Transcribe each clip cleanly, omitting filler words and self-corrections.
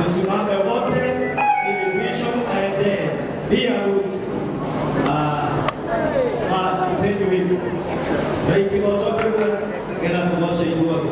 Tusimame wote ili bishop aende bi harusi tupeni wimbo kaikigocokerwe gera tugoce ithuothe.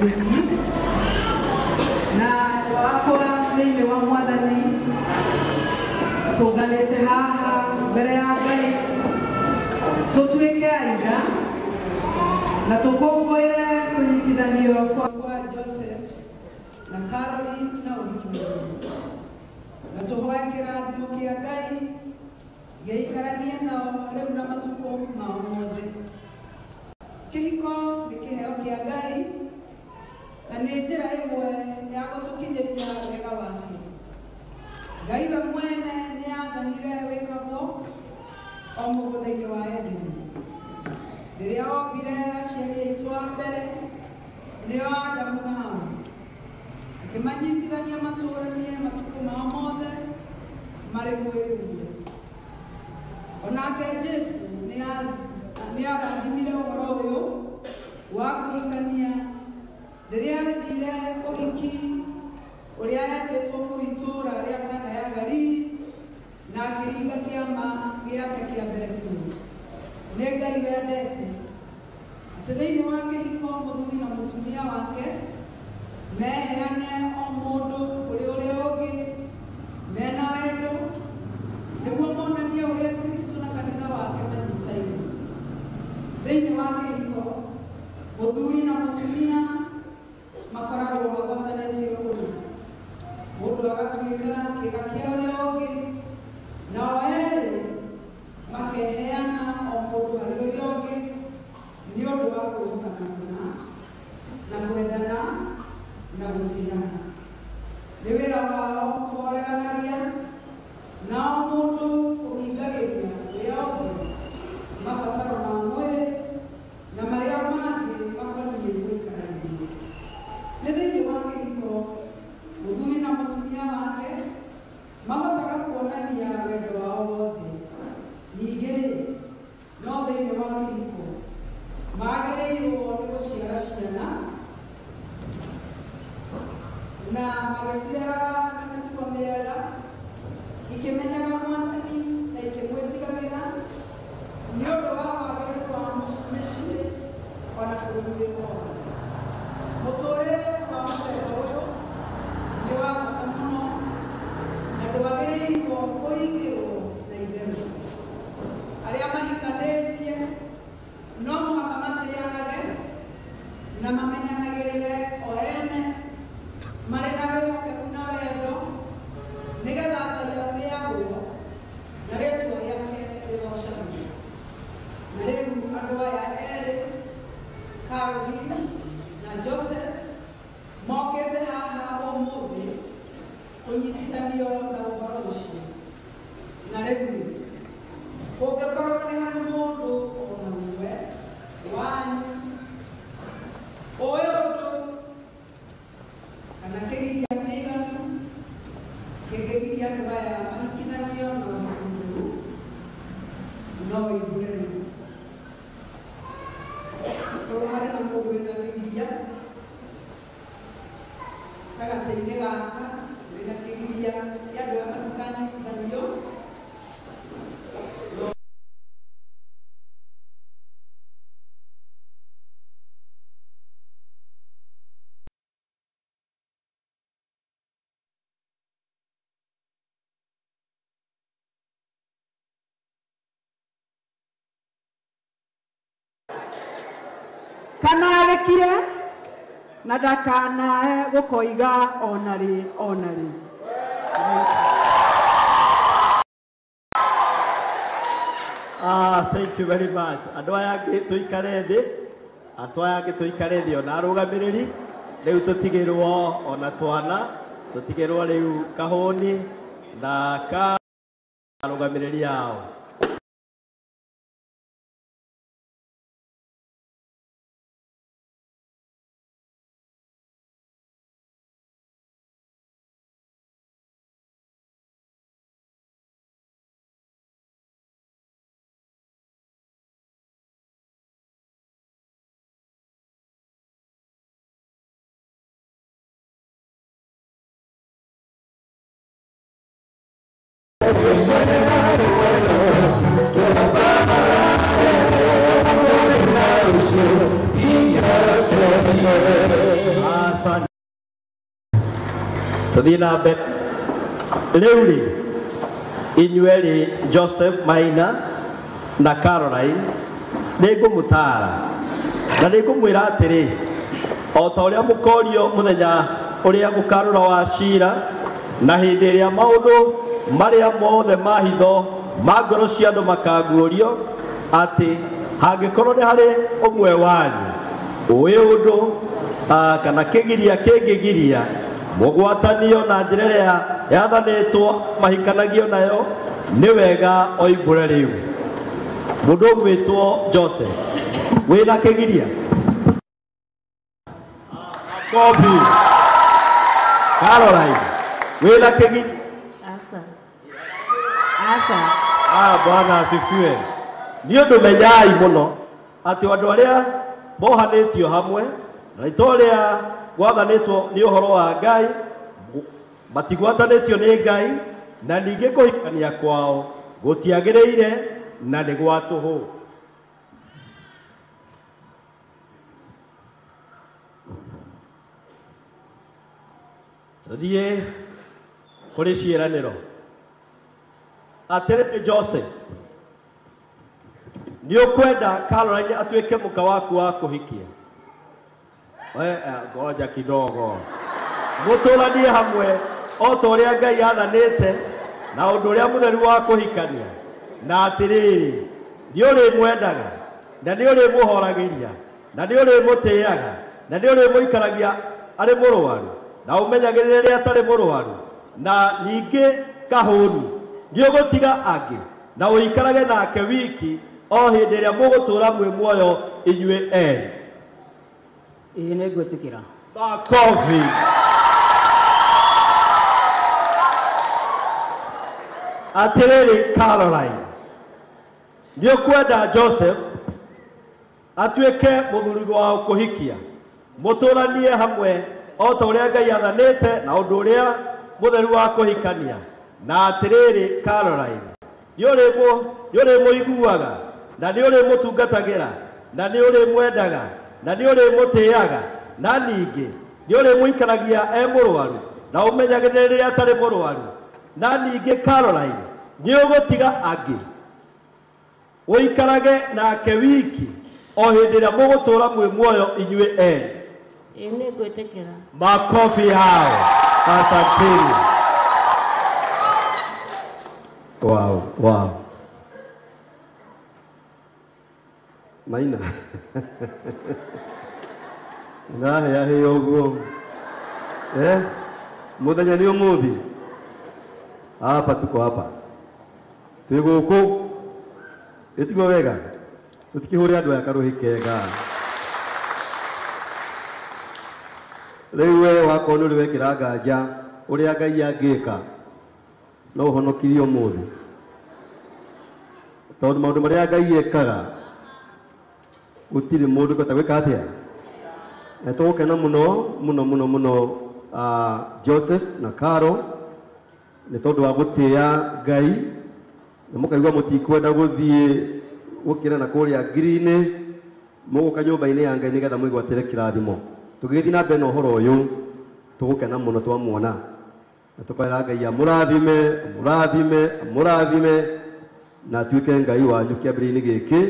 Ũhiki na wakwa thĩinĩ wa Mwathani tũnganĩte haha mbere ya Ngai tũtuĩke aira na tũkũngũĩre kũnyitithanio kwa Joseph na Caroline na ũhiki wao na tũhoe kĩrathimo kĩa Ngai gĩikaranie nao rĩu na matukũ mao mothe. Kĩhiko nĩ kĩheo kĩa Ngai na nĩ njĩra ĩmwe ya gũtũkinyĩria wega wake. Ngai we mwene nĩ aathanire wĩkagwo o mũgũnda-inĩ wa Edeni. Rĩrĩa ombire aciari aitũ a mbere nĩo Adamu na Hawa, akĩmanyitithania matũũranie matukũ mao mothe marĩ mwĩrĩ ũmwe. Onake Jesũ nĩ arathimire ũhoro ũyũ wa kũhikania rĩrĩa athire ũhiki ũrĩa etĩtwo kũu itũũra rĩa Kana ya Galili na akĩringa kĩama gĩake kĩa mbere kuo. Nĩ Ngai wendete atĩ thĩinĩ wa kĩhiko mũthuri na mũtumia wake meheane o mũndũ kũrĩ ũrĩa ũngĩ mena wendo nĩguo monanie ũrĩa Kristo na kanitha wake manyitaine. Thĩinĩ wa kĩhiko mũthuri na mũtumia makoragwo magwatanĩtie ũndũ, mũndũ agatuĩka kĩĩga kĩa ũrĩa ũngĩ, nao erĩ makeheana o mũndũ harĩ ũrĩa ũngĩ nĩ ũndũ wa kwĩhokana kũna na kwendana na gũtigana. Nĩ wĩra wao kũhoreranagia nao mũndũ kũhingagĩria ũrĩa ũngĩ mabataro ma mwĩrĩ na marĩa mangĩ makoniĩ gũikarania. Nĩ thĩinĩ wa kĩhiko mũthuri na mũtumia wake mahotaga kuonania wendo wao wothe. Ningĩ no thĩinĩ wa kĩhiko magĩrĩirwo nĩ gũciara ciana na magĩcireraga na mĩtugo mĩega ikĩmenyaga Mwathani na ikĩmwĩtigagĩra nĩ ũndũ wa wagĩrĩru wa mĩciĩ ona bũrũri wĩ wothe. Mũtũũrĩre wa mũthemba ũyũ nĩ wa bata mũno na ndwagĩrĩirwo kũigĩrwo na itherũ. Arĩa mahikanĩtie no mũhaka matĩanage na mamenyanagĩrĩre o ene marĩ na wĩhokeku na wendo nĩgetha Ngai atĩagwo na rĩĩtwa rĩake rĩgoocagwo. Na rĩu andũ aya erĩ Caroline na Joseph mokĩte haha ũmũthĩ kũnyitithanio na ũhoro ũcio. Na rĩu kũngĩkorwo nĩ harĩ mũndũ ona ũmwe wanyu ũĩ ũndũ kana kĩgiria kĩiganu kĩngĩgiria andũ aya mahikithanio na ũhiki mũtheru, no wĩigue rĩu. Korwo harĩ na mũndũ wĩna kĩgiria gatagatĩ-inĩ gaka wĩna kĩgiria kĩa andũ aya matikanyitithanio, kanarĩkire na ndakanae gũkoiga ona rĩ ona rĩ. Thank you very much. Andũ aya angĩ tũikare thĩ, andũ aya angĩ tũikare thĩ ona arũgamĩrĩri rĩu tũtigĩrwo ona twana tũtigĩrwo rĩu kahũni na ka arũgamĩrĩri ao. Yeah. Tũthiĩ na mbere. Rĩu rĩ, inyuerĩ Joseph Maina na Caroline nĩngũmũtaara na nĩngũmwĩra atĩrĩ, o ta ũrĩa mũkorio mũthenya ũrĩa gũkarũra wa cira, na hĩndĩ ĩrĩa maũndũ marĩa mothe ma hitho ma ngoro cia andũ makaguũrio, atĩ hangĩkorwo nĩ harĩ ũmwe wanyu ũĩ ũndũ kana kĩgiria kĩngĩgiria mũgwatanio na njĩra ĩrĩa yathanĩtwo mahikanagio nayo, nĩ wega oimbũre rĩu. Mũndũ ũgwĩtwo Joseph, wĩna kĩgiria? Kobi. Caroline, wĩna kĩgiria? Asa. Asa. Bwana asifiwe. Nĩ ũndũ menyai mũno atĩ andũ arĩa mohanĩtio hamwe na nĩ ta ũrĩa gwathanĩtwo nĩ ũhoro wa Ngai, matigwatanĩtio nĩ Ngai, na ningĩ kũhikania kwao gũtiagĩrĩire na nĩ gwa tũhũ. Tũthiĩ kũrĩ ciĩranĩro. Atĩrĩrĩ Joseph, nĩ ũkwenda Caroline atuĩke mũka waku wa kũhikia? Ngoja kidogo. Mũtũranie hamwe o ta ũrĩa Ngai athanĩte na ũndũ ũrĩa mũtheru wa kũhikania, na atĩrĩrĩ, nĩ ũrĩmwendaga na nĩ ũrĩmũhoragĩria na nĩ ũrĩmũtĩaga na nĩ ũrĩmũikaragia arĩ mũrũaru na ũmenyagĩrĩre rĩrĩa atarĩ mũrũaru, na ningĩ kahũni nĩ ũgũtiga angĩ na ũikarage nake wiki o hĩndĩ ĩrĩa mũgũtũũra mwĩ muoyo inyuĩ erĩ. Ĩĩ nĩngwĩtĩkĩra. Makofi. Atĩrĩrĩ Caroline, nĩ ũkwenda Joseph atuĩke mũthuri wa kũhikia, mũtũranie hamwe o ta ũrĩa Ngai athanĩte na ũndũ ũrĩa mũtheru wa kũhikania, na atĩrĩrĩ Caroline, nĩ ũrĩmũiguaga na nĩ ũrĩmũtungatagĩra na nĩ ũrĩmwendaga na nĩ ũrĩmũtĩaga na ningĩ nĩ ũrĩmũikaragia e mũrũaru na ũmenyagĩrĩre rĩrĩa atarĩ mũrũaru, na ningĩ Caroline nĩ ũgũtiga angĩ ũikarage nake wiki o hĩndĩ ĩrĩa mũgũtũũra mwĩ muoyo inyuĩ erĩ. Ĩĩ nĩngwĩtĩkĩra. Makofi hao. Asanteni. Wow, wow. Maina. Ndahea ũguo. Mũthenya nĩ ũmũthĩ. Hapa tuko hapa. Twĩ gũkũ. Ĩtiguo wega. Tũtikĩhũre andũ aya karũhĩ kega. Rĩu we wakorwo nĩ ũrĩ wekĩra nganja ũrĩa Ngai angĩka, no ũhonokirie ũmũthĩ. Tondũ maũndũ marĩa Ngai ekaga gũtirĩ mũndũ ũngĩhota gwĩka atĩa. Na tũgũkena mũno mũno mũno mũno Joseph na Caro nĩ tondũ wa gũtĩĩa Ngai, na mũkaigua mũtikwenda gũthiĩ gũkĩra na kũrĩa ngiri-inĩ, mũgũka nyũmba-inĩ ya Ngai nĩgetha mwĩgwatĩre kĩrathimo. Tũgĩgĩthiĩ na mbere na ũhoro ũyũ, tũgũkena mũno twamuona, na tũkoera Ngai amũrathime, amũrathime, amũrathime, na atuĩke Ngai wanyu kĩambĩrĩria-inĩ gĩkĩ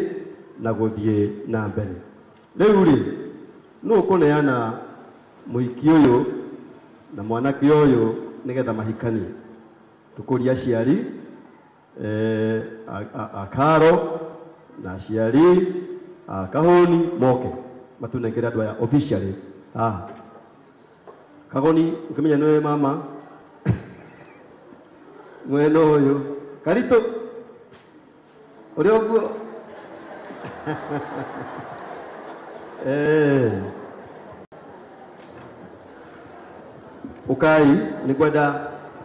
na gũthiĩ na mbere. Rĩu rĩ, nũ ũkũneana mũhiki ũyũ na mwanake ũyũ nĩgetha mahikanie? Tũkũria aciari a Caro na aciari a Kahũni moke matũnengere andũ aya officially haha. Kagoni ũkĩmenya nĩwe mama mwena ũyũ Karitũ ũrĩa ũguo. Ũkai nĩngwenda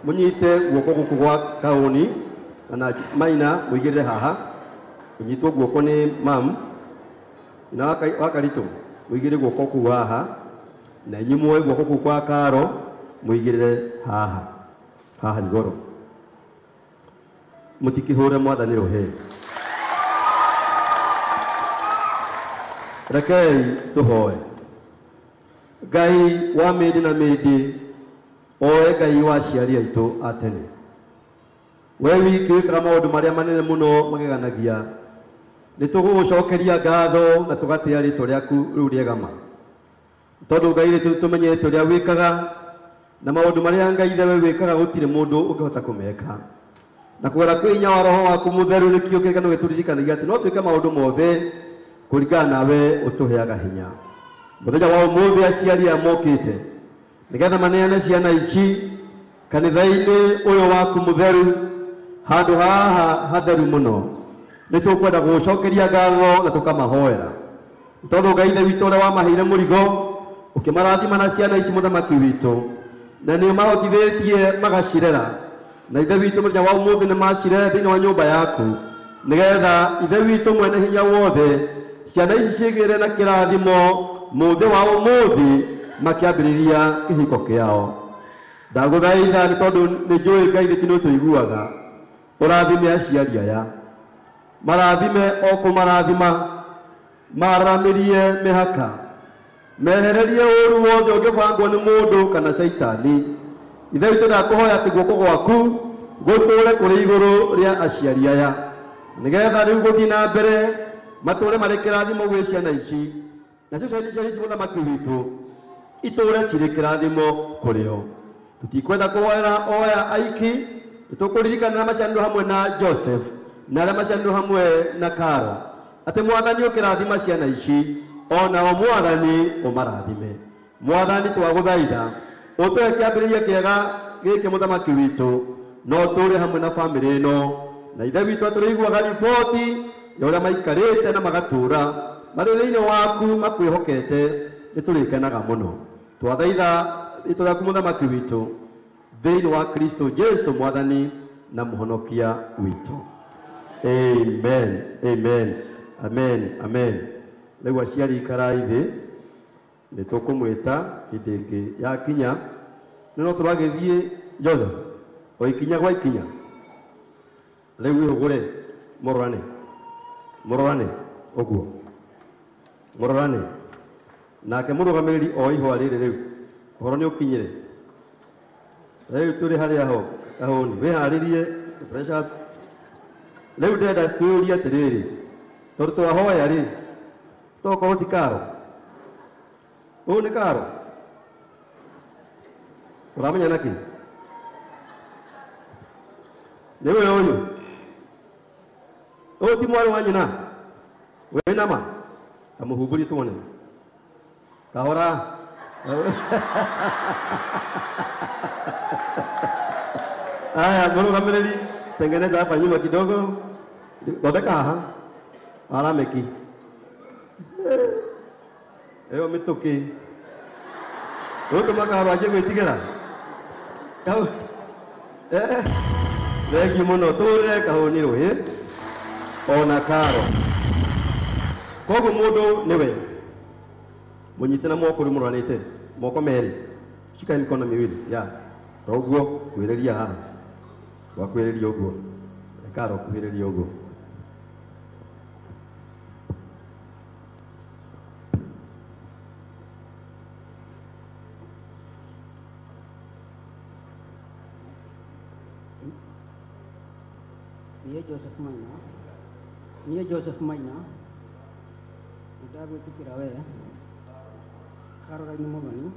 mũnyite guoko gũkũ gwa Kahũni kana Maina mũigĩrĩre haha, ũnyitwo guoko nĩ mam na wa Karitũ mũigĩrĩre guoko kũu haha, na inyuĩ muoe guoko kũu kwa Caro mũigĩrĩre haha haha igũrũ. Mũtikĩhũre Mwathani rũhĩ. Rekei tũhoe. Ngai wa mĩndĩ na mĩndĩ, Oe Ngai wa aciari aitũ a tene, we wiki wĩkaga maũndũ marĩa manene mũno mageganagia. Nĩ tũgũgũcokeria ngatho na tũgatĩa rĩtwa rĩaku rĩu rĩega ma, tondũ Ngai nĩ tũmenyete ũrĩa wĩkaga na maũndũ marĩa Ngai ithe we wĩkaga gũtirĩ mũndũ ũngĩhota kũmeka. Na kũgera kwĩ hinya wa Roho waku mũtheru nĩkĩo kĩrĩkanĩro gĩtũririkanagia atĩ no twĩke maũndũ mothe kũringana nawe ũtũheaga hinya. Mũthenya wa ũmũthĩ aciari aya mokĩte nĩgetha maneane ciana ici kanitha-inĩ ũyũ waku mũtheru, handũ haha hatheru mũno. Nĩ tũkwenda gũgũcokeria ngatho na tũkamahoera, tondũ Ngai ithe witũ ũrĩa wamaheire mũrigo ũkĩmarathima na ciana ici mũthamaki witũ, na nĩ ũmahotithĩtie magacirera. Na ithe witũ mũthenya wa ũmũthĩ nĩ macirere thĩinĩ wa nyũmba yaku, nĩgetha ithe witũ mwene hinya wothe ciana ici cigĩre na kĩrathimo mũthĩ wa ũmũthĩ makĩambĩrĩria kĩhiko kĩao. Ndagũthaitha nĩ tondũ nĩ njũĩ Ngai thĩ nĩ ũtũiguaga, ũrathime aciari aya, marathime o kũmarathima, maramĩrie mĩhaka, mehererie ũru wothe ũngĩbangwo nĩ mũndũ kana caitani. Ithe witũ ndakũhoya atĩ guoko gwaku gũtũũre kũrĩ igũrũ rĩa aciari aya, nĩgetha rĩu gũthiĩ na mbere matũũre marĩ kĩrathimo gwĩ ciana ici, nacio ciana ici mũthamaki witũ itũũre cirĩ kĩrathimo kũrĩ o. Tũtikwenda kũhoera oya aiki, nĩtũkũririkanĩra maciaranĩrwo hamwe na Joseph na arĩa maciaranĩrwo hamwe na Karo, atĩ Mwathani ũkĩrathima ciana ici onao Mwathani ũmarathime. Mwathani twagũthaitha ũtũhe kĩambĩrĩria kĩega gĩkĩ mũthamaki witũ, no tũũre hamwe na bamĩrĩ ĩno, na ithe witũ atũrĩiguaga riboti ya ũrĩa maikarĩte na magatũũra marĩ thĩinĩ waku makwĩhokete, nĩ tũrĩkenaga mũno. Twathaitha rĩtwa rĩaku mũthamaki witũ thĩinĩ wa Kristo Jesu Mwathani na mũhonokia witũ. Amen, amen, amen, amen. Rĩu aciari ikarai thĩ, nĩ tũkũmwĩta hĩndĩ ĩngĩ yakinya. Nĩ no tũragĩthiĩ Joseph o ikinya gwa ikinya. Rĩu wĩhũgũre mũrorane, mũrorane ũguo, mũrorane nake mũrũgamĩrĩri o ihũa rĩrĩ. Rĩu ũhoro nĩ ũkinyire, rĩu tũrĩ harĩa ho kahũni, wĩharĩrie pressure. Rĩu ndĩrenda twĩũrie atĩrĩrĩ, tondũ twahoya rĩ, tokorwo ti Karo, ũyũ nĩ Karo, ũramenya nakĩ? Nĩ we ũyũ, ũyũ ti mwarĩ wa nyina wĩ nama? Kamũhumbũrie tuone kahora. Aya, mũrũgamĩrĩri, tengeneza hapa nyuma kidogo, thondeka haha arameki ĩyo mĩtũkĩ ũtũma Karo anjie gwĩtigĩra. Thengiũ mũno, tũrĩre kahũni rũĩ ona Karo. Koguo mũndũ nĩwe mũnyite na moko rĩu mũroranĩte moko merĩ, shika mikono miwili ya roguo kuhĩrĩria haha, gwakuhĩrĩria ũguo, Karo kuhĩrĩria ũguo. Niĩ Joseph Maina, niĩ Joseph Maina, nĩndagwĩtĩkĩra we Caroline Muthoni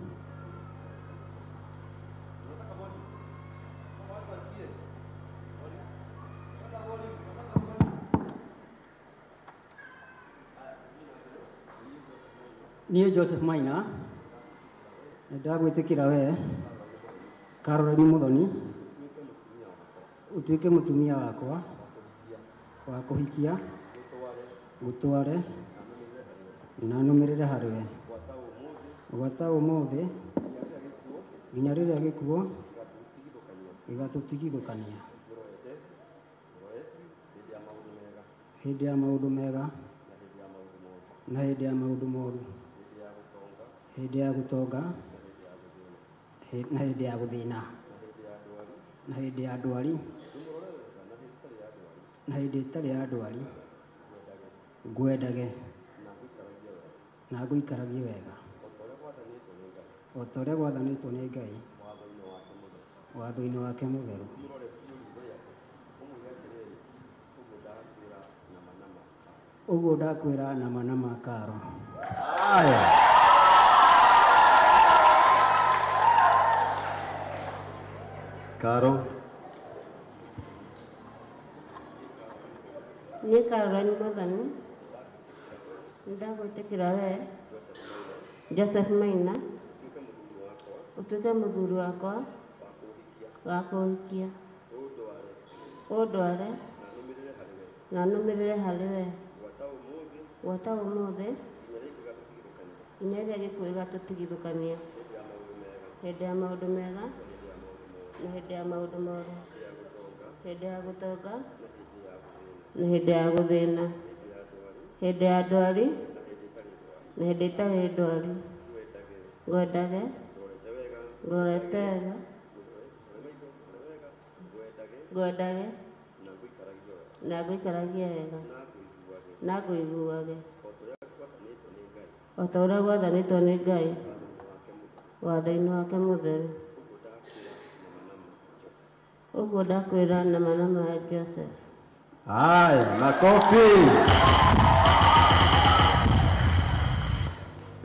niĩ Joseph Maina nĩndagwĩtĩkĩra we Caroline Muthoni ũtuĩke mũtumia wakwa wa kũhikia, ngũtware na nũmĩrĩre harĩwe gwata ũmũthĩ nginya rĩrĩa gĩkuũ gĩgatũtigithũkania, hĩndĩ ya maũndũ mega na hĩndĩ ya maũndũ moru, hĩndĩ ya gũtonga na hĩndĩ ya gũthĩna, na hĩndĩ ya ndwari na hĩndĩ ĩtarĩ ya ndwari, ngwendage na ngũikaragie wega o ta ũrĩa gwathanĩtwo nĩ Ngai Watho-inĩ wake mũtheru. Ũguo ndakwĩra nama nama Karo. Aya. Karo. Niĩ Caroline Mwathani nĩndagwĩtĩkĩra we Joseph Maina ũtuĩke mũthuri wakwa wa kũhikia, ũndware na nũmĩrĩre harĩ we gwata ũmũthĩ nginya rĩrĩa gĩkuũ gĩgatũtigithũkania, hĩndĩ ya maũndũ mega na hĩndĩ ya maũndũ moru, hĩndĩ ya gũtonga na hĩndĩ ya gũthĩna, hĩndĩ ya ndwari na hĩndĩ ĩtarĩ ndwari. Ngwendage, ngũrorete wega, ngwendage na ngũikaragie wega na ngũiguage o ta ũrĩa gwathanĩtwo nĩ Ngai watho-inĩ wake mũtheru. Ũguo ndakwĩra nama nama Joseph. Haya, makofi.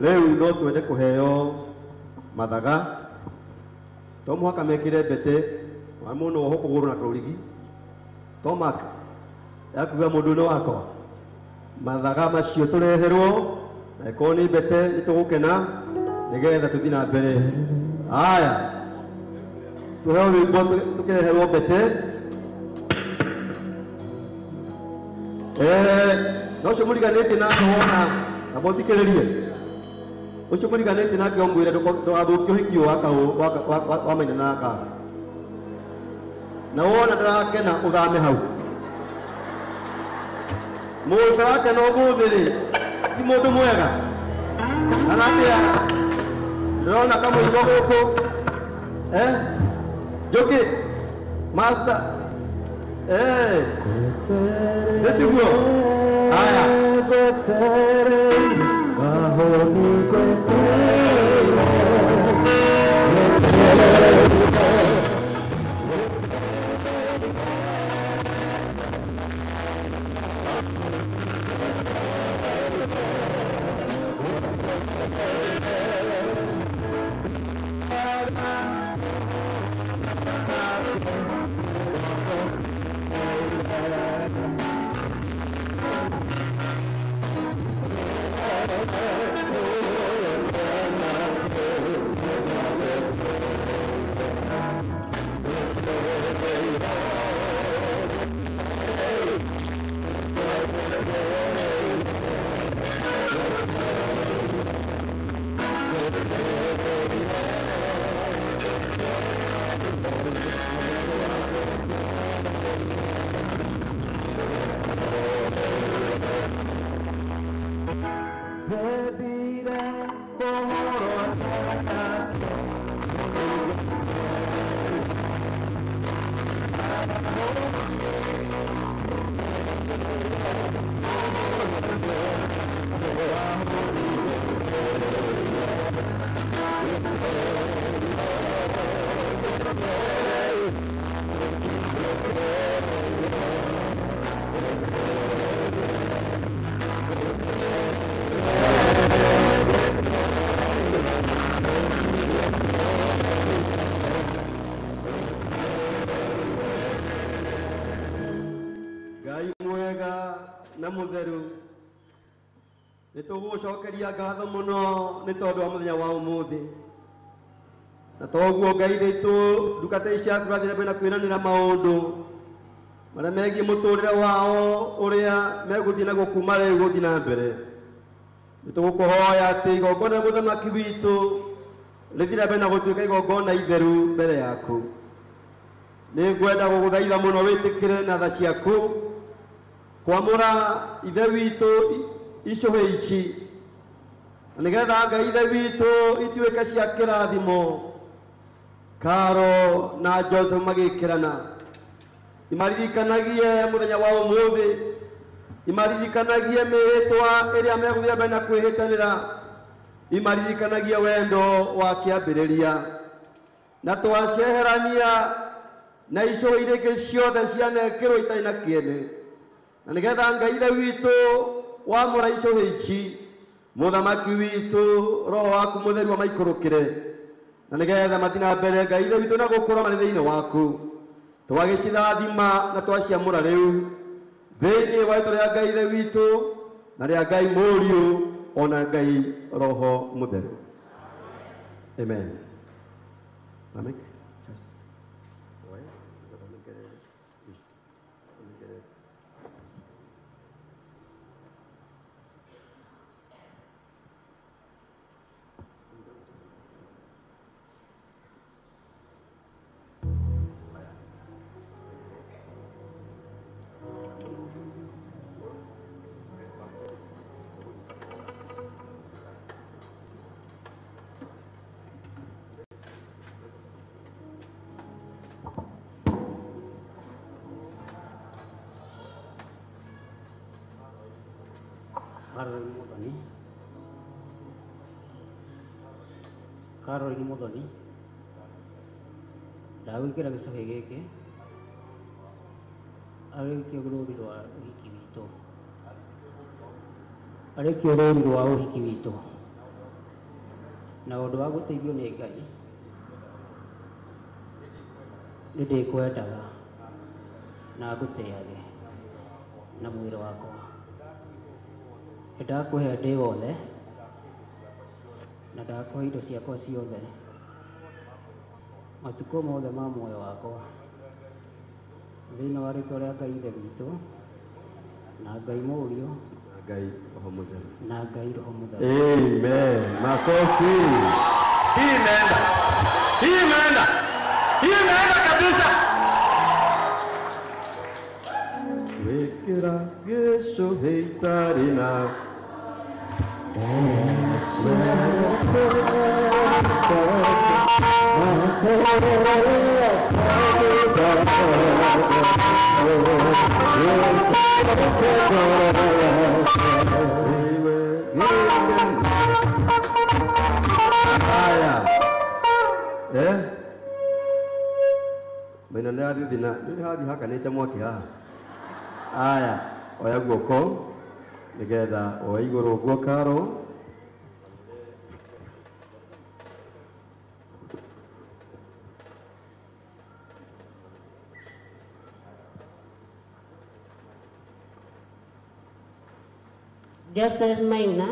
Rĩu no twende kũheo mathaga, to mũhaka mekĩre mbete wa mũndũ oho kũgũrũ na kũrũrigi, to mark yakuga mũndũ nĩ wakwa. Mathaga macio tũreherwo, na ĩkorwo nĩ mbete nĩ tũgũkena nĩgetha tũthiĩ na mbere. Haya, tũheo rwĩmbo tũkĩreherwo mbete. No ũcio mũriganĩtie nake wona na mũthikĩrĩrie, ũcio mũriganĩtie nake ũmwĩre ndũgathũkie ũhiki ũyũ wa Maina na Karo, na wona ndarakena ũthame hau. Mũndũ ũtarakena ũmũthĩ rĩ ti mũndũ mwega. Kana atĩa? Ndĩrona kamũigo gũkũ. Njũkĩ master. Nĩtiguo? Haya. Na mutheru nĩtũgũcokeria ngatho mũno nĩ tondũ wa mũthenya wa ũmũthĩ, na toguo Ngai witũ ndungata ici ciaku irathiĩ na mbere na kwĩranĩra maũndũ marĩa megiĩ mũtũrĩre wao ũrĩa megũthiĩ naguo kuma rĩu gũthiĩ na mbere. Nĩtũgũkũhoya atĩ igongona rĩa mũthamaki witũ rĩthiĩ na mbere na gũtuĩka igongona itheru mbere yaku. Nĩngwenda gũgũthaitha mũno wĩtĩkĩre na tha ciaku kwamũra ithe witũ icũhĩ ici, na nĩgetha Ngai ithe witũ ituĩke cia kĩrathimo. Karo na Joseph magĩkĩrana, imaririkanagie mũthenya wa ũmũthĩ, imaririkanagie mĩhĩtwa ĩrĩa megũthiĩ mbere na kwĩhĩtanĩra, imaririkanagie wendo wa kĩambĩrĩria. Na twaceherania na icũhĩ iria ingĩ ciothe cianekĩrwo itarĩ na kĩene. Na nĩgetha Ngai Ithe witũ wamũra icũhĩ ici, mũthamaki witũ roho waku mũtheru amaikũrũkĩre, na nĩgetha mathiĩ na mbere Ngai Ithe witũ na gũkũra marĩ thĩinĩ waku. Twagĩcirathima na twaciamũra rĩu thĩinĩ wa rĩĩtwa rĩa Ngai Ithe witũ na rĩa Ngai Mũriũ ona Ngai Roho Mũtheru. Amen. Lamek, just oe, onegere. Caroline Muthoni ndagwĩkĩra gĩcũhĩ gĩkĩ arĩkĩo rũri rwa ũhiki witũ, arĩkĩo rũri rwa ũhiki witũ, na ũndũ wa gũteithio nĩ Ngai nĩ ndĩkwendaga na ngũtĩage na mwĩrĩ wakwa. Nĩ ndakũhe ndĩ wothe na ndakũhe indo ciakwa ciothe matukũ mothe ma muoyo wakwa, thĩinĩ wa rĩĩtwa rĩa Ngai Ithe witũ na Ngai Mũriũ na Ngai Roho Mũtheru na Ngai Roho Mũtheru. Amen. Makofi. Hii imeenda. Hii imeenda. Hii imeenda kabisa. Wĩkĩra gĩcũhĩ itarĩ na Haya. Eh? Maina nĩ athiĩ thina, nĩ hathiĩ hakanĩte mwaki haha. Aya, oya guoko nĩgetha oe igũrũ ũguo Karo. Joseph Maina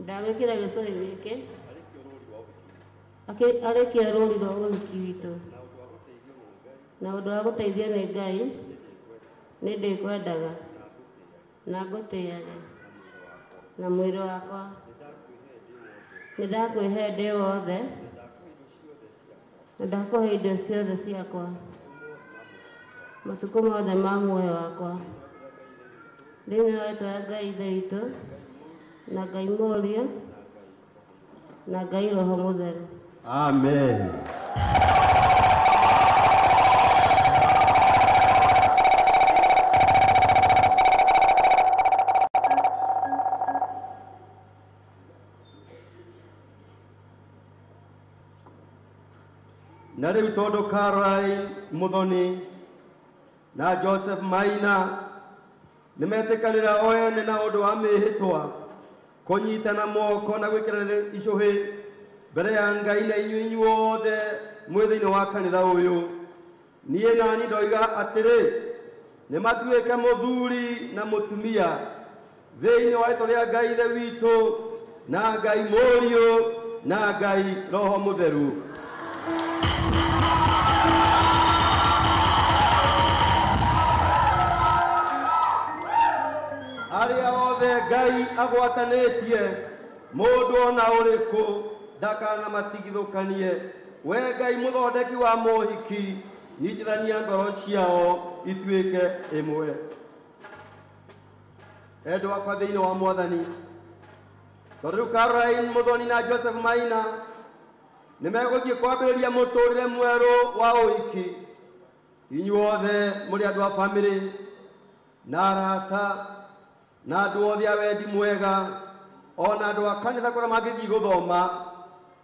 ndagwĩkĩra gĩcũhĩ gĩkĩ arĩkĩo rũri rwa ũhiki witũ, na ũndũ wa gũteithio nĩ Ngai nĩ ndĩkwendaga na ngũtĩage na mwĩrĩ wakwa. Nĩ ndakũhe ndĩ wothe na ndakũhe indo ciothe ciakwa matukũ mothe ma muoyo wakwa, thĩinĩ wa rĩĩtwa rĩa Ngai Ithe witũ na Ngai Mũriũ na Ngai Roho Mũtheru. Amen. Na rĩu tondũ Caroline Muthoni na Joseph Maina nĩ metĩkanĩra o ene na ũndũ wa mĩhĩtwa kũnyitana moko na gwĩkĩra icũhĩ mbere ya Ngai na inyuĩ inyuothe mwĩ thĩinĩ wa kanitha ũyũ, niĩ nani ndoiga atĩrĩ, nĩ matuĩke mũthuri na mũtumia thĩinĩ wa rĩĩtwa rĩa Ngai Ithe witũ na Ngai Mũriũ na Ngai Roho Mũtheru. Arĩa othe Ngai agwatanĩtie mũndũ ona ũrĩkũ ndakanamatigithũkanie. We Ngai mũthondeki wa mohiki, nyitithania ngoro ciao ituĩke ĩmwe. Endwa akwa thĩinĩ wa Mwathani, tondũ rĩu Caroline Muthoni na Joseph Maina nĩ megũthiĩ kwambĩrĩria mũtũrĩre mwerũ wa ũhiki, inyuothe mũrĩ andũ a bamĩrĩ na arata na andũ othe a wendi mwega ona andũ a kanitha kũrĩa mangĩthiĩ gũthoma,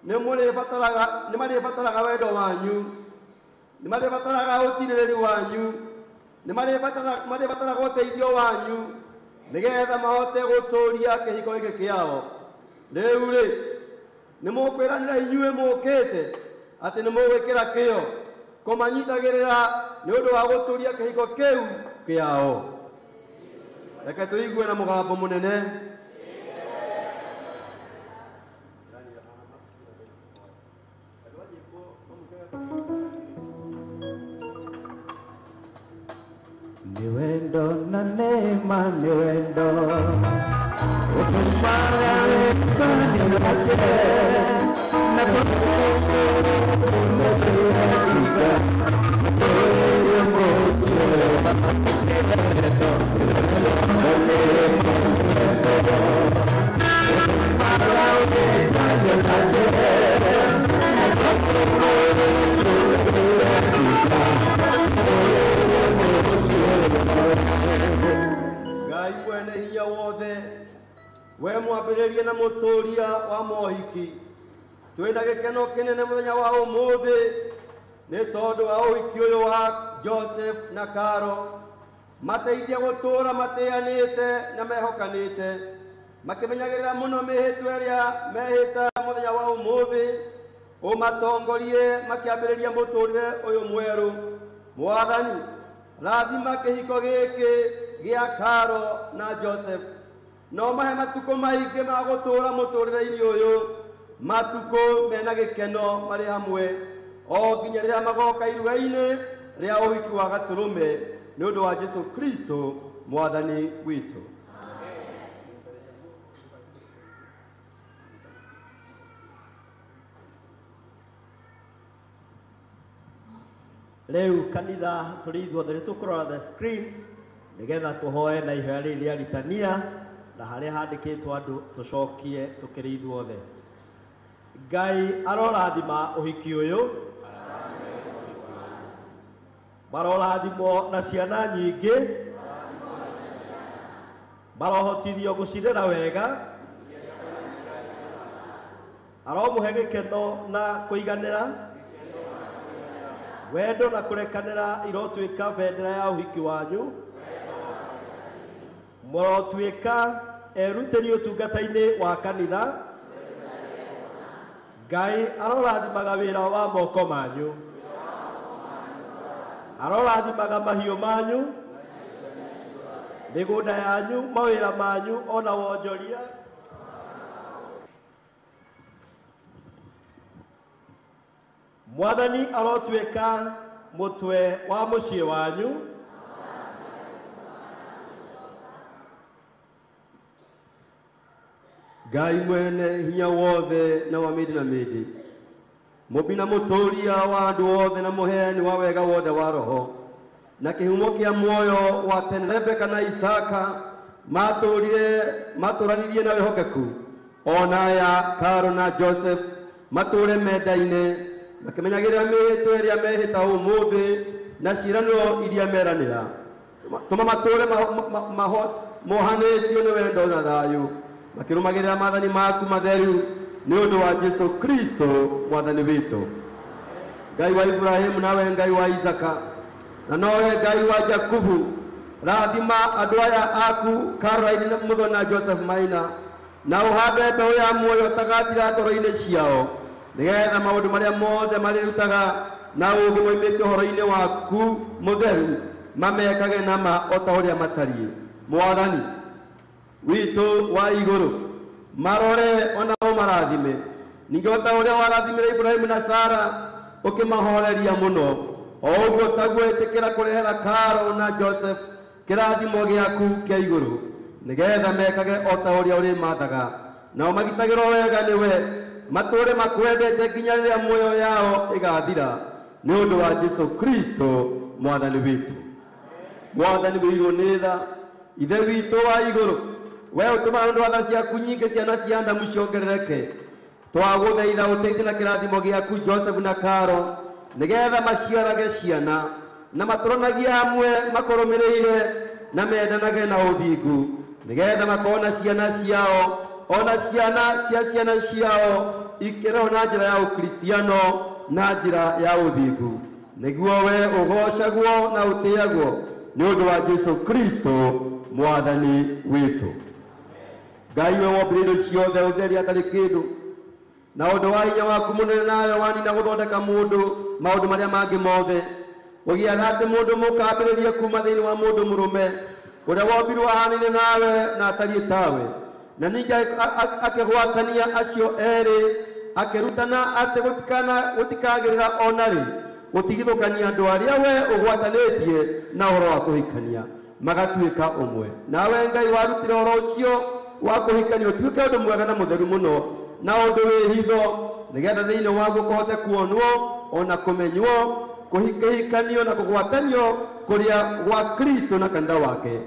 Nĩ marĩbataraga wendo wanyu, nĩ marĩbataraga ũtirĩrĩri wanyu, nĩ marĩbataraga ũteithio wanyu nĩgetha mahote gũtũũria kĩhiko gĩkĩ kĩao. Rĩu rĩ, nĩ mũkwĩranĩra inyuĩ mũkĩte atĩ nĩ mũgwĩkĩra kĩyo kũmanyitagĩrĩra nĩ ũndũ wa gũtũũria kĩhiko kĩu kĩao. Reke tũigue na mũgambo mũnene. Ni wendo na neema, ni wendo utumaga wendo ni wake na Ngai mwene hinya wothe, we mwambĩrĩria na mũtũũria wa mohiki, twĩna gĩkeno kĩnene mũthenya wa ũmũthĩ nĩ tondũ wa ũhiki ũyũ wa Joseph na Caro. Mateithie gũtũũra matĩanĩte na mehokanĩte, makĩmenyagĩrĩra mũno mĩhĩtwa ĩrĩa mehĩta mũthenya wa ũmũthĩ, ũmatongorie makĩambĩrĩria mũtũũrĩre ũyũ mwerũ. Mwathani, rathima kĩhiko gĩkĩ gĩa Caro na Joseph, no mahe matukũ maingĩ ma gũtũũra mũtũũrĩre-inĩ ũyũ, matukũ mena gĩkeno marĩ hamwe, o nginya rĩrĩa magoka iruga-inĩ rĩa ũhiki wa Gatũrũme, nĩ ũndũ wa Jesũ Kristo Mwathani witũ. Rĩu kanitha tũrĩ ithuothe nĩ tũkũrora the screens nĩgetha tũhoe na ihoya rĩrĩ rĩa litania, na harĩa handĩkĩtwo andũ tũcokie tũkĩrĩ ithuothe. Ngai arorathima ũhiki ũyũ, marorathimwo na ciana nyingĩ, marohotithio gũcirera wega, aromũhe gĩkeno na kũiganĩra, wendo na kũrekanĩra irotuĩka bendera ya ũhiki wanyu, mũrotuĩka erutĩri ũtungata-inĩ wa kanitha. Ngai arorathimaga wĩra wa moko manyu, arorathimaga mahiũ manyu, mĩgũnda yanyu, mawĩra manyu ona wonjoria. Mwathani arotuĩka mũtwe wa mũciĩ wanyu, Ngai mwene hinya wothe na wa mĩndĩ na mĩndĩ, mũmbi na mũtũũria wa andũ othe na mũheani wa wega wothe wa roho, na kĩhumo kĩa muoyo wa tene. Rebeka na Isaka matũũranirie na wĩhokeku, ona aya Caro na Joseph matũũre mendaine, makĩmenyagĩrĩra mĩhĩtwa ĩrĩa mehĩta ũmũthĩ na ciĩranĩro iria meranĩra. Tũma matũũre mohanĩtio nĩ wendo na thayũ, makĩrũmagĩrĩra maathani maku matheru, nĩ ũndũ wa Jesũ Kristo Mwathani witũ. Ngai wa Ibrahimu nawe Ngai wa Isaka na nowe Ngai wa Jakubu, rathima andũ aya aku Caroline Mũthoni na Joseph Maina, na ũhande mbeũ ya muoyo ũtagathira ngoro-inĩ ciao, nĩgetha maũndũ marĩa mothe marĩrutaga na ũũgĩ moimĩte ũhoro-inĩ waku mũtheru mamekage nama o ta ũrĩa matariĩ. Mwathani witũ wa igũrũ, marore ona ũmarathime, ningĩ o ta ũrĩa warathimire Ibrahimu na Sara ũkĩmahoreria mũno, o ũguo taguo ĩtĩkĩra kũrehera Caro na Joseph kĩrathimo gĩaku kĩa igũrũ, nĩgetha mekage o ta ũrĩa ũrĩmathaga, nao magitagĩrwo wega nĩwe, matũũre makwendete nginya rĩrĩa muoyo yao ĩgathira, nĩ ũndũ wa Jesũ Kristo Mwathani witũ. Mwathani wĩirwo nĩ tha, Ithe witũ wa igũrũ, we ũtũmaga ũndũ wa tha ciaku nyingĩ ciana cia Adamu ciongerereke, twagũthaitha ũteithie na kĩrathimo gĩaku Joseph na Caro, nĩgetha maciarage ciana na matũranagie hamwe makũrũmĩrĩire na mendanage na ũthingu, nĩgetha makona ciana ciao ona ciana cia ciana ciao ikĩrerwo na njĩra ya ũkristiano na njĩra ya ũthingu, nĩguo we ũgoocagwo na ũtĩagwo nĩ ũndũ wa Jesu Kristo mwathani witũ. Ngai we wombire indo ciothe ũtheri atarĩ kĩndũ, na ũndũ wa hinya waku mũnene nawe wanina gũthondeka mũndũ maũndũ marĩa mangĩ mothe, ũgĩatha atĩ mũndũ mũkambĩrĩrie kuma thĩinĩ wa mũndũ mũrũme ũrĩa wombirwo ahanaine nawe na atariĩ tawe, na ningĩ akĩgwatania acio erĩ, akĩrutana atĩ gũtikagĩrĩra ona rĩ gũtigithũkania andũ arĩa we ũgwatanĩtie na ũhoro wa kũhikania magatuĩka ũmwe. Nawe Ngai warutire ũhoro ũcio wa kũhikania ũtuĩke ũndũ mwega na mũtheru mũno na ũndũ wĩ hitho, nĩgetha thĩinĩ waguo kũhote kuonwo ona kũmenywo kũhikanio na kũgwatanio kũrĩa gwa Kristo na kanitha wake.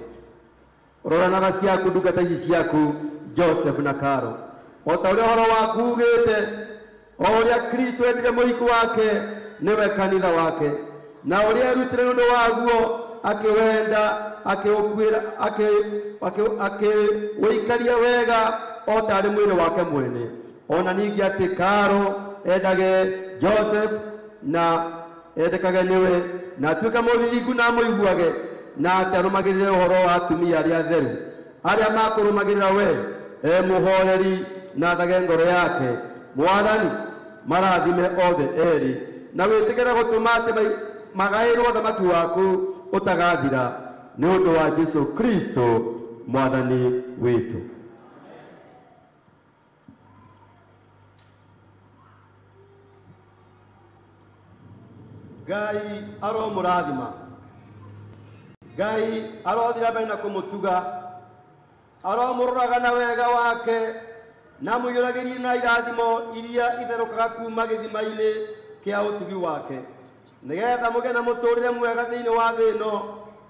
Roranaga ciaku ndungata ici ciaku Joseph na Karo, o ta ũrĩa ũhoro waku ugĩte, o ũrĩa Kristo endire mũhiki wake nĩwe kanitha wake, na ũrĩa erutire nĩ ũndũ waguo akĩwenda akĩũkuĩra akĩũikaria wega o tarĩ mwĩrĩ wake mwene. Ona ningĩ atĩ Karo endage Joseph na endekage nĩwe, na atuĩke mũthingu na amũiguage, na atĩ arũmagĩrĩre ũhoro wa atumia arĩa atheru arĩa makũrũmagĩrĩra we, e mũhoreri na athage ngoro yake. Mwathani marathime othe erĩ, na wĩtĩkĩre gũtũma atĩ magaĩrwo ũthamaki waku ũtagathira, nĩ ũndũ wa Jesu Kristo mwathani witũ. Ngai aromũrathima, Ngai arothira mbere na kũmũtuga, aromũroraga na wega wake, na mũiyũragĩrie na irathimo iria itherũkaga kuma gĩthima-inĩ kĩa ũtugi wake, nĩgetha mũgĩe na mũtũũrĩre mwega thĩinĩ wa thĩ ĩno,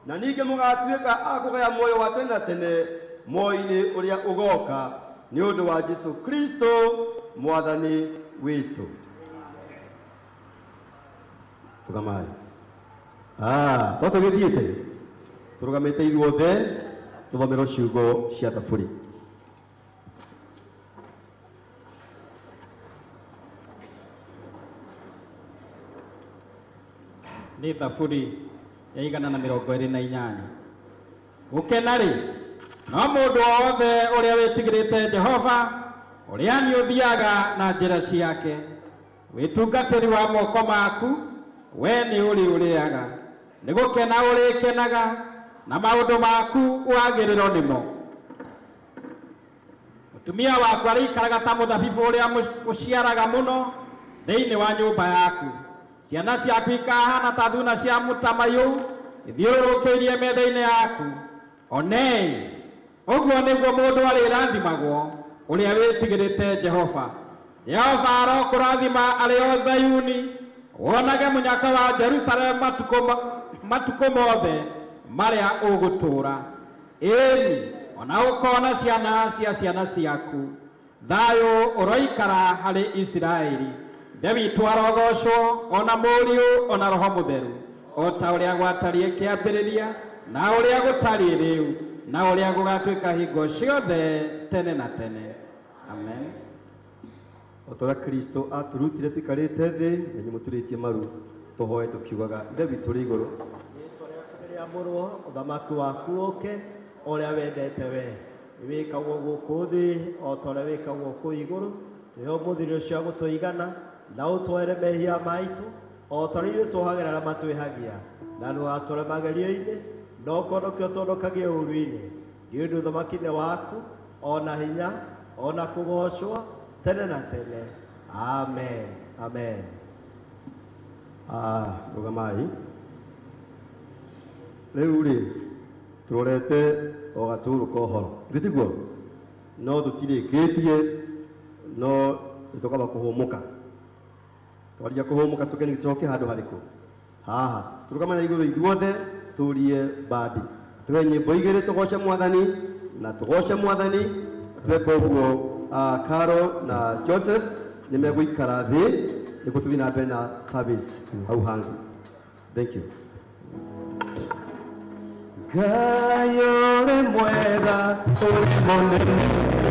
na ningĩ mũgatuĩka a kũgaya muoyo wa tene na tene muoyo-inĩ ũrĩa ũgoka, nĩ ũndũ wa Jesu Kristo mwathani witũ. Rũgamai. To tũgĩthiĩte tũrũgamĩte ithuothe tũthomerwo ciugo cia thaburi. Nĩ thaburi ya 128. Gũkena-rĩ no mũndũ o wothe ũrĩa wĩtigĩrĩte Jehova, ũrĩa nĩ ũthiaga na njĩra ciake. Wĩtungatĩri wa moko maku we nĩ ũrĩ ũrĩaga, nĩ gũkena ũrĩkenaga, na maũndũ maku wagĩrĩrwo nĩmo. Mũtumia waku arĩikaraga ta mũthabibũ ũrĩa ũciaraga mũno thĩinĩ wa nyũmba yaku. Ciana ciaku ikahana ta thuna cia mũtamaiyũ ithiũrũrũkĩirie metha-inĩ yaku. Onei, ũguo nĩguo mũndũ arĩrathimagwo ũrĩa wĩtigĩrĩte Jehova. Jehova arokũrathima arĩ o Zayuni, wonage mũnyaka wa Jerusalemu matukũ mothe marĩa ũgũtũũra. Ĩni, ona ũkona ciana cia ciana ciaku. Thayũ ũroikara harĩ Isiraeli. Ithe witũ arogocwo, ona Mũriũ ona Roho Mũtheru, o ta ũrĩa gwatariĩ kĩambĩrĩria, na ũrĩa gũtariĩ rĩu, na ũrĩa gũgatuĩka hingo ciothe tene na tene. Amen. O ta ũrĩa Kristo atũrutire tũikarĩte thĩ na inyuĩ mũturĩtie maru, tũhoe tũkiugaga, Ithe witũ ũrĩ igũrũ, rĩĩtwa rĩaku nĩrĩamũrwo, ũthamaki waku ũke, ũrĩa wendete we wĩkagwo gũkũ thĩ o ta ũrĩa wĩkagwo kũu igũrũ. Tũhe ũmũthĩ irio cia gũtũigana, na ũtwere mehia maitũ o ta ũrĩa ithuĩ tuohagĩra arĩa matwĩhagia, na ndũgatũre magerio-inĩ, no ũkĩhonokie ũtũhonokagie ũũru-inĩ. Nĩ ũndũ ũthamaki nĩ waku, ona hinya, ona kũgoocwo tene na tene. Amen. Amen. Rũgamai. Rĩu rĩ tũrorete o gatũrũ ka ũhoro, githĩ tiguo? No tũtirĩkĩtie, no nĩtũkamba kũhũmũka. Twaria kũhũmũka tũke nĩtũcoke handũ harĩkũ? Haha tũrũgame na igũrũ ithuothe tũrie bandi, tũhe nyĩmbo igĩrĩ tũgoce mwathani na tũgoce mwathani. Tweka ũguo, Caro na Joseph nĩ megũikara thĩ nĩguo tũthiĩ na mbere na service hau hangĩ. Thank you. Ngai ũrĩ mwega, ũrĩ mũnene.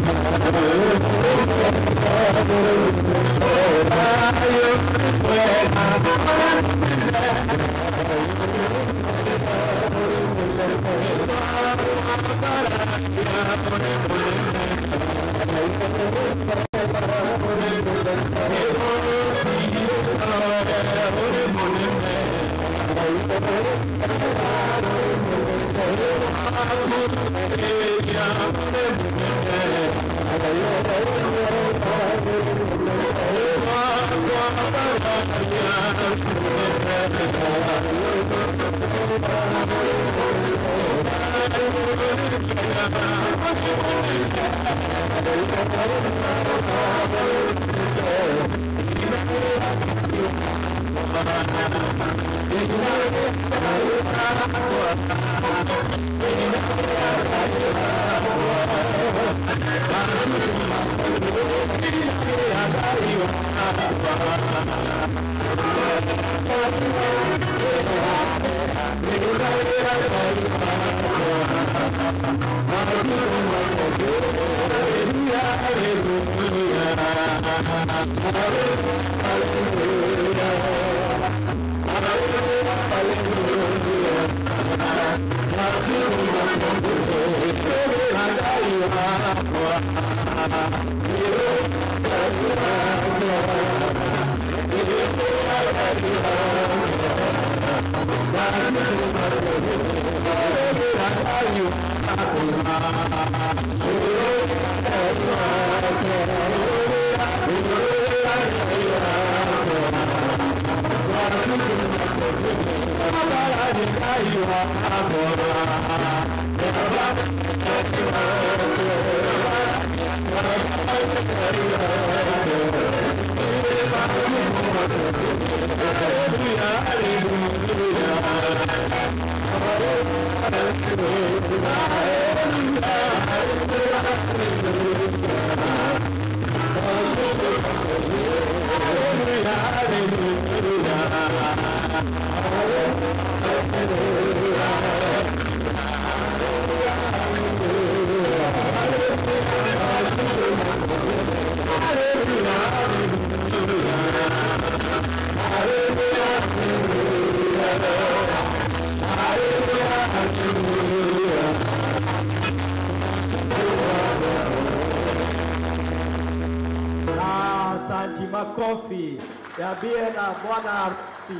Asanti, makofi yambie na bwana harusi.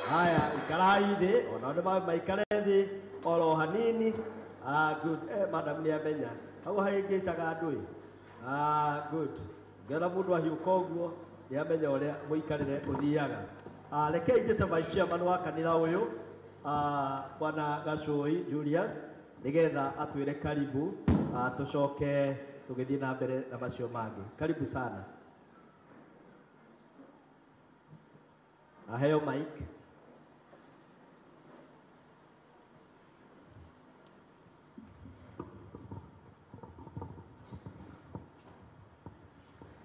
Haya, ikarai thĩ ona nĩ maikare thĩ oro hanini. Ah, good. Madam nĩ amenya hau hahĩngĩcaga andũ ĩ. Ah, good. Ngĩona mũndũ ahiũka ũguo nĩ amenya ũrĩa mũikarĩre ũthiaga. Ah, rekei njĩte vice chairman wa kanitha ũyũ, bwana Gacũi Julius, nĩgetha atwĩre karibu, tũcoke tũgĩthiĩ na mbere na macio mangĩ. Karibu sana. Aheo mic.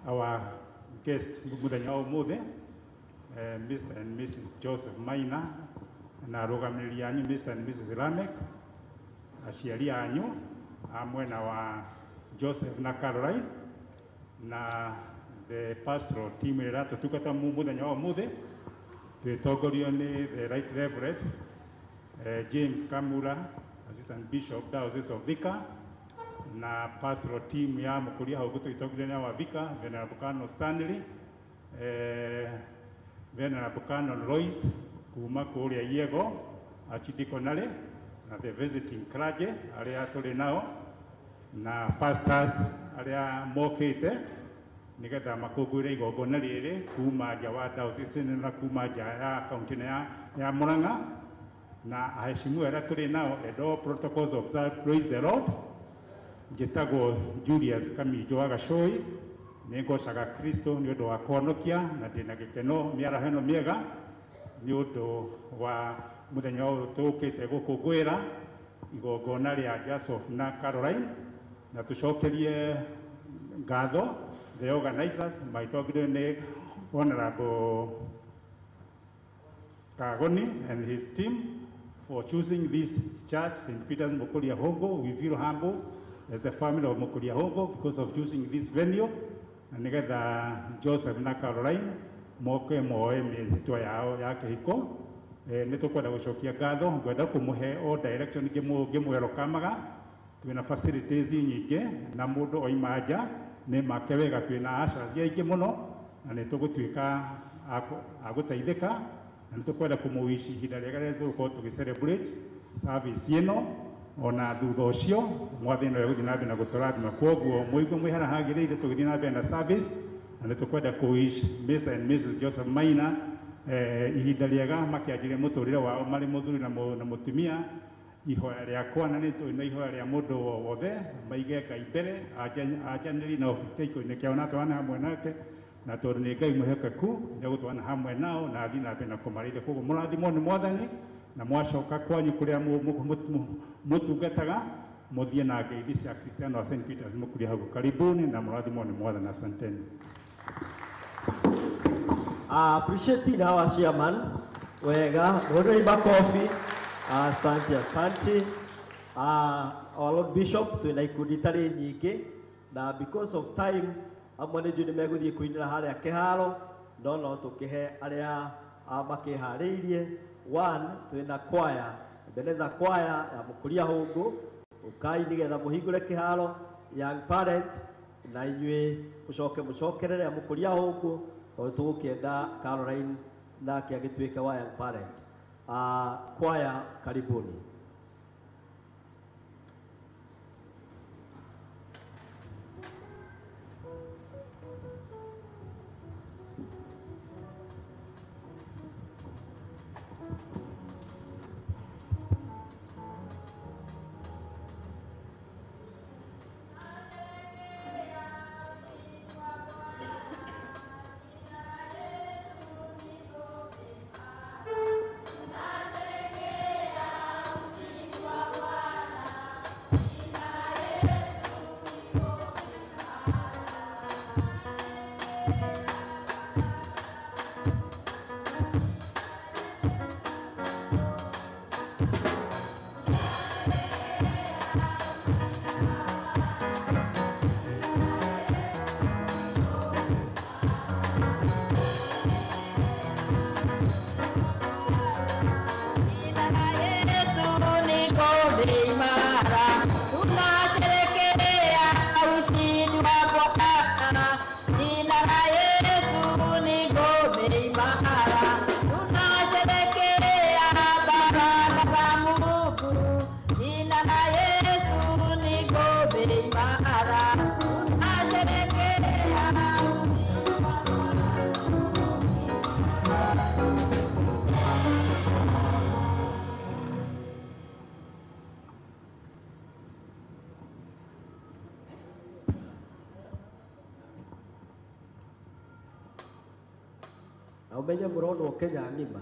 Our guest muthenya wa umuthi, Mr. and Mrs. Joseph Maina na arũgamĩrĩri anyu Mr. and Mrs. Lamek, aciari anyu a mwena wa Joseph na Caroline, na the pastoral team ĩrĩa ĩratũtungata muthenya wa umuthi, twĩtongorio nĩ the Right Reverend James Kamura, Assistant Bishop Diocese of Thika, na pastoral team ya Mũkũria Hũngũ tũgĩtongorio nĩ wa Thika, Venerable Canon Stanley, Venerable Canon Royce kuma kũrĩa Iego Archdeaconry, na the visiting clergy arĩa tũrĩ nao, na pastors arĩa mokĩte nĩgetha makũngũĩre igongona rĩrĩ kuma nja wa diocese na kuma nja ya kaunti ya Murang'a, na aheshimu arĩa tũrĩ nao, and all protocols observed, praise the Lord. Njĩtagwo Julius Kamijo wa Gacũi, nĩ ngocaga Kristo nĩ ũndũ wa kũhonokia, na ndĩna gĩkeno mĩaraho ĩno mĩega nĩ ũndũ wa mũthenya ũyũ tũũkĩte gũkũngũĩra igongona rĩa Joseph na Caroline, na tũcokerie ngatho the organizers magĩtongorio nĩ Honorable Kagoni and his team for choosing this church, St. Peter's Mũkũria Hũngũ. We feel humble as the family of Mukuria Hongo because of choosing this venue, na nĩgetha Joseph na Caroline moke moe mĩhĩtwa yao ya kĩhiko. Nĩ tũkwenda gũcokia ngatho, ngwenda kũmũhe o direction ngĩmwerokamaga. Twĩna facilities nyingĩ na mũndũ oima nja nĩ make wega, twĩna ushers aingĩ mũno na nĩ tũgũtuĩka a gũteithĩka, na nĩ tũkwenda kũmũwici ihinda rĩega rĩrĩa tũgũkorwo tũgĩ celebrate service ĩno ona thutha ũcio mwathani no egũthiĩ na mbere na gũtũrathima. Kwoguo mũigue mwĩ harĩa hagĩrĩire tũgĩthiĩ na mbere na service, na nĩ tũkwenda kũwish Mr and Mrs Joseph Maina ihinda rĩega makĩanjĩrĩria mũtũrĩre wao marĩ mũthuri na mũtumia. Ihoya rĩakwa na nĩ tũĩ na ihoya rĩa mũndũ o wothe maige Ngai mbere, anjanĩri na kĩhiko-inĩ kĩao na atwarane hamwe nake, na tondũ nĩ Ngai mwĩhokeku nĩegũtwarana hamwe nao na athiĩ na mbere na kũmarĩithia. Kwoguo mũrathimwo nĩ Mwathani, na mwacoka kwanyu kũrĩa mũtungataga mũthiĩ na ngeithi cia Kristiano wa St Peters Mukuria Hau. Karibuni na mũrathimwo nĩ Mwathani. Asanteni. Appreciating our chairman wega, mũhũrĩrei makobi. Asante, asante. Our Lord Bishop, twĩna ikundi itarĩ nyingĩ na because of time amwe nĩ njũĩ nĩ megũthiĩ kũinĩra harĩa kĩharo, no no tũkĩhe arĩa makĩharĩirie. One, twĩna choir, Ebenezer choir ya Mukuria Hũngũ, ũkai nĩgetha mũhingũre kĩharo. Young parent na inyuĩ mũcoke mũcokerere ya Mukuria Hũngũ, tondũ tũgũkĩenda Caroline nake agĩtuĩke wa young parent. Choir, karibuni. Umenye mũronwo Kenya ng'ima.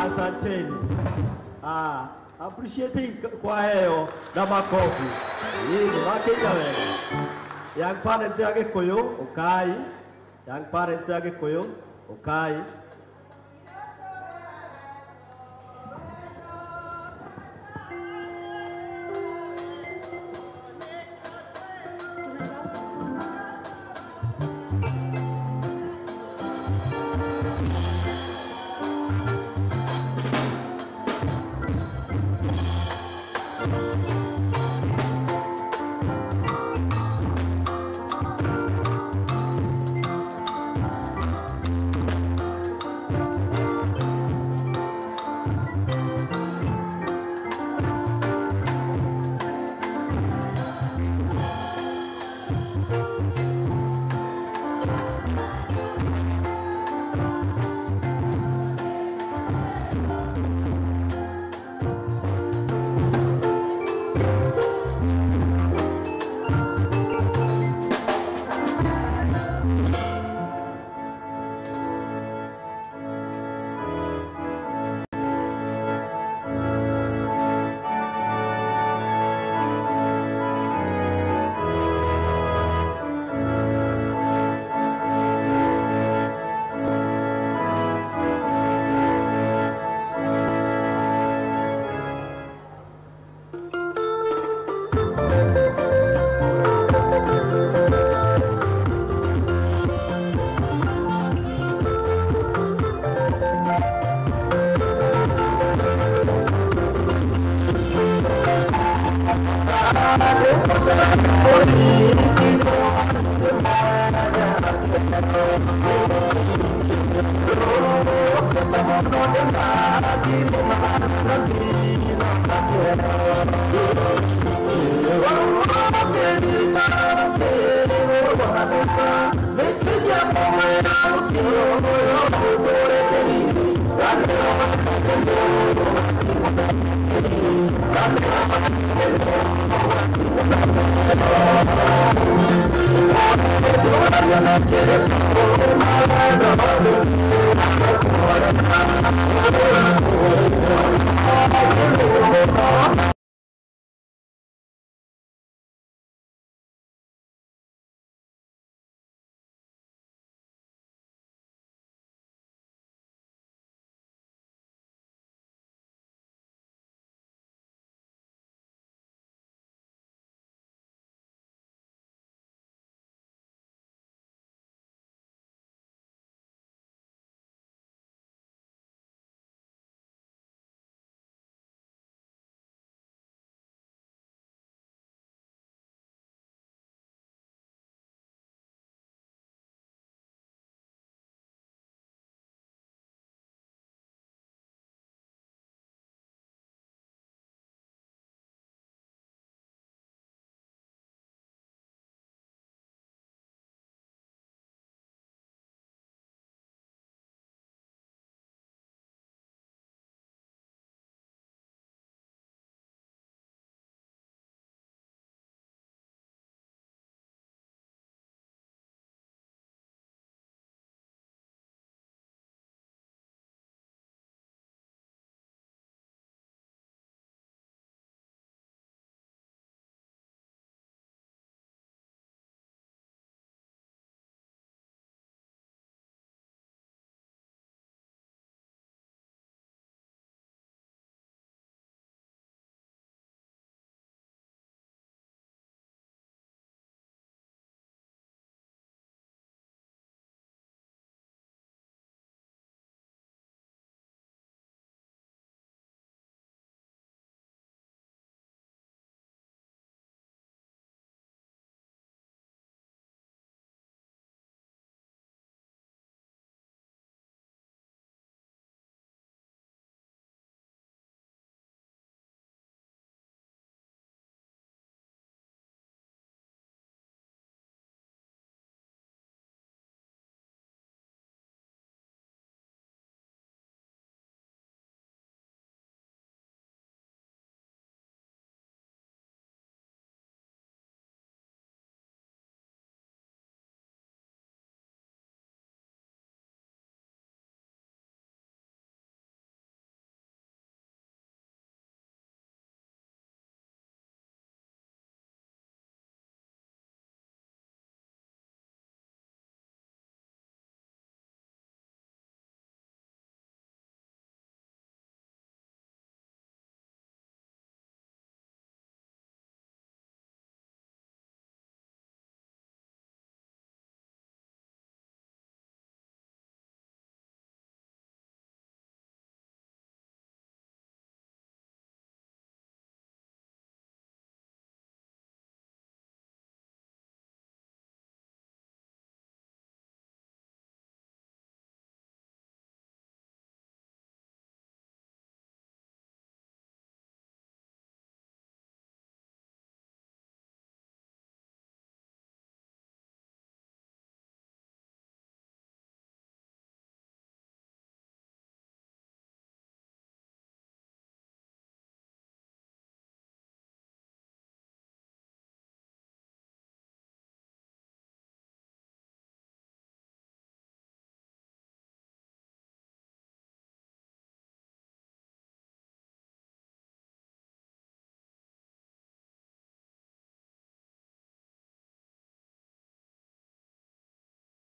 Asanteni. Appreciating kwa heo na makofi. Yeye wakenya wega. Young parents ya Gikuyu ukai. Young parents ya Gikuyu ukai.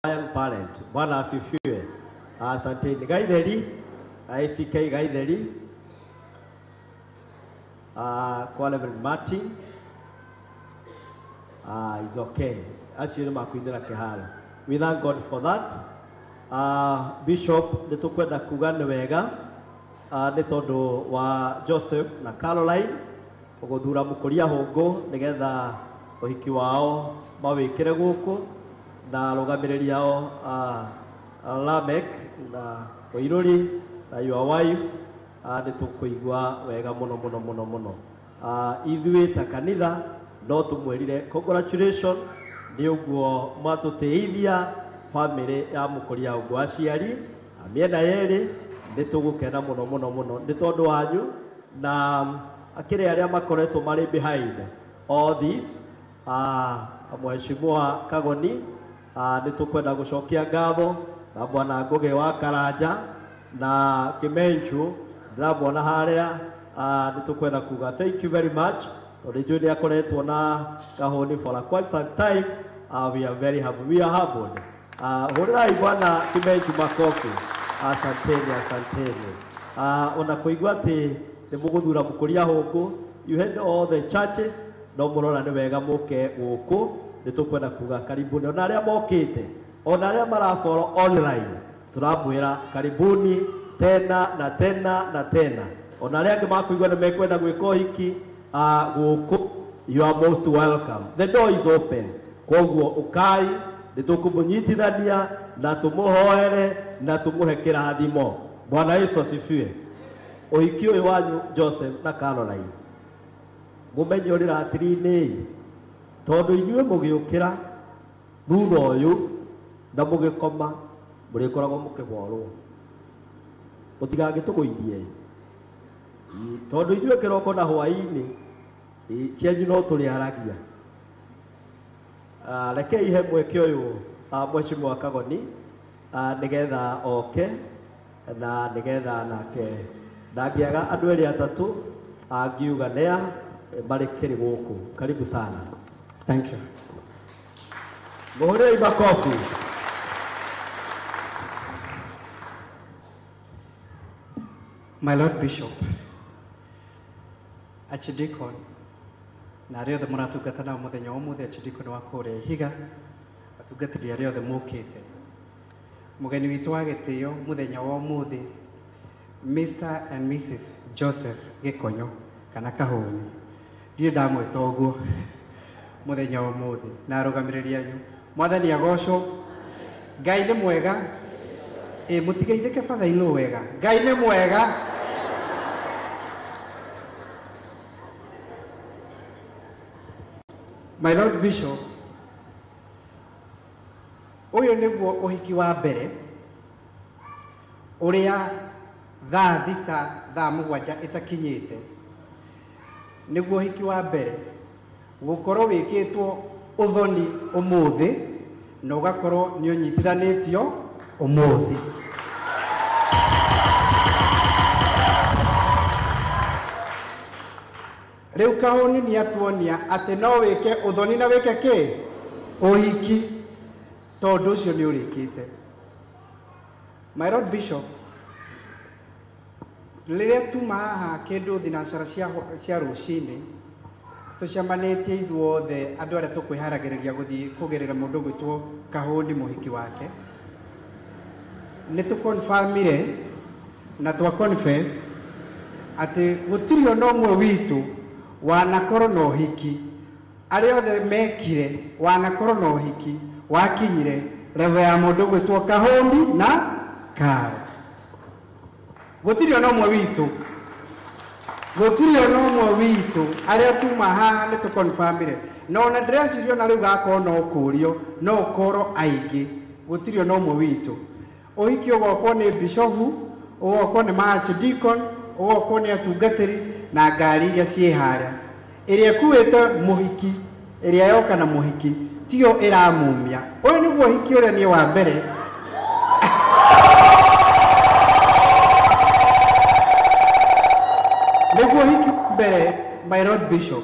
Young parent. Bwana asifiwe. Asanteni. Gaitheri, ICK Gaitheri. Kwa Reverend Martin. Is okay. Acio nĩ makuinĩra kĩharo. We thank God for that. Bishop, nĩ tũkwenda kuga nĩ wega nĩ tondũ wa Joseph na Caroline gũthura mũkũria hũngũ nĩgetha ũhiki wao mawĩkĩre gũkũ na arũgamĩrĩri ao Lamek na Oiruri na your wife nĩ tũkũigua wega mũno mũno mũno mũno. Ithuĩ ta kanitha no tũmwĩrire congratulations Nĩ ũguo mwatũtĩithia family ya Mũkũria Hũngũ, aciari a mĩena yerĩ nĩ tũgũkena mũno mũno mũno nĩ tondũ wanyu, na akĩrĩ arĩa makoretwo marĩ behind all this. Mheshimiwa Kagoni, nĩ tũkwenda gũcokia ngatho na Bwana Ngũgĩ wa Karanja na Kĩmenchu ndĩramuona harĩa. Nĩ tũkwenda kuga thank you very much tondũ njũĩ nĩ akoretwo na Kahũni for a quite some time. We are very happy, we are humbled. Hũrĩrai Bwana Kĩmenchu makofi. Asanteni, asanteni. Ona kũigua atĩ nĩ mũgũthura Mũkũria Hũngũ, you had all the churches, no mũrona nĩ wega mũke gũkũ, nĩ tũkwenda kuga karibuni. Ona arĩa mokĩte, ona arĩa marafollow online, tũramwĩra karibuni tena na tena na tena. Ona arĩa angĩ makũigua nĩ mekwenda gwĩka ũhiki gũkũ, you are most welcome. The door is open. Koguo ũkai, nĩ tũkũmũnyitithania na tũmũhoere na tũmũhe kĩrathimo. Bwana Yesu asifiwe. Ũhiki ũyũ wanyu Joseph na Caroline, mũmenye ũrĩ ratiri-inĩ, tondũ inyuĩ mũgĩũkĩra thutha ũyũ na mũgĩkoma mũrĩkoragwo mũkĩhorwo, mũtigagĩtũgũithie, tondũ ithuĩ kĩroko na hwaĩ-inĩ cianyu no tũrĩaragia. Rekei he mweke ũyũ Mheshimiwa Kagoni nĩgetha oke na nĩgetha nake ndangĩaga andũ erĩ atatũ angiuga nĩa marĩ kĩrĩ gũkũ. Karibu sana. Thank you. Mũhũrĩrei makobi. My Lord Bishop, Archdeacon, na arĩa othe mũratungata nao mũthenya wa ũmũthĩ, Archdeacon wa kũrĩa Ihiga, atungatĩri arĩa othe mũkĩte, mũgeni witũ wa gĩtĩo mũthenya wa ũmũthĩ, Mr. and Mrs. Joseph Gĩkonyo kana Kahũni, ndirĩ ndamwĩta ũguo mũthenya wa ũmũthĩ, na arũgamĩrĩri anyu. Mwathani agocwo. Ngai nĩ mwega. Ĩ mũtigeithĩke batha-inĩ wega. Ngai nĩ mwega. My Lord Bishop, ũyũ nĩguo ũhiki wa mbere ũrĩa thaa 6 thaa 7 ĩtakinyĩte, nĩguo ũhiki wa mbere gũkorwo wĩkĩtwo ũthoni ũmũthĩ na ũgakorwo nĩ ũnyitithanĩtio ũmũthĩ. Rĩu Kahũni nĩ atuonia atĩ no wĩke ũthoni na wĩke kĩ ũhiki, tondũ ũcio nĩ ũrĩkĩte. My Lord Bishop, rĩrĩa tuma haha kĩndũ thinacara cia rũcinĩ, tũcemanĩtie ithuothe andũ arĩa tũkwĩharagĩrĩria gũthiĩ kũgerera mũndũ ũgwĩtwo Kahũni mũhiki wake, nĩ tũconfirmire na twa confess atĩ gũtirĩ ona ũmwe witũ wanakorwo na ũhiki, arĩa othe mekire wanakorwo na ũhiki wakinyire level ya mũndũ ũgwĩtwo Kahũni na Karo. Gũtirĩ ona ũmwe witũ, gũtirĩ ona ũmwe witũ arĩa tuma haha nĩ tũconfirmire, na ona ndĩreciria ona rĩu gakorwo no kũrio no ũkorwo aingĩ, gũtirĩ ona ũmwe witũ. Ũhiki ũgokwo nĩ bishofu, ũgokwo nĩ archdeacon, ũgokwo nĩ atungatĩri na ngari iria ciĩ harĩa, ĩrĩa ĩkuĩte mũhiki, ĩrĩa yoka na mũhiki tiyo ĩramumia. Ũyũ nĩguo ũhiki ũrĩa niĩ wa mbere nĩguo ũhiki mbere, my Lord Bishop,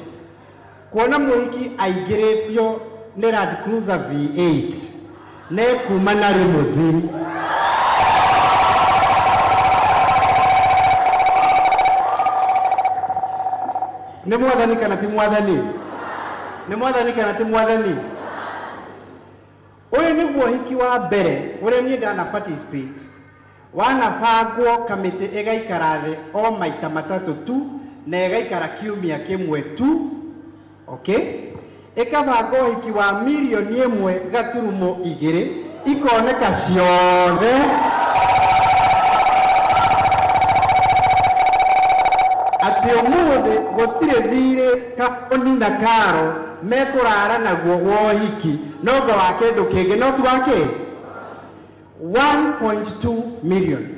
kuona mũhiki aingĩrĩtio nĩ Land Cruiser V8 na ĩkuma na limousine. Nĩ mwathani kana ti mwathani? Nĩ mwathani kana ti mwathani? Ũyũ nĩguo ũhiki wa mbere ũrĩa niĩ ndana participate, wanabangwo kamĩtĩ ĩgaikara thĩ o maita matatũ tu na ĩgaikara kiumia kĩmwe tu, okay? Ĩkabangwo ũhiki wa mirioni 1.2 ikoneka ciothe. Atĩ ũmũthĩ gũtirĩ thirĩ Kahũni na Karo mekũrara naguo wa ũhiki no nga wa kĩndũ kĩngĩ no ti wa kĩ 1.2 million.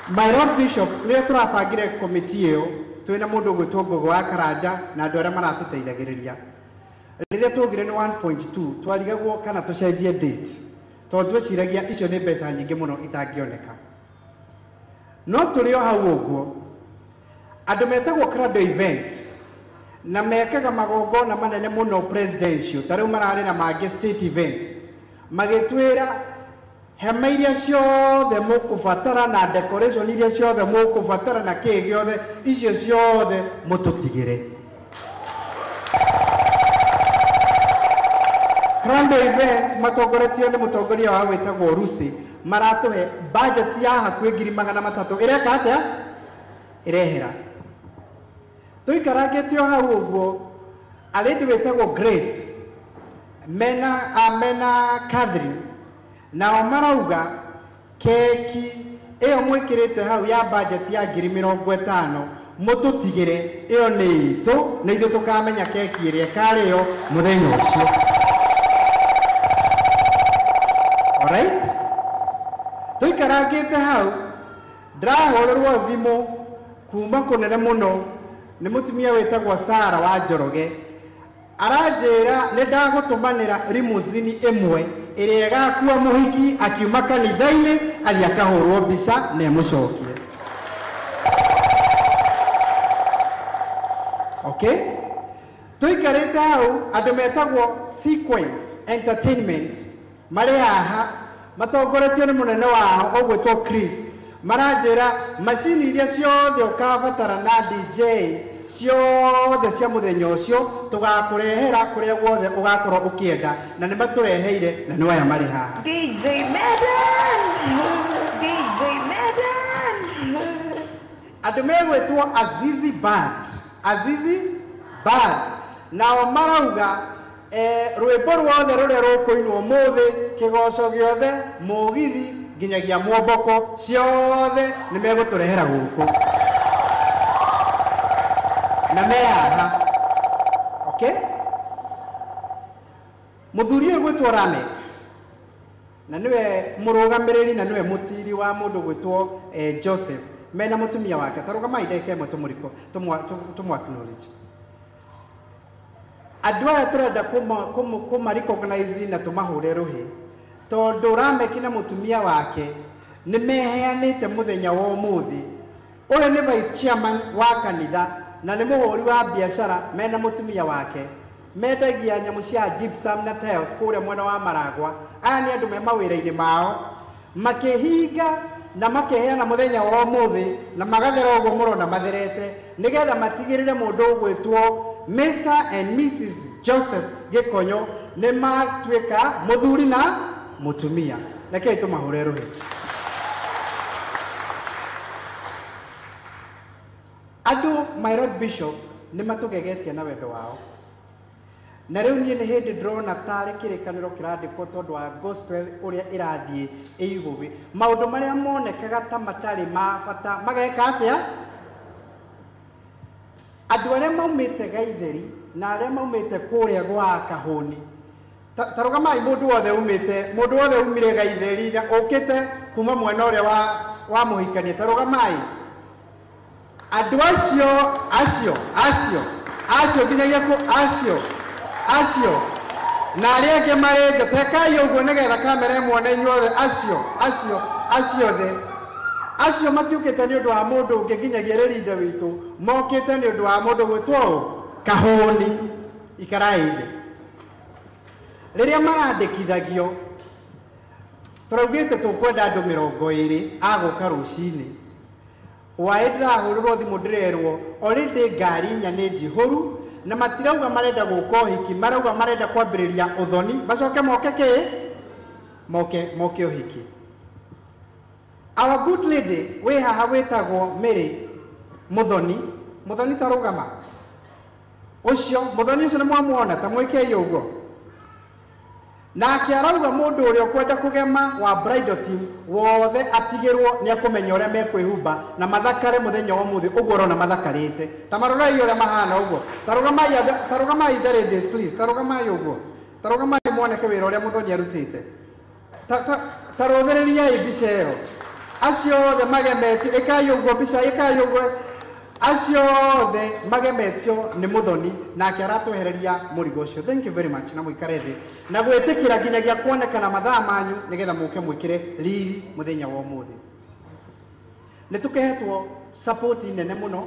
My Lord Bishop, rĩrĩa tũrabangire komiti ĩyo twĩna mũndũ ũgwĩtwo Ngogo wa Karanja na andũ arĩa maratũteithagĩrĩria, rĩrĩa twaugire nĩ 1.2 twarigagwo kana tũcenjie date tondũ tweciragia icio nĩ mbeca nyingĩ mũno itangĩoneka. No tũrĩ o hau ũguo, andũ metagwo Crado Events na mekaga magongona manene mũno presidential, ta rĩu mararĩ na mangĩ state event, magĩtwĩra hema iria ciothe mũkũbatara na decoration iria ciothe mũkũbatara na kĩĩ gĩothe, icio ciothe mũtũtigĩre. Crado Events matongoretio nĩ mũtongoria wao wĩtagwo Rusi, maratũhe budget ya hakuhĩ 300,000 ĩreka atĩa? Ĩrehera. Tũikarangĩte o hau ũguo, a lady wĩtagwo Grace mena Catherine nao marauga keki ĩyo mwĩkĩrĩte hau ya budget ya 50,000 mũtũtigĩre, ĩyo nĩ itũ na ithuĩ tũkamenya keki ĩrĩa ĩkarĩo mũthenya ũcio. Alright? Tũikarangĩte hau ndĩrahũrĩrwo thimũ kuma kũnene mũno nĩ mũtumia wĩtagwo Sara wa Njoroge, aranjĩra nĩ ndagũtũmanĩra limousine ĩmwe ĩrĩa ĩgakua mũhiki akiuma kanitha-inĩ athiĩ akahũrwo mbica na ĩmũcokie. Okay? Tũikarĩte hau andũ metagwo Sequence Entertainment marĩ haha matongoretio nĩ mũnene wao ũgwĩtwo Chris, maranjĩra macini iria ciothe ũkabatara na DJ ciothe cia mũthenya ũcio tũgakũrehera kũrĩa guothe ũgakorwo ũkĩenda, na nĩ matũreheire na nĩ aya marĩ haha. DJ Madden! DJ Madden! Andũ megwĩtwo Azizi Band, Azizi Band nao marauga rwĩmbo ruothe rũrĩa rũkũinwo ũmũthĩ, kĩgoco gĩothe, mũgithi nginyagia mwomboko ciothe nĩ megũtũrehera gũkũ na me haha. Okay? Mũthuri ũyũ gwĩtwo Ramek na nĩwe mũrũgamĩrĩri na nĩwe mũtiri wa mũndũ gwĩtwo Joseph mena mũtumia wake. Ta rũgamai ndagĩka ĩmwe tũmũ acknowledge. Andũ aya tũrenda kũma recognize na tũmahũre rũhĩ tondũ Ramek na mũtumia wake nĩ meheanĩte mũthenya wa ũmũthĩ. Ũyũ nĩ vice chairman wa kanitha na nĩ mũhũri wa biacara mena mũtumia wake, mendagia nyamũ cia gypsum na tiles kũrĩa mwena wa Maragwa. Aya nĩ andũ me mawĩra-inĩ mao makĩhinga na makeheana mũthenya wa ũmũthĩ na magathera ũguo mũrona matherete nĩgetha matigĩrĩre mũndũ ũgwĩtwo Mr. and Mrs. Joseph Gĩkonyo nĩ matuĩka mũthuri na mũtumia. Rekei tũmahũre rũhĩ. Andũ, my Lord Bishop, nĩ matũgegetie na wendo wao, na rĩu niĩ nĩ hĩndĩ ndĩrona tarĩ kĩrĩkanĩro kĩrandĩkwo tondũ wa gospel ũrĩa ĩrathiĩ ĩigũĩ. Maũndũ marĩa monekaga ta matarĩ ma bata mageka atĩa? Andũ arĩa maumĩte Gaitheri na arĩa maumĩte kũrĩa gwa Kahũni, ta rũgamai mũndũ wothe umĩte, mũndũ wothe umire Gaitheri na ũkĩte kuma mwena ũrĩa wa mũhikania, ta rũgamai. Andũ acio acio acio acio nginyagia kũ acio acio na arĩa angĩ marĩ nja, tekai ũguo nĩgetha kamera ĩmuone inyuothe. Acio acio acio othe acio matiũkĩte nĩ ũndũ wa mũndũ ũngĩ nginyagia rĩrinda witũ, mokĩte nĩ ũndũ wa mũndũ gwĩtwo ũ Kahũni. Ikarai thĩ. Rĩrĩa marandĩkithagio tũraugĩte tũkwenda andũ 20 a gũka rũcinĩ. Waĩ ndĩrahũrĩrwo thimũ ndĩrerwo already ngari inya nĩ njihũru na matirauga marenda gũka ũhiki, marauga marenda kwambĩrĩria ũthoni macoke moke kĩ moke ũhiki. Our good lady wĩ haha wĩtagwo Mary Muthoni, Muthoni ta rũgama ũcio, Muthoni ũcio nĩ mwamuona, ta mwĩkei ũguo. Nake arauga mũndũ ũrĩa ũkwenda kũgema wa bridal team wothe atigĩrwo nĩ akũmenya ũrĩa mekwĩhumba na mathakare mũthenya wa ũmũthĩ ũguo ũrona mathakarĩte. Ta marorai ũrĩa mahana ũguo. Ta rũgamai the ladies please, ta rũgamai ũguo. Ta rũgamai muoneke wĩra ũrĩa Mũthoni arutĩte. Ta rũthĩrĩriai mbica ĩyo. Acio othe magemetio, ĩkai ũguo mbica, ĩkai ũguo. Acio othe magemetio nĩ Mũthoni nake aratwehereria mũrigo ũcio. Thank you very much na mũikare thĩ na gwĩtĩkĩra nginyagia kuonekana mathaa manyu nĩgetha mũke mwĩkĩre riri mũthenya wa ũmũthĩ. Nĩ tũkehetwo support nene mũno,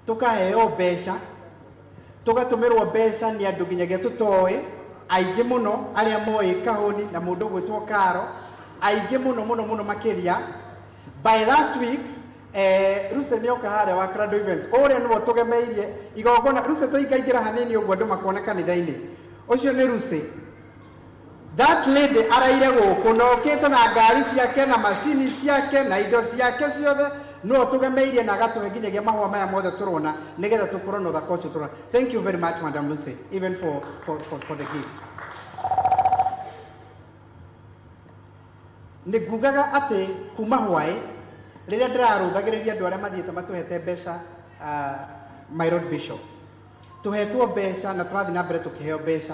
tũkaheo mbeca, tũgatũmĩrwo mbeca nĩ andũ nginyagia tũtoĩ aingĩ mũno arĩa moĩ Kahũni na mũndũ ũgwĩtwo Karo, aingĩ mũno mũno mũno makĩria. By last week Ruse nĩoka harĩa wa Crado Events ũrĩa nĩwe tũgemeirie igongona. Ruse tũingaingĩra hanini ũguo andũ makuona kanitha-inĩ. Ũcio nĩ Ruse. That lady araire gũkũ na okĩte na ngari ciake na macini ciake na indo ciake ciothe, no tũgemeirie na agatũhe nginyagia mahũa maya mothe tũrona nĩgetha tũkorwo na ũthaka ũcio tũrona. Thank you very much Madam Lucy, even for the gift. Nĩ ngugaga atĩ kuma hwaĩ rĩrĩa ndĩrarũthagĩrĩria andũ arĩa mathiĩte matũhete mbeca, my Lord Bishop, tũhetwo mbeca na tũrathiĩ na mbere tũkĩheo mbeca,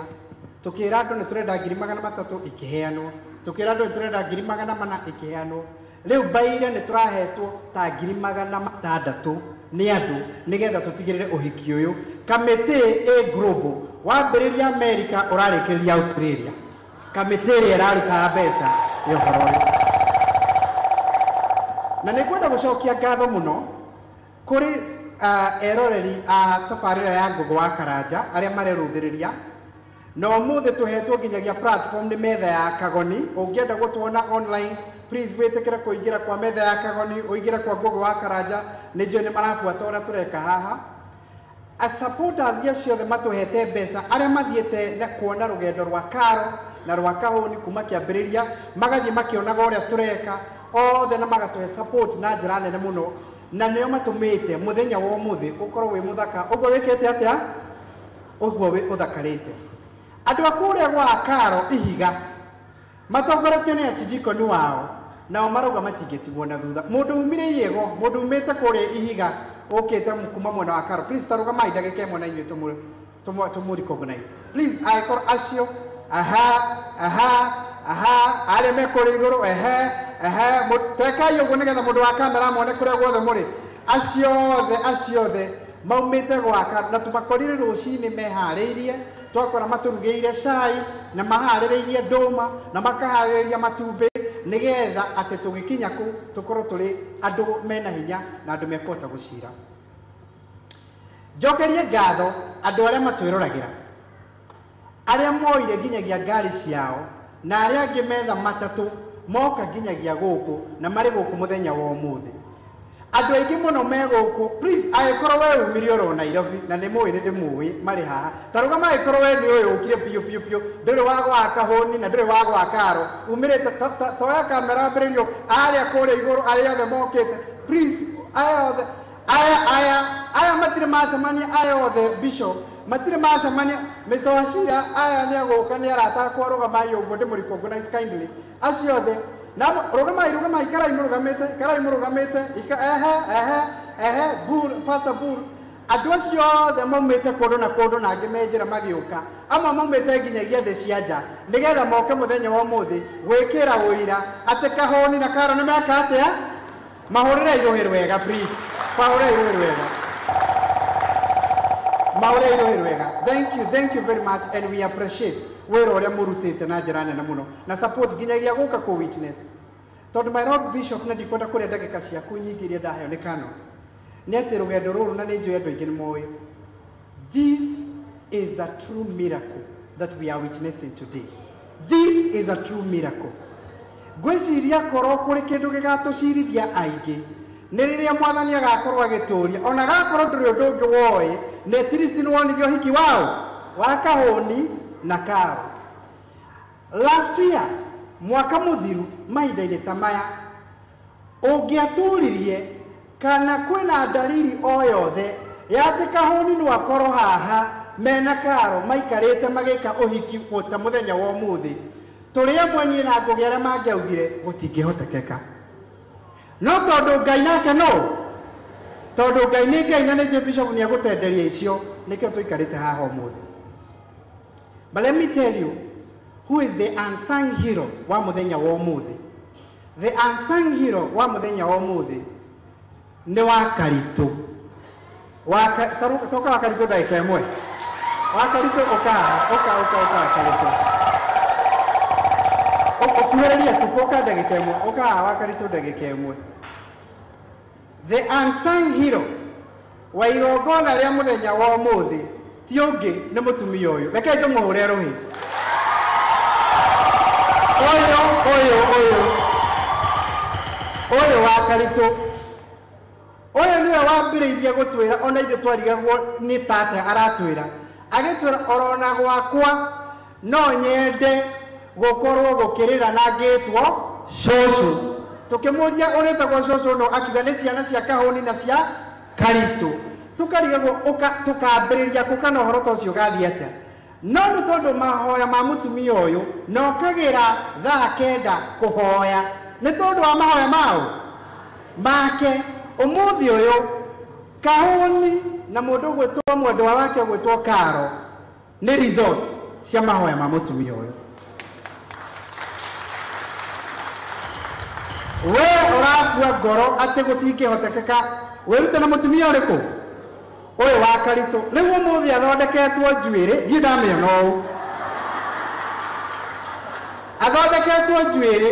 tũkĩra andũ nĩ tũrenda 300,000 ikĩheanwo, tũkĩra andũ nĩ tũrenda 400,000 ikĩheanwo. Rĩu mbaire nĩ tũrahetwo ta 600,000 nĩ andũ nĩgetha tũtigĩrĩre ũhiki ũyũ. Kamĩtĩ ĩ global, wambĩrĩria America ũrarĩkĩrĩria Australia. Kamĩtĩ ĩrĩa ĩraruta mbeca ya ũhoro ũyũ. Na nĩ ngwenda gũcokia ngatho mũno kũrĩ eroreri a tabarĩra ya Ngũgũ wa Karanja arĩa marerũthĩrĩria. Na ũmũthĩ tũhetwo nginyagia platform nĩ metha ya Kagoni. Ũngĩenda gũtuona online please wĩtĩkĩre kũingĩra kwa metha ya Kagoni, ũingĩre kwa Ngũgũ wa Karanja, nĩ njũĩ nĩ marabuata ũrĩa tũreka haha. A supporters acio othe matũhete mbeca arĩa mathiĩte na kuona rũgendo rwa Karo na rwa Kahũni kuma kĩambĩrĩria, magathiĩ makĩonaga ũrĩa tũreka othe na magatũhe support na njĩra nene mũno, na nĩo matũmĩte mũthenya wa ũmũthĩ ũkorwo wĩ mũthaka ũguo wĩkĩte atĩa, ũguo wĩ ũthakarĩte. Andũ a kũrĩa gwa Karo ihiga matongoretio nĩ archdeacon wao, nao marauga matingĩtigwo na thutha. Mũndũ umire Iego, mũndũ umĩte kũrĩa ihiga ũkĩte kuma mwena wa Karo, please ta rũgamai ndagĩka ĩmwe na inyuĩ tũmũ recognize please. Angĩkorwo acio aha aha aha arĩa me kũrĩa igũrũ, ehe ehe, tekai ũguo nĩgetha mũndũ wa kamera mone kũrĩa guothe mũrĩ. Acio othe, acio othe maumĩte gwaka na tũmakorire rũcinĩ meharĩirie, twakora matũrugĩire cai na maharĩrĩirie ndũma na makaharĩrĩria matumbĩ nĩgetha atĩ tũgĩkinya kũu tũkorwo tũrĩ andũ mena hinya na andũ mekũhota gũcira. Njokerie ngatho andũ arĩa matwĩroragĩra, arĩa moire nginyagia ngari ciao na arĩa angĩ metha matatũ moka nginyagia gũkũ na marĩ gũkũ mũthenya wa ũmũthĩ. Andũ aingĩ mũno me gũkũ, please angĩkorwo we umire oro Nairobi na nĩ mũĩ nĩ ndĩmũĩ marĩ haha, ta rũgama angĩkorwo we nĩ ũyũ ũkire biũ biũ biũ, ndũrĩ wa gwa Kahũni na ndũrĩ wa gwa Karo, umĩrĩte toya kamera ambĩrĩrio arĩa kũrĩa igũrũ arĩa othe mokĩte, please aya othe aya aya aya matirĩ macemania, aya othe Bishop matirĩ macemania. Mr. Wachira aya nĩ agũka nĩ arata akwa, rũgamai ũguo ndĩmũ recognize kindly acio othe. Na rũgamai rũgamai, ikarai mũrũgamĩte, ikarai mũrũgamĩte, ehe ehe ehe, Bur, Pastor Bur. Andũ acio othe maumĩte kũndũ na kũndũ na angĩ me njĩra magĩũka, amwe maumĩte nginyagia thĩ cia nja nĩgetha moke mũthenya wa ũmũthĩ gwĩkĩra ũira atĩ Kahũni na Karo nĩ meka atĩa. Mahũrĩre irũhĩ rwega please, mahũrĩre irũhĩ rwega, mahũrĩre irũhĩ rwega. Thank you, thank you very much and we appreciate wĩra ũrĩa mũrutĩte na njĩra nene mũno na support nginyagia gũka kũ witness. Tondũ my Lord Bishop, na ndikwenda kũrĩa ndagĩka ciaku nyingĩ iria ndaheo nĩ Canon, nĩ atĩ rũgendo rũrũ na nĩ njũĩ andũ aingĩ nĩ moĩ, this is a true miracle that we are witnessing today. This is a true miracle. Ngwĩciria korwo kũrĩ kĩndũ gĩgatũcirithia aingĩ nĩ rĩrĩa mwathani agakorwo agĩtũria, ona gakorwo ndũrĩ ũndũ ũngĩ woĩ, nĩ at least nĩ wonire ũhiki wao wa Kahũni na Karo. Last year, mwaka mũthiru mahinda-inĩ ta maya, ũngĩatũririe kana kwĩna dalili o yothe ya atĩ Kahũni no akorwo haha mena Karo maikarĩte magĩka ũhiki ta mũthenya wa ũmũthĩ tũrĩ amwe niĩ na Ngũgĩ arĩa mangĩaugire gũtingĩhotekeka no tondũ Ngai nake no tondũ Ngai nĩ Ngai na nĩ Bishop nĩ egũtenderia icio nĩkĩo tũikarĩte haha ũmũthĩ. But let me tell you who is the unsung hero wa mũthenya wa ũmũthĩ. The unsung hero wa mũthenya wa ũmũthĩ nĩ wa Karitũ. Toka wa Karitũ ndagĩka ĩmwe. Wa Karitũ ũka ũka ũka ũka wa Karitũ. Ũkuhĩrĩria tu ũka ndagĩka ĩmwe ũka wa Karitũ ndagĩka ĩmwe. The unsung hero wa igongona rĩa mũthenya wa ũmũthĩ ti ũngĩ nĩ mũtumia ũyũ. Reke njũmũhũre rũhĩ. Ũyũ ũyũ ũyũ ũyũ wa Karitũ ũyũ nĩwe wambĩrĩirie gũtwĩra ona ithuĩ twarigagwo nĩ tata aratwĩra agĩtwĩra orona gwakwa no nyende gũkorwo gũkĩrĩra na ngĩtwo cũcũ. Tũkĩmũria ũrĩtagwo cũcũ no akiuga nĩ ciana cia Kahũni na cia Karitũ. Tũkarigagwo tũkambĩrĩria kũ kana ũhoro ta ũcio ũgathiĩ atĩa. No nĩ tondũ mahoya ma mũtumia ũyũ na ũkagĩra thaa 9 kũhoya nĩ tondũ wa mahoya mao make ũmũthĩ ũyũ Kahũni na mũndũ ũgwĩtwo mwendwa wake ũgwĩtwo Karo nĩ results cia mahoya ma mũtumia ũyũ. We ũrakua ngoro atĩ gũtingĩhotekeka wĩrute na mũtumia ũrĩkũ ũyũ wa Karitũ. Rĩu ũmũthĩ athondeketwo njuĩrĩ ndiĩ ndamĩona ũũ athondeketwo njuĩrĩ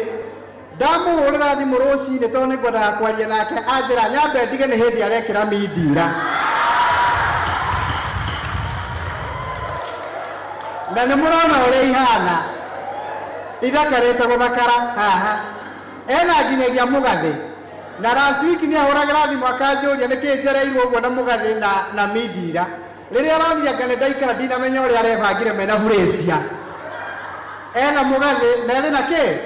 ndamũhũrĩra thimũ rũcinĩ tondũ nĩngwendaga kwaria nake anjĩra nyambe ndige nĩ hĩndĩ arekĩra mindira na nĩ mũrona ũrĩa ihana ithakarĩte gũthakara haha ena nginyagia mũgathĩ na last week nĩ ahũragĩra thimũ akanjũria nĩkĩĩ njereirwo ũguo na mũgathĩ na mindira rĩrĩa aronire anga nĩ ndaikara ndinamenya ũrĩa arebangire mena burĩcia ena mũgathĩ na ĩrĩ na kĩ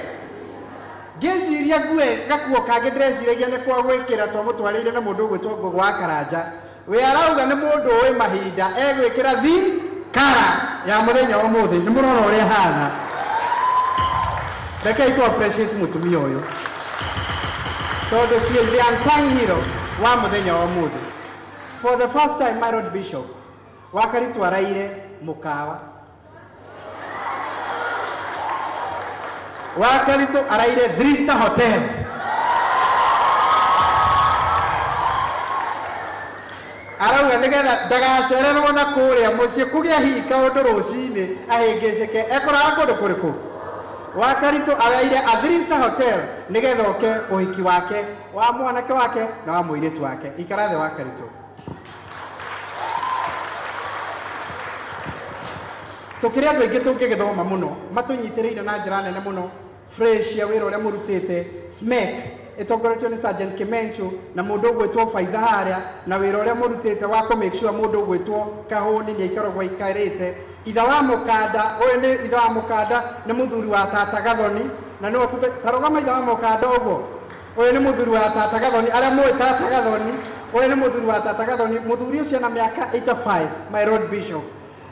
ngĩciria ngue gakuo kangĩ ndĩreciragia nĩ kwa gwĩkĩra twamũtwarĩire na mũndũ ũgwĩtwo Ngũgũ wa Karanja we arauga nĩ mũndũ ũĩ mahinda egwĩkĩra thi kara ya mũthenya wa ũmũthĩ nĩ mũrona ũrĩa hana. Rekei tũ appreciate mũtumia ũyũ tondũ she is the unsung hero wa mũthenya wa ũmũthĩ. For the first time my Lord Bishop wa Karitũ araire mũkawa. Wa Karitũ araire 3-star hotel. Arauga nĩgetha ndagacererwo na kũrĩa mũciĩ kũgĩa hihi kaũndũ rũcinĩ ahĩngĩcĩke ekoraga kũndũ kũrĩkũ. Wa Karitũ araire a 3-star hotel nĩgetha oke ũhiki wake wa mwanake wake na wa mũirĩtu wake. Ikara thĩ wa Karitũ. Tũkĩrĩ andũ aingĩ tũngĩgĩthoma mũno matũnyitĩrĩire na njĩra nene mũno fresh ya wĩra ũrĩa mũrutĩte SMEC ĩtongoretio nĩ Sergeant Kimenchu na mũndũ ũgwĩtwo Faiza harĩa na wĩra ũrĩa mũrutĩte wa kũ make sure mũndũ ũgwĩtwo Kahũni nĩ aikaragwo aikarĩte. Ithe wa Mũkanda ũyũ nĩ ithe wa Mũkanda nĩ mũthuri wa tata Gathoni na nĩwe tarũgama ithe wa Mũkanda ũguo ũyũ nĩ mũthuri wa tata Gathoni arĩa mũĩ tata Gathoni ũyũ nĩ mũthuri wa tata Gathoni mũthuri ũcio na mĩaka 85 my Lord Bishop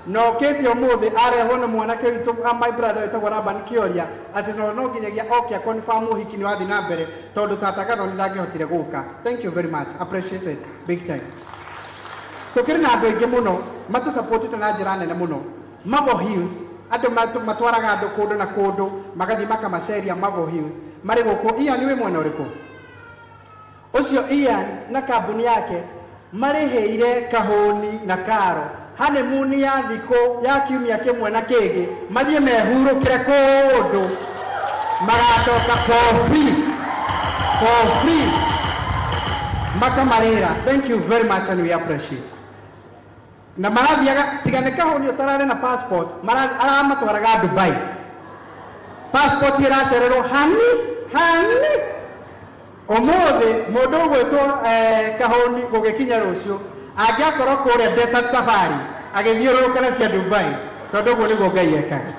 na okĩte ũmũthĩ arehwo nĩ mwanake witũ my brother wĩtagwo Laban Kĩoria atĩ no nginyagia oke aconfirm ũhiki nĩ wathiĩ na mbere tondũ tata Gathoni ndangĩhotire gũka. Thank you very much, appreciated big time. Tũkĩrĩ na andũ aingĩ mũno matũsupportĩte na njĩra nene mũno. Marble Hills andũ matwaraga andũ kũndũ na kũndũ magathiĩ makamaceria Marble Hills marĩ gũkũ. Ian wĩ mwena ũrĩkũ? Ũcio Ian na kambuni yake marĩhĩire Kahũni na Karo honeymoon ya thikũ ya kiumia kĩmwe na kĩngĩ mathiĩ mehurũkĩre kũndũ magacoka for free for free makamarĩra. Thank you very much and we appreciate. Na marathiaga tiga nĩ Kahũni ũtararĩ na passport aramatwaraga Dubai passport ĩracererwo hani hani ũmũthĩ mũndũ ũgwĩtwo Kahũni gũgĩkinya rũciũ angĩakorwo kũrĩa desert safari agĩthiũrũrũka na cia Dubai tondũ ũguo nĩguo Ngai ekaga.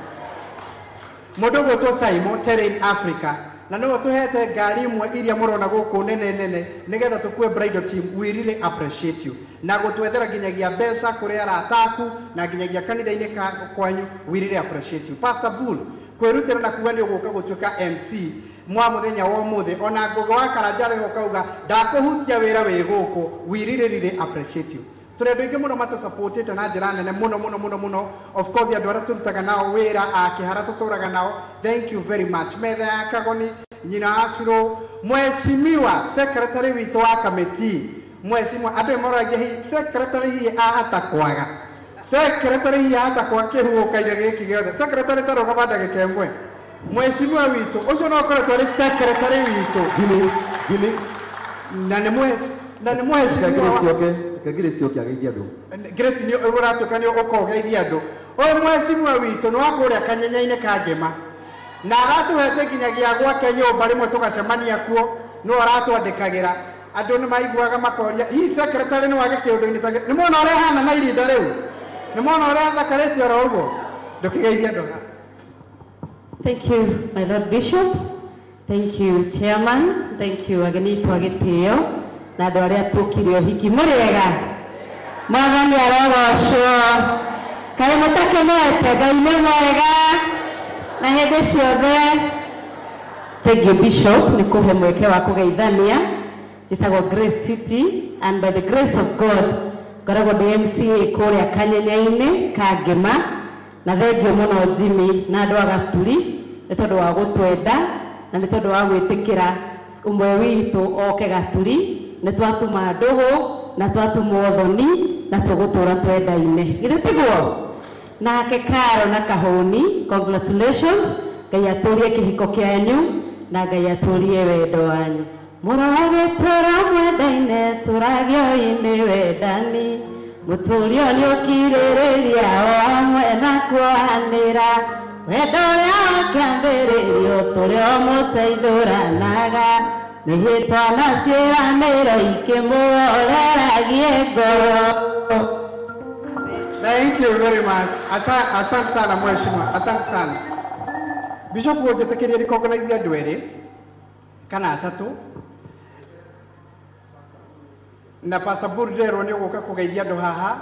Mũndũ ũgwĩtwo Simon Terrain Africa Na nĩwe tũhete ngari imwe iria mũrona gũkũ nene nene nĩgetha tũkue bridal team. We really appreciate you. Na gũtwethera nginyagia mbeca kũrĩ arata aku na nginyagia kanitha-inĩ kwanyu. We really appreciate you. Pastor Bull kwĩrutĩra na kuga nĩ ũgũka gũtuĩka MC mwa mũthenya wa ũmũthĩ, ona Ngũgĩ wa Karanja rĩho kauga ndakũhutia wĩra wĩ gũkũ. We really really appreciate you. Tũrĩ andũ aingĩ mũno matũsupportĩte na njĩra nene mũno mũno mũno mũno. Of course andũ arĩa tũrutaga nao wĩra a kĩhara tũtũraga nao, thank you very much. Metha ya Kagoni, nyina wa Cirũ, mheshimiwa secretary witũ wa kamĩtĩ, mheshimiwa andũ moragia hihi secretary hihi ahata kwaga, secretary hihi ahata kwaga kĩhuhũkaine gĩkĩ gĩothe. Secretary ta rũgama ndagĩka ĩmwe. Mheshimiwa witũ ũcio no ũkoretwo arĩ secretary witũ na nĩ mheshimiwa Grace oke ageithie andũ. Grace nĩ ũratuĩka nĩ ũkogeithia andũ. Ũyũ mheshimiwa witũ nĩ wa kũrĩa kanyenya-inĩ ka Ngĩma na aratũhete nginyagia gwake nyũmba rĩmwe tũgacemania kuo, no aratwandĩkagĩra. Andũ nĩ maiguaga makoria hihi secretary nĩ wage kĩũndũ-inĩ ta nĩ mwona ũrĩa ahana na irinda rĩu, nĩ mwona ũrĩa athakarĩte oro ũguo. Ndũkĩgeithie andũ. Thank you, my Lord Bishop. Thank you, Chairman. Thank you, ageni itũ a gĩtĩo na andũ arĩa tũkire ũhiki. Mũrĩega? Mwathani arogocwo. Kaĩ mũtakenete? Ngai nĩ mwega na hĩndĩ ciothe. Thank you, Bishop, nĩ kũhe mweke wa kũgeithania. Njĩtagwo Grace City and by the grace of God ngoragwo ndĩ MCA kũrĩa kanyenya-inĩ ka Ngĩma. Na thengio mũno Jimmy na andũ a Gaturi nĩ tondũ wa gũtwenda na nĩ tondũ wa gwĩtĩkĩra ũmwe witũ oke Gaturi. Nĩ twatuma ndũgũ na twatuma ũthoni na tũgũtũra twendaine, githĩ tiguo? Nake Karo na Kahũni, congratulations. Ngai atũrie kĩhiko kĩanyu na Ngai atũrie wendo wanyu. Mũrogĩtũra mwendaine tũragio-inĩ wendani, mũtũrio nĩ ũkirĩrĩria o hamwe na kuohanĩra, wendo ũrĩa wakĩambĩrĩrio tũrĩ o mũteithũranaga, mĩhĩtwa na ciĩranĩro ikĩmũoreragie ngoro. Thank you very much. Asante sana mheshimiwa, asante sana. Bishop ũnjĩtĩkĩrie recognize andũ erĩ kana atatũ na Pastor Burderwo nĩ ũgũka kũgeithia andũ haha.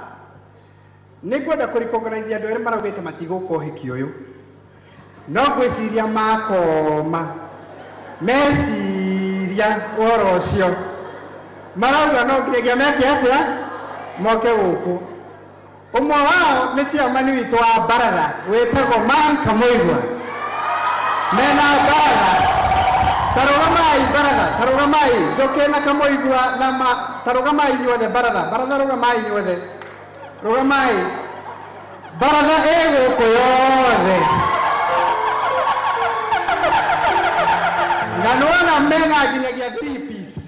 Nĩ ngwenda kũ recognize andũ erĩ maraugĩte matigũka ũhiki ũyũ, no ngwĩciria makoma meciria ũhoro ũcio marauga no nginyagia meke atĩa moke gũkũ. Ũmwe wao nĩ chairman witũ wa baratha wĩtagwo Man Kamũigua. Mena baratha, tarũgamai baratha, tarũgamai Njoke na Kamũigua na ma, tarũgamai inyuothe baratha, baratha rũgamai inyuothe, rũgamai baratha ĩ gũkũ yothe. Na nĩwona mena nginyagia 3 piece,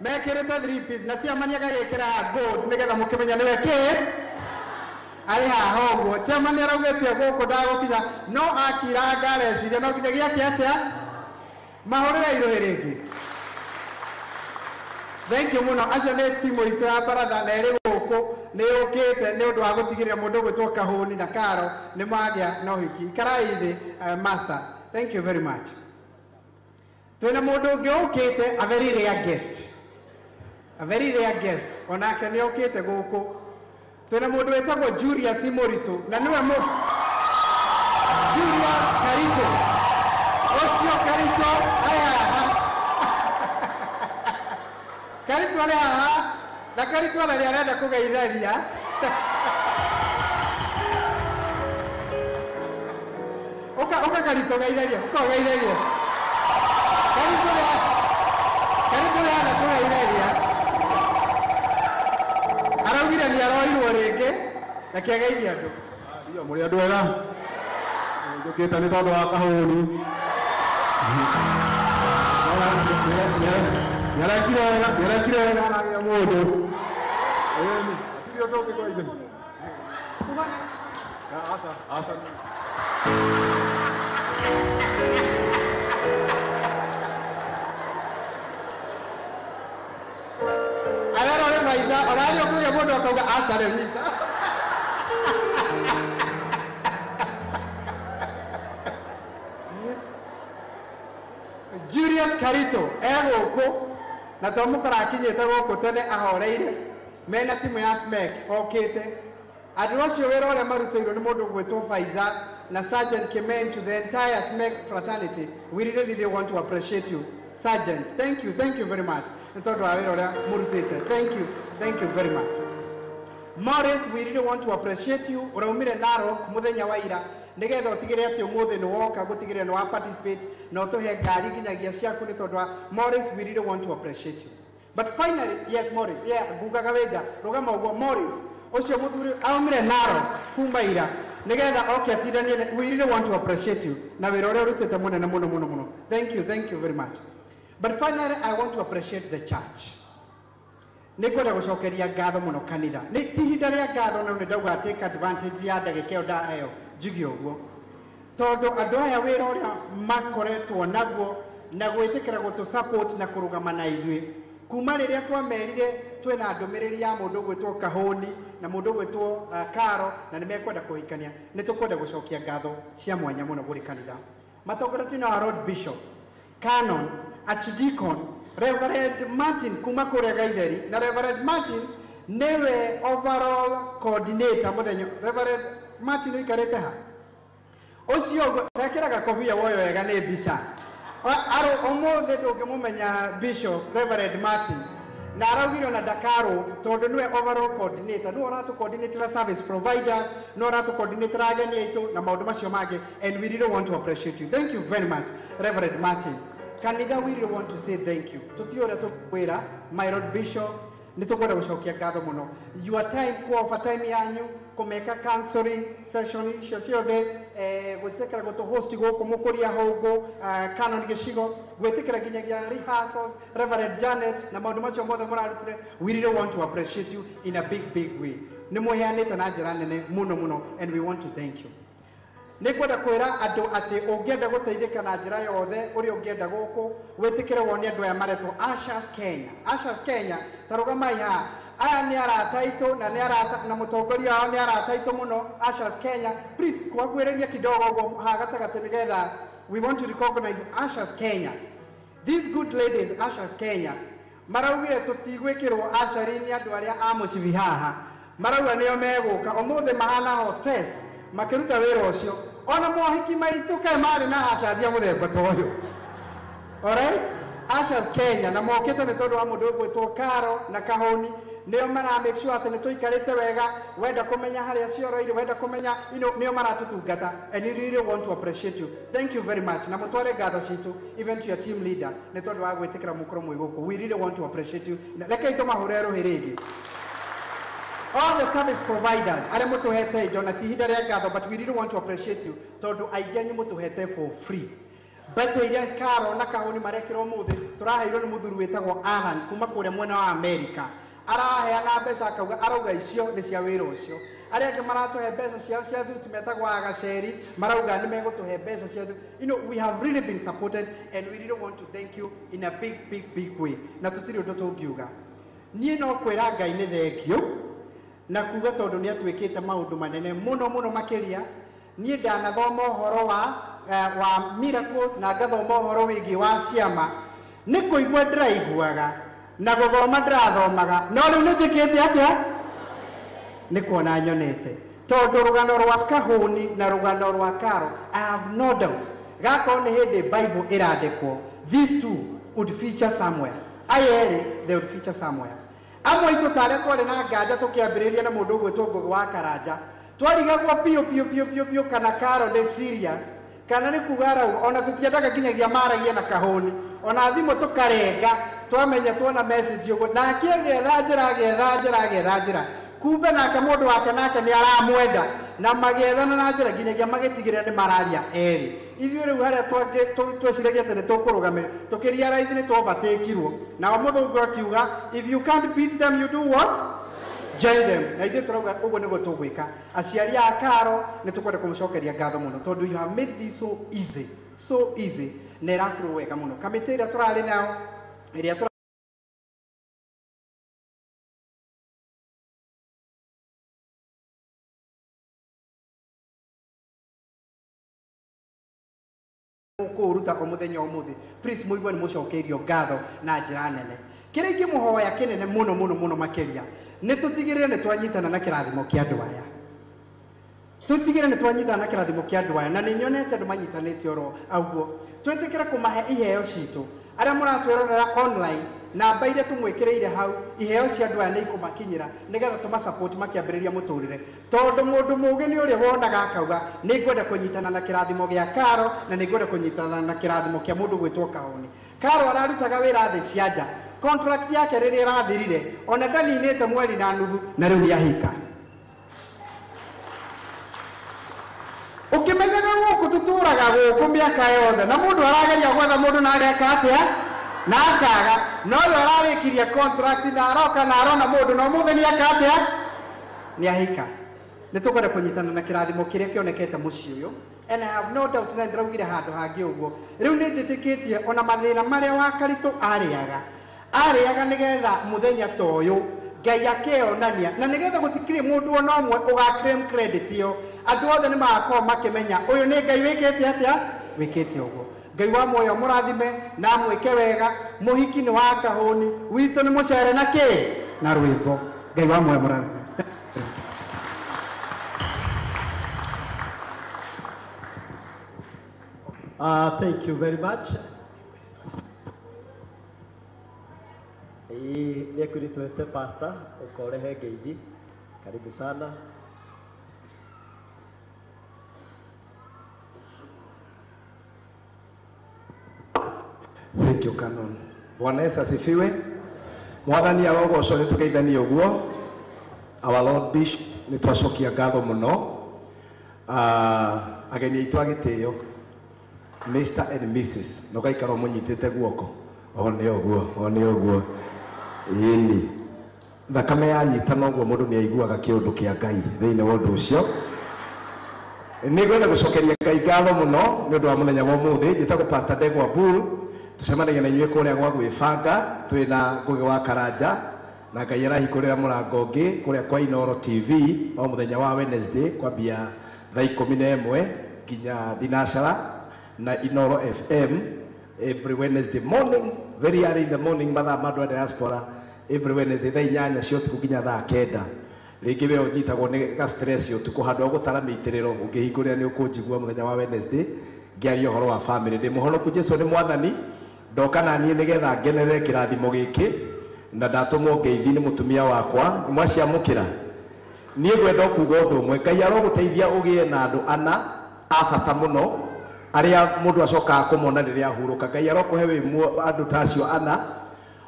mekĩrĩte 3 piece na chairman agagĩkĩra gold nĩgetha mũkĩmenya nĩwe kĩ arĩ haha ũguo. Chairman nĩaraugĩte gũkũ ndagũkinya no akiranga areciria no nginyagia ake atĩa mahũrĩre irũhĩ rĩngĩ. Thank you mũno. Acio nĩ timu itũ ya baratha na ĩrĩ gũkũ nĩ yũkĩte nĩ ũndũ wa gũtigĩrĩra mũndũ ũgwĩtwo Kahũni na Karo nĩ magĩa na ũhiki. Ikarai thĩ, master. Thank you very much. Twĩna mũndũ ũngĩ ũkĩte, a very rare guest, a very rare guest, onake nĩ okĩte gũkũ. Twĩna mũndũ wĩtagwo Julius Mũritũ na nĩwe mũ Julius Karito, ũcio Karito arĩ haha, Karito arĩ haha na Karito ona nĩ arenda kũgeithania. Ũka ũka Karito geithania, ũka ũgeithanie. Karito nĩ arenda kũgeithania. Araugire nĩ aroirwo rĩngĩ na kĩageithia andũ. Ndio mũrĩ andũ ega. Njũkĩte nĩ tondũ wa Kahũni. Nĩarekire wega, nĩarekire wega aragĩa mũndũ. Ĩni, hatirĩ ũndũ ũngĩ kwa ithe. Aca, aca. Ararore maitha, orarĩ ũkũria mũndũ akauga aca rĩu nyita. Julius Karito egũkũ na twamũkora akinyĩte gũkũ tene ahoreire mena timu ya SMEC okĩte. Andũ acio wĩra ũrĩa marutĩirwo nĩ mũndũ ũgwĩtwo Faiza na Sergeant Kimen to the entire SMEC fraternity, we really, really want to appreciate you. Sergeant, thank you very much. Nĩ tondũ wa wĩra ũrĩa mũrutĩte. Thank you very much. Morris, we really want to appreciate you. Ũraumire Narok mũthenya wa ira nĩgetha ũtigĩrĩre atĩ ũmũthĩ nĩ woka gũtigĩrĩra nĩ wa participate na ũtũhe ngari nginyagia ciaku nĩ tondũ wa Morris, we really want to appreciate you. But finally, yes, Morris, yeah, ngugaga wĩnja, rũgama ũguo, Morris, ũcio mũthuri aumire Narok kuma ira nĩgetha oke atindanie. We really want to appreciate you na wĩra ũrĩa ũrutĩte mũnene mũno mũno mũno. Thank you very much. But finally, I want to appreciate the church. Nĩ ngwenda gũcokeria ngatho mũno kanitha. Nĩ ti ihinda rĩa ngatho no nĩ ndauga take advantage ya ndagĩka ĩyo ndaheo njuge ũguo. Tondũ andũ aya wĩra ũrĩa makoretwo naguo na gwĩtĩkĩra gũtũ support na kũrũgama na ithuĩ kuma rĩrĩa twamerire twĩna ndũmĩrĩri ya mũndũ ũgwĩtwo Kahũni na mũndũ ũgwĩtwo Karo na nĩ mekwenda kũhikania, nĩ tũkwenda gũcokia ngatho cia mwanya mũno kũrĩ kanitha. Matongoretio na our Lord Bishop, Canon, Archdeacon, Reverend Martin kuma kũrĩa Gaitheri, na Reverend Martin nĩwe overall coordinator mũthenya. Reverend Martin ũikarĩte ha? Ũcio tekĩraga kobia woyo wega nĩ mbica. Ũmũthĩ ndũngĩmũmenya Bishop Reverend Martin na araugire ona Dakaro tondũ nĩwe overall coordinator, nĩwe ũratũ coordinate service providers, nĩwe ũratũ coordinate ageni aitũ na maũndũ macio mangĩ, and we really want to appreciate you. Thank you very much, Reverend Martin. Kanitha, we really want to say thank you. Tũtiũĩ ũrĩa tũkwĩra my Lord Bishop, nĩ tũkwenda gũcokia ngatho mũno. Your time, kuofa time yanyu kũmeka counseling session icio ciothe, gwĩtĩkĩra gũtũ host gũkũ mũkũria hũngũ, Canon gĩcigo, gwĩtĩkĩra nginyagia rehearsals, Reverend Janet na maũndũ macio mothe mũrarutire. We really want to appreciate you in a big, big way. Nĩ mũheanĩte na njĩra nene mũno mũno, and we want to thank you. Nĩ ngwenda kwĩra andũ atĩ ũngĩenda gũteithĩka na njĩra yothe ũrĩa ũngĩenda gũkũ, wĩtĩkĩre wone andũ aya maretwo Ushers Kenya. Ushers Kenya, ta rũgamai haha. Aya nĩ arata aitũ na nĩ arata na mũtongoria wao nĩ arata aitũ mũno. Ushers Kenya, please kwakuĩrĩria kidogo ũguo haha gatagatĩ nĩgetha we want to recognize Ushers Kenya. These good ladies, Ushers Kenya, maraugire tũtigwĩkĩrwo ushering nĩ andũ arĩa a mũcibi haha. Marauga nĩo megũka ũmũthĩ mahana hostess makĩruta wĩra ũcio. Ona mohiki maitũ kaĩ marĩ na ushers a mũthemba ta ũyũ. Alright? Ushers Kenya na mokĩte nĩ tondũ wa mũndũ ũgwĩtwo Karo na Kahũni nĩo mara make sure atĩ nĩ tũikarĩte wega, wenda kũmenya harĩa cioroire, wenda kũmenya, you know, nĩo maratũtungata, and we really want to appreciate you. Thank you very much. Na mũtware ngatho citũ even to your team leader nĩ tondũ wa gwĩtĩkĩra mũkorwo mwĩ gũkũ. We really want to appreciate you. Rekei tũmahũre rũhĩ rĩngĩ. All the service providers arĩa mũtũhete indo na ti ihinda rĩa ngatho, but we really want to appreciate you tondũ aingĩ anyu mũtũhete for free. Mbete iria Karo na Kahũni marekĩrwo ũmũthĩ tũraheirwo nĩ mũthuri wĩtagwo Alan kuma kũrĩa mwena wa America. Araheana mbeca akauga arauga icio nĩ cia wĩra ũcio. Arĩa angĩ maratũhe mbeca ciao cia thuti metagwo agaceri marauga nĩ megũtũhe mbeca cia thuti. You know, we have really been supported and we really want to thank you in a big, big, big way. Na tũtirĩ ũndũ tũngiuga. Niĩ no kwĩra Ngai nĩ thengio na kuga tondũ nĩ atuĩkĩte maũndũ manene mũno mũno makĩria. Niĩ ndanathoma ũhoro wa miracles na ngathoma ũhoro wĩgiĩ wa ciama, nĩ kũigua ndĩraiguaga na gũthoma ndĩrathomaga, no rĩu nĩ njĩkĩte atĩa? Nĩ kuona nyonete. Tondũ rũgano rwa Kahũni na rũgano rwa Karo, I have no doubt gakorwo nĩ hĩndĩ Bible ĩrandĩkwo, these two would feature somewhere. Aya erĩ, they would feature somewhere. Amwe aitũ ta arĩa twarĩ na nganja tũkĩambĩrĩria na mũndũ ũgwĩtwo Ngũgĩ wa Karanja, twarigagwo biũ biũ biũ biũ biũ kana Karo nĩ serious kana nĩ kuga arauga, ona tũtiendaga nginyagia maragia na Kahũni, ona thimũ tũkarenga twamenya tuona message ũguo, nake agĩetha njĩra agĩetha njĩra agĩetha njĩra, kumbe nake mũndũ wake nake nĩ aramwenda, na magĩethana na njĩra nginyagia magĩtigĩrĩra nĩ mararia erĩ. Ithuĩ rĩu harĩa tweciragia atĩ nĩ tũkũrũgamĩrĩra, tũkĩrealize nĩ twovertakirwo. Nao mũthũngũ akiuga, if you can't beat them you do what? Join them. Na ithuĩ tũrauga ũguo nĩguo tũgwĩka. Aciari a Karo nĩ tũkwenda kũmũcokeria ngatho mũno tondũ you have made this so easy, so easy, na ĩrakorwo wega mũno. Kamĩtĩ ĩrĩa tũrarĩ nayo ĩrĩa Mũkũũruta o mũthenya ũmũthĩ. Please mũigue nĩ mũcokeirio ngatho na njĩra nene. Kĩrĩa ingĩmũhoya kĩnene mũno mũno mũno makĩria nĩ tũtigĩrĩre nĩ twanyitana na kĩrathimo kĩa andũ aya. Tũtigĩrĩre nĩ twanyitana na kĩrathimo kĩa andũ aya, na nĩ nyonete andũ manyitanĩte oro ũguo. Twĩtĩkĩre kũmahe iheo citũ. Arĩa mũratwĩrorera online, namba iria tũmwĩkĩrĩire hau, iheo cia andũ aya nĩ ikũmakinyĩra nĩgetha tũmasupport makĩambĩrĩria mũtũrĩre. Tondũ mũndũ mũũgĩ nĩ ũrĩa wonaga akauga nĩ ngwenda kũnyitana na kĩrathimo gĩa Karo na nĩ ngwenda kũnyitana na kĩrathimo kĩa mũndũ gwĩtwo Kahũni. Karo ararutaga wĩra thĩ cia nja, contract yake rĩrĩa ĩrathirire ona ndaninĩte mweri na nuthu na rĩu nĩ ahika. Ũkĩmenyaga gũkũ tũtũraga gũkũ mĩaka yothe na mũndũ arageria gwetha mũndũ na ageka atĩa na akaga, no ũyũ ararĩkirie contract na aroka na arona mũndũ na ũmũthĩ nĩ eka atĩa nĩ ahika. Nĩ tũkwenda kũnyitana na kĩrathimo kĩrĩa kĩonekete mũciĩ ũyũ, and I have no doubt na ndĩraugire handũ hangĩ ũguo. Rĩu nĩ njĩtĩkĩtie ona mathĩna marĩa Wakaritũ arĩaga arĩaga nĩgetha mũthenya ta ũyũ Ngai akeyonania, na nĩgetha gũtikĩrĩ mũndũ ona ũmwe ũga claim credit ĩyo. Andũ othe nĩ magakorwo makĩmenya ũyũ nĩ Ngai wĩkĩte atĩa wĩkĩte ũguo. Ngai wa muoyo mũrathime na amwĩke wega. Mũhiki nĩ wa Kahũni, witũ nĩ mũcere na kĩ na rwĩmbo. Ngai wa muoyo mũrathime. Thank you very much. Nĩ ekwĩrĩtwo pastor ũkorehe ngeithi. Karibu sana. Thank you, Canon. Bwana Yesu asifiwe. Mwathani arogocwo nĩ tũgeithanie ũguo. Our Lord Bishop nĩ twacokia ngatho mũno. Ageni aitũ a gĩtĩo Mr and Mrs. no gaikara mũnyitĩte guoko. O nĩ ũguo, o nĩ ũguo. Ĩni. Thakame yanyitana ũguo mũndũ nĩ aiguaga kĩũndũ kĩa Ngai thĩinĩ wa ũndũ ũcio. Nĩ ngwenda gũcokeria Ngai ngatho mũno nĩ ũndũ wa mũthenya wa ũmũthĩ. Njĩtagwo Pastor Ndegwa Bull. Tucemanagia na inyuĩ kũrĩa gwa gwĩbanga twĩna Ngũgĩ wa Karanja na Ngai arahingũrĩra mũrango ũngĩ kũrĩa kwa Inooro TV o mũthenya wa Wednesday kwambia thaa 11 nginya thinacara na Inooro FM every Wednesday morning, very early in the morning, mathaa ma andũ a diaspora every Wednesday thaa 8 cia ũtukũ nginya thaa 9. Rĩngĩ we ũnyitagwo nĩ ga stress ũtukũ handũ ha gũtara mĩitĩrĩro ũngĩhingũrĩra nĩ ũkũnjigua mũthenya wa Wednesday ngĩaria ũhoro wa family. Ndĩ mũhonoku, Jesũ nĩ mwathani. Ndoka na niĩ nĩgetha ngenerere kĩrathimo gĩkĩ na ndatũmwo ngeithi nĩ mũtumia wakwa. Nĩmwaciamũkĩra? Niĩ ngwenda kuuga ũndũ ũmwe. Ngai arogũteithia ũgĩe na andũ ana a bata mũno arĩa mũndũ acokaga kũmona rĩrĩa ahurũka. Ngai arokũhe wĩ andũ ta acio ana.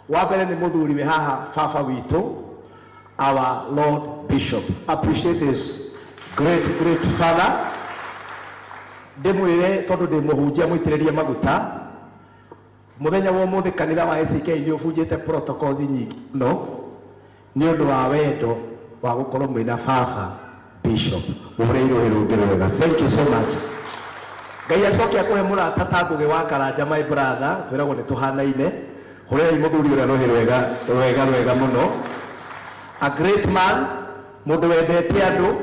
Wa mbere nĩ mũthuri wĩ haha baba witũ, our Lord Bishop. Appreciate this great great father. Ndĩmwĩre tondũ ndĩ mũhunjia mũitĩrĩrie maguta. Mũthenya wa ũmũthĩ kanitha wa ACK nĩ ũbunjĩte protocols nyingĩ mũno nĩ ũndũ wa wendo wa gũkorwo mwĩna baba Bishop. Mũhũrĩirwo rũngĩ rwega. Thank you so much. Ngai acoke akũhe mũrata ta Ngũgĩ wa Karanja, my brother, twĩragwo nĩ tũhanaine. Hũrĩrai mũthuri ũrĩa rũhĩ rwega rwega rwega mũno. A great man, mũndũ wendete andũ.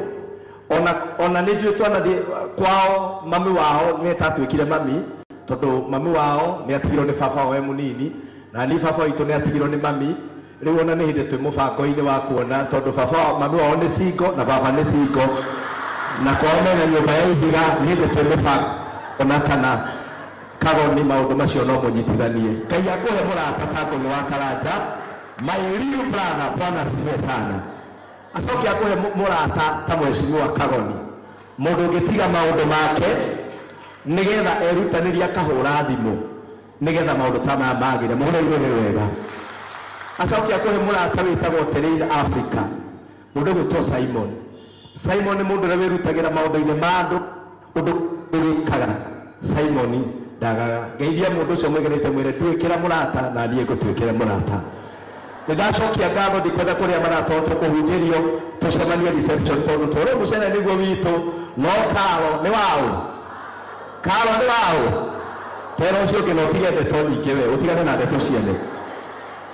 Ona nĩ njũĩ twanathiĩ kwao, mami wao nĩ etatuĩkire mami tondũ mami wao nĩ atigirwo nĩ baba wao e mũnini, na niĩ baba witũ nĩ atigirwo nĩ mami. Rĩu ona nĩ hĩndĩ twĩ mũbango-inĩ wa kuona tondũ baba mami wao nĩ single na baba nĩ single na kwao mena nyũmba ya ihiga. Nĩ hĩndĩ twĩ mũbango ona kana Kagoni maũndũ macio no mũnyitithanie. Ngai akũhe mũrata ta Ngũgĩ wa Karanja, my real brother. Bwana asifiwe sana. Acoke akũhe mũrata ta mheshimiwa Kagoni, mũndũ ũngĩtiga maũndũ make nĩgetha erutanĩrie akahũra thimũ nĩgetha maũndũ ta maya magĩre. Mũhũrĩirwo nĩ wega. Acoke akũhe mũrata wĩtagwo Terrain Africa, mũndũ ũgwĩtwo Simon. Simon nĩ mũndũ ũrĩa wĩrutagĩra maũndũ-inĩ ma andũ, ũndũ ũgĩkaga Simon ndagaga. Ngeithia mũndũ ũcio mwĩgerete mwĩre nduĩkĩra mũrata na niĩ ngũtuĩkĩra mũrata. Nĩ ndacokia ngatho, ndikwenda kũrĩa marata tũkũhunjĩrio tũcemanie reception tondũ tũrĩ mũcere nĩguo witũ. No Karo nĩ waũ? Karo nĩ waũ? Tera ũcio ũngĩ na ũtige ndeto nyingĩ we, ũtigane na ndeto ciene.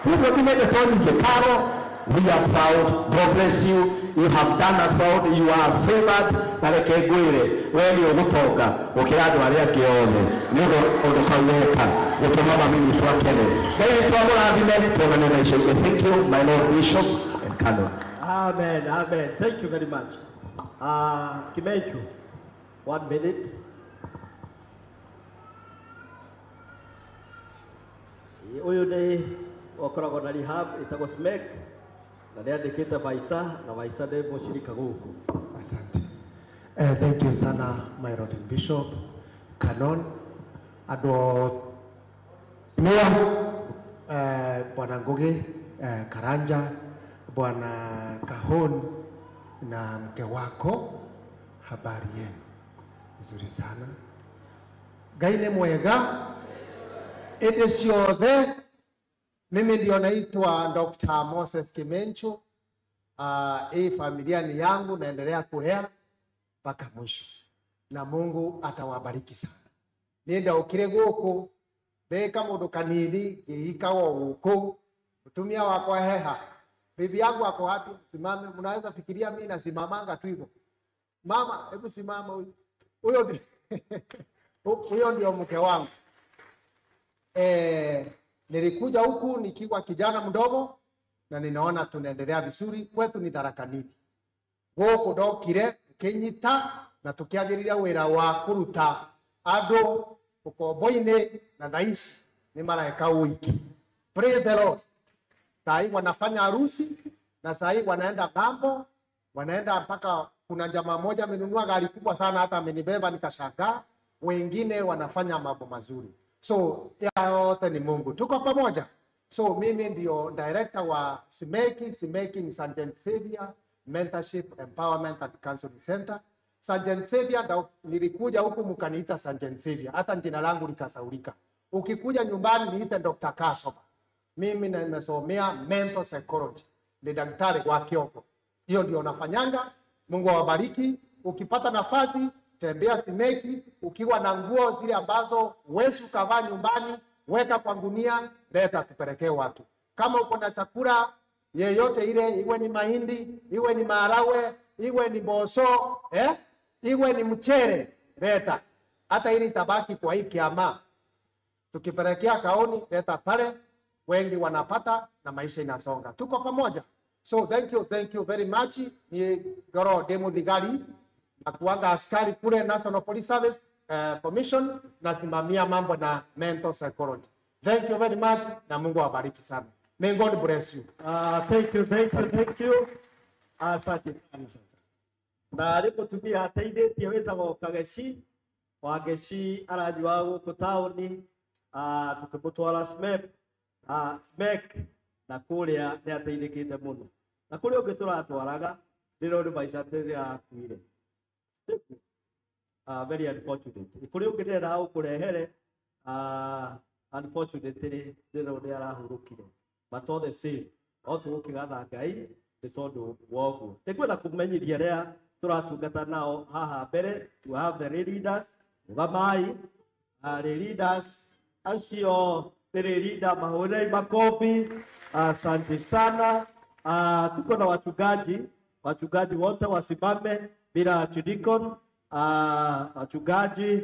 Nĩguo ũtige ndeto nyingĩ. Karo We are proud. God bless you. You have done us proud. You are favored. Na reke ngwĩre we nĩ ũgũtonga gũkĩra andũ arĩa angĩ othe nĩ ũndũ ũndũ kau weka gũtũma mami witũ akene. Ngai witũ amũrathime, tuonane na icio ingĩ. Thank you, my Lord Bishop and Canon. Amen, amen. Thank you very much. Kimenchu, 1 minute. Ũyũ nĩ ũkoragwo na rehab ĩtagwo SMEC na nĩ andĩkĩte Vaisa na Vaisa nĩ mũcirika gũkũ. Asante. Thank you sana my Lord Bishop, Canon, andũ Mea, Bwana Ngugi, Karanja, Bwana Kahon na mke wako, habari yenu nzuri sana. Ngai nĩ mwega ĩndĩ ciothe. Mimi ndio naitwa Dr. Moses Kimenchu. Hii familia ni yangu, naendelea kulea mpaka mwisho, na Mungu atawabariki sana. Niĩ ndaũkire gũkũ ndĩ kamũndũ kanini ngĩikagwo gũkũ, mũtumia wakwa heha, bibi yangu ako wapi? Simame. Mnaweza fikiria mimi nasimamanga tu hivyo. Mama, hebu simama huyu. Huyo huyo ndio mke wangu. Nilikuja huku nikiwa kijana mdogo na ninaona tunaendelea vizuri. Kwetu ni Tharaka Nithi. Gũkũ ndokire kinyita na tukiagĩrĩria wĩra wa kũruta andũ ũkombo-inĩ, na thaa ici nĩ mareka ũhiki. Praise the Lord. Saa hii wanafanya harusi na saa hii wanaenda ng'ambo, wanaenda mpaka kuna jamaa moja amenunua gari kubwa sana, hata amenibeba nikashangaa. Wengine wanafanya mambo mazuri. So yote ni Mungu. Tuko pamoja. So mimi ndio director wa SMEC. SMEC ni Sergeant Xavier Mentorship Empowerment and Counseling Center. Sergeant Xavier, nilikuja huku mkaniita Sergeant Xavier, hata jina langu likasaulika. Ukikuja nyumbani niite Dr. Kasoba. Mimi nimesomea mental psychology, ni daktari wa kioko. Hiyo ndio nafanyanga. Mungu awabariki. Ukipata nafasi tembea SMEC, ukiwa na nguo zile ambazo huwezi ukavaa nyumbani, weka kwa gunia, leta tupelekee watu. Kama uko na chakula yeyote ile, iwe ni mahindi, iwe ni maharagwe, iwe ni mboso, iwe ni mchere, leta. Hata ili tabaki kwa hii kiama. Tukipelekea kaoni, leta pale, wengi wanapata na maisha inasonga. Tuko pamoja. So thank you very much. Ni goro demo digari nakuanga askari kule National Police Service Commission, nasimamia mambo na mental psychology. Thank you very much na Mungu awabariki sana. May God bless you. Thank you, thank you, thank you. Asante sana. Na alipotumia ateithĩtie wĩtagwo Kageci, Wangeci aranyua gũkũ taũni, tũkĩmũtwara SMEC na kũrĩa nĩ ateithĩkĩte mũno. Na kũrĩa ũngĩ tũratwaraga ndĩrona maica rĩrĩa akuire. Very unfortunate. Kũrĩa ũngĩ ndĩrenda gũkũrehere, unfortunately ndĩrona nĩ arahurũkire. But all the same, o tũgũkĩgatha Ngai nĩ tondũ wa ũguo. Nĩngwenda kũmenyithia arĩa tũratungata nao haha mbere. We have the leaders, Mũgamai, leaders acio nĩ leader, mahũrei makofi. Asante sana. Tuko na wachungaji, wachungaji wote wasimame bila archdeacon. Wachungaji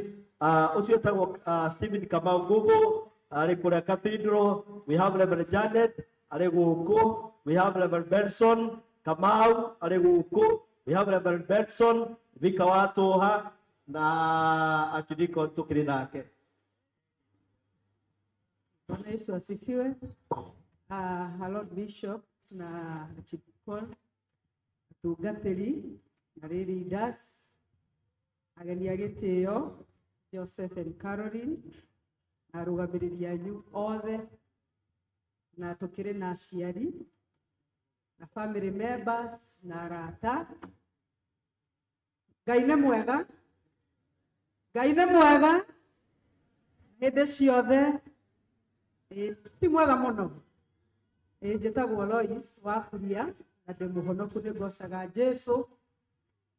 ũcio wĩtagwo Stephen Kamau Ngugu arĩ kũrĩa Cathedral. We have Reverend Janet arĩ gũkũ. We have Reverend Benson Kamau arĩ gũkũ. We have Reverend Benson Vika wa Tũha na archdeacon tũkĩrĩ nake. Bwana Yesu asifiwe. Lord Bishop na archdeacon, atungatĩri na leaders, ageni a gĩtĩo Joseph and Caroline, na arũgamĩrĩri anyu othe, na tũkĩrĩ na aciari na family members na arata. Ngai nĩ mwega, Ngai nĩ mwega hĩndĩ ciothe. Ti mwega mũno. Njĩtagwo Lois wa Kuria na ndĩ mũhonoku, nĩ ngocaga Jesũ.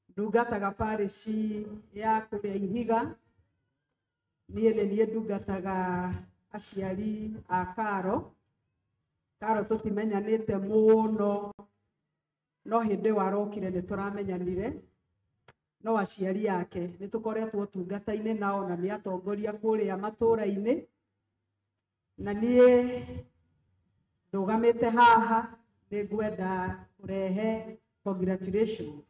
Ndungataga parish ya kũrĩa Ihiga. Niĩ nĩ niĩ ndungataga aciari a Karo. Karo tũtimenyanĩte mũno, no hĩndĩ warokire nĩ tũramenyanire, no aciari ake nĩ tũkoretwo ũtungata-inĩ nao na nĩ atongoria kũrĩa matũũra-inĩ. Na niĩ ndũgamĩte haha nĩ ngwenda kũrehe congratulations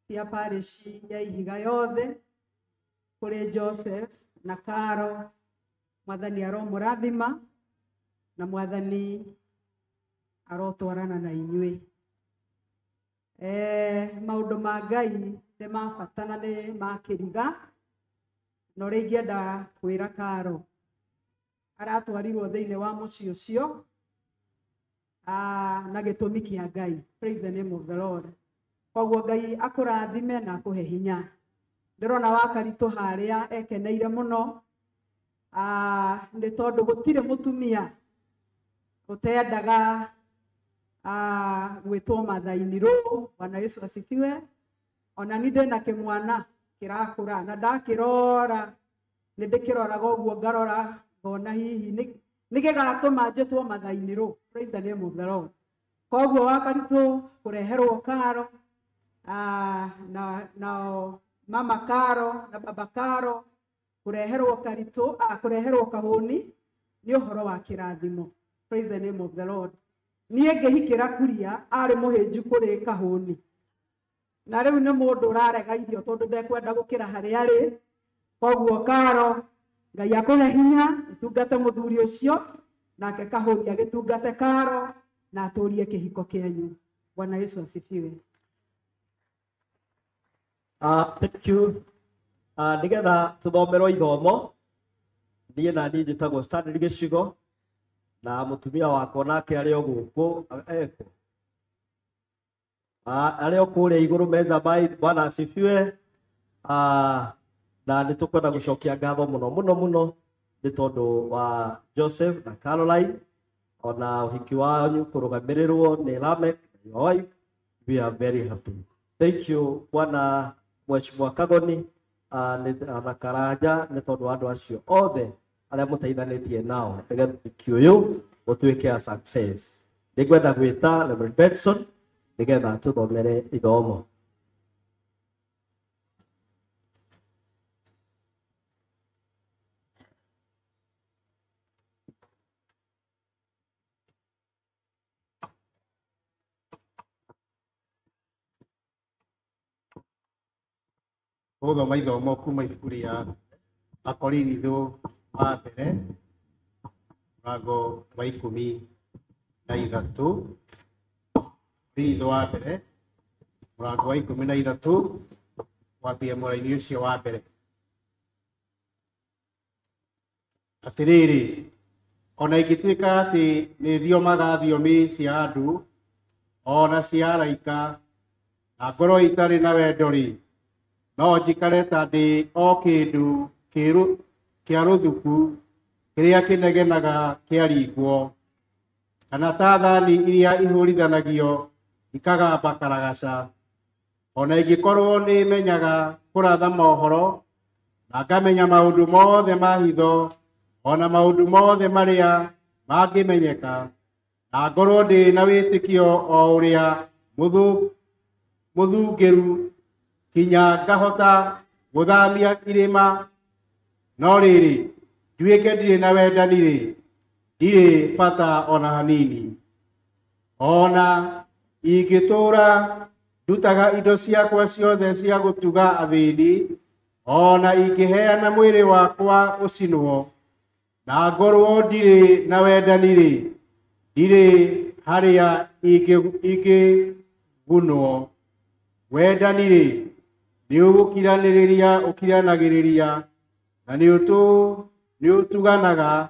cia parish ya Ihiga yothe kũrĩ Joseph na Karo. Mwathani aromũrathima na Mwathani arotwarana na inyuĩ. Maũndũ ma Ngai nĩ ma bata na nĩ ma kĩriga, na ũrĩa ingĩenda kwĩra Karo, aratwarirwo thĩinĩ wa mũciĩ ũcio na gĩtũmi kĩa Ngai. Praise the name of the Lord. Koguo Ngai akũrathime na akũhe hinya. Ndĩrona Wakaritũ harĩa ekeneire mũno, nĩ tondũ gũtirĩ mũtumia ũtendaga gwĩtwo mathainirũ. Bwana Yesu asifiwe. Ona ni ndĩna kĩmwana kĩrakũra na ndakĩrora nĩ ndĩkĩroraga ũguo, ngarora ngona hihi nĩ gĩgatũma njĩtwo mathainirũ. Praise the name of the Lord. Koguo Wakaritũ kũreherwo Karo, na mama Karo na baba Karo kũreherwo Karitũ, kũreherwo Kahũni nĩ ũhoro wa kĩrathimo. Praise the name of the Lord. Niĩ ngĩhikĩra Kuria arĩ mũhĩnju kũrĩ Kahũni, na rĩu nĩ mũndũ ũrarega irio tondũ ndekwenda gũkĩra harĩa arĩ. Koguo Karo, Ngai akũhe hinya ũtungate mũthuri ũcio, nake Kahũni agĩtungate Karo na atũrie kĩhiko kĩanyu. Bwana Yesu asifiwe. Thank you. Nĩgetha tũthomerwo ithomo, niĩ na niĩ njĩtagwo Stanley Gĩcigo na mũtumia wakwa nake arĩ o gũkũ eko arĩ o kũrĩa igũrũ meza mai. Bwana asifiwe. Na nĩ tũkwenda gũcokia ngatho mũno mũno mũno nĩ tondũ wa Joseph na Caroline, ona ũhiki wanyu kũrũgamĩrĩrwo nĩ Lamek, your wife. We are very happy. Thank you, Bwana Mheshimiwa Kagoni na Karanja, nĩ tondũ wa andũ acio othe arĩa mũteithanĩtie nao nĩgetha ũhiki ũyũ ũtuĩke a success. Nĩngwenda gwĩta Reverend Benson nĩgetha tũthomere ithomo. Tũgũthoma ithomo kuma ibuku rĩa Akorinitho wa mbere mũrango wa 13. Akorinitho wa mbere mũrango wa 13 kwambia mũraini ũcio wa mbere. Atĩrĩrĩ, ona ingĩtuĩka atĩ nĩ thiomaga thiomi cia andũ ona cia araika, na ngorwo itarĩ na wendo-rĩ, no njikare ta ndĩ o kĩndũ kĩa rũthuku kĩrĩa kĩnegenaga kĩaringwo, kana ta thani iria ihũrithanagio ikagamba karagaca. Ona ingĩkorwo nĩ menyaga kũratha mohoro na ngamenya maũndũ mothe ma hitho ona maũndũ mothe marĩa mangĩmenyeka, na ngorwo ndĩ na wĩtĩkio o ũrĩa mũthungĩru kinya ngahota gũthamia irĩma, no rĩrĩ, nduĩke ndirĩ na wendani-rĩ, ndirĩ bata ona hanini. Ona ingĩtũũra ndutaga indo ciakwa ciothe cia gũtuga athĩni, ona ingĩheana mwĩrĩ wakwa ũcinwo, na ngorwo ndirĩ na wendani-rĩ, ndirĩ harĩa ingĩgunwo. Wendani-rĩ, nĩ ũgũkiranĩrĩria ũkiranagĩrĩria, na nĩ ũtuganaga.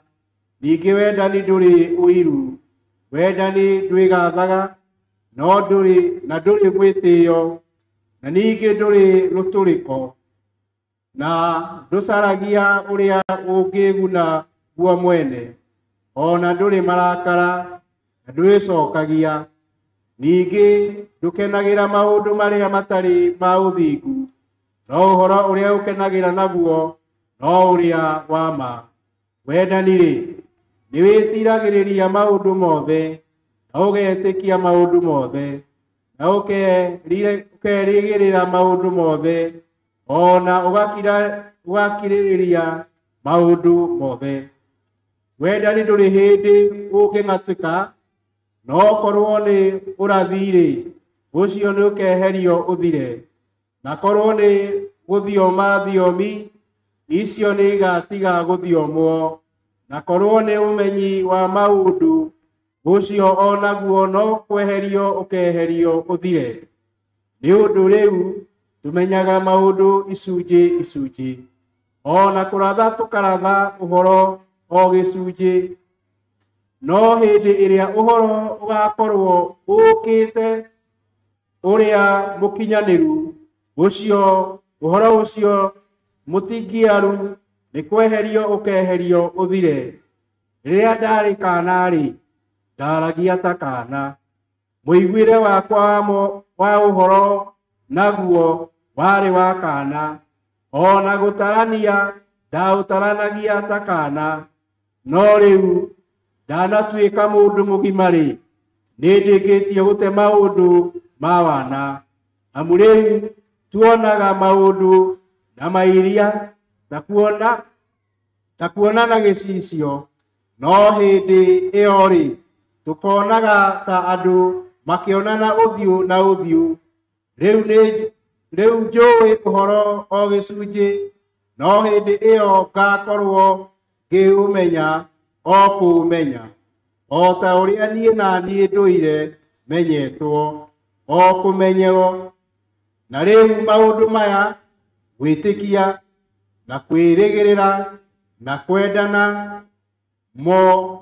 Ningĩ wendani ndũrĩ ũiru, wendani ndwĩgathaga, no ndũrĩ na ndũrĩ mwĩtĩo, na ningĩ ndũrĩ rũtũrĩko, na ndũcaragia ũrĩa ũngĩguna guo mwene, ona ndũrĩ marakara, na ndwĩcokagia. Ningĩ ndũkenagĩra maũndũ marĩa matarĩ ma ũthingu, no ũhoro ũrĩa ũkenagĩra naguo no ũrĩa wa ma. Wendani-rĩ, Nĩwĩtiragĩrĩria maũndũ mothe, na ũgetĩkia maũndũ mothe, na ũkerĩgĩrĩra maũndũ mothe, o na ũgakirĩrĩria maũndũ mothe. Wendani ndũrĩ hĩndĩ ũngĩng'atũka, no korwo nĩ ũrathi-rĩ, ũcio nĩũkeherio ũthire, na korwo nĩ gũthioma thiomi, icio nĩigatiga gũthiomwo, na korwo nĩ ũmenyi wa maũndũ, ũcio o naguo no kweherio ũkeherio ũthire. Nĩ ũndũ rĩu tũmenyaga maũndũ icunjĩ icunjĩ, o na kũratha tũkaratha ũhoro o gĩcunjĩ, no hĩndĩ ĩrĩa ũhoro ũgakorwo ũũkĩte ũrĩa mũkinyanĩru, ũcio ũhoro ũcio mũtingiaru nĩ kweherio ũkeherio ũthire. Rĩrĩa ndarĩ kaana-rĩ, ndaragia ta kaana, mũiguĩre wakwa wa ũhoro naguo warĩ wa kaana, o na gũtarania ndaũtaranagia ta kaana, no rĩu ndanatuĩka mũndũ mũgima-rĩ, nĩndĩkĩtie gũte maũndũ ma wana. Amu rĩu tuonaga maũndũ na mairia ta kuona na gĩcicio, no hĩndĩ ĩyo-rĩ, tũkonaga ta andũ makĩonana ũthiũ na ũthiũ. Rĩu njũĩ ũhoro o gĩcunjĩ, no hĩndĩ ĩyo ngakorwo ngĩũmenya o kũũmenya, o ta ũrĩa niĩ na niĩ ndũire menyetwo o kũmenywo. Na rĩu maũndũ maya, gwĩtĩkia na kwĩrĩgĩrĩra na kwendana, mo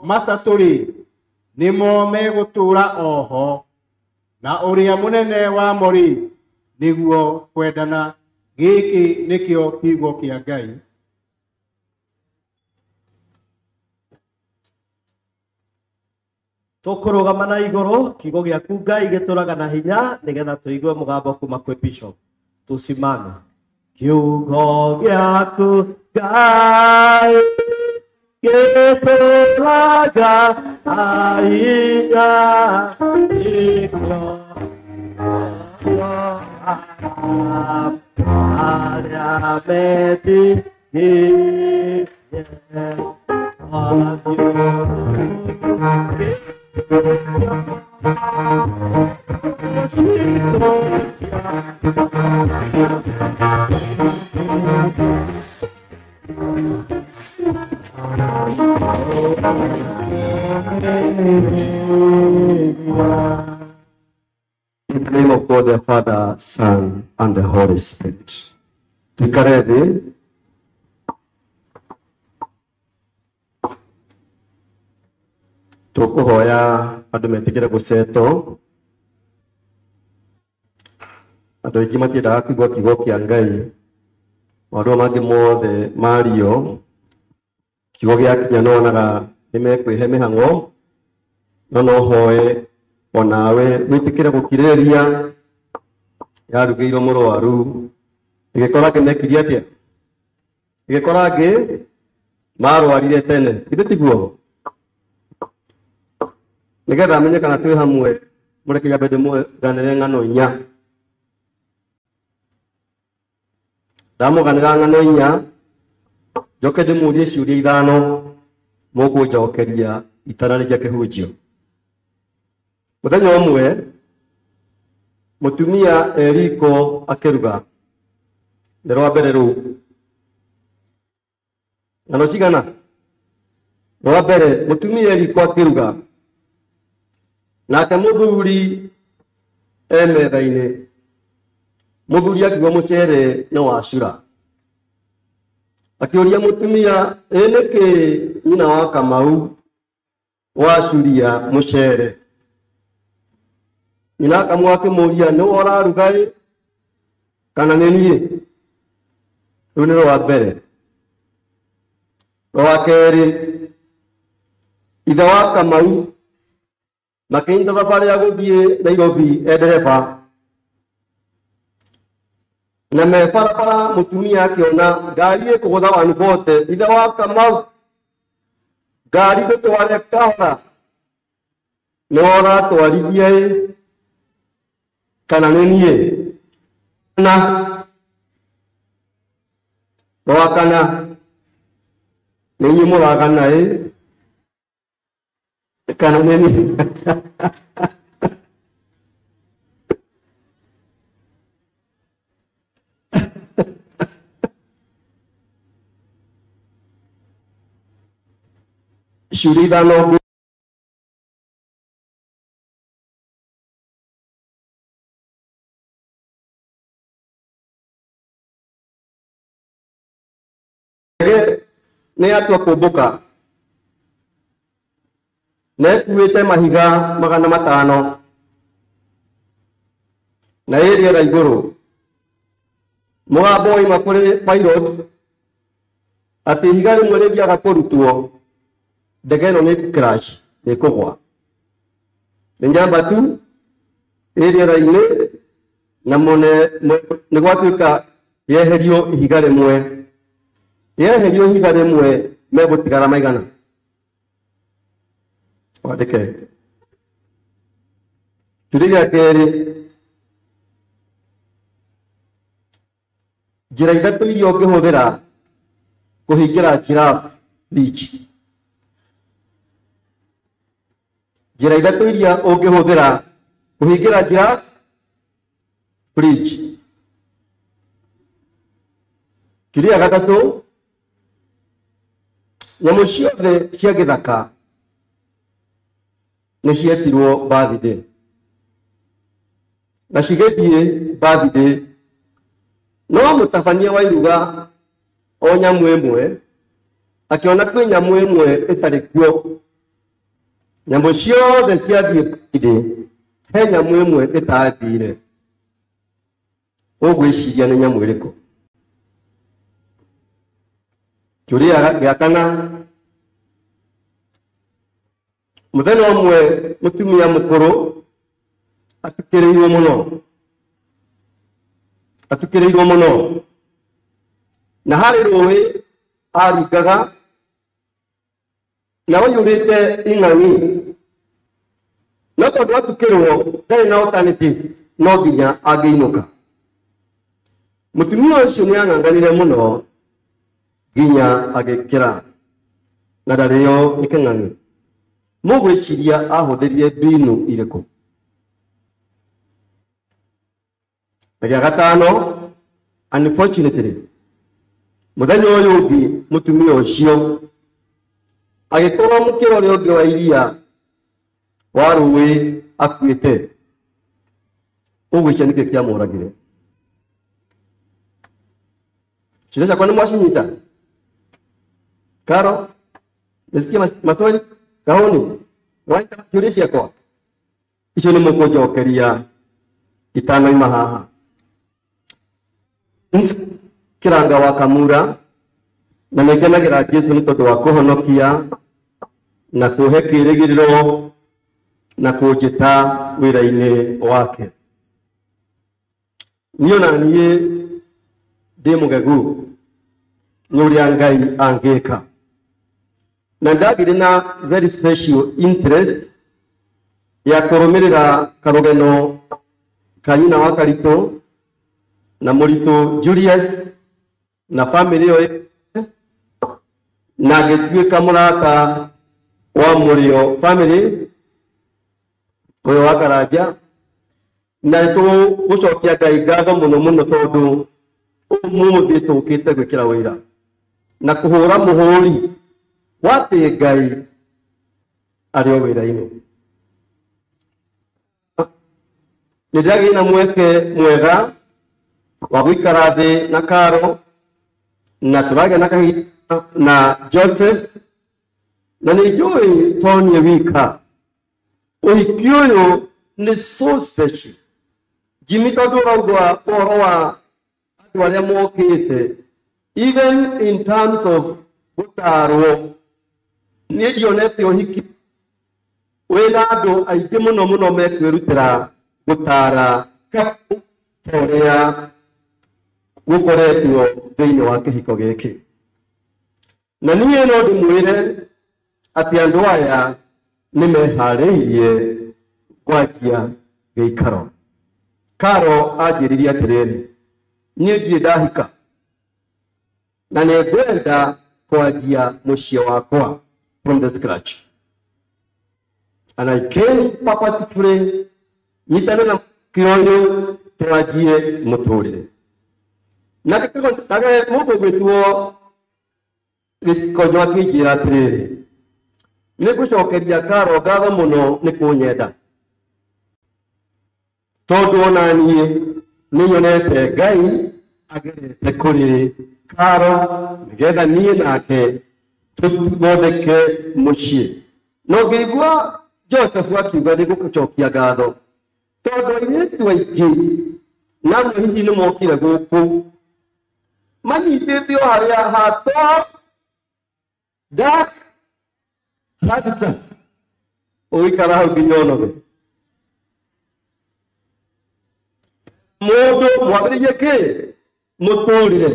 matatũ-rĩ, nĩmo megũtũũra oho, na ũrĩa mũnene wamo-rĩ, nĩguo kwendana. Gĩkĩ nĩkĩo kiugo kĩa Ngai. Tũkũrũgama na igũrũ, kiugo gĩaku Ngai gĩtũraga na hinya, nĩgetha tũigue mũgambo kuma kwĩ Bishop. Tusimame. Kiugo gĩaku Ngai gĩtũraga na hinya, nĩkĩo arĩa metĩkĩtie In the name of God, the Father, Son, and the Holy Spirit. Tuikare thĩ. Tũkũhoya andũ metĩkĩre gũcetwo. Andũ aingĩ matiendaga kũigua kiugo kĩa Ngai. Maũndũ mangĩ mothe mario, kiugo gĩakinya nĩwonaga nĩmekwĩhe mĩhang'o, no no hoe onawe wĩtĩkĩre gũkirĩrĩria. Yarugĩirwo mũrwaru, ĩgĩkora angĩ mekirie atĩa? Ĩgĩkora angĩ marwarire tene, githĩ tiguo? Nĩgetha amenye kana twĩ hamwe, mũreke nyambe ndĩmũganĩre ng'ano inya. Ndamũganĩra ng'ano inya, njoke ndĩmũrie ciũria ithano mũkũnjokeria itanarĩkia kĩhunjio. Mũthenya ũmwe mũtumia e riko akĩruga, nĩ rwa mbere rũu. Ng'ano cigana? Rwa mbere, mũtumia e riko akĩruga, nake mũthuri e metha-inĩ. Mũthuri akiuga mũcere nĩ wacura. Akĩũria mũtumia, ĩ nĩkĩ nyina wa Kamau wacuria mũcere? Nyina Kamau akĩmũria, nĩwe ũraruga ĩ kana nĩ niĩ? Rũu nĩ rwa mbere. Rwa kerĩ, ithe wa Kamau makĩnyita thabarĩ ya gũthiĩ Nairobi e ndereba, na me barabara mũtumia akĩona ngari ĩkũgũtha wanu bote. Ithe wa Kamau, Ngari gũtware kahora nĩwe ũratwarithia ĩ kana nĩ niĩ? Na rwa kana nĩ inyuĩ mũragana ĩ kana nĩ niĩ? Ciũria ithano. Ndege nĩ yatua kũmbũka na ĩkuĩte mahiga 500 na ĩ rĩera igũrũ. Mũgambo waima kũrĩ pilot atĩ ihiga rĩmwe rĩngĩaga kũrutwo, ndege ĩno nĩ crash, nĩ kũgwa. Nĩ nyambatu ĩ rĩera-inĩ na mũne nĩ gwatuĩka yeherio ihiga rĩmwe, yeherio ihiga rĩmwe megũtigara maigana? Wandĩke. Kĩũria gĩa kerĩ, njĩra ithatũ iria ũngĩhũthĩra kũhingĩra giraffe beach. Njĩra ithatũ iria ũngĩhũthĩra kũhingĩra giraffe bridge. Kĩũria gĩa gatatũ, nyamũ ciothe cia gĩthaka nĩ cietirwo birthday na cigĩthiĩ birthday, no mũtabania wa iruga o nyamũ ĩmwe akĩona kwĩ nyamũ ĩmwe ĩtarĩ kuo. Nyamũ ciothe ciathiĩ birthday, he nyamũ ĩmwe ĩtathire. Ũgwĩciria nĩ nyamũ ĩrĩkũ? Kĩũria gĩa kana, mũthenya ũmwe mũtumia mũkũrũ atukĩrĩirwo mũno, atukĩrĩirwo mũno, na harĩ rũĩ aringaga na waiyũrĩte ing'ang'i, no tondũ atukĩrwo ndarĩ na alternative, no nginya angĩinũka. Mũtumia ũcio nĩ ang'ang'anire mũno nginya agĩkĩra na ndarĩo nĩ kĩng'ang'i. Mũgwĩciria ahũthĩrire mbinu irĩkũ? Na gĩa gatano, unfortunately, mũthenya ũyũ ũngĩ mũtumia ũcio agĩkorwo mũkĩra ũrĩa ũngĩ wa iria wa rũĩ akuĩte. Ũgwĩciria nĩkĩ kĩamũragire? Ciũria ciakwa nĩ mwacinyita? Karo, nĩcikia maswali? Kahoni, wanyita ciũria ciakwa icio? Nĩ mũkũnjokeria itanoima haha. Kĩranga wa Kamura, na nĩ ngenagĩra Jesũ nĩ tondũ wa kũhonokia na kũhe kĩĩrĩgĩrĩro na kũnjĩta wĩra-inĩ wake. Niĩ ona niĩ ndĩ mũgegu nĩ ũrĩa Ngai angĩka, na ndagĩrĩ na very special interest ya kũrũmĩrĩra karũgeno ka nyina wa Karitũ na mũritũ Julius na family ĩyo, na ngĩtuĩka mũrata wa mũrĩo family ũyũ wa Karanja, na nĩtũgũcokia Ngai ngatho mũno mũno tondũ ũmũthĩ tũkĩte gwĩkĩra wĩra na kũhũra mũhũri wa atĩ Ngai arĩ o wĩra-inĩ. Nĩ ndagĩire na mweke mwega wa gũikara thĩ na Karo na tũragĩa na kahinda na Joseph, na nĩ njũĩ to niĩ wika ũhiki ũyũ nĩ so special, Jimmy, tondũ ũrauga ũhoro wa andũ arĩa mokĩte, even in terms of gũtarwo, niĩ ndionete ũhiki wĩna andũ aingĩ mũno mũno mekwĩrutĩra gũtara couple ta ũrĩa gũkoretwo thĩinĩ wa kĩhiko gĩkĩ. Na niĩ no ndĩmwĩre Atĩ andũ aya nĩ meharĩirie gwakia gĩikaro. Karo anjĩrire atĩrĩrĩ, niĩ ndirĩ ndahika na nĩ ngwenda kwanjia mũciĩ wakwa from the scratch. And I came purposefully nyitane na kĩoyũ twanjie mũtũrĩre. Nake mũndũ ũgwĩtwo Gĩkonyo akĩnjĩra atĩrĩrĩ, nĩ ngũcokeria Karo ngatho mũno nĩ kũnyenda, tondũ ona niĩ nĩ nyonete Ngai agerete kũrĩ Karo nĩgetha niĩ nake tũthondeke mũciĩ. No ngĩigua Joseph akiuga nĩ ngũcokia ngatho, tondũ airĩtu aingĩ namwe hihi nĩ mokire gũkũ manyitĩte o harĩa hato dark handsome ũgĩikara hau nginya ũnoge. Mũndũ mwambĩrĩrie kĩ mũtũrĩre,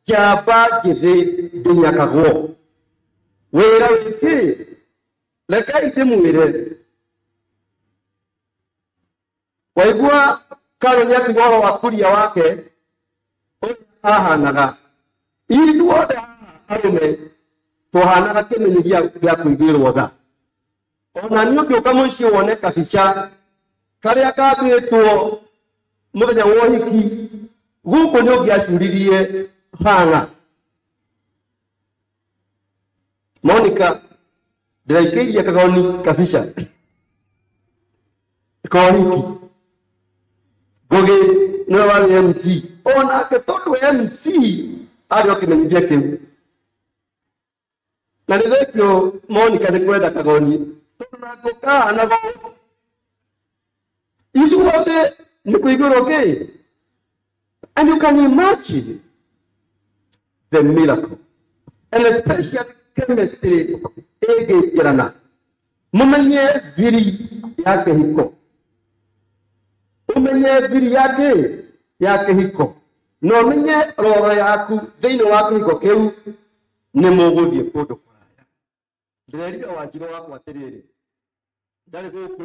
njamba njĩthĩ ndĩnyakagwo, wĩra wĩ kĩ, rekei ndĩmwĩre. Waigua Karo nĩ akiuga ũhoro wa kuria wake ũrĩa ahanaga, ithuothe haha arũme tũhanaga kĩmenyithia gĩa kũiguĩrwo tha. Ona niĩ ũngĩũka mũciĩ wone kabica karĩa kambĩtwo mũthenya wa ũhiki, gũkũ nĩ ũngĩacuririe hana. Monica ndĩraikĩirie kagoni kabica ka ũhiki, Ngũgĩ nĩwe warĩ MC, onake tondũ MC arĩ o kĩmenyithia kĩu. Na nĩ thengio Monica nĩ kwenda kagoni, tondũ nako kahanaga ũũ. Ithuothe nĩ kũiguĩrwo kĩ? And you can imagine the miracle and especially chemistry ĩngĩingĩrana, mũmenye thiri ya kĩhiko, ũmenye thiri ya kĩ ya kĩhiko, na ũmenye roho yaku thĩinĩ wa kĩhiko kĩu, nĩ mũgũthiĩ kũndũ kũraya. Ndĩrerire Wanjirũ wakwa atĩrĩrĩ, ndarĩ gũkũ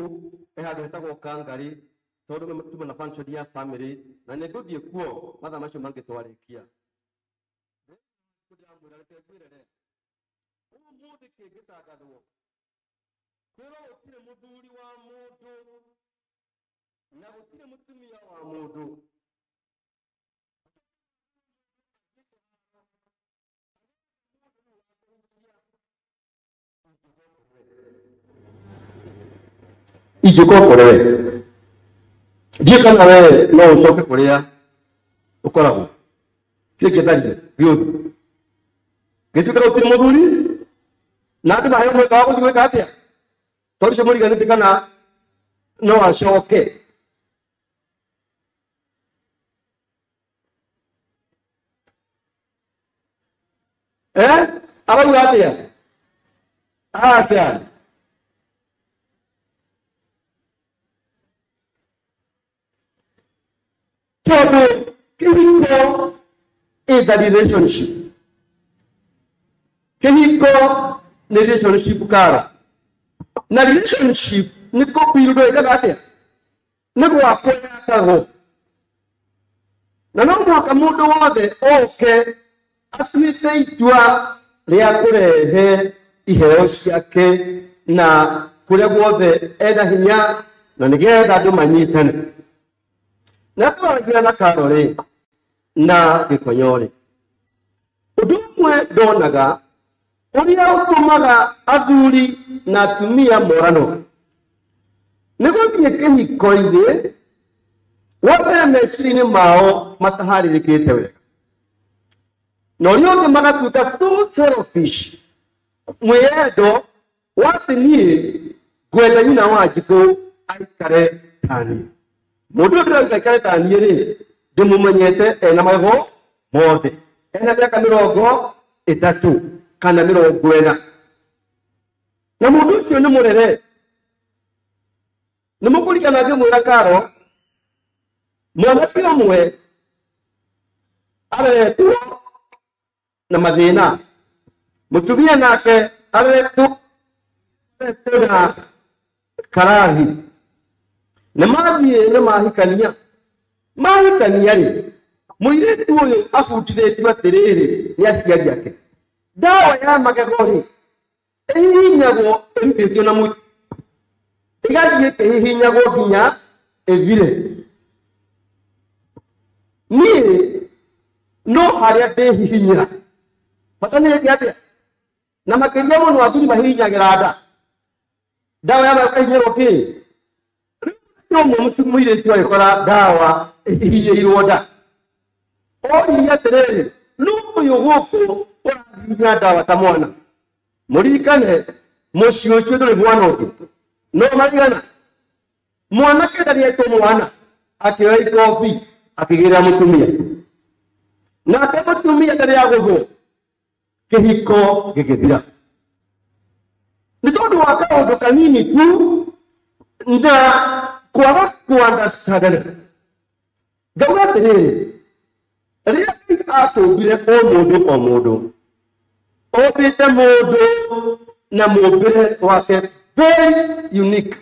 he handũ hetagwo Kangari, tondũ tuma na function ya family, na nĩ ngũthiĩ kuo mathaa macio mangĩ twarĩkia. Ndĩramwĩra reke ngwĩre, ũmũthĩ kĩngĩtangathwo kwĩrwo gũtirĩ mũthuri wa mũndũ na gũtirĩ mũtumia wa mũndũ, ingĩũka ũkore we, ndiĩ kana we no ũcoke kũrĩa ũkoragwo kĩngĩtharia gĩũthũ gĩtuĩke gũtirĩ mũthuri na andũ maheo mweke wa gũthiĩ gwĩka atĩa, tondũ ũcio mũriganĩtie kana no acoke. Arauga atĩa? Aca, tondũ kĩhiko is a relationship. Kĩhiko nĩ relationship kara, na relationship nĩ kũbuild ĩkaga atĩa, nĩ gwakwo yakagwo, na no mũhaka mũndũ wothe oke atuĩte itua rĩa kũrehe iheo ciake na kũrĩa guothe ena hinya, na nĩgetha andũ manyitane. Na twaragia na Karo rĩ na Gĩkonyo rĩ, ũndũ ũmwe ndonaga ũrĩa ũtũmaga athuri na atumia morano nĩ gũthiĩ kĩhiko-inĩ wambere meciria-inĩ mao mataharĩrĩkĩte wega, na ũrĩa ũngĩ magatuĩka too selfish, mwĩyendo wa atĩ niĩ ngwenda nyina wa Njikũ aikare ta niĩ. Mũndũ ũyũ ndĩrauga aikare ta niĩ rĩ, ndĩmũmenyete ena magego mothe, ena mĩaka 30 kana 40, na mũndũ ũcio nĩ mũrere. Nĩ mũkũririkana ngĩmwĩra Karo, mwanake ũmwe areretwo na mathĩna, mũtumia nake areretwo Na karahi na mathiĩ na mahikania mahikania rĩ mũirĩtu ũyũ abundithĩtio atĩrĩrĩ nĩ aciari ake ndawa ya magego rĩ ĩhihinyagwo ĩrutĩtio na mũtu ĩgathiĩ ĩkĩhihinyagwo nginya ĩthire. Niĩ no harĩa ndĩhihinyĩra bata nĩ atĩa na makĩria mũno athuri mahihinyagĩra nda ndawa ya magego ĩhihinyĩrwo kĩ rĩu mũirĩtu agĩkora ndawa ĩhihinyĩirwo nda oririe atĩrĩrĩ nũ ũyũ gũkũ ũrahihinya ndawa ta mwana mũririkane mũciĩ ũcio ndũrĩ mwana ũngĩ no marigana mwanake ndarĩ etwo mwana akĩoya ikombi akĩgĩra mũtumia nake mũtumia ndarĩ agũthwo kĩhiko gĩgĩthira nĩ tondũ wa kaũndũ kanini tu na kwaga kũ-understand. Ngauga atĩrĩrĩ rĩrĩa Ngai atũmbire o mũndũ o mũndũ ombĩte mũndũ na mũmbĩre wake very unique.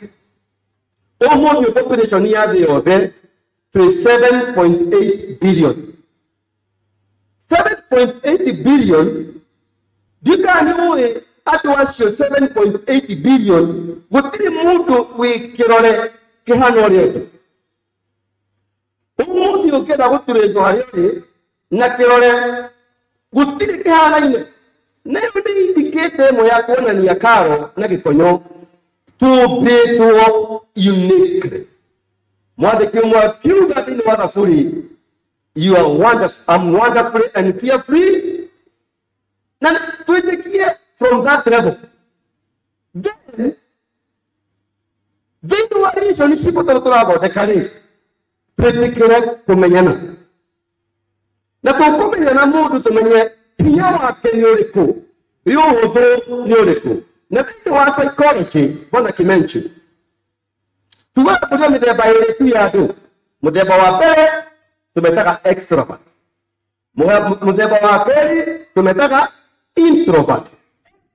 Ũmũthĩ population ya thĩ yothe twĩ 7.8 billion. 7.8 billion ndikana nĩ ũĩ andũ acio 7.8 billion gũtirĩ mũndũ wĩ kĩrore kĩhana ũrĩa ũngĩ. Ũmũthĩ ũngĩenda gũturĩtwo harĩa ũrĩ na kĩrore gũtirĩ kĩhanaine. Nayo nĩ indicate ĩmwe ya kuonania karo na gĩkonyo tũmbĩtwo uniquely. Mwandĩki ũmwe akiuga thĩinĩ wa Thaburi, you are wonderful, I'm wonderfully and fearfully. Na twĩtĩkie from that level. Then thĩinĩ wa relationship tondũ tũrathondeka rĩ twĩtĩkĩre kũmenyana na tũkũmenyana mũndũ tũmenye hinya wake nĩ ũrĩkũ ũhũthũ nĩ ũrĩkũ. Na thĩinĩ wa psychology bona kimenchu tugaga kũrĩ mĩthemba ĩrĩ tu ya andũ. Mũthemba wa mbere tũmetaga extrovert, mũthemba wa kerĩ tũmetaga introvert.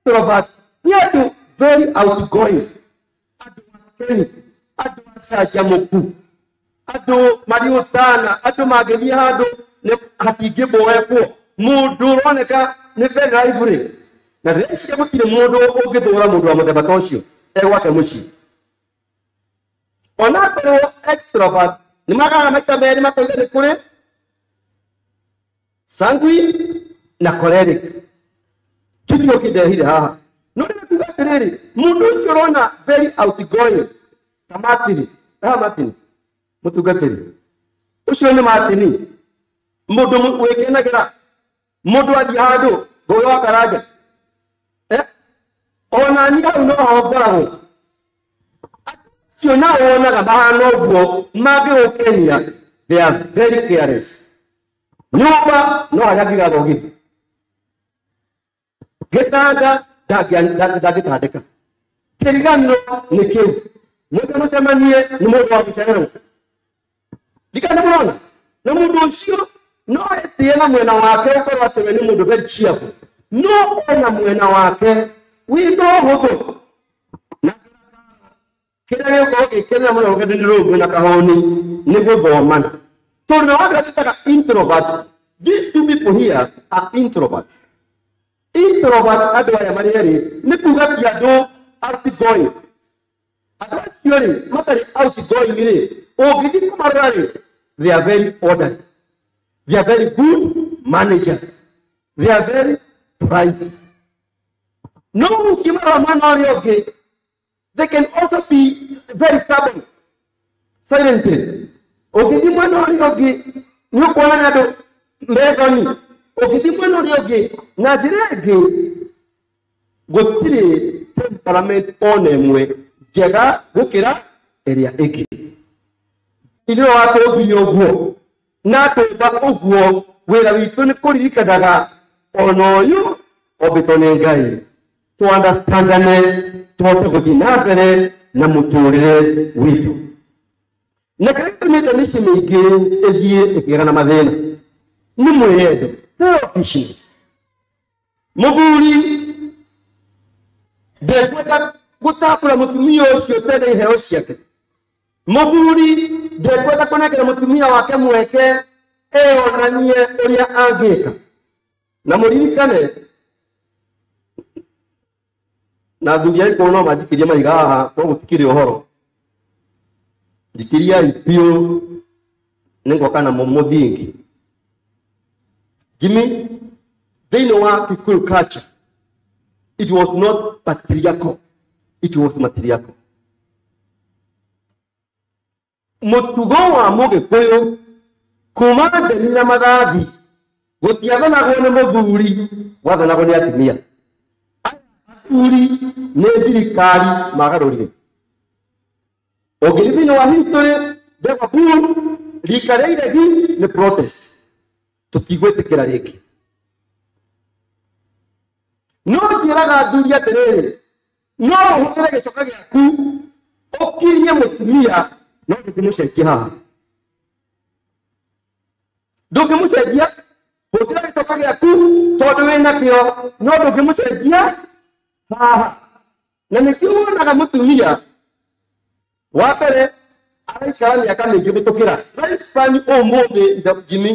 Extrovert nĩ andũ very outgoing, andũ akeni, andũ acanjamũku, andũ marĩ ũtana, andũ mangĩthiĩ handũ hatingĩboekwo, mũndũ ũroneka nĩ very lively. Na ndĩreciria gũtirĩ mũndũ ũngĩthũra mũndũ wa mũthemba ta ũcio e gwake mũciĩ. Onakorwo extrovert nĩ magaga maita merĩ makoiga nĩ kũrĩ sanguine na choleric. Kĩu kĩndehire haha no ndĩrenda kuga atĩrĩrĩ mũndũ ũcio ũrona very outgoing ta Martin, haha Martin mũtungatĩri ũcio nĩ Martin, mũndũ wĩkenagĩra, mũndũ athiĩ handũ Ngũgĩ wa Karanja ona niĩ hau no ho ngoragwo. Acio nao wonaga mahana ũguo mangĩgũkenia, they are very careless. Nyũmba no harĩa angiuga thogithi, gĩtanda ndangĩtandĩka, kĩriganĩro nĩ kĩu, mũndũ mũcemanie nĩ mũndũ wa gũcererwo. Ndikana mũrona na mũndũ ũcio no etĩe na mwena wake ũkorwo atĩ we nĩ mũndũ very cheerful, no ena mwena wake wĩna ũhũthũ na kĩrĩa gĩgũkorwo gĩkĩnene mũno rũgendo-inĩ rũu rwĩna kahoni nĩ gũthomana. Tondũ na wandũ twĩtaga introvert, these two people here are introvert. Introvert andũ aya marĩ erĩ nĩ kuga ti andũ outgoing. Andũ acio rĩ matarĩ outgoing rĩ ũngĩthiĩ kũmarora rĩ they are very orderly, they are very good managers, they are very bright. No ũngĩmarora mwena ũrĩa ũngĩ they can also be very stubborn, silent. Ũngĩthiĩ mwena ũrĩa ũngĩ nĩ ũkuona nĩ andũ methoni. Ũngĩthiĩ mwena ũrĩa ũngĩ na njĩra ĩngĩ gũtirĩ temperament ona ĩmwe njega gũkĩra ĩrĩa ĩngĩ. Nĩwe watũmbire ũguo na atũmba ũguo, wĩra witũ nĩ kũririkanaga ona ũyũ ombĩtwo nĩ Ngai, tũ-understandane tũhote gũthiĩ na mbere na mũtũrĩre witũ. Na kĩrĩa gĩtũmĩte mĩciĩ mĩingĩ ĩthiĩ ĩkĩgĩra na mathĩna nĩ mwĩyendo, selfishness. Mũthuri ndekwenda Gũtambũra mũtumia ũcio tene iheo ciake. Mũthuri ndekwenda kũnengera mũtumia wake mweke eyonanie ũrĩa angĩka. Na mũririkane na athuri a Gĩkũyũ no manjikĩrie mahiga haha no gũtikĩrĩ ũhoro. Njikĩriai biũ nĩngwaka namo mũthingi. Jimmy, thĩinĩ wa Kikuyu culture, it was not patriarchal, it was matriarchal. Mũtugo wa Mũgĩkũyũ kuma ndemi na mathathi gũtiathanagwo nĩ mũthuri, gwathanagwo nĩ atumia. Athuri nĩ thirikari magarũrire. Ũngĩthiĩ thĩinĩ wa history, Liverpool rika rĩa iregi nĩ protest, tũtigwĩtĩkĩra rĩngĩ. No njĩraga athuri atĩrĩrĩ, no ũhũthĩre gĩcoka gĩaku ũkirie mũtumia, no ndũngĩmũcenjia haha. Ndũngĩmũcenjia, hũthĩra gĩcoka gĩaku tondũ wĩnakĩo, no ndũngĩmũcenjia haha. Na nĩkĩo wonaga mũtumia wa mbere araikara mĩaka mĩingĩ gũtũkĩra. Lifespan ũmũthĩ Jimmy,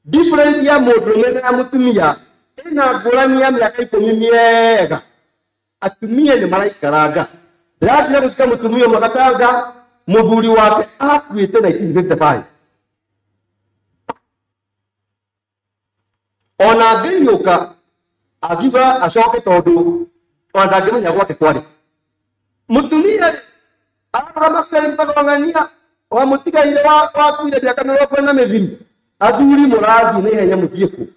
difference ya mũndũrũme na ya mũtumia ĩna ngũrani ya mĩaka 10 mĩega. Atumia nĩ maraikaranga. Ndĩrathire gũthika mũtumia ũmwe Gatanga, mũthuri wake akuĩte 1955. Ona angĩriũka angiuga acoke tondũ ona ndangĩmenya gwake kwarĩ. Mũtumia ararũgama ferĩ wa mũtigaire wakuire mĩaka 40 mĩthiru. Athuri mũrathiĩ na ihenya mũthiĩ kũ?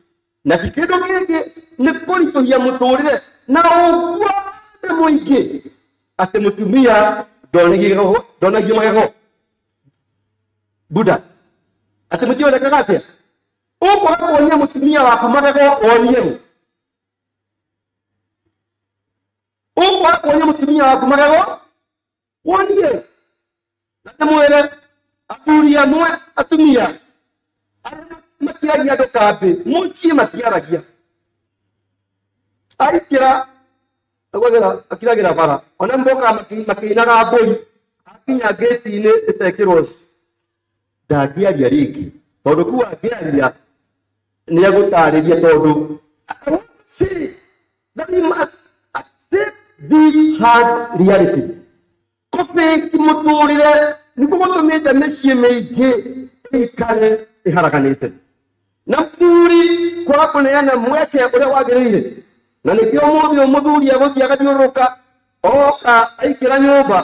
Na ti kĩndũ kĩngĩ nĩ kũritũhia mũtũrĩre na ũguo mũingĩ atĩ mũtumia ndonagio magego. Buda atĩ mũtumia onekaga atĩa? Ũkwaga kuonia mũtumia waku magego wonie ũ? Ũkwaga kuonia mũtumia waku magego wonie. Na ndĩmwĩre athuri amwe atumia arĩa matiaragia andũ kambĩ mũciĩ matiaragia. Aikĩra akiragĩra bara ona mboka makĩinaga mbũri akinya ngĩti-inĩ ĩtekĩrwo ndangĩaria rĩngĩ tondũ kuu angĩaria nĩ egũtarĩria tondũ see that we must accept this hard reality. Kũbĩki mũtũrĩre nĩkuo gũtũmĩte mĩciĩ mĩingĩ ĩikare ĩharaganĩte na mũthuri kwaga kũneana mweke ũrĩa wagĩrĩire. Na nĩkĩo ũmũthĩ ũyũ mũthuri egũthiĩ agathiũrũrũka oka aikĩra nyũmba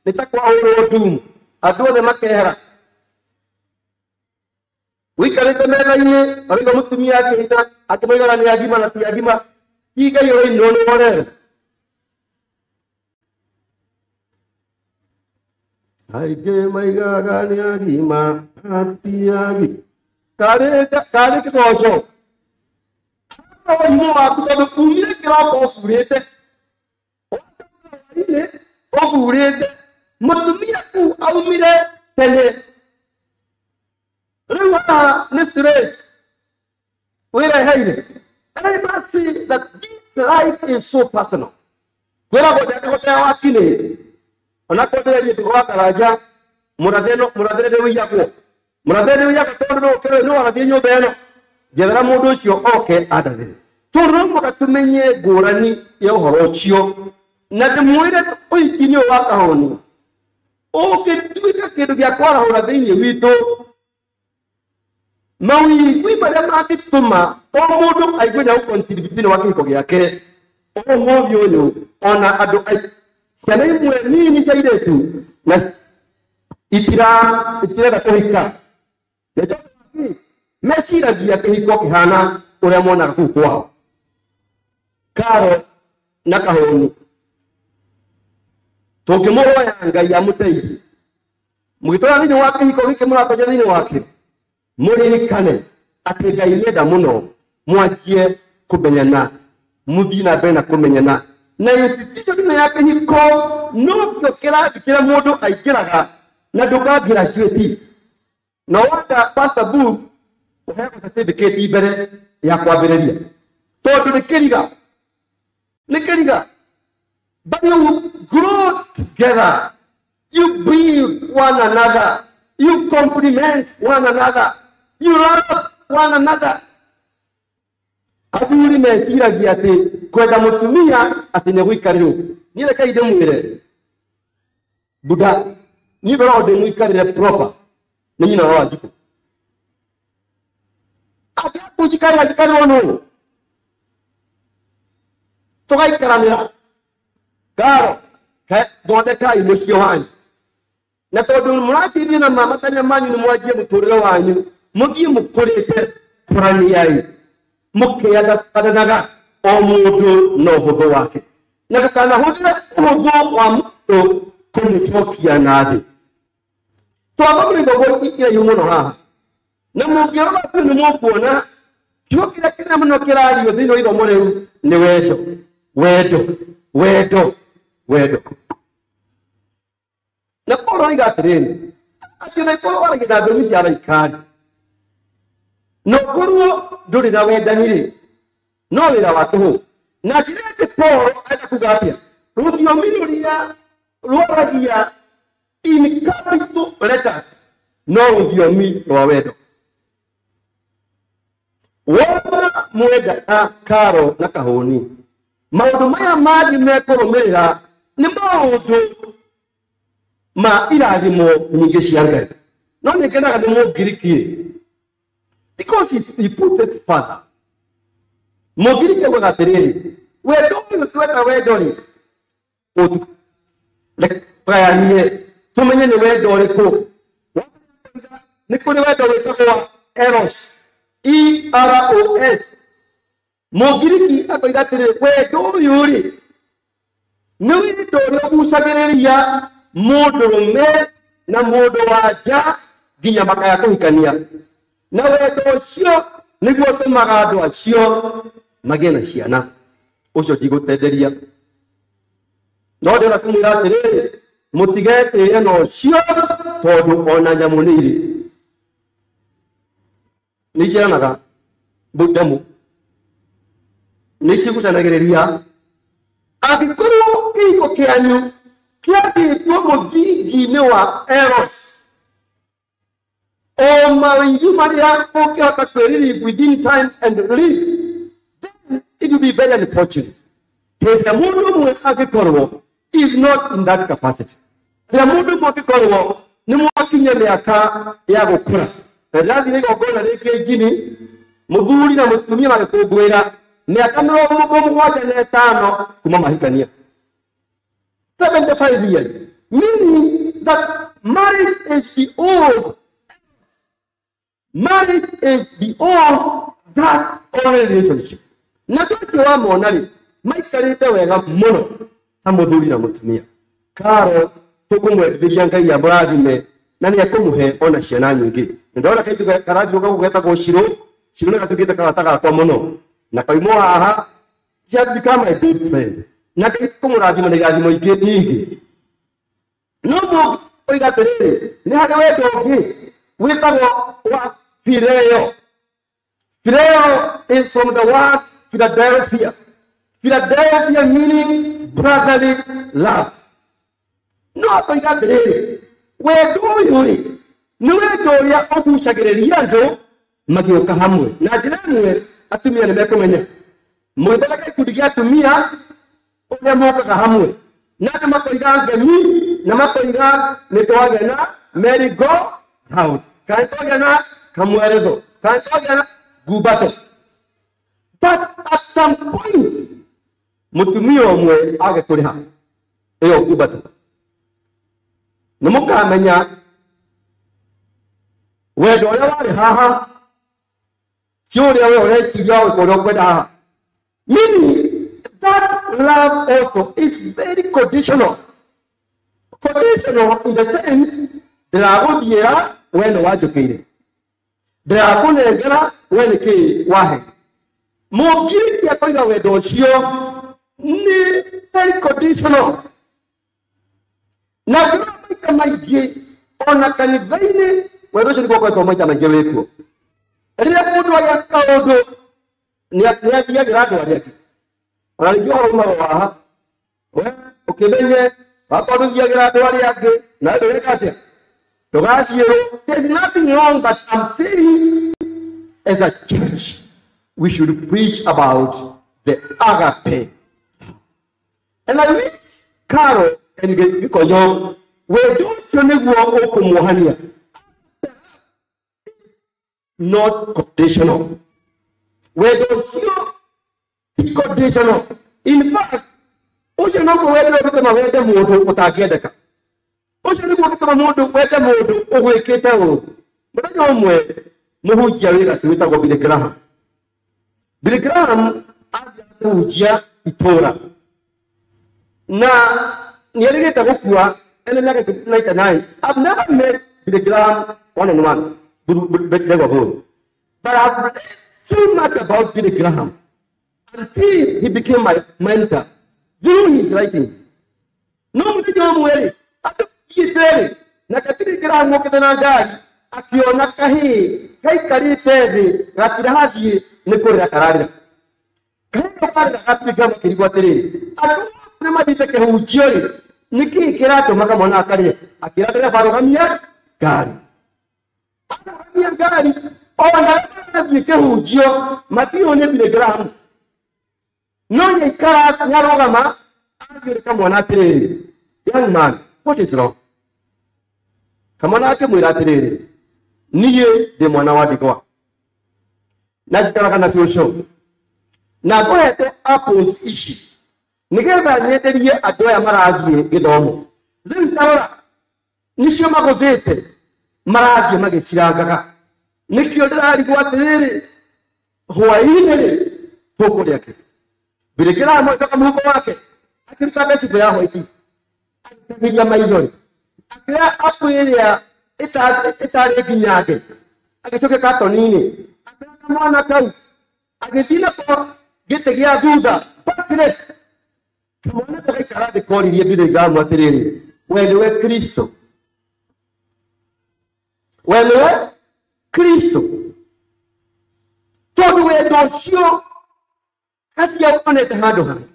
nĩ ta kwahũrwo ndumu andũ othe makehera. Ũikarĩte metha-inĩ ũraigua mũtumia akĩina akĩmoigaga nĩ agima na ti agima, ti Ngai ũrainwo nĩ worere. Aingĩ maigaga nĩ agima ti agima karĩ kĩgoco ũrimũ waku tondũ umire kĩroko ũburĩte ũburĩte mũtumia kuu aumire tene rĩu haha nĩ straight wĩreheire. And I must see that this life is so personal. Kwĩragwo ndangĩhota wakinĩ ona kwendĩrerie tigo wa Karanja mũrathĩre nĩ ũiyagwo mũrathĩre nĩ ũiyagwo tondũ no ũkĩrwo nĩ warathiĩ nyũmba ĩno njethera mũndũ ũcio oke andathĩre. Tondũ no mũhaka tũmenye ngũrani ya ũhoro ũcio na ndĩmwĩre ũhiki-inĩ ũyũ wa Kahũni ũngĩtuĩka kĩndũ gĩa kwarahũra thĩinĩ witũ mawĩigwi marĩa mangĩtũma o mũndũ aigue nĩ agũcontribute thĩinĩ wa kĩhiko gĩake ũmũthĩ ũyũ ona andũ ciana imwe nini cia airĩtu na itirenda kũhika nĩ tondũ meciragia kĩhiko kĩhana ũrĩa monaga kũu kwao. Karo na Kahũni tũngĩmũhoya Ngai amũteithie mũgĩtwara thĩinĩ wa kĩhiko gĩkĩ mũratonja thĩinĩ wakĩo mũririkane atĩ Ngai nĩenda mũno mwanjie kũmenyana mũthiĩ na mbere na kũmenyana na institution ĩno ya kĩhiko nokĩo kĩrathi kĩrĩa mũndũ aingĩraga na ndũka-graduate. Na wanda Pastor Booth ũheagwo certificate mbere ya kwambĩrĩria tondũ nĩ kĩriga nĩ kĩriga. But you grow together. You build one another. You compliment one another. You love one another. Athuri meciragia atĩ kwenda mũtumia atĩ nĩ gũikarĩrwo. Niĩ reke ndĩmwĩre Buda, niĩ ngoragwo ndĩmũikarĩre proper nĩ nyina wa Wanjikũ. Atĩ kũnjikarĩra njikarĩrwo nũ? Tũgaikaranĩra ngaro thondekai mũciĩ wanyu. Na tondũ mũrakĩrie na matanya manyu nĩ mwanjie mũtũrĩre wanyu, mũthiĩ mũkũrĩte kũraniai mũkĩandanaga o mũndũ na ũhũthũ wake, na ndũkanahũthĩre ũhũthũ wa mũndũ kũmũcokia na thĩ. Twamba mũrĩmbo iraihu mũno haha, na mũngĩrora biũ nĩ mũkuona kiugo kĩrĩa kĩnene mũno kĩrario thĩinĩ wa ithomo rĩu nĩ wendo, wendo, wendo, wendo. Na Paulo oiga atĩrĩrĩ, atĩ ona ikorwo waragia na thiomi cia araika no korwo ndũrĩ na wendani rĩ, no wĩra wa tũhũ. Na njĩra ĩngĩ Paulo arenda kuga atĩa? Rũthiomi rũrĩa rwaragia in capital letters no rũthiomi rwa wendo. Wona mwendana Karo na Kahũni, maũndũ maya mangĩ mekũrũmĩrĩra nĩ maũndũ ma irathimo nyingĩ cia Ngai. No nĩ ngenaga nĩ Mũngiriki because he put it further. Mũngiriki augaga atĩrĩrĩ, wendo ũyũ tweta wendo rĩ, tũgayanie tũmenye nĩ wendo ũrĩkũ. Nĩ kũrĩ wendo wĩtagwo eros, E-R-O-S. Mũngiriki akoiga atĩrĩrĩ, wendo ũyũ rĩ nĩ wendo ũrĩa ũgucagĩrĩria mũndũrũme na mũndũ wa nja nginya makaya kũhikania. Na wendo ũcio nĩguo ũtũmaga andũ acio magĩe na ciana. Ũcio ndigũtenderia, no ndĩrenda kũmwĩra atĩrĩrĩ, mũtigetĩĩre na ũcio tondũ ona nyamũ nĩ irĩ nĩ iciaranaga ndemu, nĩ cigucanagĩrĩria. Angĩkorwo kĩhiko kĩanyu kĩambĩtwo mũthingi-inĩ wa eros, o mawĩnju marĩa ũngĩhota kwĩriri within time and live, then it will be very unfortunate. Hĩndĩ ĩrĩa mũndũ ũmwe angĩkorwo is not in that capacity, rĩrĩa mũndũ ũmwe angĩkorwo nĩ mwakinyia mĩaka ya gũkũra, na ndĩrathire igongona rĩngĩ Njini, mũthuri na mũtumia magĩkũngũĩra mĩaka 75 kuma mahikania, 75 years, meaning that marriage is the old, marriage is the old that only relationship. Na tũkĩ wa mona rĩ, maikarĩte wega mũno ta mũthuri na mũtumia. Karo tũkũmwendithĩria Ngai amũrathime na nĩ ekũmũhe ona ciana nyingĩ. Nĩ ndona kaitũ karathiũka gũkũ getagwo Shiro, Shiro nĩ gatuĩkĩte karata gakwa mũno, na kaumwo haha she has become my good friend. Na Ngai kũmũrathima na irathimo ingĩ nyingĩ. No mũngĩoiga atĩrĩrĩ, nĩ harĩ wendo ũngĩ wĩtagwo wa phileo. Phileo is from the word Philadelphia. Philadelphia meaning brotherly love. No akoiga atĩrĩrĩ, wendo ũyũ rĩ nĩ wendo ũrĩa ũgucagĩrĩria andũ magĩũka hamwe. Na njĩra ĩmwe atumia nĩ mekũmenya, mũgĩthondeka gĩkundi gĩa atumia ũrĩa mokaga hamwe, na andũ makoiga ngemi na makoiga nĩ twagĩa na merry go round, kana nĩ twagĩa na kamweretho, kana nĩ twagĩa na ngumbato. But at some point mũtumia ũmwe age kũrĩha ĩyo ngumbato, nĩ mũkamenya wendo ũrĩa warĩ haha ti ũrĩa we ũreciria ũrĩa ũkwenda haha. Meaning that love also is very conditional. Conditional in the sense ndĩragũthiĩra we nĩ wanjũkĩire, ndĩrakũnengera we nĩ kĩĩ wahe. Mũngiriki akoiga wendo ũcio nĩ very conditional. Na ngĩrora maita maingĩ ona kanitha-inĩ wendo ũcio nĩguo ũkoretwo maita maingĩ wĩkuo. Rĩrĩa mũndũ agĩa kaũndũ nĩ athiagĩra andũ arĩa angĩ, ona rĩngĩ ũhoro umaga haha we Ũkĩmenye wakorwo ndũthiagĩra andũ arĩa angĩ na ndũreka atĩa ndũgaciĩrwo. There's nothing wrong, but I'm saying as a church we should preach about the agape. And I wish Carol and Gĩkonyo wendo ũcio nĩguo ũkũmuohania, not conditional. Wendo ũcio ti conditional. In fact, ũcio noguo wendo ũgĩtũma wende mũndũ ũtangĩendeka. Ũcio nĩguo ũgĩtũma mũndũ wende mũndũ ũgwĩkĩte ũũ. Mũthenya ũmwe mũhunjia wĩ gatũ wĩtagwo Billy Graham. Billy Graham athiaga kũhunjia itũũra na nĩerĩgĩte gũkua ena mĩaka 99. I've never met Billy Graham one on one, but I've read so much about Billy Graham until he became my mentor through his writing. No mũthenya ũmwe rĩ, andũ thiĩte rĩ, na Billy Graham okĩte na ngari akĩona kahĩĩ gaikarĩte thĩ gatirahathiĩ nĩ kũrĩra kararĩra. Kahĩĩ kau karĩra Billy Graham akĩrigwo atĩrĩrĩ, andũ othe mathiĩte kĩhunjio rĩ, nĩkĩĩ kĩratũma kamwana akarĩre? Akĩra ndereba arũgamia ngari. Arũgamia ngari, ona arĩa marathiĩ kĩhunjio matiũĩ nĩ Billy Graham. No nĩaikara nĩarũgama athiĩ kamwana atĩrĩrĩ, young man, what is wrong? Kamwana akĩmwĩra atĩrĩrĩ, niĩ ndĩ mwana wa ndigwa na njikaraga na cũcũ na ngũhete apples ici nĩgetha nyenderie andũ aya marathiĩ gĩthomo. Rĩu tarora nĩcio magũthĩte marathiĩ magĩcirangaga, nĩkĩo ndĩrarigwo atĩrĩrĩ, hwaĩ-inĩ rĩ tũkũrĩa kĩ? Billy Graham agĩcoka mũhuko wake akĩruta mbecibũ ya hwaiti akĩgeria maithori akĩoya apple ĩrĩa ĩtarĩ nginyange agĩcokia katoni-inĩ akĩoya kamwana kau agĩthiĩ nako gĩtĩ gĩa thutha backless. Kamwana kau gaikara thĩ koririe Billy Graham atĩrĩrĩ, we nĩwe Kristo, we nĩwe Kristo. Tondũ wendo ũcio kacia wonete handũ hangĩ.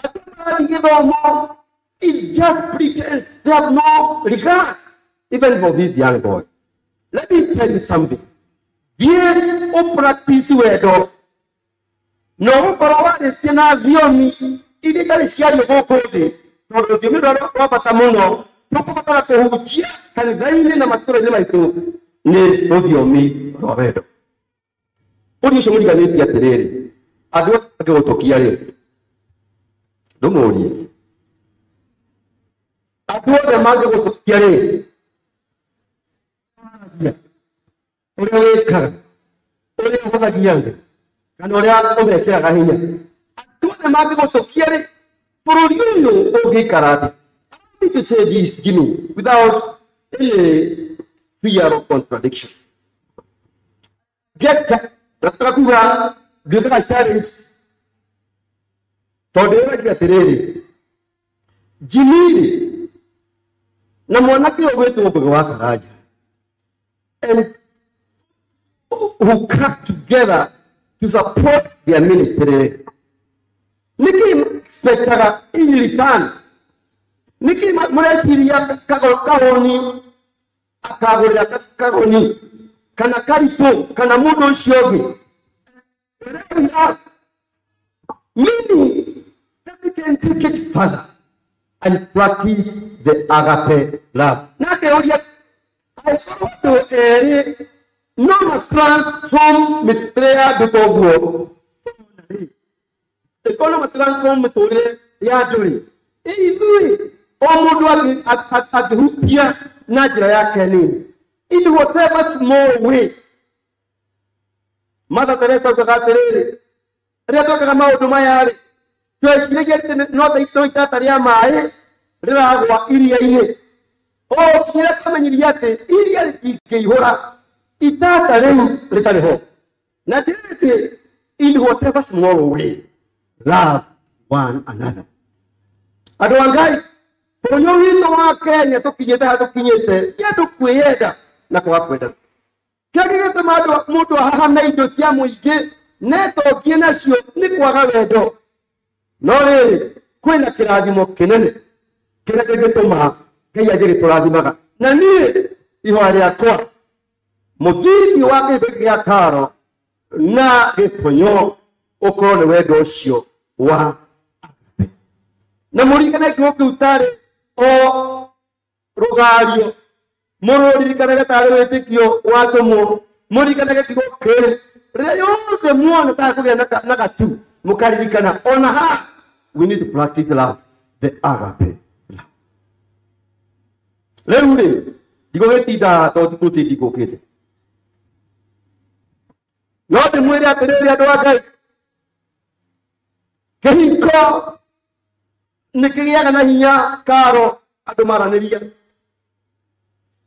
Andũ marathiĩ gĩthomo is just pretense. They have no regard even for this young boy. Let me tell you something. Thiĩ ũpractice wendo no ũkorwo warĩtie na thiomi iria itarĩ ciario gũkũ thĩ, tondũ rũthiomi rũrĩa rwa bata mũno tũkũbatara kũhunjia kanitha-inĩ na matũũra-inĩ maitũ nĩ rũthiomi rwa wendo. Ũndũ ũcio mũriganĩtie atĩrĩrĩ, andũ angĩgũtũkia rĩ, ndũmũrie. Andũ othe mangĩgũtũkia rĩ, ũrĩa wĩkaga, ũrĩa ũhũthagia thĩ, kana ũrĩa ũmekĩraga hinya. Andũ othe mangĩgũtũkia rĩ, bũrũri ũyũ ũngĩikara atĩa? I want to say this, Jimmy, without any fear of contradiction. Get nataka kuga nduĩkaga challenge tondũ ĩragia atĩrĩrĩ, Jimmy na mwanake ũyũ ũgwĩtwo Ngũgĩ wa Karanja and who come together to support their ministry, nĩkĩ expectaga in return? Nĩkĩ mũreciria kahũni akagũrĩra kagoni kana karitũ kana mũndũ ũcio ũngĩ? Meaning that we can take it further and practice the agape love. Nake ũria angĩkorwo andũ erĩ no ma transform mĩtũrĩre ya andũ toguo, ĩkorwo no ma transform mĩtũrĩre ya andũ rĩ, ithuĩ o mũndũ angĩhutia na njĩra yake nini, in whatever small way. Mother Teresa augaga atĩrĩrĩ, rĩrĩa twekaga maũndũ maya rĩ, tweciragia atĩ no ta no itata rĩa maĩ rĩragwa iria-inĩ. O kinya twamenyirie atĩ iria rĩtingĩihũra itata rĩu rĩtarĩ ho. Na njĩra atĩ in whatever small way love one another. Andũ a Ngai, bũrũri ũyũ witũ wa Kenya tũkinyĩte harĩa tũkinyĩte ti andũ kwĩyenda na kwaga kwendana. Kĩrĩa gĩgĩtũma mũndũ ahahame indo cia mũingĩ netongie nacio nĩ kwaga wendo. No rĩrĩ, Kwĩna kĩrathimo kĩnene kĩrĩa kĩngĩtũma Ngai agĩgĩtũrathimaga. Na niĩ ihoya rĩakwa mũthingi wa kĩndũ gĩa karo na gĩkonyo ũkorwo nĩ wendo ũcio wa agape. Na mũririkane kiugo kĩu tarĩ o rũgario, mũrũririkanage tarĩ wĩtĩkio wa atũmwo, mũririkanage kiugo kĩrĩ rĩrĩa yothe muona tarĩ kũgĩa na gatu, mũkaririkana ona ha we need to practice love, the agape love. Rĩu rĩ ndigũgĩtinda tondũ tũtindi ngũkĩte, no ndĩmwĩre atĩrĩrĩ andũ a Ngai, kĩhiko nĩ kĩgĩaga na hinya karo andũ maranĩria,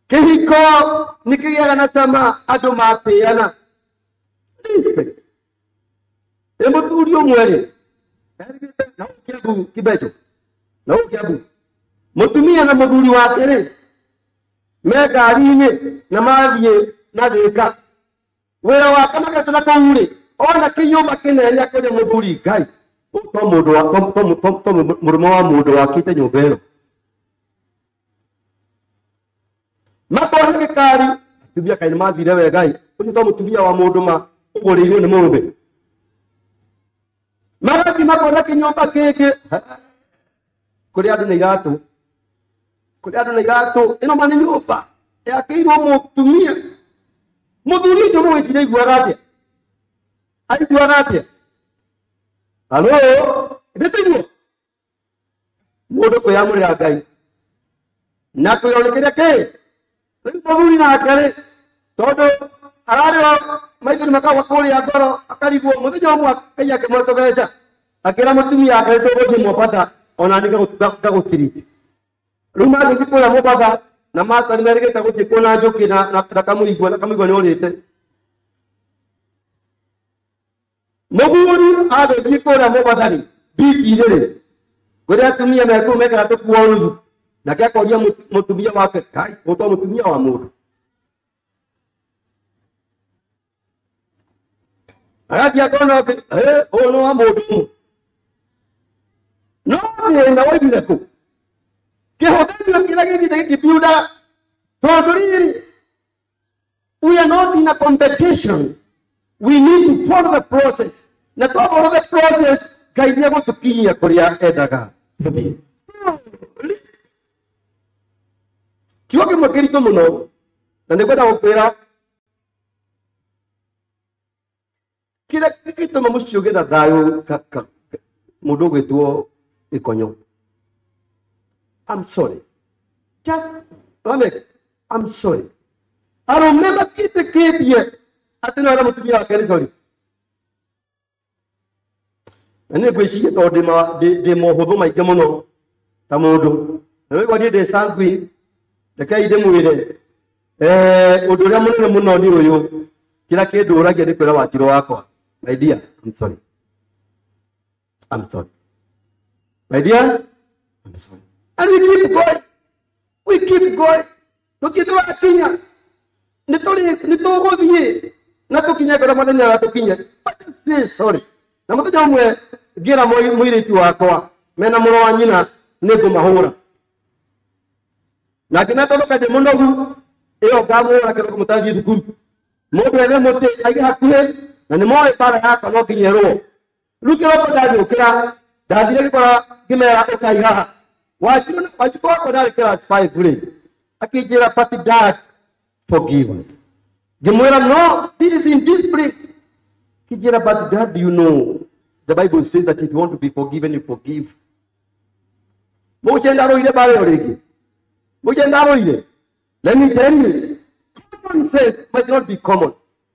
kĩhiko nĩ kĩgĩaga na cama andũ matĩana. Respect. Ĩ mũthuri ũmwe rĩ erĩgĩte na gũkũ Kĩambu Kibecho, na gũkũ Kĩambu mũtumia na mũthuri wake rĩ me ngari-inĩ na mathiĩ na Thĩka, wĩra wake magetera kũu rĩ ona kĩnyũmba kĩnene akĩoria mũthuri Ngai to mũndũ wa to mũrũme wa mũndũ wakĩte nyũmba ĩno, makona gĩkari atumia kaĩ nĩmathire wega ĩ, ũcio to mũtumia wa mũndũ ma ũgũrĩirwo nĩ mũrũme, magathiĩ makona kĩnyũmba kĩngĩ kũrĩ andũ na iratũ, kũrĩ andũ na iratũ, ĩno ma nĩ nyũmba yakĩirwo mũtumia. Mũthuri ũcio mũgĩciria aiguaga atĩa? Aiguaga atĩa? Halo, ndĩtiguo mũndũ kwĩyamũrĩra Ngai na kwĩrwo kĩrĩa kĩ rĩu mũthuri nake rĩ tondũ ararĩo maitho nĩ makagwa kũrĩa ngoro akarigwo mũthenya ũmwe Ngai akĩmũhe tũbeca akĩra mũtumia wake nĩ tũgũthiĩ Mombatha ona niĩ ngagũtirithia. Rĩu magĩthiĩ kũrĩa Mombatha na mata nĩ merĩgĩte gũthiĩ kuona njũkĩ na kamũigua na kamũigua nĩ ũrĩte. Mũthuri agĩthiĩ kũrĩa Mombatha rĩ bichi-inĩ rĩ kũrĩa atumia me kũu mekĩra tũkuo nuthu, nake akoria mũtumia wake Ngai ũũ to mũtumia wa mũndũ, agathiĩ akona atĩ ũyũ nĩ wa mũndũ ũmwe, no thĩna woimire kũ? Kĩhũthĩrio kĩrĩa gĩthiĩte gĩkĩbiundaga tondũ rĩrĩ we are not in a competition, we need to follow the process, na to follow the process Ngai nĩ egũtũkinyia kũrĩa endaga tũthiĩ. Kiugo kĩmwe kĩritũ mũno na nĩngwenda gũkwĩra kĩrĩa gĩtũma mũciĩ ũgĩe na thayũ mũndũ ũgwĩtwo Gĩkonyo. I'm sorry. Just Lamek, I'm sorry. Arũme matiĩtĩkĩtie atĩ no arĩa mũtumia wake nĩ sorry. Na niĩ ngwĩciria tondũ ndĩ mohũthũ maingĩ mũno ta mũndũ, na waigua niĩ ndĩ sanguine, rekei ndĩmwĩre ũndũ ũrĩa mũnene mũno nĩ ũyũ, kĩrĩa kĩndũragia nĩ kwĩra Wanjirũ wakwa, my dear, I'm sorry. I'm sorry. My dear, I'm sorry. And we keep going. We keep going. Tũthiĩ tũgakinya. Nĩ tũgũthiĩ na tũkinye kũrĩa mũthenya ũrĩa tũkinye. But say sorry. Na mũthenya ũmwe ngĩra mũirĩtu wakwa mena mũrũ wa nyina nĩ ngũmahũra. Na ngĩmeta tondũ ndĩ mũnogu ĩyo ngamũhũra kĩroko mũtathiĩ thukuru. Mũndũ ethe mũtĩ aige hakuhĩ na nĩ moĩ bara yakwa no nginya ĩrũo. Rĩu kĩroko ndathiũkĩra ndathire ngĩkora ngĩmera ũkai haha. Wanjikũ wakwa ndarĩ class 5 rĩ akĩnjĩra but dad forgive us. Ngĩmwĩra no, this is indiscipline. Akĩnjĩra but dad, you know the Bible says that if you want to be forgiven you forgive. Mũgũchia ndarũire bara ĩyo rĩngĩ. Mũgũchia ndarũire. Let me tell you, common sense might not be common,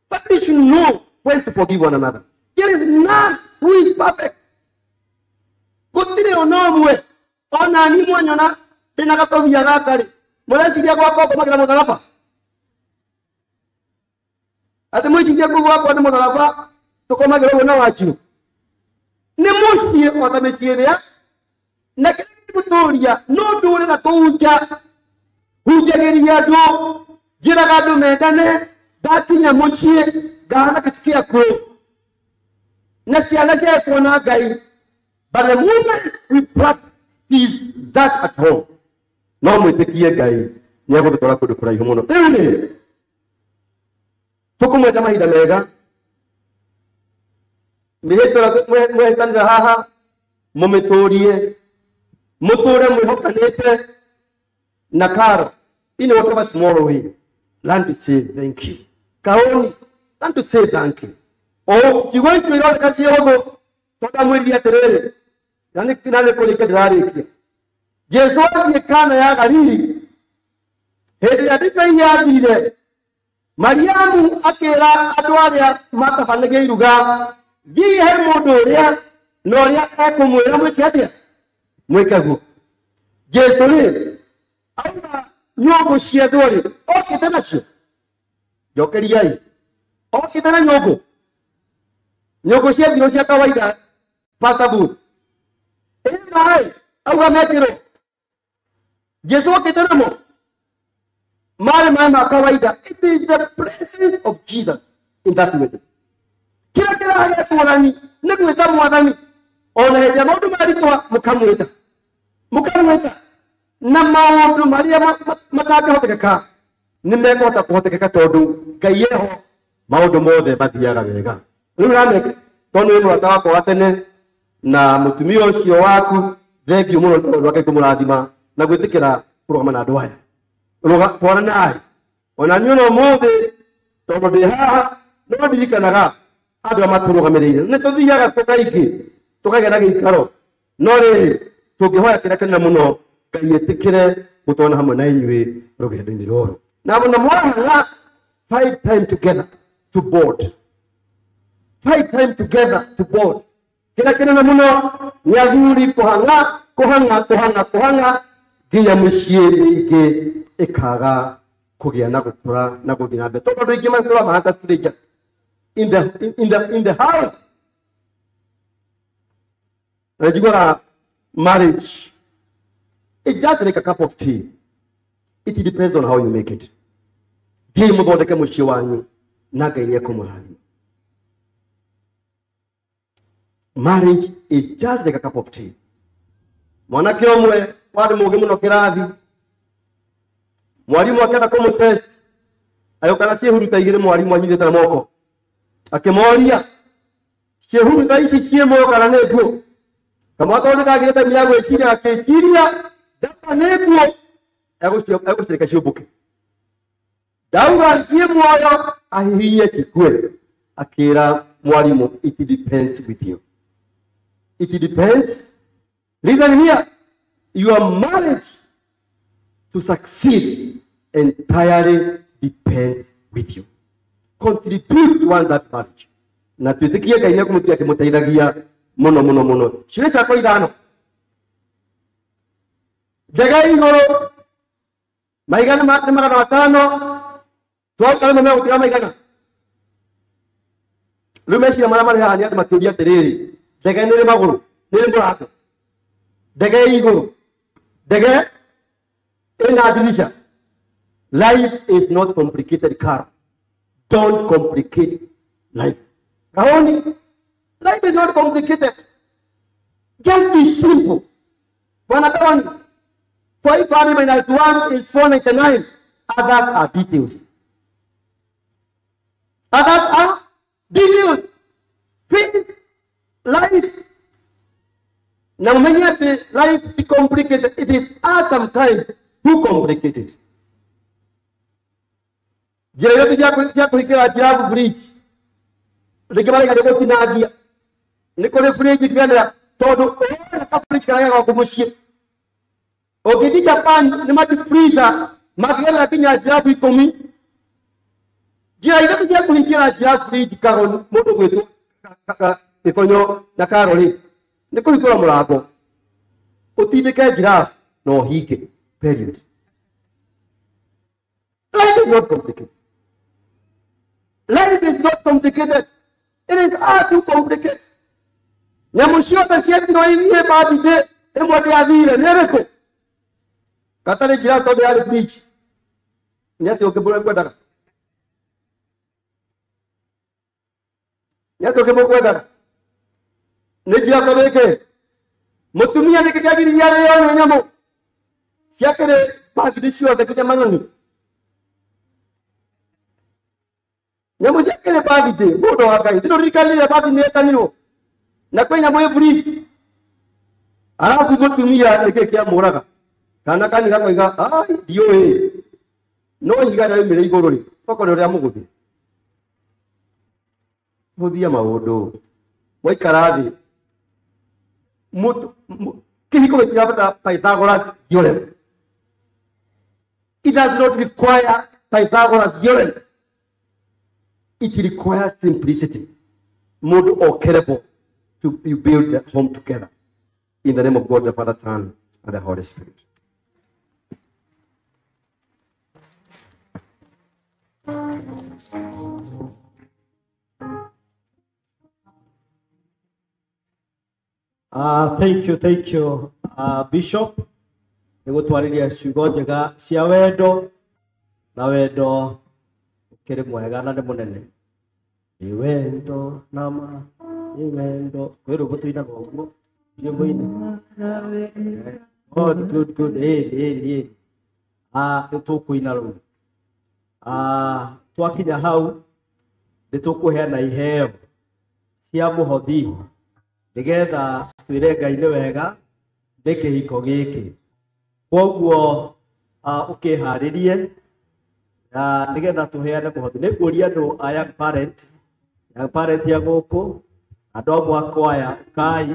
but we should know ways to forgive one another. There is none who is perfect. Gũtirĩ ona ũmwe ona niĩ mwanyona ndĩna gatobia gaka rĩ mũreciria gwakwa ngũmagĩra mũtharaba, atĩ mwĩcirie kũu gwakwa nĩ mũtharaba tũkomagĩra ũguo na Wanjirũ. Nĩ mũciĩ o ta mĩciĩ ĩrĩa na kĩrĩa gĩgũtũria no ndũre na kũu nja hunjagĩria andũ njĩraga andũ mendane, ndakinya mũciĩ ngahana gĩtĩ kĩa kũu na ciana ciakwa na Ngai But the moment we practice that at home, no mwĩtĩkie Ngai nĩ egũtũtwara kũndũ kũraihu mũno. Rĩu nĩ tũkũmwenda mahinda mega, mĩhĩtwa ĩrĩa mwehĩtanĩra haha mũmĩtũrie, mũtũre mwĩhokanĩte na Karo in whatever small way. Learn to say thank you. Kaoni, learn to say thank you. O kiugo icio ironeka ciĩ hũthũ tondũ amwĩrire atĩrĩrĩ, na nĩ kũrĩkia ndĩrarĩkia. Jesu athiĩ Kana ya Galili, hĩndĩ ĩrĩa ndibei yathirire, Mariamu akĩra andũ arĩa matabanagia iruga, thiĩi he mũndũ ũrĩa na ũrĩa ekũmwĩra mwĩke atĩa? Mwĩke guo. Jesu rĩ, auma nyũngũ ciethwo rĩ, okĩte nacio. Njokeriai. Okĩte na nyũngũ. Nyũngũ ciethirwo cia kawaida, Pastor Booth. Ĩ maĩ, auga mekĩrwo. Jesu okĩte namo. Marĩ maĩ ma kawaida. It is the presence of Jesus in that wedding. Kĩrĩa kĩrahe ngũrani nĩ gwĩta Mwathani. Ona hĩndĩ ĩrĩa maũndũ maritũha mũkamwĩta. Mũkamwĩta. Na maũndũ marĩa matangĩhotekeka nĩ mekũhota kũhotekeka tondũ Ngai eho, maũndũ mothe mathiaga wega. Rĩu Lamek, tondũ nĩ mũrata wakwa wa tene na mũtumia ũcio waku, thengiũ mũno nĩ tondũ wa Ngai kũmũrathima na gwĩtĩkĩra kũrũgama na andũ aya. Twaranai. Ona niĩ ona ũmũthĩ tondũ ndĩ haha no ndirikanaga andũ arĩa matũrũgamĩrĩire. Nĩ tũthiaga tũkaingĩ tũkagĩa na gĩikaro, no rĩrĩ tũngĩhoya kĩrĩa kĩnene mũno Ngai ĩtĩkĩre gũtwana hamwe na inyuĩ rũgendo-inĩ rũrũ. Na mũno mwahang'a, find time together to board. Find time together to board. Kĩrĩa kĩnene mũno nĩ athuri kũhang'a, kũhang'a, kũhang'a, kũhang'a nginya mĩciĩ mĩingĩ ĩkaga kũgĩa na gũkũra na gũthiĩ na mbere. Tondũ andũ aingĩ matũraga mahana strangers in the house. Na njiguaga marriage, it's just like a cup of tea. It depends on how you make it. Thiĩi mũthondeke mũciĩ wanyu na Ngai nĩ ekũmũrathima. Marriage is just like a cup of tea. Mwanake ũmwe warĩ mũũgĩ mũno kĩrathi, mwarimũ akĩenda kũmũtest, agĩũka na ciĩhuruta igĩrĩ mwarimũ anyitĩte na moko. Akĩmoria, ciĩhuruta ici ciĩ muoyo kana nĩ nguũ? Kamwana tondũ nĩkagĩrĩte time ya gwĩciria, akĩciria ndauga nĩ nguũ, egũcireka ciũmbũke. Ndauga ciĩ muoyo, ahihinye cikue. Akĩra mwarimũ, it depends with you. It depends. Listen here, your marriage to succeed entirely depends with you. Contribute to one that marriage. Na twĩtĩkie Ngai nĩekũmũtia akĩmũteithagia mũno mũno mũno. Ciũria ciakwa ithano. Ndege igũrũ maigana nĩ 500, twaruta rĩmwe megũtiga maigana. Rĩu meciria marĩa marĩ haha nĩ andũ makĩũria atĩrĩrĩ, ndege nĩ ĩrĩ magũrũ, nĩ ĩrĩ mũrango, ndege ĩ igũrũ, ndege ĩna dirisha. Life is not complicated, Carol. Don't complicate life. Kaoni, life is not complicated. Just be simple. Bwana Kaoni, 500 minus 1 is 499. Others are details. Others are details. Face life. Now many of the life is complicated. It is us sometimes who complicate it. Njĩra ithatũ cia kũhingĩra njirabu fridge. Rĩngĩ maraiga nĩ gũtinangia. Nĩ kũrĩ fridge itiganĩra tondũ ũrona ka fridge karĩa gwaku mũciĩ. Ũngĩthiĩ Japan nĩ mati freezer makĩgerera nginya njirabu 10. Njĩra ithatũ cia kũhingĩra njirabu fridge kago mũndũ gwĩtwo gĩkonyo na karori nĩ kũhingũra mũrango ũtindĩke njirabu na ũhinge, period. Life is not complicated. Life is not complicated. It is us who complicate. Nyamũ ciothe ciekirwo ithiĩ mathithĩ ĩmwe ndĩathire nĩ ĩrĩkũ? Gatarĩ njĩra tondũ yarĩ fridge. Nĩ atĩ ũngĩ mũkwendaga? Nĩ atĩ ũngĩ mũkwendaga? Nĩ njĩra tondũ ĩkĩ? Mutumia nä kä kä arä o nä nyamå ciakä rä bathiri ciothe kinya mang'ang'i nyamå ciakä rä bathindä må ndå wa Ngai ndå ririkanire bathi nä etanirwo na kwä nyamå ä buri arabu mutumia nä kä kä amå raga kana kani gakoiga ai ndiũĩ no ihiga rĩaumĩre igũrũ rĩ tokorwo nĩ ũrĩa mũgũthĩ hũthia maũndũ waikara thĩ kĩhiko gĩtirabatara Pythagoras theorem. It does not require Pythagoras theorem. It requires simplicity. Mũndũ okerebo to you build the home together. In the name of God, the Father, Son, and the Holy Spirit. Thank you, Bishop. Nĩgũtwarĩria ciugo njega cia wendo na wendo ũkĩrĩ mwega na nĩ mũnene. Nĩ wendo na ma, nĩ wendo. Kwĩ rwĩmbo tũinaga ũguo nyĩmbo-inĩ. Good, good, good. Ĩ. Nĩ tũkũina rũu. Twakinya hau nĩ tũkũheana iheo cia mũhothi nĩgetha twĩre Ngai nĩ wega nĩ kĩhiko gĩkĩ. Kwoguo ũkĩharĩrie nĩgetha tũheane mũhothi. Nĩ nguũria andũ a young parent ya gũkũ, andũ amwe a kwaya, ũkai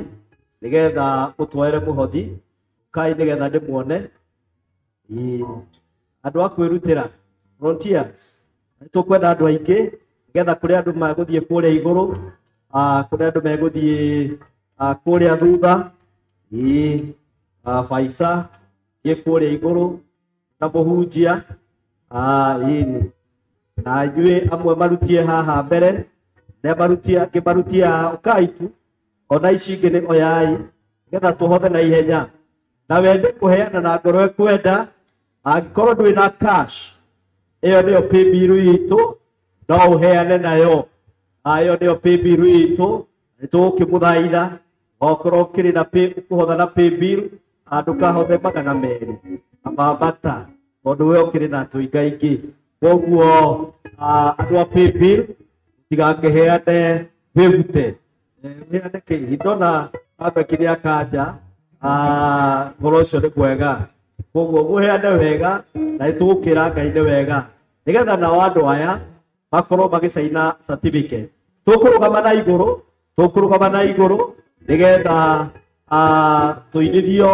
nĩgetha mũtware mũhothi, ũkai nĩgetha ndĩmuone. Andũ a kwĩrutĩra, volunteers, nĩ tũkwenda andũ aingĩ nĩgetha kũrĩ andũ megũthiĩ kũrĩa igũrũ, kũrĩ andũ megũthiĩ kũrĩa thutha, Faisa thiĩ kũrĩa igũrũ na mũhunjia, na inyuĩ amwe marutie haha mbere, arĩa marutie angĩ marutie haha, ũkai tu, ona ici ingĩ nĩ oyai nĩgetha tũhothe na ihenya. Na wende kũheana na ngoro ĩkwenda, angĩkorwo ndũrĩ na cash, ĩyo nĩyo paybill itũ, no ũheane nayo. Ĩyo nĩyo paybill itũ, nĩ tũgũkĩmũthaitha okorwo ũkĩrĩ na pay ũkũhotha na paybill, ndũkahothe 200 amambata tondũ we ũkĩrĩ na tũingaingĩ. Koguo andũ a paybill tigakĩheane wĩrute, ũheane kĩ ndona Abeki nĩ akanja, ũhoro ũcio nĩ mwega. Koguo mũheane wega na nĩ tũgũkĩra Ngai nĩ wega nĩgetha nao andũ aya makorwo magĩcaina certificate. Tũkũrũgama na igũrũ, tũkũrũgama na igũrũ nĩgetha tũinithio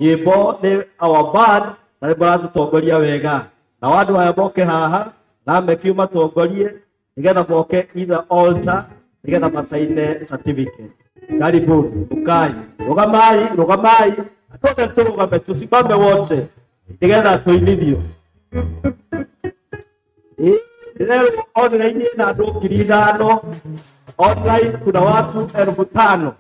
nyĩmbo nĩ our band na nĩ maratũtongoria wega. Nao andũ aya moke haha na Meki matongorie nĩgetha moke either altar nĩgetha macaine certificate. Karibuni, ukai, rũgamai, rũgamai, andũ othe tũrũgame, tusimame wote nĩgetha tũinithio. Leo online na andũ 5,000, online kuna watu 5,000.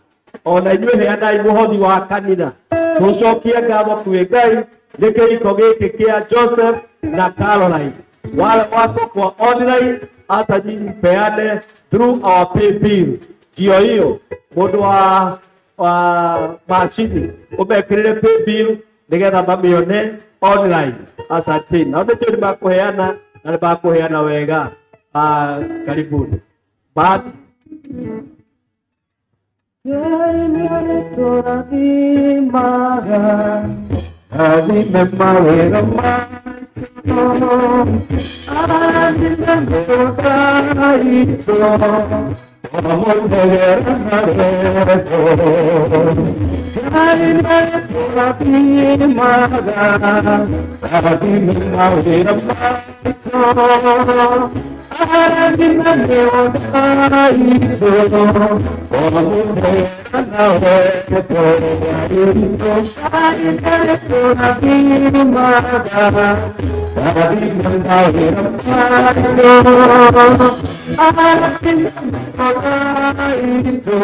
Ona inyuĩ heanai mũhothi wa kanitha tũcokie ngatho kwĩ Ngai nĩ kĩhiko gĩkĩ kĩa Joseph na Caroline. Wale wako kwa online hata nyinyi peane through our paybill. Ndio hiyo mũndũ wa macini ũmekĩrĩre paybill nĩgetha mamĩone online. Asante. Na nĩnjũĩ nĩ makũheana na nĩ makũheana wega. Karibuni. But Ngai nĩarĩtũrathimaga, rathime mawĩra maitũ, arathime mĩgũnda itũ, amũthegera na wendo. Ngai nĩarĩtũrathimaga, rathime mawĩra maitũ, arathime mĩgũnda itũ, amũthegera na wendo. Ngai nĩarĩtũrathimaga, rathime mawĩra maitũ, arathime mĩgũnda itũ,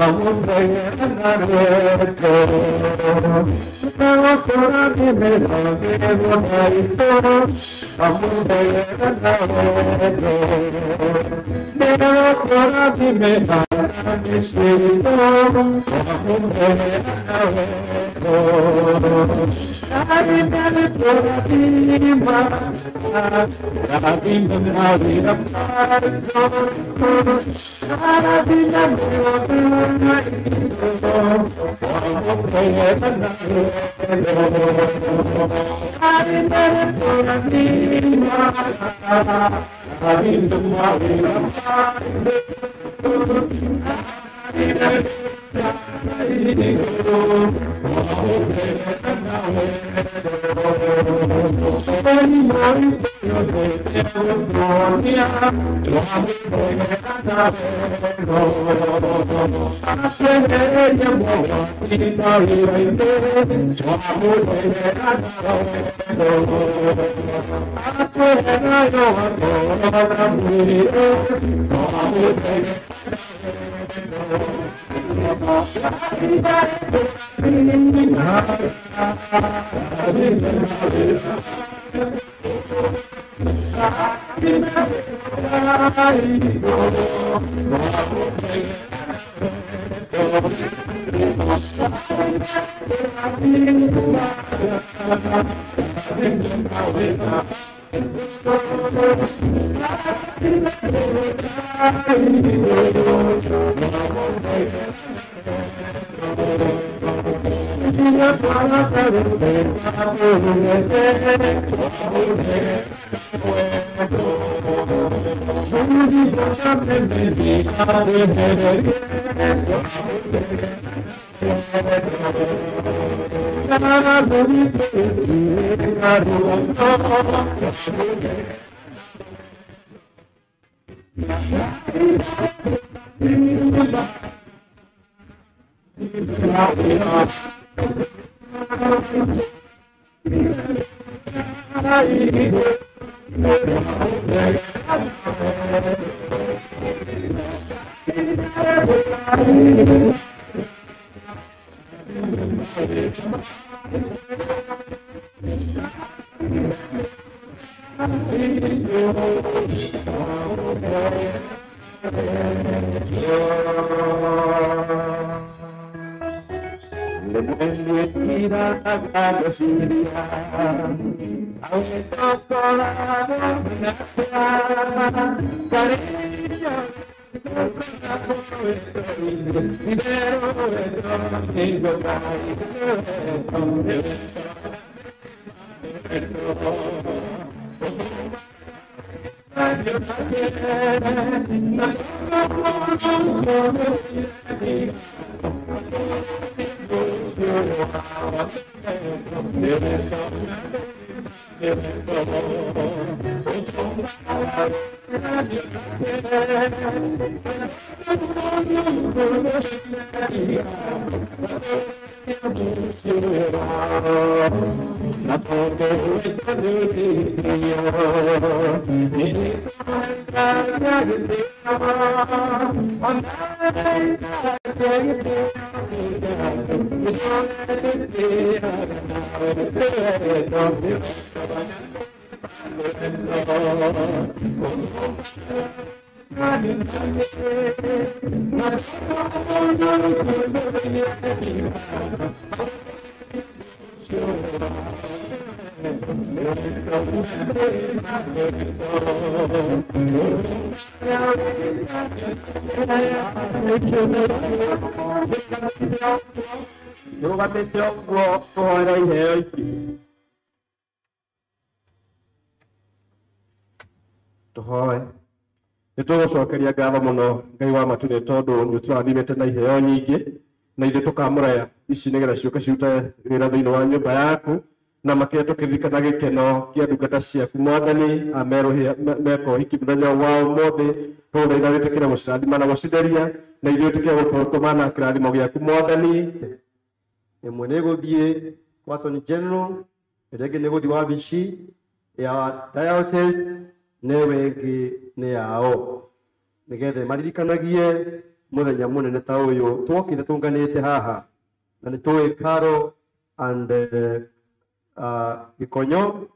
amũthegera na wendo. Nĩgũtũrathimĩra mĩgũnda itũ, amũthegera na Rũgamĩte ũguo kũhoera iheo ici. Tũhoe. Nĩ tũgũcokeria ngatho mũno Ngai wa matu nĩ tondũ nĩ ũtũrathimĩte na iheo nyingĩ na ithuĩ tũkamũra ici nĩgetha ciũke cirute wĩra thĩinĩ wa nyũmba yaku na makĩria tũkĩririkana gĩkeno kĩa ndungata ciaku Mwathani meka ũhiki mũthenya wa ũmũthĩ tũgũthaitha wĩtĩkĩre gũcirathima na gũcitheria na ithuĩ wĩtĩkĩre gũtũma na kĩrathimo gĩaku Mwathani. Ĩmwe nĩ ĩgũthiĩ kwa Attorney General, ĩrĩa ĩngĩ nĩ ĩgũthiĩ wabici ya diocese na ĩyo ĩngĩ nĩ yao nĩgetha maririkanagie mũthenya mũnene ta ũyũ twokire tũnganĩte haha na nĩ tũĩ Carol and Gikonyo,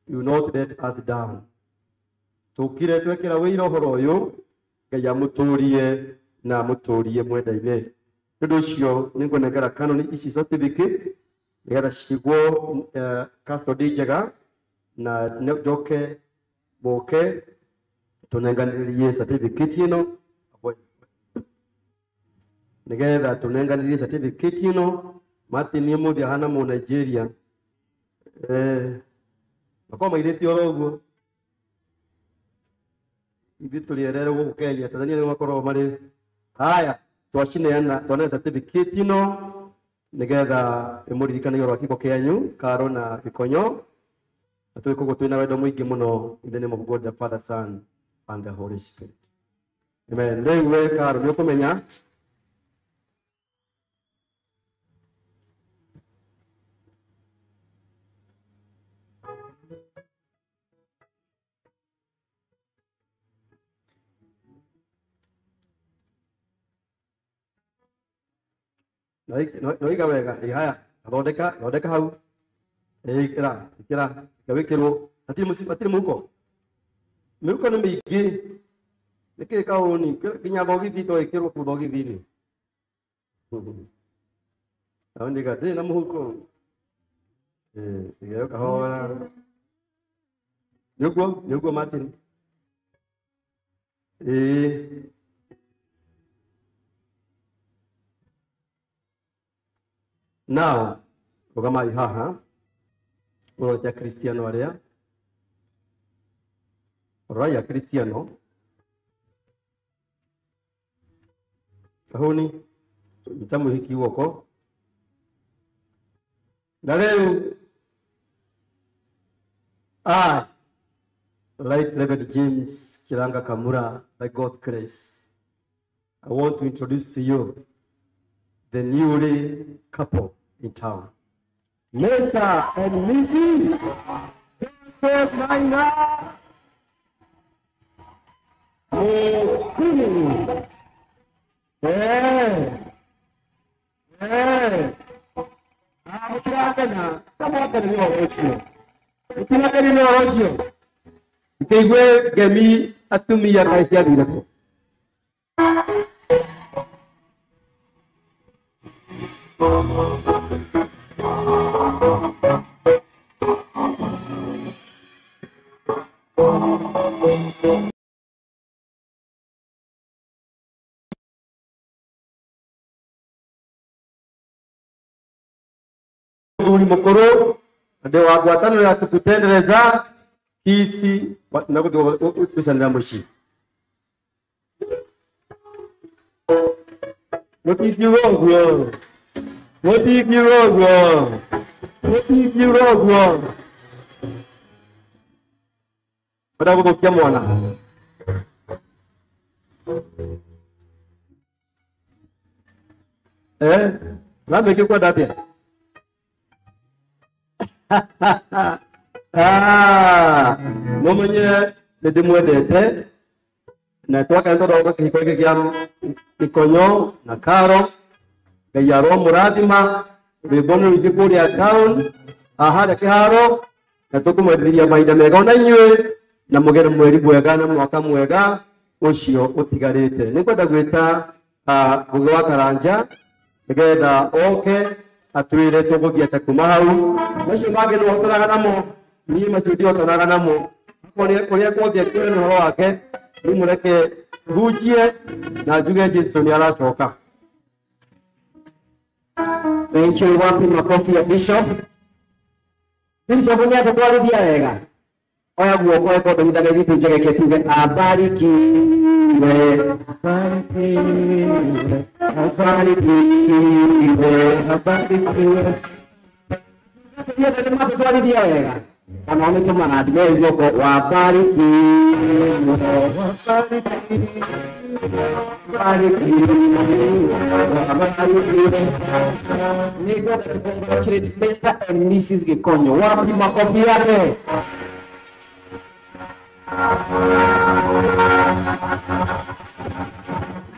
you not let us down. Tũkire twekĩra wĩira ũhoro ũyũ, Ngai amũtũrie na amũtũrie mwenda-inĩ. Nĩ ũndũ ũcio nĩngũnengera kanoni ici certificate nĩgetha cigwo custody njega na njoke mũke tũnenganĩrie certificate ĩno nĩgetha tũnenganĩrie certificate ĩno. Martin nĩ mũthĩ ahana mũ Nigeria makorwo mairĩte oro ũguo ithuĩ tũrĩ erere gũkũ Kenya. Tanzania nĩ makoragwo marĩ haya. Twacineana twanea certificate ĩno nĩgetha ĩmũririkane ũhoro wa kĩhiko kĩanyu Karo na Gĩkonyo, na twĩ koguo twĩna wendo mũingĩ mũno. In the name of God the Father, Son and the Holy Spirit, amen. Rĩu we Karo nĩ ũkũmenya noiga wega. Haya, thondeka thondeka hau, ĩkĩra ĩkĩra ĩkĩrwo. Hatirĩ mũhuko, mĩhuko nĩ mĩingĩ. Nĩkĩĩ kaũni nginya thogithi to ĩkĩrwo kũu thogithi-inĩ. Kaũni ga ndĩrĩ na mũhuko. Ĩgeo kahora. Nĩũguo nĩũguo Martin. Ĩĩ now rũgamai haha ũrorete Akristiano arĩa rorai Akristiano. Kahũni nyita mũhiki guoko. Na rĩu I, Right Reverend James Kiranga Kamura, by God's grace, I want to introduce to you the newly couple in town, Mr. and Mrs. Maina. Mũtirakena nĩ ũhoro ũcio, mũtirakena nĩ ũhoro ũcio. Ikĩigue ngemi atumia kaĩ ciathire kũ? Mũthuri mũkũrũ ndĩ wa ngwatanĩro ya tukutendereza kisi na gũthiĩ gũcanĩra mũciĩ. Mũtingiuga ũguo, mũtingiuga ũguo, mũtingiuga ũguo. Wenda gũthũkia mwana. Rameki ũkwenda atĩa? Mũmenye nĩ ndĩmwendete na twakena tondũ wa kĩhiko gĩkĩ kĩa Gĩkonyo na Karo. Ngai aromũrathima. Rwĩmbo nĩ rũingĩ kũrĩa town harĩa kĩharo, na tũkũmwenderia mahinda mega ona inyuĩ, na mũgĩe na mweri mwega na mwaka mwega ũcio ũtigarĩte. Nĩ ngwenda gwĩta Ngũgĩ wa Karanja nĩgetha oke atwĩre tũgũthiĩ atĩa kuma hau. Macio mangĩ nĩ ũhotanaga namo, niĩ macio ndihotanaga namo. Kũrĩa guothe kũrĩ na ũhoro wake, niĩ mũreke hunjie na njuge Jesũ nĩ aracoka. Thank you. Wapi makofi ya Bishop? Bishop nĩ atũtwarithia wega. Oya guoko eko ndũnyithaga ithu njegeke tuge abarikiwe, abarikiwe, abarikiwe, abarikiwe. Nĩ matũtwarithia wega. Ona nĩ tũmarathime guoko wabarikiwe, wabarikiwe, wabarikiwe. Congratulate Mr. and Mrs. Gikonyo. Wapi makofi yake?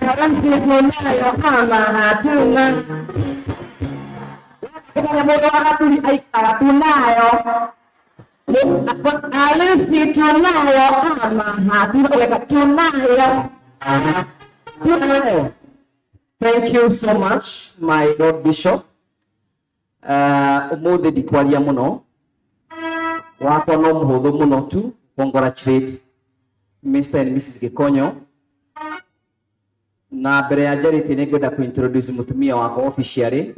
Harambe tunayo kama hatuna. Kama mũndũ wa Gaturi aikara tunayo. Harusi tunayo ama hatuna? Tunayo. Tunayo. Thank you so much, my Lord Bishop. Umuthi ndikwaria muno wakwa no muhuthu muno tu congratulate Mr. and Mrs. Gikonyo na mbere ya njarĩtie nĩ ngwenda kũ-introduce mũtumia wakwa officially.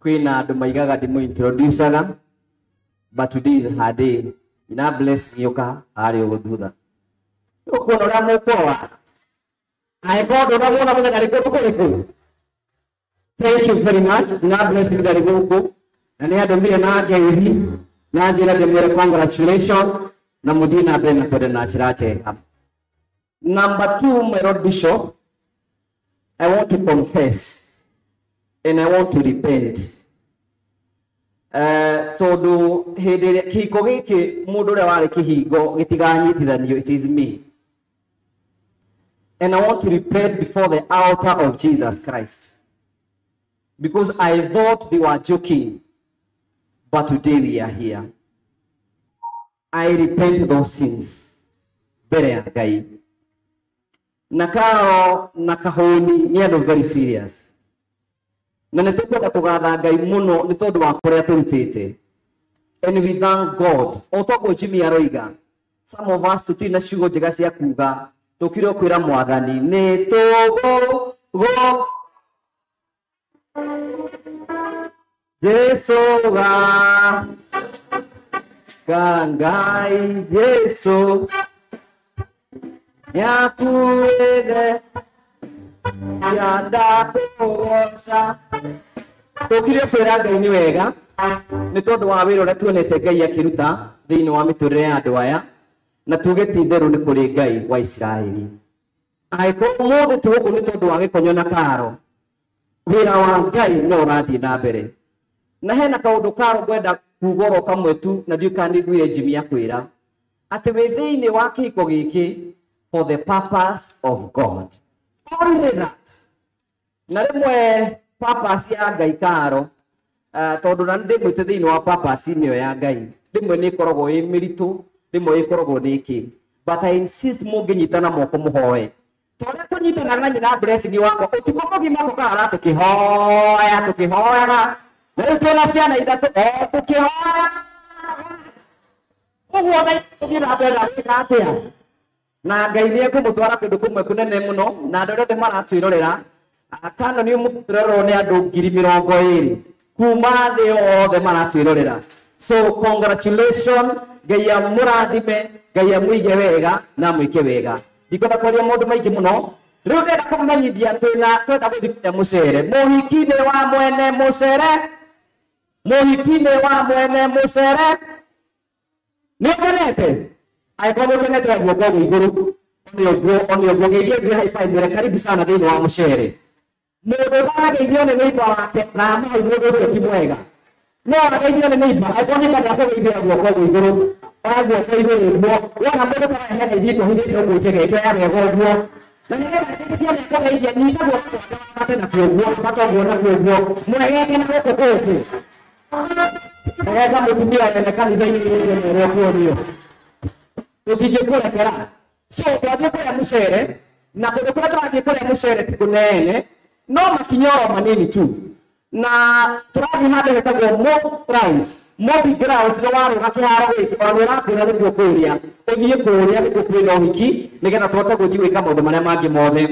Kwĩna andũ maigaga ndimũ-introducaga, but today is her day. Ina bless yoka harĩa ũguo thutha ũkuona ũrĩa mũkũrora angĩkorwo ndũnamuona mũthenya nĩ kũndũ kũrĩkũ. Thank you very much. Na bless ndarĩ gũkũ na nĩ andũmire na ngeithi na njĩra ndĩmwĩre congratulations na mũthiĩ na mbere na kwenda na njĩra njega. Number 2, my Lord Bishop, I want to confess and I want to repent. Tondu hĩndĩ ĩrĩa kĩhiko gĩkĩ mũndũ ũrĩa warĩ kĩhingo gĩtiganyitithanio, it is me. And I want to repent before the altar of Jesus Christ. Because I thought they were joking, but today we are here. I repent those sins. Mbere ya Ngai. Na kao na kahũni nĩ andũ very serious. Na nĩ tũkwenda kũgatha Ngai mũno nĩ tondũ wa kũrĩa tũrutĩte. And we thank God. O toguo Jimmy aroiga, some of us tũtirĩ na ciugo njega cia kuga, tũkire kwĩra Mwathani nĩ tũgũgo Jesu ga Ngai Jesu nĩakuĩte ndakũgoca. Tũkire kwĩra Ngai nĩ wega nĩ tondũ wa wĩra ũrĩa tuonete Ngai akĩruta thĩinĩ wa mĩtũrĩre ya andũ aya, na tuge ti itherũ nĩ kũrĩ Ngai wa Isiraeli. Angĩkorwo ũmũthĩ twĩ gũkũ nĩ tondũ wa Gĩkonyo na Karo, wĩra wa Ngai no ũrathiĩ na mbere. Na hena kaũndũ Karo ngwenda kuuga oro kamwe tu, na ndiũĩ kana nĩnguire Jimmy akwĩra atĩ wĩ thĩinĩ wa kĩhiko gĩkĩ for the purpose of God. Only that. Na rĩmwe purpose ya Ngai Karo, tondũ na ndĩmwĩte thĩinĩ wa purpose ĩyo ya Ngai, rĩmwe nĩ ĩkoragwo ĩ mĩritũ, rĩmwe ĩkoragwo nĩ ĩkĩ. But I insist mũngĩnyitana moko mũhoe. Torĩa tũnyitanaga na nyina blessing wakwa ũtukũ mũgima tũkahara tũkĩhoya tũkĩhoyaga, na rĩu twĩna ciana ithatũ o tũkĩhoya ũguo Ngai tũthiĩ na mbere na gwĩka atĩa? Na Ngai nĩ ekũmũtwara kũndũ kũmwe kũnene mũno, na andũ arĩa othe maratwĩrorera kana nĩ mũtwĩrorerwo nĩ andũ 20,000 kuma thĩ yothe maratwĩrorera. So congratulations, Ngai amũrathime, Ngai amũige wega na amwĩke wega. Ndikwenda kwaria maũndũ maingĩ mũno. Rĩu ndĩrenda kũmũmenyithia twĩna twenda gũthiĩ kũrĩa mũcere. Mũhiki-inĩ wa mwene mũcere, mũhiki-inĩ wa mwene mũcere. Nĩ ũkenete? Angĩkorwo nĩ ũkenete oya guoko ũguo igũrũ, one ũguo, one ũguo, geithia ũngĩ high five, mwĩre karibu sana thĩinĩ wa mũcere. Mũndũ ũtarageithio nĩ neighbor wake na amahau mũndũ ũcio ti mwega. No ageithio nĩ neighbor, angĩkorwo neighbor ndakũgeithia guoko ũguo igũrũ, oya guoko igũrũ ũguo, wona mũndũ ũtaraheana ithiĩ tũhithĩte ũguo njegeke, oya wega ũguo. Na nĩgetha njĩtĩkie nĩakũgeithia, nyita guoko gwake nakĩo ũguo, ambata ũguo nakuo ũguo, mwegeke na gũkũ kũngĩ. Mwegeka mũtumia wene kanitha-inĩ nĩũrĩa kuonio. Tũtingĩkũrekera. So twathiĩ kũrĩa mũcere, na kũndũ kũrĩa tũrathiĩ kũrĩa mũcere ti kũnene, no makinya oro manini tu. Na tũrathiĩ handũ hetagwo Mob Grounds. Mob Grounds nĩ warũga kĩharo gĩkĩ, ona nĩ ũrakwĩra nĩkuo kũrĩa, ũthiĩ kũrĩa nĩkuo kwĩna ũhiki, nĩgetha tũhote gũthiĩ gwĩka maũndũ marĩa mangĩ mothe.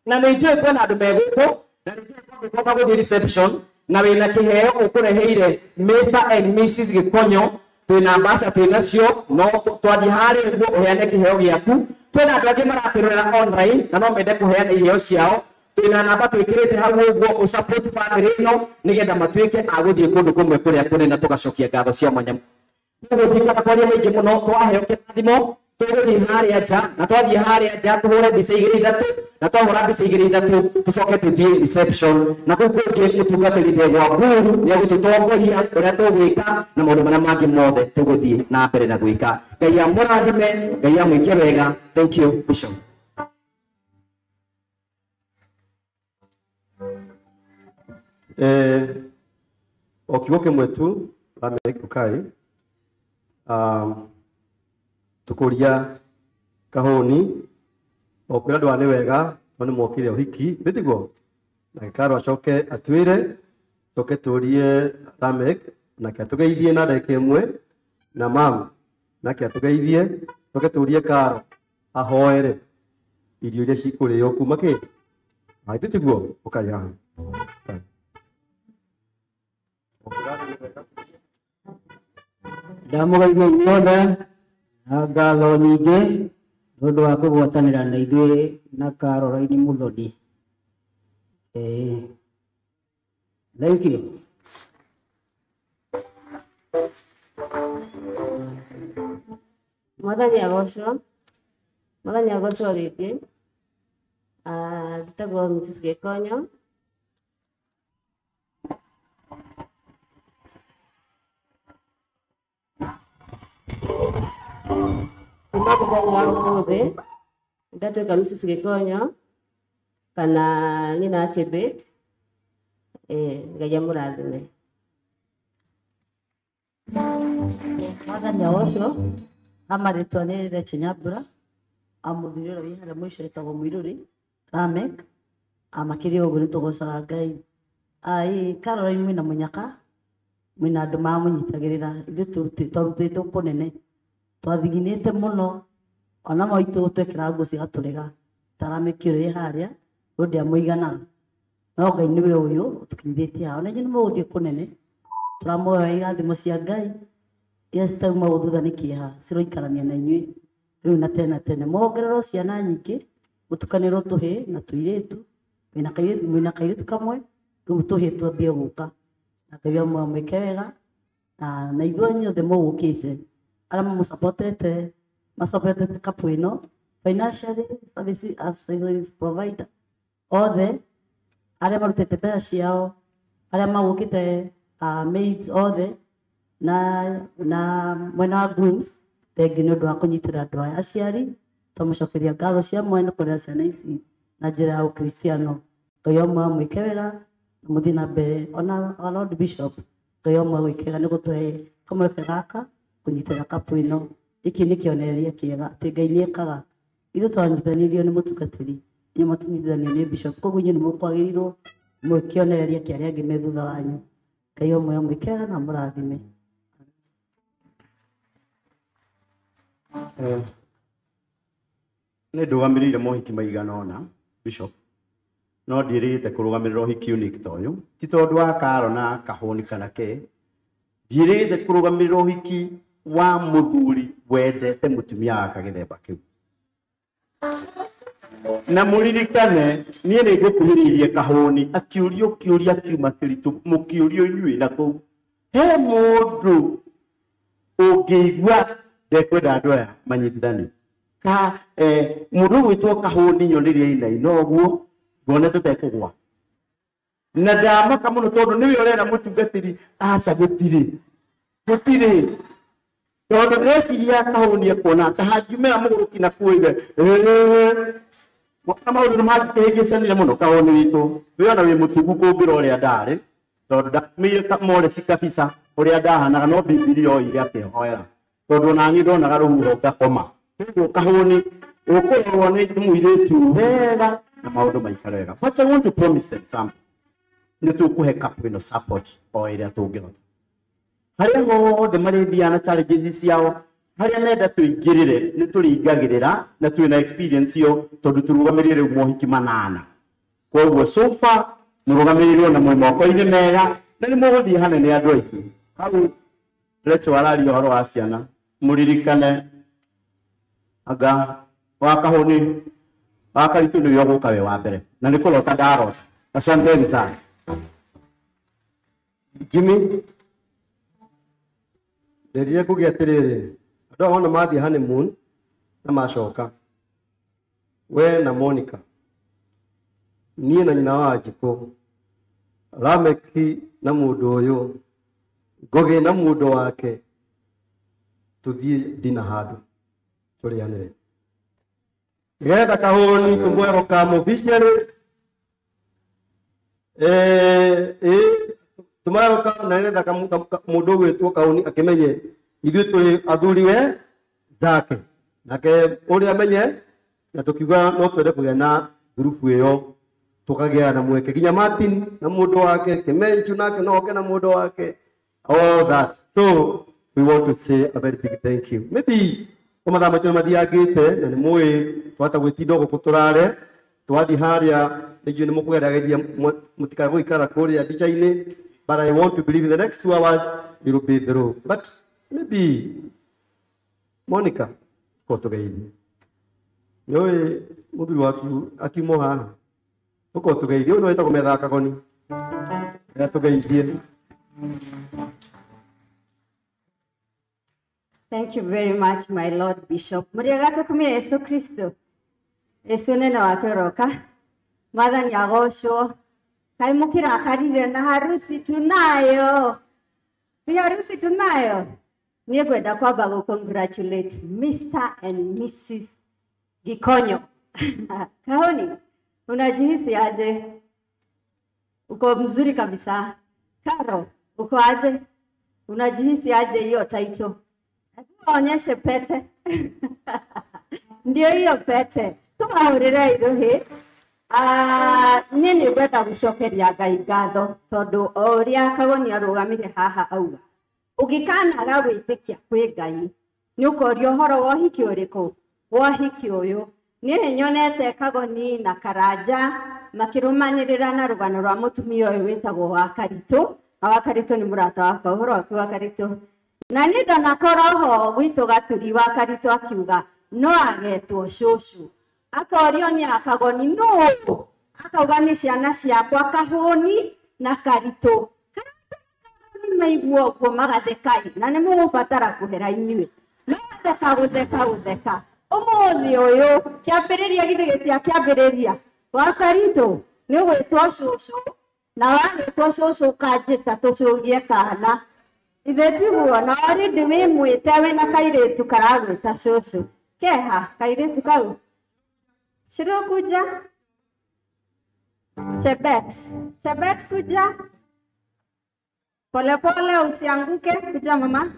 Na nĩ njũĩ kwĩna andũ me gũkũ, na nĩ njũĩ kwĩna gũthiĩ reception, na wĩna kĩheo ũkũreheire Mr. and Mrs. Gĩkonyo, twĩna mbaca twĩnacio, no twathiĩ harĩa ũguo ũheane kĩheo gĩaku. Twĩna andũ angĩ maratwĩrorera online na no mende kũheana iheo ciao. Twĩna namba twĩkĩrĩte hau ũguo ũsupport family ĩno nĩgetha matuĩke a gũthiĩ kũndũ kũmwe kũrĩa kũnene, tũgacokia ngatho cia mwanya. Koguo ndikwenda kwaria maingĩ mũno, twaheo kĩrathimo tũgũthiĩ harĩa nja, na twathiĩ harĩa nja tũhũre mbica igĩrĩ ithatũ, na twahũra mbica igĩrĩ ithatũ tũcoke tũthiĩ reception, na kũu kũngĩ mũtungatĩri Ndegwa Mburu nĩegũtũtongoria ũrĩa tũgwĩka na maũndũ marĩa mangĩ mothe tũgũthiĩ na mbere na gwĩka. Ngai amũrathime, Ngai amwĩke wega. Thank you, Bishop. O kiugo kĩmwe tu Lameck Ukai. Tukuria kahoni o kwira andũ aya nĩ wega no nĩ mokire ũhiki nĩtiguo na Karo acoke atwĩre coke tũrie Lamek nake atũgeithie na ndagĩka ĩmwe na mam nake atũgeithie coke tũrie Karo ahoere irio iria cikũrĩo kuma kĩ nĩtiguo ũkai haha. Ndamũgeithia inyuothe na ngatho nyingĩ nĩ ũndũ wa kũgwatanĩra na ithuĩ na Caroline Muthoni. Thank you. Mwathani agocwo, Mwathani agocwo rĩngĩ. Njĩtagwo Mrs. Gĩkonyo. Kuma mũthenya wa ũmũthĩ ndatuĩka Mrs. Gĩkonyo kana nyina wa Chebet. Ngai amũrathime. Mwathani agocwo, amarĩtwa nĩ Rachel Nyambura, amũthuri ũrĩa wĩ harĩa mũico etagwo Mũirũrĩ Lamek. Makĩria ũguo nĩ tũgocaga Ngai. Caroline mwĩna mũnyaka, mwĩna andũ mamũnyitagĩrĩra, ithuĩ twarutĩtwo kũnene, twathiginĩte mũno, ona maitũ twekĩraga nguo cigatũrega ta Lamek ũrĩa wĩ harĩa, rĩu ndĩamũiganaga. No Ngai nĩwe ũyũ ũtũkinyithĩtie haha, ona inyuĩ nĩ mũgũthiĩ kũnene, tũramũhoya irathimo cia Ngai iria citauma thutha nĩ kĩeha ciroikarania na inyuĩ rĩu na tene na tene. Mwongererwo ciana nyingĩ, mũtukanĩrwo tũhĩĩ na tũirĩtu, mwĩna kairĩtu kamwe, rĩu tũhĩĩ twambie gũka. Na Ngai amwĩke wega, na ithuĩ inyuothe mũgũkĩte, arĩa mamũsupportete, masupportete couple ĩno financially, service provider, othe arĩa marutĩte mbeca ciao, arĩa magũkĩte maids othe, na mwena wa grooms, thengi nĩ ũndũ wa kũnyitĩrĩra andũ aya aciari, twamũcokeria ngatho cia mwene kũrera ciana ici na njĩra ya ũkristiano. Ngai amwĩke wega na mũthiĩ na mbere. Ona Lord Bishop, Ngai amwĩke wega nĩ gũtũhe kamweke gaka kũnyitĩrĩra couple ĩno. Gĩkĩ nĩ kĩonereria kĩega atĩ Ngai nĩ ekaga. Ithuĩ twanyitithanĩirio nĩ mũtungatĩri, inyuĩ mũtũnyitithanio nĩ bishop, koguo inyuĩ nĩ mũkwagĩrĩirwo mwĩ kĩonereria kĩa arĩa angĩ me thutha wanyu. Ngai amwĩke wega na amũrathime. Nĩ ndũgamĩrĩire mohiki maigana ũna Bishop, no ndiĩrĩgĩte kũrũgamĩrĩra ũhiki unique ta ũyũ, ti tondũ wa Karo na kahũni kana kĩ, ndiĩrĩgĩte kũrũgamĩrĩra ũhiki wa mũthuri wendete mũtumia wake gĩthemba kĩu. Na mũririkane niĩ nĩ ngũkuhĩrĩirie kahũni akĩũrio kĩũria kiuma kĩritũ mũkĩũrio inyuĩ na kũu he mũndũ ũngĩigua ndekwenda andũ aya manyitithanio ka mũndũ ũgwĩtwo kahũni nyonirie inaina ũguo ngone tũtekũgwa na ndamaka mũno tondũ nĩwe ũrera mũtungatĩri aca gũtirĩ gũtirĩ tondũ ndĩreciria kahũni ekuona ta hangiumĩra mũgũrũki na kuoige na maũndũ nĩ mangĩkĩhĩngĩcanire mũno kahũni witũ wĩ ona wĩ mũtugu kũngĩra ũrĩa ndarĩ tondũ ndamĩire moreci kabisa ũrĩa ndahanaga no Bibilia oire akĩhoera tondũ ona niĩ ndonaga rũhuho ngakoma koguo kahũni ũkũrorwo nĩ mũirĩtu wega na maũndũ maikare wega. But I want to promise them something. Nĩ tũkũhe couple ĩno support o ĩrĩa tũngĩhota harĩa hothe marĩthiaga na challenges ciao harĩa menda tũingĩrĩre nĩ tũrĩingagĩrĩra na twĩna experience ĩyo tondũ tũrũgamĩrĩire rĩu mohiki manana koguo so far mũrũgamĩrĩirwo na mwĩ moko-inĩ mega na nĩ mũgũthiĩ hanene andũ aitũ hau Rachel araria ũhoro wa ciana mũririkane anga wa kahũni wa karitũ nĩwe ũgũka wĩ wa mbere na nĩ kũrota ndarota. Asanteni sana. Jimmy nderire kugia atiriri andu aya wona mathiĩ honeymoon na macoka we na Monica niĩ na nyina wa Njikũ Lameki na mũndũ ũyũ Ngũgĩ na mũndũ wake tuthiĩ ndina handũ tũrĩanĩre nĩgetha kahũni tũmwerũ kamũbicarĩ tũmwerũ na nĩgetha mũndũ ũgwĩtwo kahũni akĩmenye Ithuĩ tũrĩ athuriwe zake nake ũrĩa menye na tũkiuga no twende kũgĩa na ngurubu ĩyo tũkagĩa na mweke nginya Martin na mũndũ wake Kimenju nake no oke na mũndũ wake, all that. So we want to say a very big thank you. Maybe o mathaa maitũ nĩmathiangĩte na nĩ mũĩ twahota gwĩtinda gũkũ tũrare twathiĩ harĩa nĩnjũĩ nĩ mũkũgerageria mũtikae gũikara kũrĩa mbica-inĩ, but I want to believe in the next 2 hours it will be through. But maybe Monica ko tũgeithie nĩũĩ mũthuri waku akiuma haha ũkorwo tũgeithie ũyũ nĩwe wĩtagwo Metha Kagoni atũgeithie. Thank you very much, my Lord Bishop. Mũrĩega tũkumia Yesu Kristo. Yesu nene wake ũroka. Mwathani agocwo. Kaĩ mũkĩrakarire na harusi tunayo. Si harusi tunayo. Niĩ ngwenda kwamba gũ congratulate Mr. and Mrs. Gikonyo. Kahoni, unajihisi aje? Uko mzuri kabisa. Karo, uko aje? Unajihisi aje hiyo title? Onyeshe pete. Ndio hiyo pete. Tumahurire iruhi. Niĩ nĩ ngwenda gũcokeria Ngai ngatho tondũ o ũrĩa Kagoni arũgamire haha auga ũngĩkanaga gwĩtĩkia kwĩ Ngai nĩ ũkoria ũhoro wa ũhiki ũrĩkũ wa ũhiki ũyũ. Niĩ nĩ nyonete Kagoni na Karanja makĩrũmanĩrĩra na rũgano rwa mũtumia ũyũ wĩtagwo Wakaritũ. Na Wakaritũ nĩ mũrata wakwa, ũhoro waku Wakaritũ? Na niĩ ndanakorwo ho gwitũ Gaturi Wakaritũ akiuga no agetwo cũcũ. Akorio nĩ Akagoni nũ? Akauga nĩ ciana ciakwa Kahũni na Karitũ. Kagoni maigua ũguo magatheka, na nĩ mũgũbatara kũhera inyuĩ. Magatheka gũtheka gũtheka. Ũmũthĩ ũyũ kĩambĩrĩria githĩ gĩtiakĩambĩrĩria. Wakaritũ nĩ ũgwĩtwo cũcũ na wagĩtwo cũcũ ũkanjĩta tũcũgie kana. Ithe tiguo na already wĩ mwĩte wĩna kairĩtu karagwĩta cũcũ. Keha kairĩtu kau? Shiro kuja. Chebet. Chebet kuja. Pole pole usianguke, kuja mama.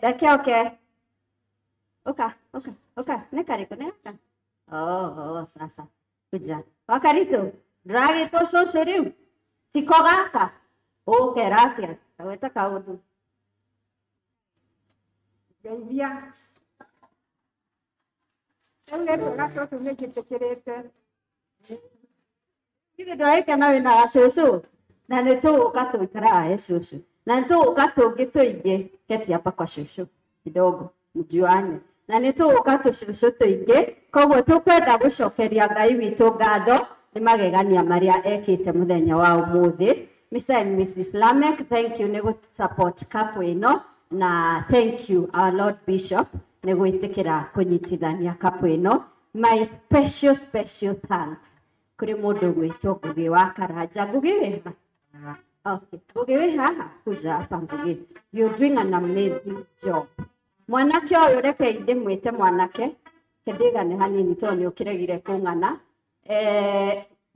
Okay, okay. Oka, oka, oka. Nekariko neka. Oh, sasa. Kuja. Wakarito. Dragito cũcũ rĩu. Tiko gaka. Ũke ratia. Kaweta kaũndũ. Ngeithia. Rĩu nĩ kuona cũcũ nĩ njĩtĩkĩrĩte. Githĩ ndwagĩkena wĩna gacũcũ? Na nĩ tũgũka tũikaraga he cũcũ. Na nĩ tũgũka tũngĩ tũingĩ. Keti hapa kwa cũcũ kidogo mjuane. Na nĩ tũgũka tũcũcũ tũingĩ. Koguo tũkwenda gũcokeria Ngai witũ ngatho nĩ magegania marĩa ekĩte mũthenya wa ũmũthĩ. Mr. and Mrs. Lamek, thank you nĩ gũ support couple ĩno na thank you our Lord Bishop nĩ gwĩtĩkĩra kũnyitithania couple ĩno. My special special thanks kũrĩ mũndũ ũgwĩtwo Ngũgĩ wa Karanja. Ngũgĩ wĩ ha? Okay. Ngũgĩ wĩ haha? Kuja hapa Ngũgĩ. You're doing an amazing job. Mwanake ũyũ reke ndĩmwĩte mwanake kĩndĩgane hanini tondũ nĩ ũkĩregire kũng'ana.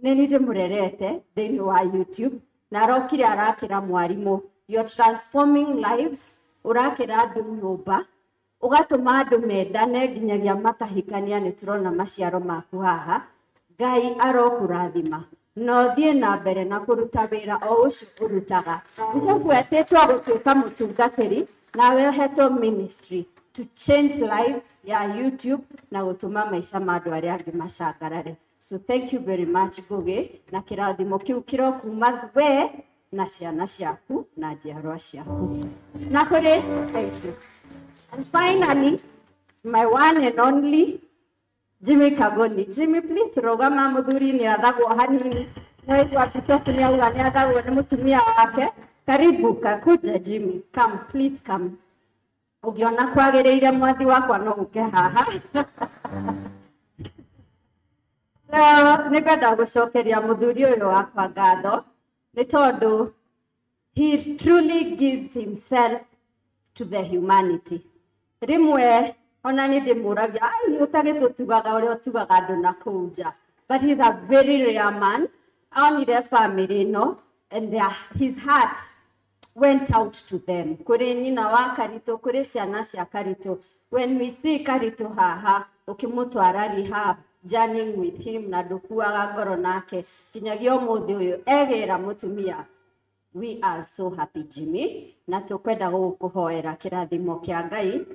Nĩ niĩ ndĩmũrerete thĩinĩ wa YouTube na arokire arakĩra mwarimũ. You're transforming lives. Ũrakĩra andũ nyũmba ũgatũma andũ mendane nginyagia makahikania. Nĩ tũrona maciaro maku haha. Ngai arokũrathima na ũthiĩ na mbere na kũruta wĩra o ũcio ũrutaga. Bishop etĩtwo gũtuĩka mũtungatĩri nawe ũhetwo ministry to change lives ya YouTube na gũtũma maica ma andũ arĩa angĩ macangarare. So thank you very much Ngũgĩ, na kĩrathimo kĩu kĩrokuma we na ciana ciaku na njiarwa ciaku. Na kũrĩ, thank you. And finally, my one and only Jimmy Kagoni. Jimmy, please rũgama mũthuri nĩ athagwo hanini. Naigua Bishop nĩ auga nĩ athagwo nĩ mũtumia wake. Karibu kakuja Jimmy. Come, please come. Ũngĩona kwagĩrĩire mwathi wakwa no ũke haha. So, nĩ ngwenda gũcokeria mũthuri ũyũ wakwa ngatho nĩ tondũ he truly gives himself to the humanity. Rĩmwe ona nĩ ndĩmũragia, ai ũtagĩtũtugaga ũrĩa ũtugaga andũ na kũu nja. But he's a very rare man. Onire family ĩno and his heart went out to them. Kuri nyina wa Karito, kuri ciana cia Karito. When we see Karito haha, ukimutwara rehab, journeying with him na ndukuaga ngoro nake nginyagia umuthi uyu egera mutumia. We are so happy, Jimmy, na tukwenda gukuhoera kirathimo kia Ngai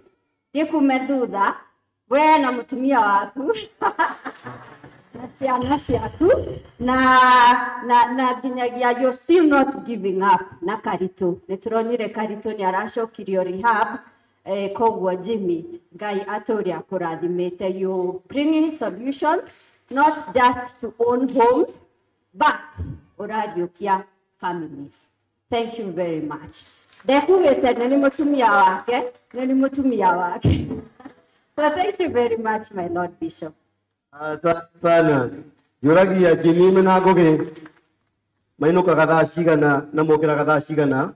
gikume thutha we na mutumia waku na ciana ciaku na nginyagia you're still not giving up na Karito. Nituronire Karito ni aracokirio rehab. Koguo Jimmy, Ngai atũũre akũrathimĩte. You bringing solution not just to own homes but ũrariũkia families. Thank you very much. Ndekugĩte nĩ mũtumia wake, nĩ mũtumia wake. So thank you very much, my Lord Bishop. Asante sana. Njũragia Jimmy mena Ngũgĩ mainũkaga thaa cigana na mokĩraga thaa cigana,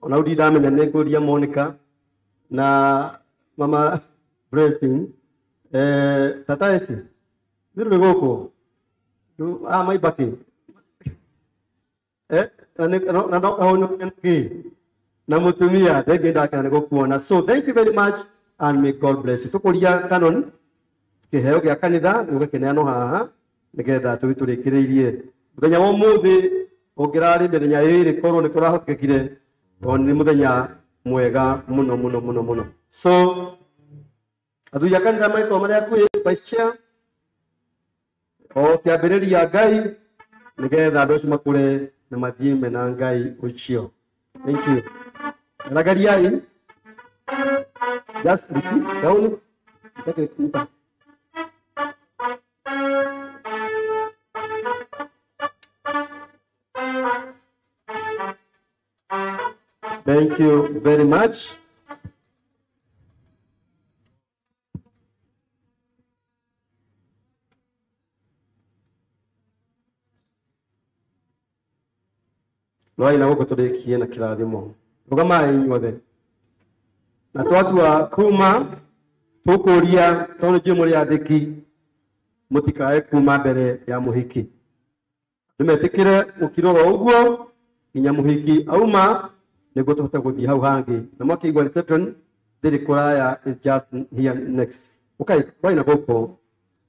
ona rĩu ndamenya nĩ ngũria Monica na mama Blessing. Tata eci thirĩ gũkũ maibaki na no kahũnũ na mutumia thengi ndakena nĩ gũkuona. So thank you very much and may God bless you. Tũkũria Canon kĩheo gĩa kanitha nĩgũgĩkĩneanwo haha nĩgetha tũgĩ tũrĩkĩrĩirie mũthenya wa ũmũthĩ. Ũngĩrarĩ mĩthenya ĩrĩ korwo nĩ kũrahotekekire, tondũ nĩ mũthenya mwega muno muno muno muno. So athuri a kanitha magĩkorwo marĩ hakuhĩ vice chair o kĩambĩrĩria Ngai nĩgetha andũ acio makũre na mathiĩ mena Ngai ũcio. Thank you. Ragariai. Just repeat down. Take it. Thank you very much. Lwai na gũkũ tũrĩkie na kĩrathimo. Rũgamai inyuothe. Na twatua kuma tũkũria tondũ njũĩ mũrĩ athĩki mũtikae kuma mbere ya mũhiki. Nĩmetĩkĩre gũkirora ũguo nginya mũhiki auma nĩguo tũhote gũthiĩ hau hangĩ. Na mwakĩigua reception ndĩrĩ kũraya, is just here next. Ũkai rwai na gũkũ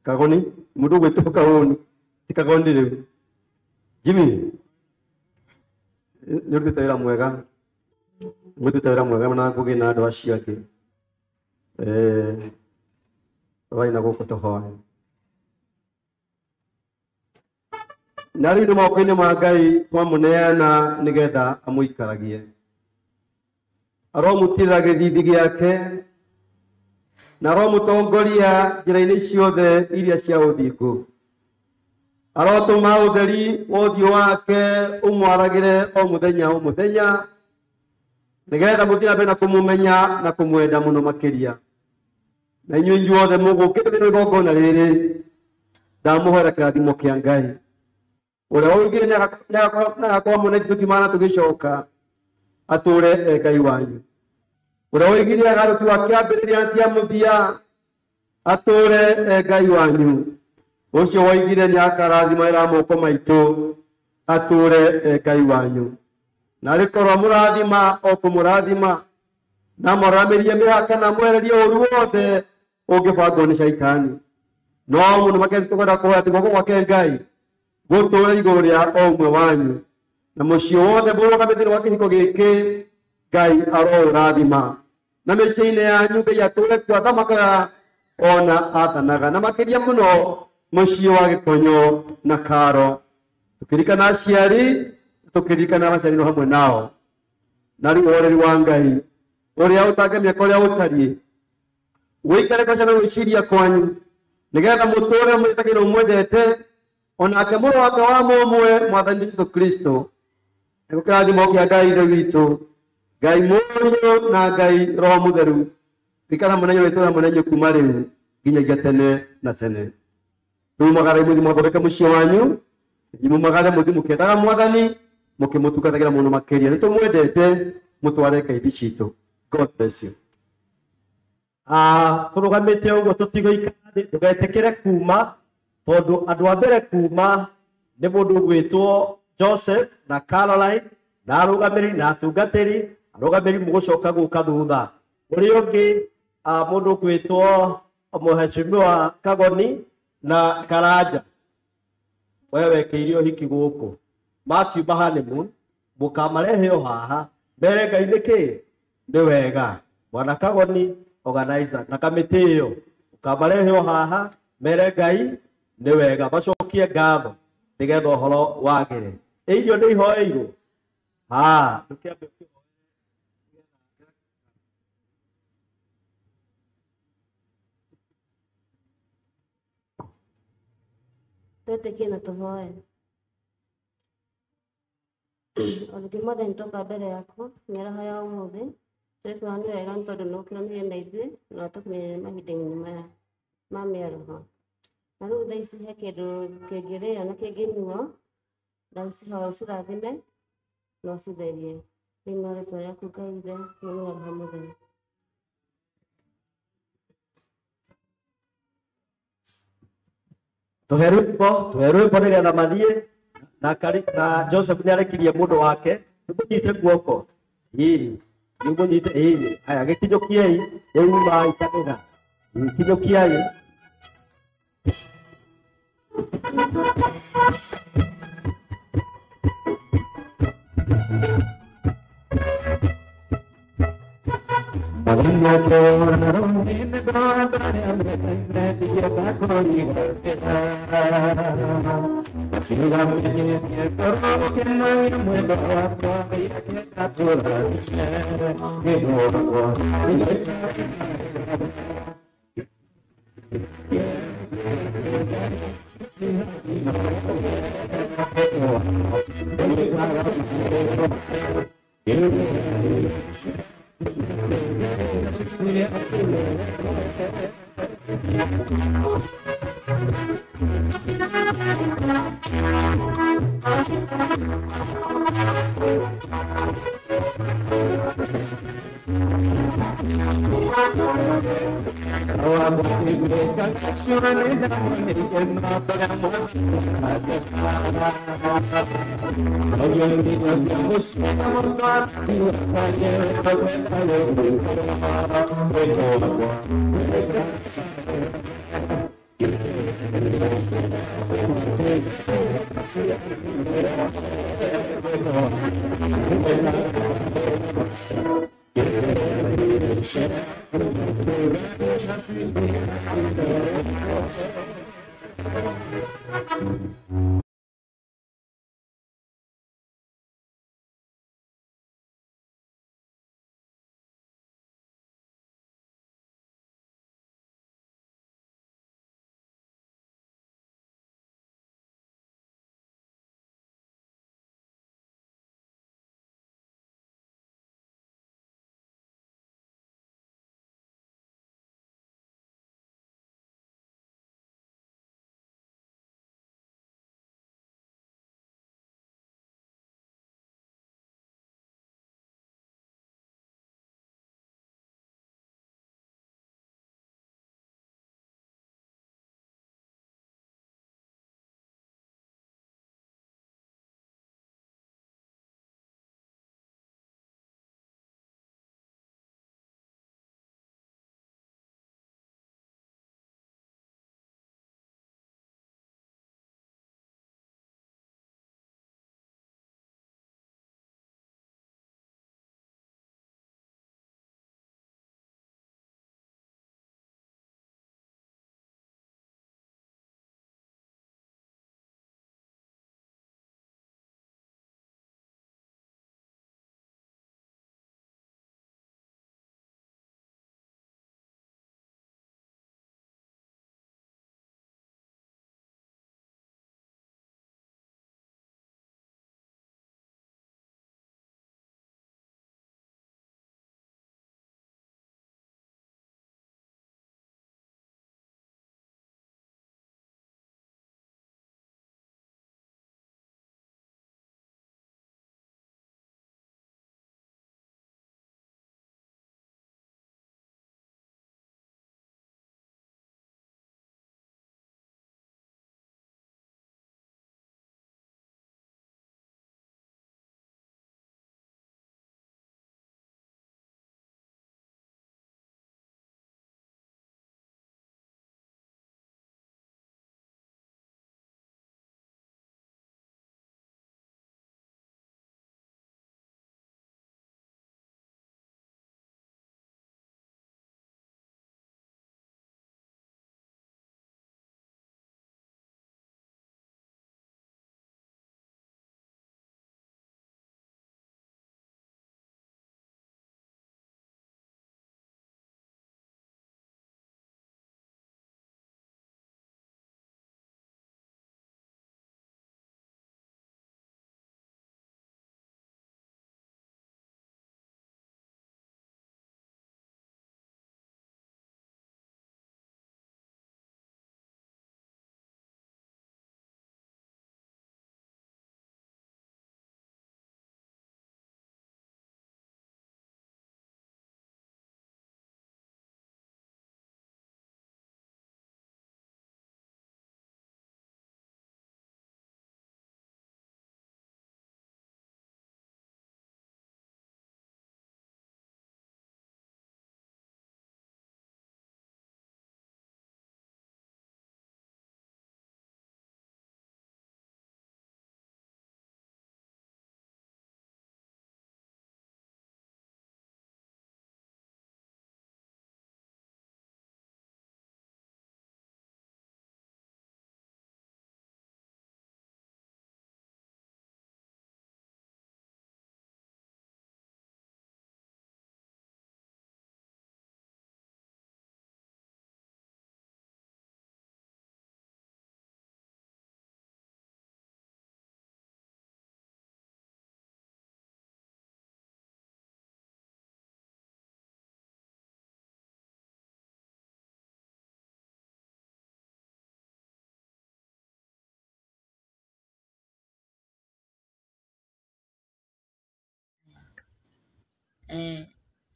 Kagoni, mũndũ ũgwĩtwo Kagoni, ti Kagoni rĩu. Jimmy, nĩ ũrutĩte wĩra mwega, mũrutĩte wĩra mwega na Ngũgĩ na andũ acio angĩ. Rwai na gũkũ tũhoe. Na rĩu nĩ moko-inĩ ma Ngai twamũneana nĩgetha amũikaragie. Aromũtirĩra gĩthithi gĩake na aromũtongoria njĩra-inĩ ciothe iria cia ũthingu. Arotũma ũtheri wa ũthiũ wake ũmwaragĩre o mũthenya o mũthenya nĩgetha mũthiĩ na mbere na kũmũmenya na kũmwenda mũno makĩria. Na inyuĩ inyuothe mũgũkĩte thĩinĩ wa igongona rĩrĩ, ndamũhoera kĩrathimo kĩa Ngai ũrĩa waugire nĩagakorwo hamwe na ithuĩ tũkiumana tũgĩcoka atũre e Ngai wanyu. Ũrĩa waugire agarũtiwa kĩambĩrĩria na tia mũthia atũre e Ngai wanyu. Ũcio waugire nĩakarathima wĩra moko maitũ atũre e Ngai wanyu. Na rĩkorwo mũrathima o kũmũrathima na mũramĩrie mĩhaka na mwererie ũru wothe ũngĩbangwo nĩ caitani. No mũno makĩria tũkwenda kũhoya atĩ guoko gwake Ngai gũtũũre igũrũ rĩa o ũmwe wanyu na mũciĩ wothe mũrũgamĩte thĩinĩ wa kĩhiko gĩkĩ Ngai aroũrathima na mĩciĩ-inĩ yanyu Ngai atũũre kuo athamakaga ona athanaga, na makĩria mũno mũciĩ wa Gĩkonyo na Karo. Tũkĩririkana aciari, tũkĩririkana aciarirwo hamwe nao. Na rĩu ũhoreri wa Ngai ũrĩa ũtangĩmĩaka ũrĩa ũtariĩ wĩikare kwaca na gwĩciria kwanyu nĩgetha mũtũũre mwĩtagĩrwo mwendete onake mũrũ wake wa mũmwe Mwathani Jesũ Kristo. Nĩguo kĩrathimo kĩa Ngai Ithe witũ, Ngai Mũriũ na Ngai Roho Mũtheru gĩikare hamwe na inyuĩ itũũra hamwe na inyuĩ kuma rĩu nginyagia tene na tene. Rĩu mumagare mũthiĩ mũgathondeke mũciĩ wanyu, mumagare mũthiĩ mũkĩendaga Mwathani mũkĩmũtungatagĩra mũno makĩria. Nĩtũmwendete, mũtware ngeithi citũ. God bless you. Tũrũgamĩte ũguo tũtigũikara thĩ, ndũgetĩkĩre kuma tondũ andũ a mbere kuma nĩ mũndũ ũgwĩtwo Joseph na Caroline Na arũgamĩrĩri na atungatĩri, arũgamĩrĩri mũgũcoka gũka thutha. Ũrĩa ũngĩ mũndũ ũgwĩtwo Mheshimiwa Kagoni na Karanja, we wekĩire ũhiki gũkũ, makiuma honeymoon mũkamarehe o haha mbere Ngai nĩkĩ nĩ wega. Bwana Kagoni organizer na kamĩtĩ ĩyo mũkamarehe o haha mere Ngai nĩ wega, macokie ngatho nĩgetha ũhoro wagĩre. Irio nĩ ihoeirwo ha ndũkĩambe. Twĩtĩkie na tũhoe. Orĩngĩ Mwathani, tũka mbere yaku mĩaraho ya ũmũthĩ, twĩkwĩra nĩ wega nĩ tondũ nĩ ũkĩranire na ithuĩ na ũtũkinyĩrie mahinda-inĩ maya ma mĩaraho. Na rĩu thaa ici he kĩndũ kĩngĩrĩo na kĩngĩnyuo, na ũcihoe ũcirathime na ũcitherie. Thĩinĩ wa rĩtwa rĩaku Ngai Ithe, Mwana na Roho Mũtheru. Tũhe rwĩmbo, tũhe rwĩmbo nĩgetha mathiĩ na kari, na Joseph nĩarekirie mũndũ wake nĩmũnyite guoko ĩĩ, nĩmũnyite ĩĩ. Aya, gĩkinyũkiei rĩu maitanĩra, kinyũkiai.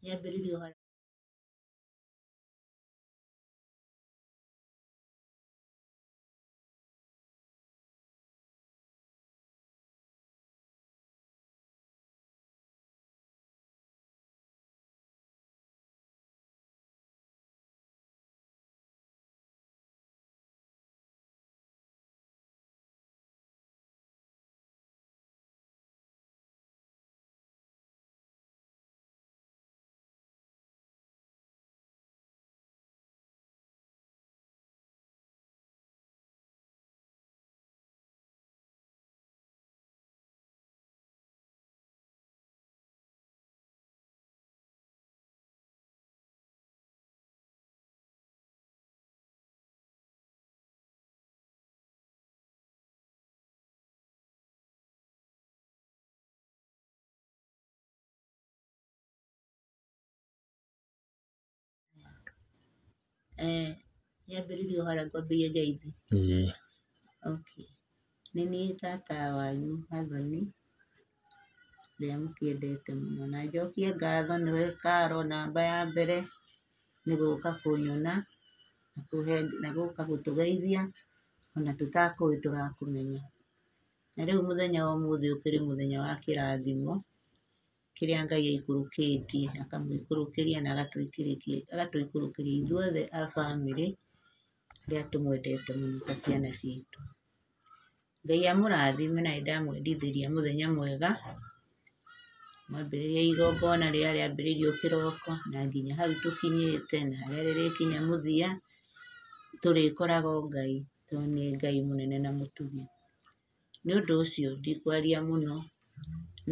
Yambĩrĩirio harĩa. Yambĩrĩirio harĩa ngwambĩrĩria ngeithi. Ĩĩ. Okay. Nĩ niĩ tata wanyu Gathoni, ũrĩa mũkĩendete mũno. Na njokie ngatho nĩwe Karo namba ya mbere nĩ gũka kũnyona na kũhe na gũka gũtũgeithia ona tũtakũĩ tũrakũmenya. Na rĩu mũthenya wa ũmũthĩ ũkĩrĩ mũthenya wa kĩrathimo kĩrĩa Ngai aikũrũkĩtie, akamũikũrũkĩria na agatũikũrũkĩria ithuothe a bamĩrĩ arĩa tũmwendete mũno ta ciana citũ. Ngai amũrathime na nĩndamwendithĩria mũthenya mwega. Mwambĩrĩria igongona rĩrĩa rĩambĩrĩirio kĩroko na nginya hau tũkinyĩte na harĩa rĩrĩkinya mũthia, tũrĩkoraga o Ngai tondũ nĩ Ngai mũnene na mũtugi. Nĩ ũndũ ũcio ndikwaria mũno,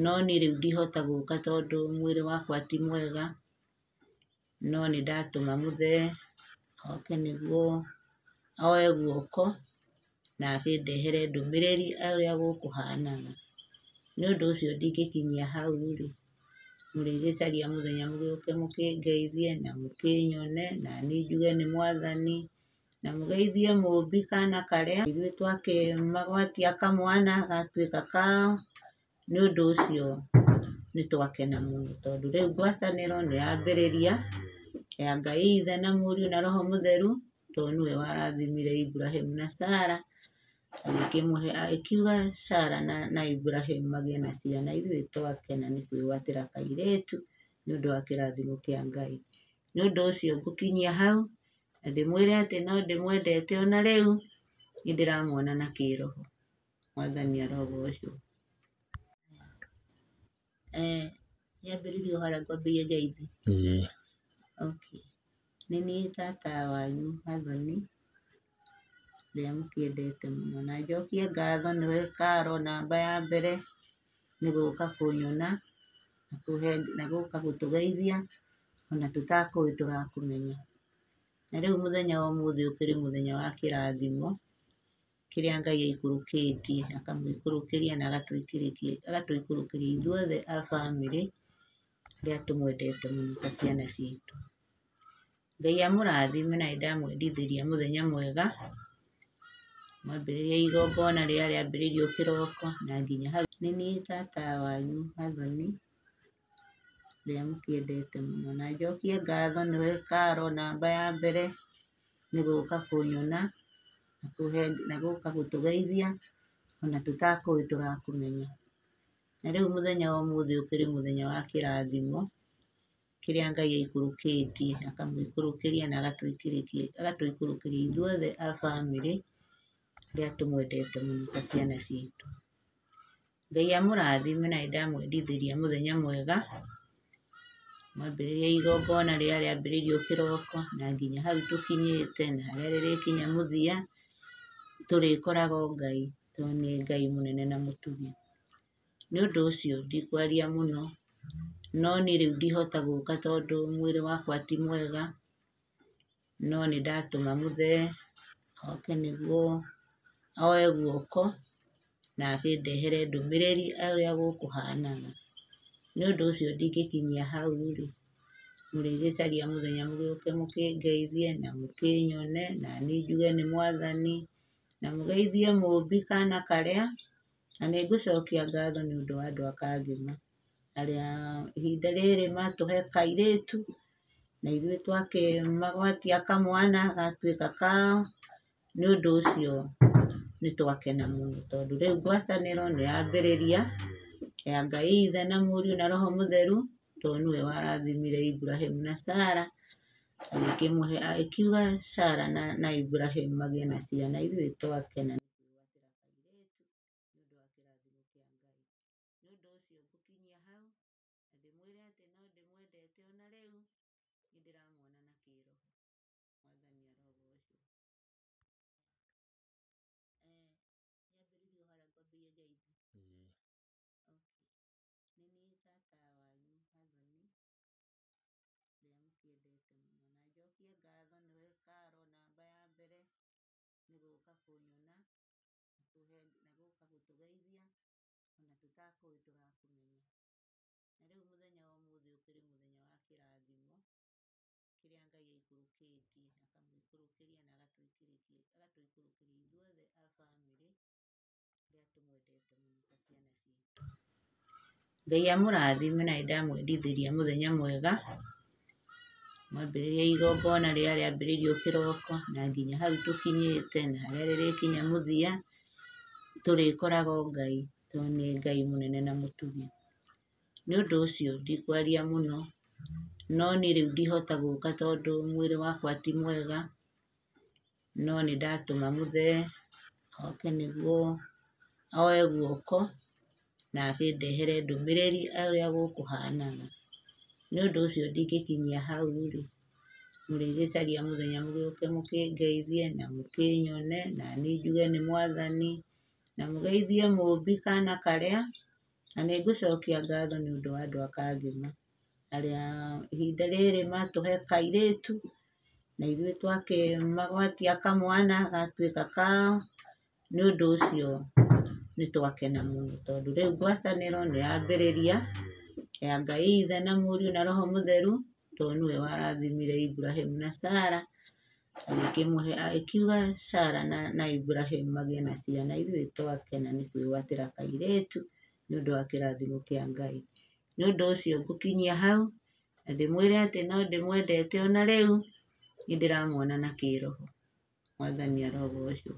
no niĩ rĩu ndihota gũka tondũ mwĩrĩ wakwa ti mwega, no nĩ ndatũma mũthee oke nĩguo oe guoko na akĩndehere ndũmĩrĩri ũrĩa gũkũhanaga. Nĩ ũndũ ũcio ndingĩkinyia hau rĩ, mũrĩgĩcaria mũthenya mũgĩũke mũkĩngeithie na mũkĩnyone na niĩ njuge nĩ Mwathani na mũgeithie mũmbi kana karĩa ithuĩ twakĩmagwatia kamwana gatuĩka kao. Nĩ ũndũ ũcio nĩ twakena mũno tondũ rĩu ngwatanĩro nĩ yambĩrĩria ya Ngai Ithe na Mũriũ na Roho Mũtheru, tondũ nĩwe warathimire Iburahĩmu na Sara, agĩkĩmũhe agĩkiuga Sara na Iburahĩmu magĩe na ciana. Ithuĩ twakena nĩ kwĩgwatĩra kairĩtu nĩ ũndũ wa kĩrathimo kĩa Ngai. Nĩ ũndũ ũcio ngũkinyia hau na ndĩmwĩre atĩ no ndĩmwendete ona rĩu, nĩ ndĩramuona na kĩroho. Mwathani arogocwo. Yambĩrĩirio harĩa ngwambĩrĩria ngeithi. Ĩĩ. Okay. Nĩ niĩ tata wanyu Gathoni, ũrĩa mũkĩendete mũno. Na njokie ngatho nĩwe Karo namba ya mbere nĩ gũka kũnyona na kũhe na gũka gũtũgeithia ona tũtakũĩ tũrakũmenya. Na rĩu mũthenya wa ũmũthĩ ũkĩrĩ mũthenya wa kĩrathimo kĩrĩa Ngai aikũrũkĩtie, akamũikũrũkĩria na agatũikũrũkĩria ithuothe a bamĩrĩ arĩa tũmwendete mũno ta ciana citũ. Ngai amũrathime na nĩndamwendithĩria mũthenya mwega. Mwambĩrĩria igongona rĩrĩa rĩambĩrĩirio kĩroko na nginya hau. Nĩ niĩ tata wanyu Gathoni, ũrĩa mũkĩendete mũno. Na njokie ngatho nĩwe Karo namba ya mbere nĩ gũka kũnyona na kũhe na gũka gũtũgeithia ona tũtakũĩ tũrakũmenya. Na rĩu mũthenya wa ũmũthĩ ũkĩrĩ mũthenya wa kĩrathimo kĩrĩa Ngai aikũrũkĩtie, akamũikũrũkĩria na agatũikũrũkĩria ithuothe a bamĩrĩ arĩa tũmwendete mũno ta ciana citũ. Ngai amũrathime na nĩndamwendithĩria mũthenya mwega. Mwambĩrĩria igongona rĩrĩa rĩambĩrĩirio kĩroko na nginya hau tũkinyĩte na harĩa rĩrĩkinya mũthia, tũrĩkoraga o Ngai tondũ nĩ Ngai mũnene na mũtugi. Nĩ ũndũ ũcio ndikwaria mũno, no niĩ rĩu ndihota gũka tondũ mwĩrĩ wakwa ti mwega, no nĩ ndatũma mũthee oke nĩguo oe guoko na akĩndehere ndũmĩrĩri ũrĩa gũkũhanaga. Nĩ ũndũ ũcio ndingĩkinyia hau rĩ, mũrĩgĩcaria mũthenya mũgĩũke mũkĩngeithie na mũkĩnyone na niĩ njuge nĩ Mwathani na mũgeithie mũmbi kana karĩa, na nĩngũcokia ngatho nĩ ũndũ wa andũ a Kangema. Arĩa ihinda rĩrĩ matũhe kairĩtu, na ithuĩ twakĩmagwatia kamwana gatuĩka kao. Nĩ ũndũ ũcio nĩ twakena mũno, tondũ rĩu ngwatanĩro nĩ yambĩrĩria ya Ngai Ithe na Mũriũ na Roho Mũtheru, tondũ nĩwe warathimire Iburahĩmu na Sara, agĩkĩmũhe, agĩkiuga Sara na Iburahĩmu magĩe na ciana. Ithuĩ twakena. Ngai amũrathime na nĩndamwendithĩria mũthenya mwega. Mwambĩrĩria igongona rĩrĩa rĩambĩrĩirio kĩroko na nginya hau tũkinyĩte na harĩa rĩrĩkinya mũthia, tũrĩkoraga o Ngai, tondũ nĩ Ngai mũnene na mũtugi. Nĩ ũndũ ũcio ndikwaria mũno, no niĩ rĩu ndihota gũka tondũ mwĩrĩ wakwa ti mwega, no nĩ ndatũma mũthee oke nĩguo oe guoko na akĩndehere ndũmĩrĩri ũrĩa gũkũhanaga. Nĩ ũndũ ũcio ndingĩkinyia hau rĩ, mũrĩgĩcaria mũthenya mũgĩũke mũkĩngeithie na mũkĩnyone na niĩ njuge nĩ Mwathani, na mũgeithie Mũmbi kana karĩa, na nĩ ngũcokia ngatho nĩ ũndũ wa andũ a Kangema arĩa ihinda rĩrĩ matũhe kairĩtu, na ithuĩ twakĩmagwatia kamwana gatuĩka kao. Nĩ ũndũ ũcio nĩ twakena mũno, tondũ rĩu ngwatanĩro nĩ yambĩrĩria ya Ngai Ithe na Mũriũ na Roho Mũtheru, tondũ nĩwe warathimire Iburahĩmu na Sara, agĩkĩmũhe, agĩkiuga Sara na Iburahĩmu magĩe na ciana. Ithuĩ twakena nĩ kwĩgwatĩra kairĩtu nĩ ũndũ wa kĩrathimo kĩa Ngai. Nĩ ũndũ ũcio ngũkinyia hau na ndĩmwĩre atĩ no ndĩmwendete ona rĩu, nĩ ndĩramuona na kĩroho. Mwathani arogocwo.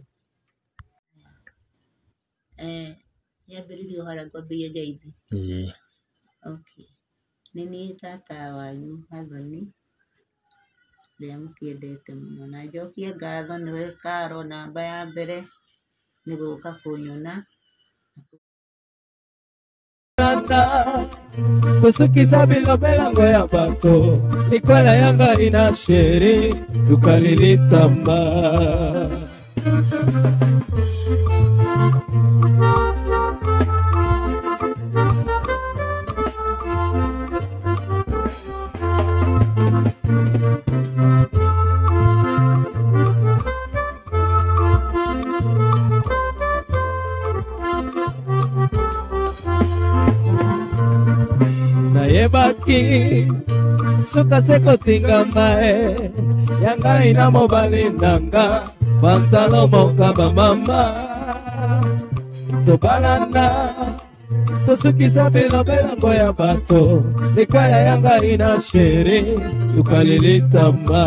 Nyambĩrĩrie harĩa ngwambĩrĩria ngeithi. Okay. Nĩ niĩ tata wanyu Gathoni, ũrĩa mũkĩendete mũno, na njokie ngatho nĩwe Karo namba ya mbere nĩ gũka kũnyona. Kusukisa bilobelango ya bato likwala yanga ina sheri sukali litamba. Nayebaki suka sekotingama e yanga ina mobali nanga pantalo mokaba mama tobalana tosukisa bilobelango ya bato likwaya yanga ina sheri sukali litamba.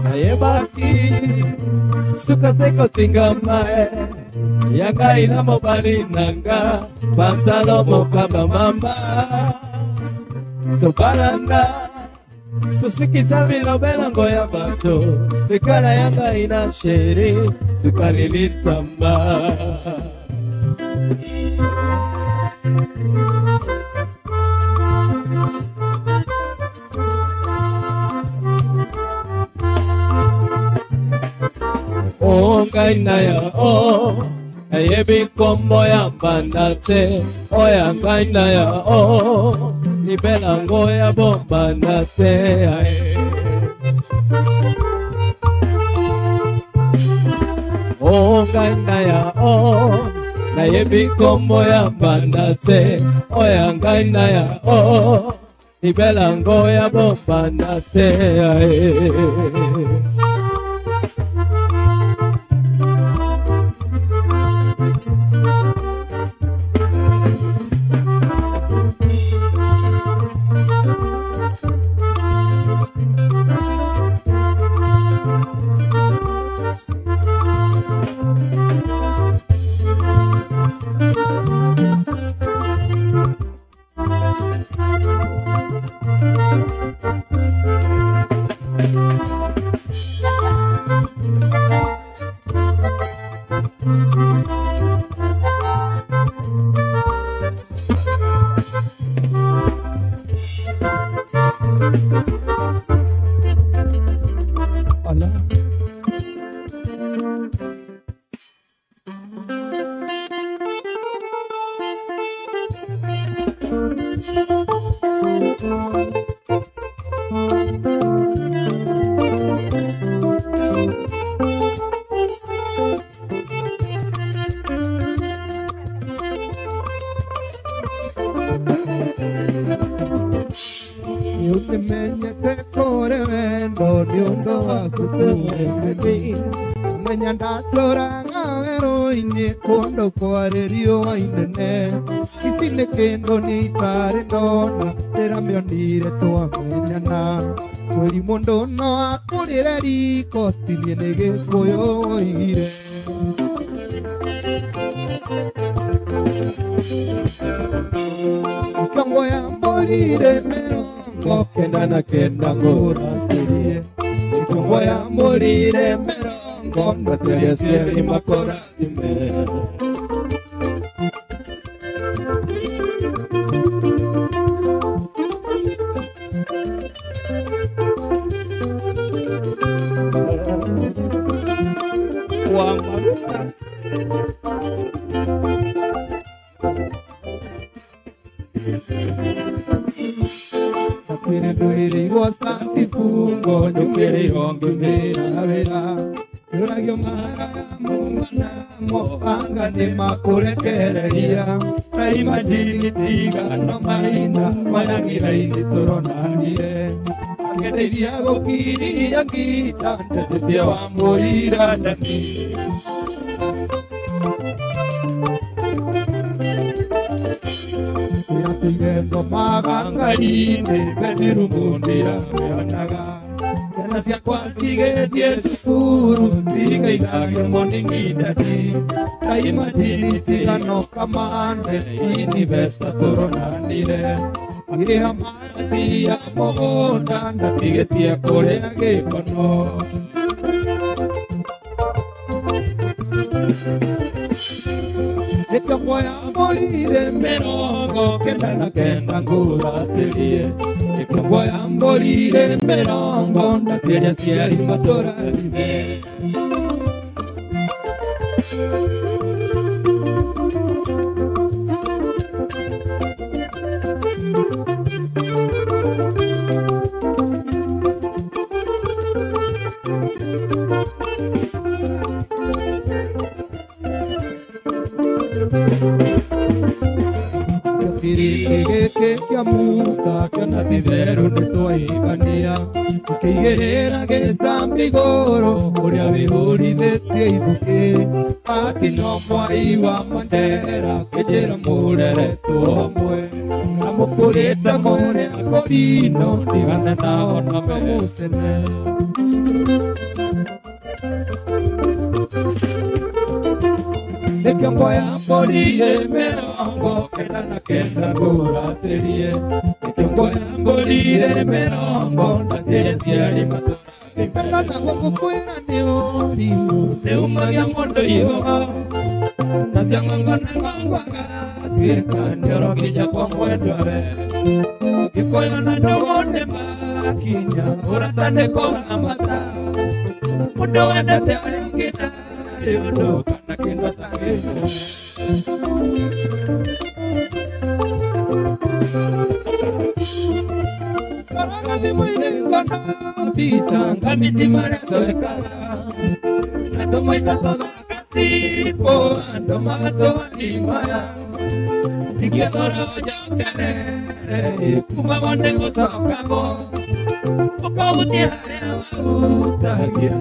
Nayebaki suka sekotingama e yanga ina mobali nanga pantalo mokaba mama tobalana tosukisa bilobelango ya bato likwala yanga ina sheri sukali litamba. O ngai na ya o nayebi kombo ya mbanda te, oya ngai na ya o libelango ya bombanda te. O ngai na ya o nayebi kombo ya mbanda te, oya ngai na ya o libelango ya bombanda te. Nĩũkĩmenyete kũrĩ wendo nĩ ũndũ waku tũmĩmĩ menya ndatũraga werũ-inĩ kũndũ kwarĩ riũa inene ici nĩ kĩndũ nĩ itarĩ ndona ndĩramĩonire twamenyana mwĩri mũndũ no akũrĩre riko tinie nĩ Gĩkũyũ woigire. Mĩcongo ya mbũrire mĩrongo kenda na kenda ngũracirie mĩcongo ya mbũrire mĩrongo ndaciria cieri makũrathime. Makurekereria taimajini tigano maina mayangiraini turonanire agereiria gũkiria ngita ndetetie wa mũira ndani. Iratigetomaga ngari-inĩ bedroom ndiramĩonaga ciana ciakwa cigĩthiĩ cukuru tingeithagio morning daddy taimajini tigano kamande inivesta turonanire ngĩrĩha maraci ya mũgũnda ndatigĩtie kũrĩa gĩkono. Mĩcongo ya mbũrire mĩrongo kenda na kenda ngũratĩrie mĩcongo ya mbũrire mĩrongo ndaciria ciari matũrathime. Kĩona titherũ nĩtwaigania tũkĩigĩrĩra gĩcambi igũrũ ũrĩa wĩhũrithĩtie ithukĩ atino mwai wa Mandera kĩnjĩra mũreretwo hamwe na mũkũrĩte mũrĩa kũrino ndigane nao na mamũcene. Mĩcongo ya mbũrire mĩrongo kenda na kenda ngũracĩrie mĩcongo ya mbũrire mĩrongo ndaciria ciari matũrathime. Na gũkwĩra nĩ ũrimũ nĩumagia mũndũ ihũa na cia ng'ongo na ng'ongo agatuĩka nĩũrokinya kwa mwendwa we Gĩkũyũ na ndũgũ nĩmakinya ũrata nĩ kũramata mũndũ wendete ũrĩa ũngĩ ndarĩ ũndũ kana kĩndũ atangĩka. Karaga thimũ-inĩ ngona mbica ngamici marĩa twekaga na tũmũica tũthaka cibũ andũ magatũarimaya ingĩthora ũnjokerere kuma wone gũcokagwo ũkahutia harĩa wahutagia.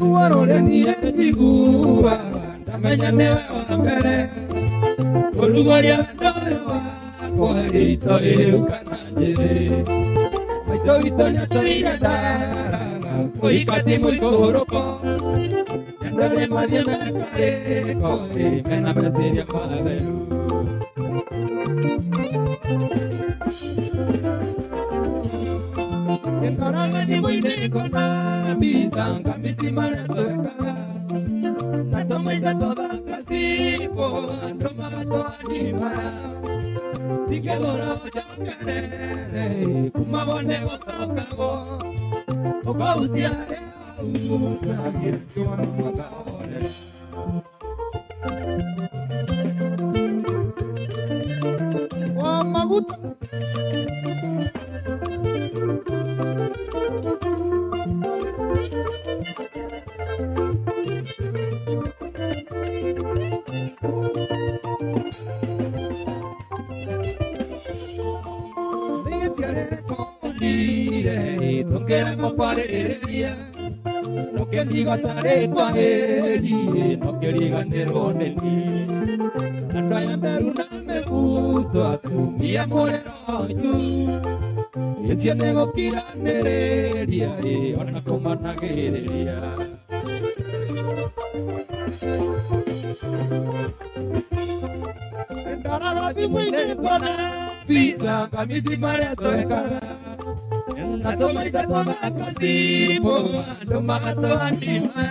Ruo rũrĩa niĩ njiguaga ndamenya nĩwe wa mbere kũrugũria wendo ũyũ wakwa rito rĩu kana njĩthĩ maitũ witũ nĩatũire ndaraga kũhika ti mũikũrũko andũ nĩmathiĩ mekarĩko mena meciria matheru. Ndoraga Thimũ-inĩ ngona mbica ngamĩci marĩa twekaga na tũmaitha tũthaka cibũ andũ magatũrathima ndingĩthũra ũnjokerere kuma wone gũcokagwo ũkaucia arĩa ũtagĩra wa maguta tũkĩremwo nũkĩndiga tarĩ kwaheri nũkĩriganĩrwo nĩni andũ aya nderu na mĩbuto atumia mũrĩro nyu ĩtie nĩ gũkiranĩrĩria ona kũmanagĩrĩria ndaraga thimũ-inĩ ngona mbica ngamĩci marĩa twekaga na tũmaitha tũthaka cibũ andũ magatũrathima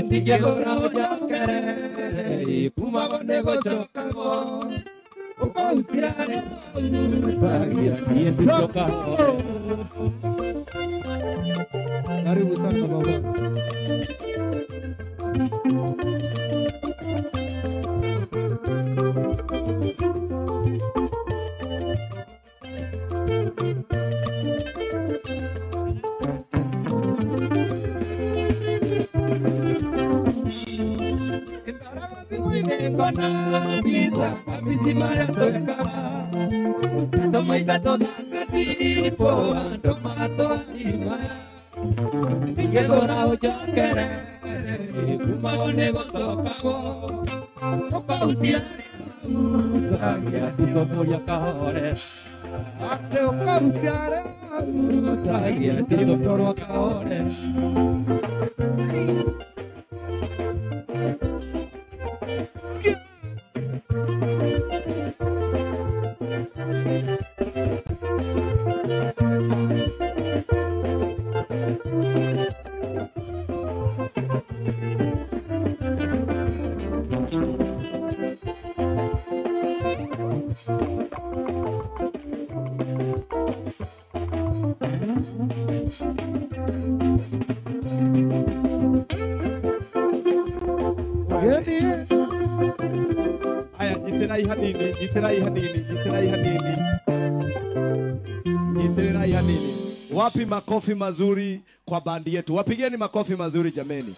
ndingĩgũra ũnjokerere kuma go nĩ gũcokagwo ũkahutia arĩa ũrutagia niĩ tinjokagwo. Karibu sana baba. Tũmaitha tũthaka cibũ andũ magatũrathima ndingĩthũra ũnjokerere kuma go nĩ gũcokagwo ũkahutia arĩa ũrutagia tigũtũria kahore atĩ ũkahutia arĩa ũrutagia tigũtũrwo kahore. Aya, nyitĩrai hanini, nyitĩrai hanini, nyitĩrai hanini, nyitĩrĩrai hanini. Wapi makofi mazuri kwa bandi yetu? Wapigeni makofi mazuri jameni.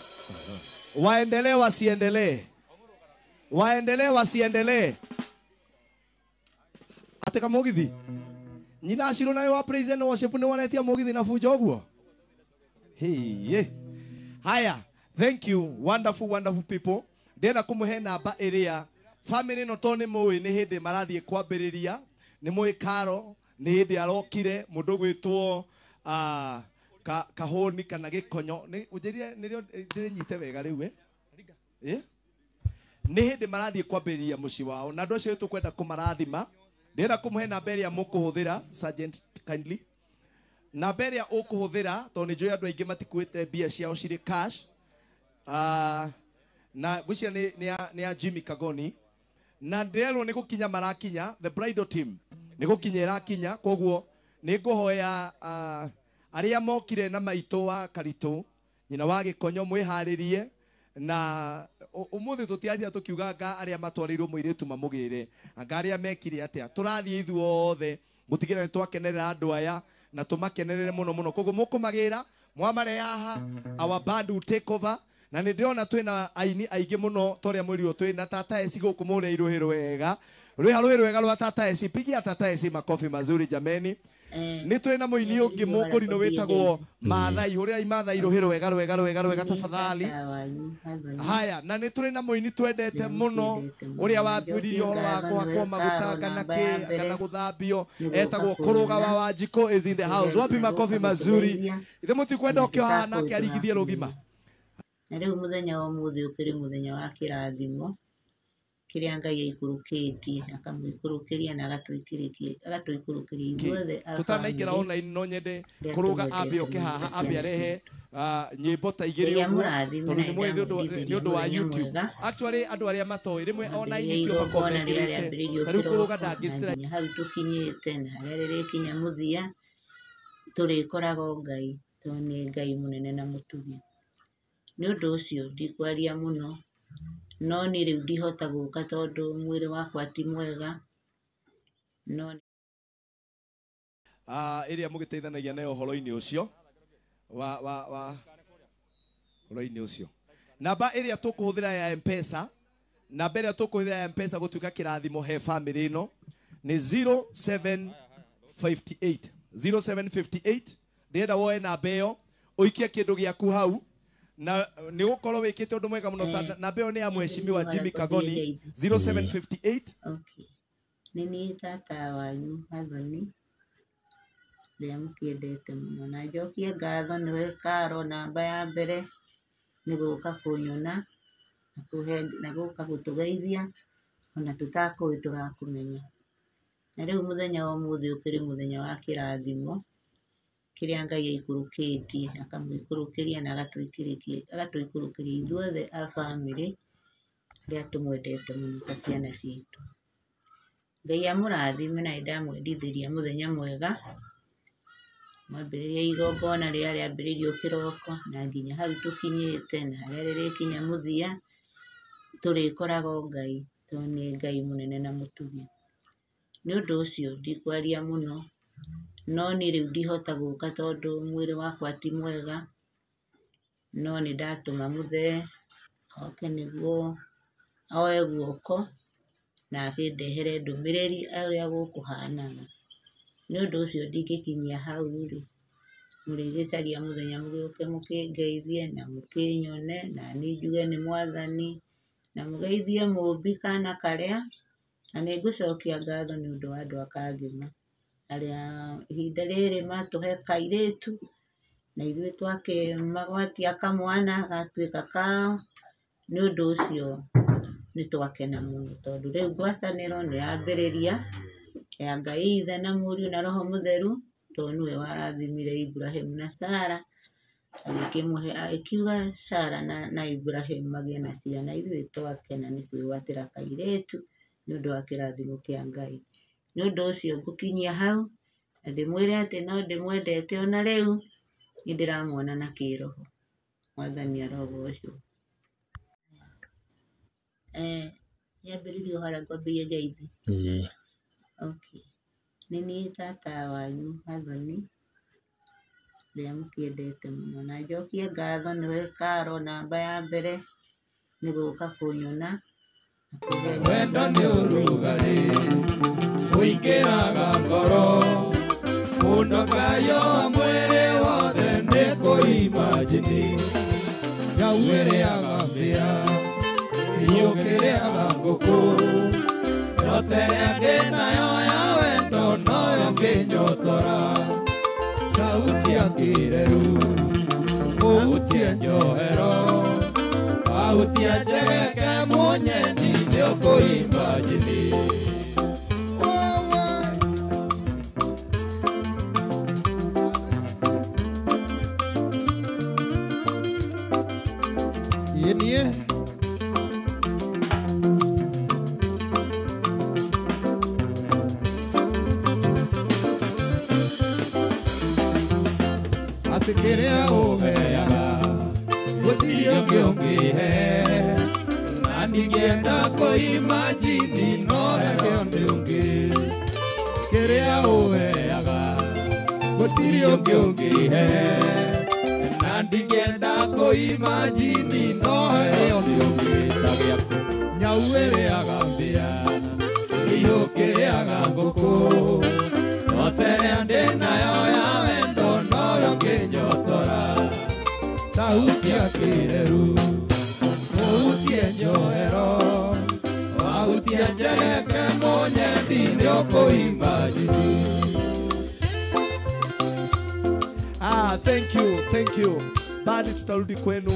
Waendelee wasiendelee? Waendelee wasiendelee? Ateka mugithi nyina acirwo nayo wa praise and worship ni waretia mugithi na fujo uguo. Hey, haya, thank you wonderful wonderful people. Ndĩrenda kũmũhe namba ĩrĩa family no to nĩ mũĩ nĩ hĩndĩ marathiĩ kwambĩrĩria nĩ mũĩ Karo nĩ hĩndĩ arokire mũndũ gwĩtwo kahũni kana gĩkonyo nĩ ũnjĩrire nĩrĩo ndĩrĩnyite wega rĩu eh nĩ hĩndĩ marathiĩ kwambĩrĩria mũciĩ wao na andũ acio tũkwenda kũmarathima. Ndĩrenda kũmũhe namba ĩrĩa mũkũhũthĩra sergeant kindly namba ĩrĩa ũkũhũthĩra tondũ nĩ njũĩ andũ aingĩ matikuĩte mbia ciao cirĩ cash na ngwĩciria nĩ ya Jimmy Kagoni na ndĩrerwo nĩ gũkinya marakinya the bridal team nĩ gũkinya ĩrakinya koguo nĩ ngũhoya arĩa mokire na maitũ wa Karitũ nyina wa Gĩkonyo mwĩharĩrie na ũmũthĩ tũtiaria tũkiuga anga arĩa matwarĩirwo mũirĩtu mamũgĩre anga arĩa mekire atĩa tũrathiĩ ithuothe gũtigĩrĩra nĩ twakenerera andũ aya na tũmakenerere mũno mũno koguo mũkũmagĩra mwamare haha our band will take over na nĩ ndĩrona twĩna aini aingĩ mũno ta ũrĩa mwĩrirwo twĩna Tata Esi gũkũ mũrĩa irũhĩ rwega rwĩha rũhĩ rwega rwa Tata Esi pigia Tata Esi makofi mazuri jameni. Nĩ twĩ na mũini ũngĩ mũkũrinũ wĩtagwo Maathai hũrĩrai Maathai rũhĩ rwega rwega rwega rwega tafadhali. Haya na nĩ tũrĩ na mũini twendete mũno ũrĩa wambĩrĩirie ũhoro wa kũhakwo maguta kana kĩ kana gũthambio etagwo Kũrũga wa Wanjikũ is in the house. Wapi makofi mazuri ithe mũtikwenda ũkĩo haha nake arigithie rũgima. Na rĩu mũthenya wa ũmũthĩ ũkĩrĩ mũthenya wa kĩrathimo Kĩrĩa Ngai aikũrũkĩtie akamũikũrũkĩria na agatũikũrũkĩria ithuothe a Tutanaingĩra bamĩrĩ online no nyende arĩa kũrũga ambe tũmwendete oke mũno haha ta ambe ciana arehe citũ. Nyĩmbo ta igĩrĩ Ngai ũguo amũrathime tondũ na nĩ mũĩ nĩ nĩndamwendithĩria ũndũ wa mũthenya YouTube. mwega. Actually andũ arĩa matoĩ rĩmwe ona Mwambĩrĩria YouTube makoragwo igongona rĩrĩa mekĩrĩte rĩambĩrĩirio ta rĩu kũrũga kĩroko na ndangĩcitĩra. nginya hau tũkinyĩte na harĩa rĩrĩkinya mũthia tũrĩkoraga o Ngai tondũ nĩ Ngai mũnene na mũtugi. Nĩ ũndũ ũcio ndikwaria mũno, no niĩ rĩu ndihota gũka tondũ mwĩrĩ wakwa ti mwega, no Ĩrĩa mũgĩteithanagia nayo ũhoro-inĩ ũcio wa ũhoro-inĩ ũcio namba ĩrĩa tũkũhũthĩra ya M-Pesa, namba ĩrĩa tũkũhũthĩra ya M-Pesa gũtuĩka kĩrathimo he family ĩno nĩ 0758 0758. Ndĩrenda woe namba ĩyo ũikie kĩndũ gĩaku hau na nĩ gũkorwo wĩkĩte ũndũ mwega mũno ta namba ĩyo nĩ ya mheshimiwa Jimmy Kagoni 0758. Okay. Nĩ niĩ tata wanyu Gathoni ũrĩa mũkĩendete mũno, na njokie ngatho nĩwe Karo namba ya mbere nĩ gũka kũnyona na kũhe na gũka gũtũgeithia ona tũtakũĩ tũrakũmenya. Na rĩu mũthenya wa ũmũthĩ ũkĩrĩ mũthenya wa kĩrathimo kĩrĩa Ngai aikũrũkĩtie akamũikũrũkĩria na agatũikũrũkĩria ithuothe a bamĩrĩ arĩa tũmwendete mũno ta ciana citũ. Ngai amũrathime na nĩndamwendithĩria mũthenya mwega. Mwambĩrĩria igongona rĩrĩa rĩambĩrĩirio kĩroko na nginya hau tũkinyĩte na harĩa rĩrĩkinya mũthia tũrĩkoraga o Ngai tondũ nĩ Ngai mũnene na mũtugi. Nĩ ũndũ ũcio ndikwaria mũno, no niĩ rĩu ndihota gũka tondũ mwĩrĩ wakwa ti mwega, no nĩndatũma mũthee oke nĩguo oe guoko na akĩndehere ndũmĩrĩri ũrĩa gũkũhanaga. Nĩ ũndũ ũcio ndingĩkinyia hau rĩ, mũrĩgĩcaria mũthenya mũgĩũke mũkĩngeithie na mũkĩnyone na niĩ njuge nĩ Mwathani na mũgeithie Mũmbi kana karĩa, na nĩngũcokia ngatho nĩ ũndũ wa andũ a Kangema arĩa ihinda rĩrĩ matũhe kairĩtu na ithuĩ twakĩmagwatia kamwana gatuĩka kao. Nĩ ũndũ ũcio nĩtwakena mũno tondũ rĩu ngwatanĩro nĩyambĩrĩria ya Ngai Ithe na Mũriũ na Roho Mũtheru tondũ nĩwe warathimire Ibrahim na Sara agĩkĩmũhe agĩkiuga Sara na Ibrahim magĩe na ciana. Ithuĩ twakena nĩ kwĩgwatĩra kairĩtu nĩ ũndũ wa kĩrathimo kĩa Ngai. Nĩ ũndũ ũcio ngũkinyia hau na ndĩmwĩre atĩ no ndĩmwendete ona rĩu nĩndĩramuona na kĩroho. Mwathani arogocwo. Nyambĩrĩrie o harĩa ngwambĩrĩria ngeithi. Okay. Nĩ niĩ tata wanyu Gathoni ũrĩa mũkĩendete mũno, na njokie ngatho nĩwe Karo namba ya mbere nĩ gũka kũnyona na kũhe Wendo nĩ ũrugarĩ ũingĩraga ngoro mũndũ akayoa mwĩrĩ wothe nĩ kũimajini nyau ĩrĩaga mbĩa iyũkĩrĩaga ngũkũ nyota ĩrĩa ndĩ nayo ya wendo noyo ngĩnyotora kahutia kĩreru ũhutie njohero ahutia njegeke mũnyendi nĩ ũkũimajini. Niĩ atĩ kĩrĩa ũheaga gũtirĩ ũngĩ ũngĩhe na ndingĩenda kũimajini no heo nĩ ũngĩ kĩrĩa ũheaga gũtirĩ ũngĩ ũngĩhe na ndingĩenda kũimajini no heo nĩ ũngĩ ta gĩaku nyau ĩrĩaga mbĩa iyũkĩrĩaga ngũkũ nyota ĩrĩa ndĩ nayo ya wendo noyo ngĩnyotora tahutia kĩreru ũhutie njohero wahutia njegeke mũnyendi nĩ ũkũimajini. Thank you, thank you. Badi tutarudi kwenu.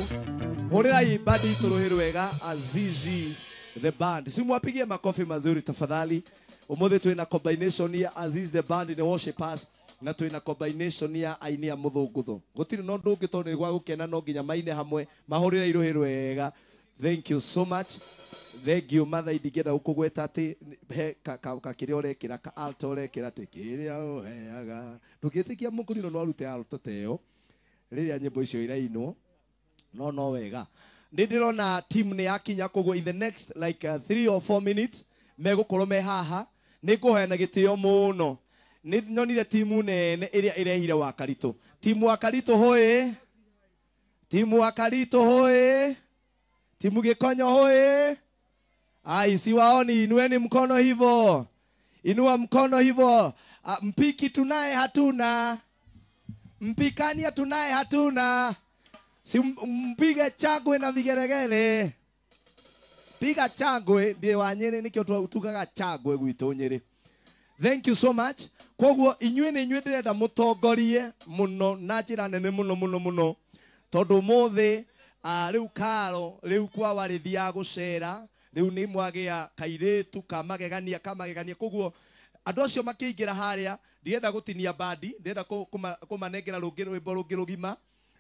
Hũrĩrai badi tũrũhĩ rwega Azizi the band. Simwapigie makofi mazuri tafadhali. Umuthi twina combination ya Aziz the band ni worshipers na twina combination ya aini ya muthungutho. Gutiri no ndungi tondu ni gwa gukena no nginya maine hamwe mahurire iruhi rwega. Thank you so much. Thank you mother indingĩenda gũkũgweta atĩ he ka kĩrĩa ũrekĩra ka alto ũrekĩra atĩ kĩrĩa ũheaga. Ndũngĩtĩkia mũkũrino no arute alto ta ĩyo rĩrĩa nyĩmbo icio irainwo. No no wega. Nĩ ndĩrona team nĩ yakinya koguo in the next like 3 or 4 minutes megũkorwo me haha. Nĩ ngũheana gĩtĩo mũno. Nĩ nyonire timu nene ĩrĩa ĩrehire Wakaritũ. Timu Wakaritũ hoĩ. Timu Wakaritũ hoĩ. Timu Gĩkonyo hoĩ. Ai, siwaoni, inueni mkono hivo. Inua mkono hivo. Mpiki tunaye hatuna. Mpikania tunaye hatuna. Si mpige changwe na vigeregere. Piga changwe ndie wa Nyeri nikio tugaga changwe gwitũ Nyeri. Thank you so much. Koguo inyuĩ nĩ inyuĩ ndĩrenda mũtongorie mũno na njĩra nene mũno mũno mũno. Tondũ ũmũthĩ rĩu Karo rĩu kwa warĩthiaga gũcera rĩu nĩ mwagĩa kairĩtu kamagegania kamagegania. Koguo andũ acio makĩingĩra harĩa ndirenda gũtinia bandi, ndĩrenda kũmanengera rũngĩ rwĩmbo rũngĩ rũgima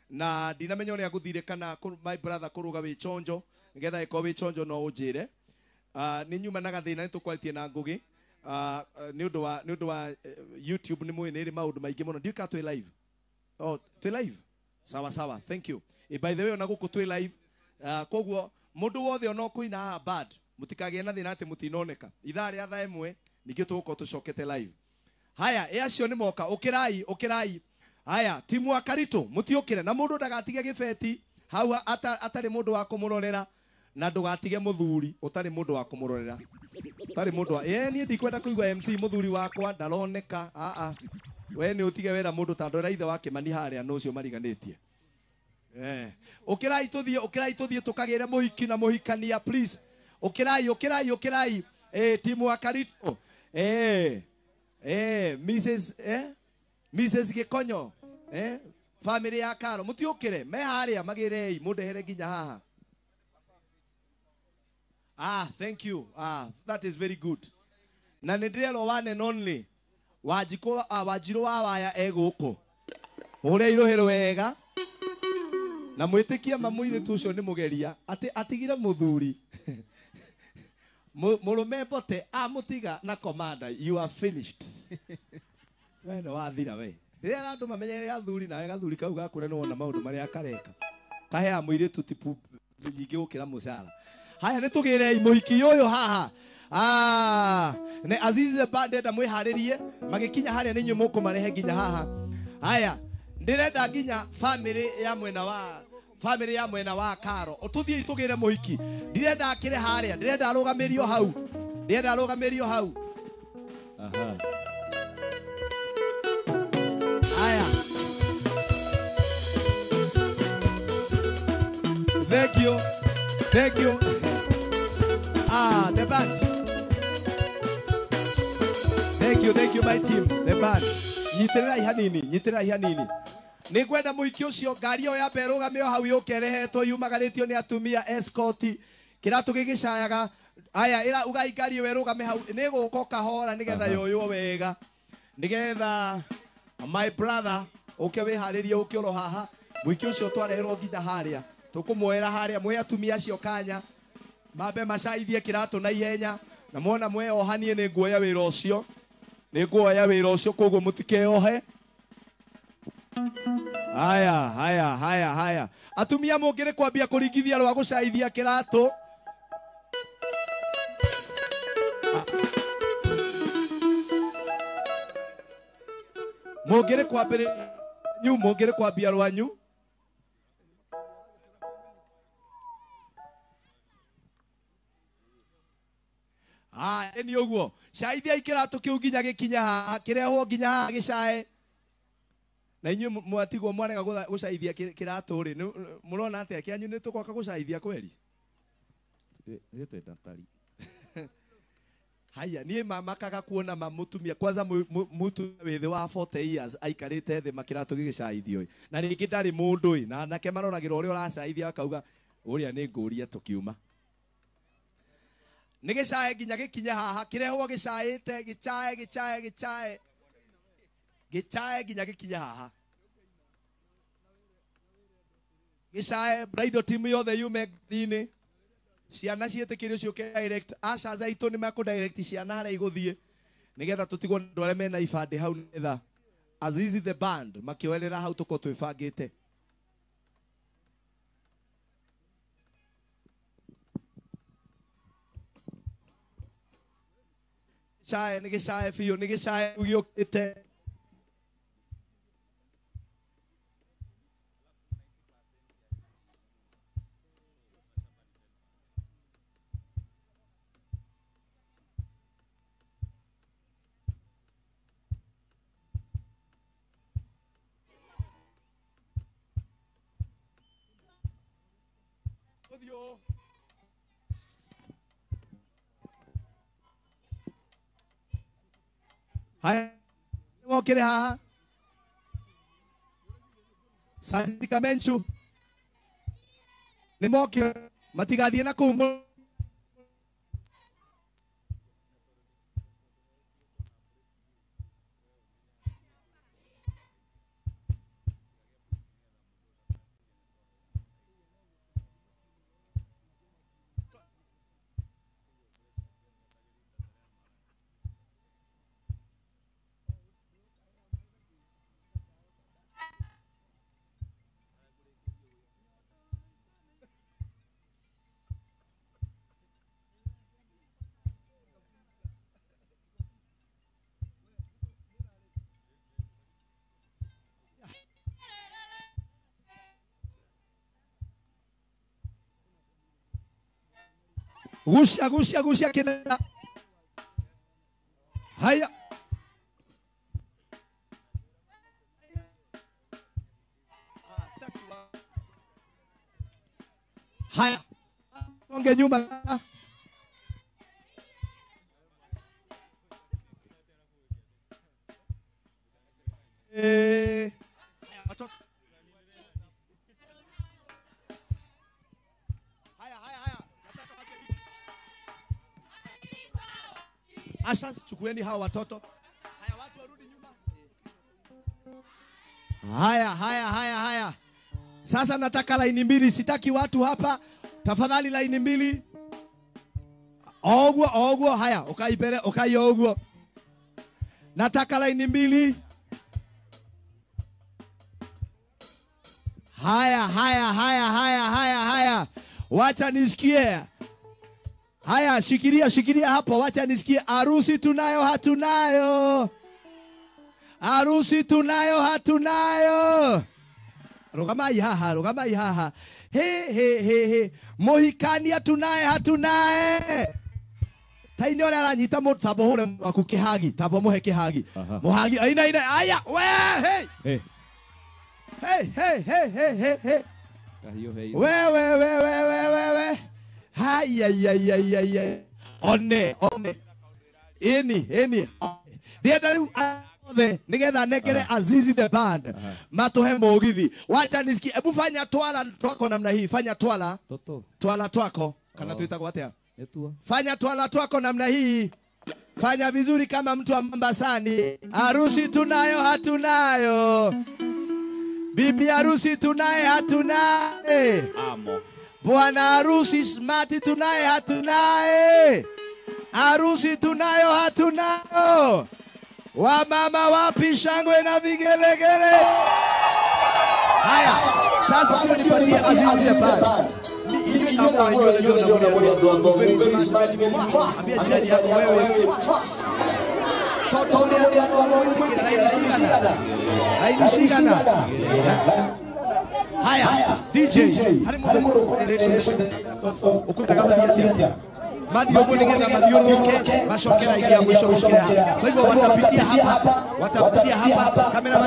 na ndinamenya ũrĩa gũthire kana my brother kũrũga wĩ chonjo nĩgetha ĩkorwo wĩ chonjo no ũnjĩre. Nĩ nyuma na gathĩna nĩ tũkwarĩtie na Ngũgĩ nĩ ũndũ wa YouTube nĩ mũĩ nĩ ĩrĩ maũndũ maingĩ mũno. Ndiũĩ kana twĩ live. Oh, twĩ live. Sawa sawa, thank you. By the way ona gũkũ twĩ live. Koguo mũndũ wothe ona ũkũina haha bad mũtikagĩe na thĩna atĩ mũtinoneka. Ithaa rĩa thaa ĩmwe ningĩ tũgũkorwo tũcokete live. Haya, ĩ acio nĩ moka, ũkĩrai ũkĩrai. Haya, timu Wakaritũ mũtiũkĩre na mũndũ ndagatige gĩbeti hau atarĩ mũndũ wa kũmũrorera na ndũgatige mũthuri ũtarĩ mũndũ wa kũmũrorera. Ũtarĩ mũndũ wa niĩ ndikwenda kũigua MC mũthuri wakwa ndaroneka. A we nĩ ũtige wĩra mũndũ ta ndora ithe wa Kĩmani harĩa nũ ũcio mariganĩtie. Ũkĩrai tũthiĩ, ũkĩrai tũthiĩ tũkagĩre mũhiki na mũhikania please. Ũkĩrai ũkĩrai ũkĩrai. Timu Wakaritũ. Mrs Mrs Gĩkonyo. Family ya Karo mũtiũkĩre me harĩa magĩrei mũndehere nginya haha. Ah, thank you. Ah, that is very good. Na nĩ ndĩrerwo one and only Wanjikũ Wanjirũ wa Waya egũkũ. Mũhũre irũhĩ wega. Na mwĩtĩkie ma mũirĩtu ũcio nĩ mũgeria atĩ atigire mũthuri. Mũrũme mbote amũtiga na commander, you are finished. We nĩ wathira we. Rĩrĩa andũ mamenyere athuri nawe gathuri kau gakũre nĩ wona maũndũ marĩa kareka. Kaheaga mũirĩtu tipu nyingĩ gũkĩra mũcara. Haya nĩ tũgĩrei mũhiki ũyũ haha. Nĩ Aziz band enda mwĩharĩrie magĩkinya harĩa nĩ inyuĩ mũkũmarehe nginya haha. Haya ndĩrenda nginya family ya mwena wa family ya mwena wa Karo tũthiĩ tũgĩre mũhiki. Ndirenda akĩre harĩa, ndĩrenda arũgamĩrio hau. Ndĩrenda arũgamĩrio hau. Aha. Haya. Thank you. Thank you. Ah, the band. Thank you my team. The band. Nyitĩrĩrai hanini, nyitĩrĩrai hanini. Nĩ ngwenda mũhiki ũcio ngari ĩyo ya mbere ĩrũgamio hau yũke ĩrehetwo yumagarĩtio nĩ atumia escort kĩratũ gĩgĩcayaga. Aya ĩra ugai ngari ĩyo ĩrũgame hau nĩ gũka kahora nĩgetha yoywo wega nĩgetha my brother ũke wĩharĩrie ũke oro haha. Mũhiki ũcio twareherwo nginya harĩa tũkũmuoera harĩa mwĩ atumia acio kanya mambe macaithie kĩratũ na ihenya na mwona mweohanie nĩ nguoya wĩra ũcio nĩ nguoya wĩra ũcio koguo mũtikeohe. Haya haya haya haya atumia mũngĩrĩ kwambia kũringithia rwa gũcaithia kĩratũ. Mũngĩrĩ kwambĩrĩria nyu mũngĩrĩ kwambia rwanyu. Nĩ ũguo caithia kĩratũ kĩu nginya gĩkinya haha kĩrehwo nginya haha gĩcae. Na inyuĩ mwatigwo mwarega gũcaithia kĩratũ rĩ mũrona atĩa kĩanyu nĩ tũgwaka gũcaithia kweri? Ithuĩ twĩ daktari. Haya niĩ mamakaga kuona ma mũtumia kwanza mũtumia wĩ thĩ wa 40 years aikarĩte thĩ makĩratũ gĩgĩcaithio na rĩngĩ ndarĩ mũndũ ĩ na anake maroragĩra ũrĩa ũracaithia akauga ũrĩa nĩ ngũria tũkiuma. Nĩ gĩcae nginya gĩkinye haha, kĩrehwo gĩcaĩte, gĩcae gĩcae gĩcae. Gĩcae nginya gĩkinye haha. Gĩcae bridal team yothe yume ngari-inĩ. Ciana ciĩtĩkĩrio ciũke direct. Ushers aitũ nĩ mekũ direct ciana harĩa igũthiĩ. Nĩgetha tũtigwo andũ arĩa mena ibandĩ hau nĩgetha Azizi the band makĩoerera hau tũkorwo twĩbangĩte. Gĩcae nĩ gĩcae biũ, nĩ gĩcae gĩũkĩte. Haya, wokire haha. Sanzi Kamenchu. Nĩ moke matigathiĩ na kũu. Gucia gucia gucia kinenda. Haya. Haya. Songe nyuma. Asha, chukueni hawa watoto. Haya, watu warudi nyuma. Haya, haya, haya, haya. Sasa nataka laini mbili, sitaki watu hapa. Tafadhali laini mbili. Ogwo, ogwo, haya, ukai mbere, ukai ogwo. Nataka laini mbili. Haya, haya, haya, haya, haya, haya. Wacha nisikie. Haya, shikilia, shikilia hapo, wacha nisikie. Harusi tunayo, hatunayo. Harusi tunayo, hatunayo. Rugamai haha, rugamai haha. He, he, he, he. Mohikania tunaye, hatunaye. Taini ole aranyita mũndũ tamba ũhũre waku kĩhagi, tamba mũhe kĩhagi. Mũhagi, aina, aina, aya, we, hey. Hey. Hey, hey, hey, hey, hey, hey. We, we, we, we, we, we, we. Haya, ya, ya, ya, ya. One, one. Eni, eni. Ndienda rĩu othe nigetha nengere Azizi the band matuhe mũgithi. Wacha nisikie. Ebu fanya twala twako namna hii. Fanya twala. Toto. Twala twako. Kana tuitagwo atia? Fanya twala twako namna hii. Fanya vizuri kama mtu wa Mombasani. Harusi tunayo, hatunayo. Bibi harusi tunaye, hatunaye. Amo. Bwana harusi smart tunaye, hatunaye. Harusi tunayo, hatunayo. Wamama wapi shangwe na vigelegele. Haya, sasa nipatie Azizi the band. Haya, DJ, watapitia hapa, kamera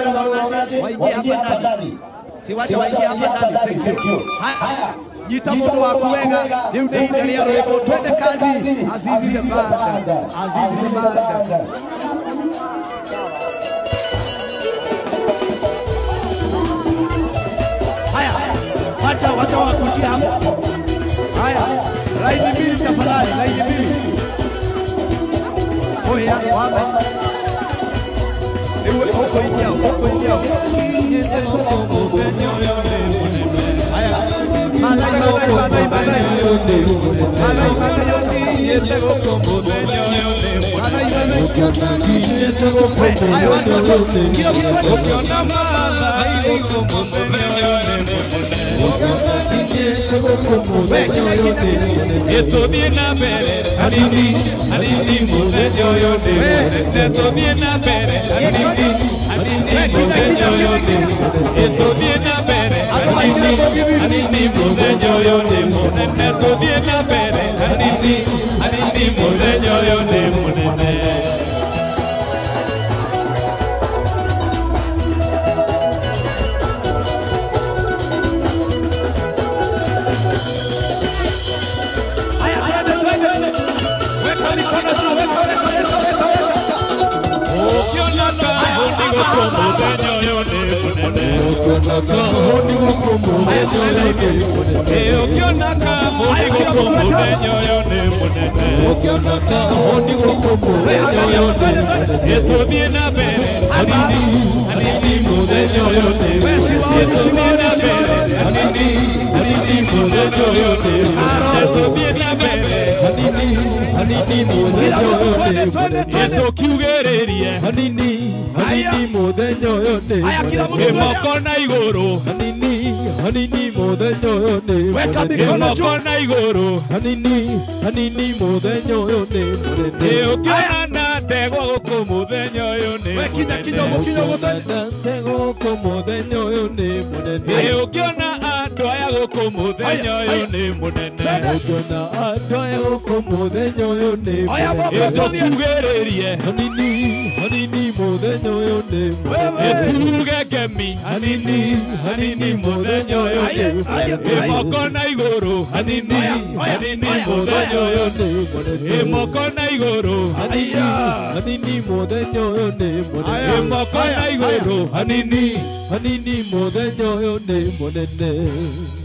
waingie hapa ndani. Si wacha waingie hapa ndani. Thank you. Haya, nyita mũndũ waku wega, rĩu nĩ ihinda rĩa rwĩmbo. Twende kazi. Azizi the band. Azizi the band. Haya, wacha wacha wakujia hapo. Haya, laini mbili tafadhali, laini mbili.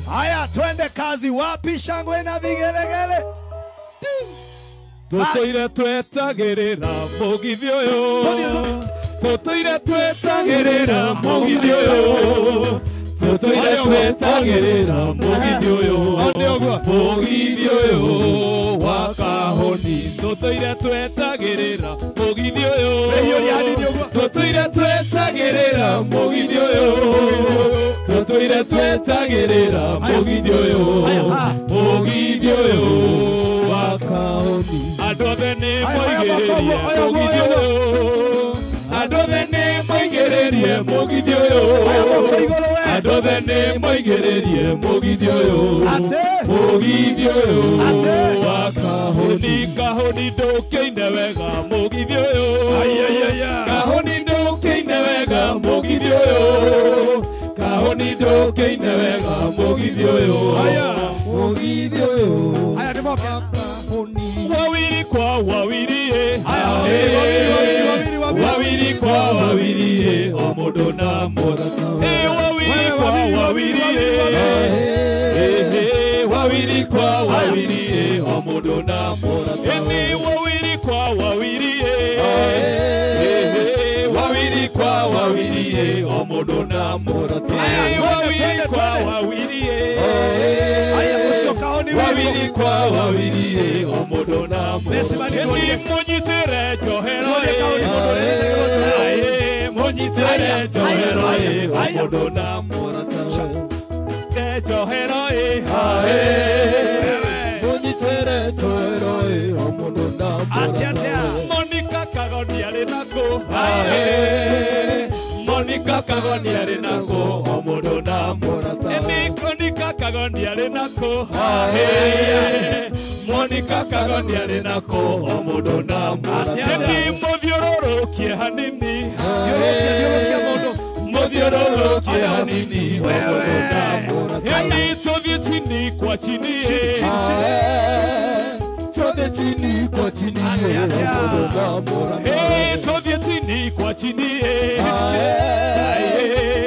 Haya, twende kazi. Wapi shangwe na vigelegele? Tutoire twetagĩrĩra mũgithi ũyũ, tutoire twetagĩrĩra mũgithi ũyũ, tutoire twetagĩrĩra mũgithi ũyũ, mũgithi ũyũ wa Kahũni. Tutoire twetagĩrĩra mũgithi ũyũ, tutoire twetagĩrĩra mũgithi ũyũ, tutoire twetagĩrĩra mũgithi ũyũ, mũgithi ũyũ wa Kahũni. Andũ othe nĩ moigĩrĩrie mũgithi ũyũ, andũ othe nĩ moigĩrĩrie mũgithi ũyũ, andũ othe nĩ moigĩrĩrie mũgithi ũyũ, mũgithi ũyũ wa Kahũni. Kahũni ndũkĩine wega mũgithi ũyũ, Kahũni ndũkĩine wega mũgithi ũyũ, Kahũni ndũkĩine wega mũgithi ũyũ, mũgithi ũyũ. Haya, nĩ moke. Wawili kwa wawili, wawili kwa wawili, o mũndũ na mũrata. Wawili kwa wawili, wawili kwa wawili, o mũndũ na mũrata. Wawili kwa wawili, wawili kwa wawili, o mũndũ na mũrata. Wawili kwa wawili, wawili kwa wawili, o mũndũ na mũrata. Mũnyitĩre njohero, mũnyitĩre njohero, o mũndũ na mũrata. Njohero, mũnyitĩre njohero, o mũndũ na mũrata. Monica Kagoni arĩ nakũ? Monica Kagoni arĩ nakũ? O mũndũ na mũrata. Monica Kagoni arĩ nakũ? Monica Kagoni arĩ nakũ? O mũndũ na mũrata. Mũthiũrũrũkie hanini, mũthiũrũrũkie hanini, o mũndũ na mũrata. Tũthiĩ chini kwa chini, Twende chini kwa chini, tũthiĩ chini kwa chini,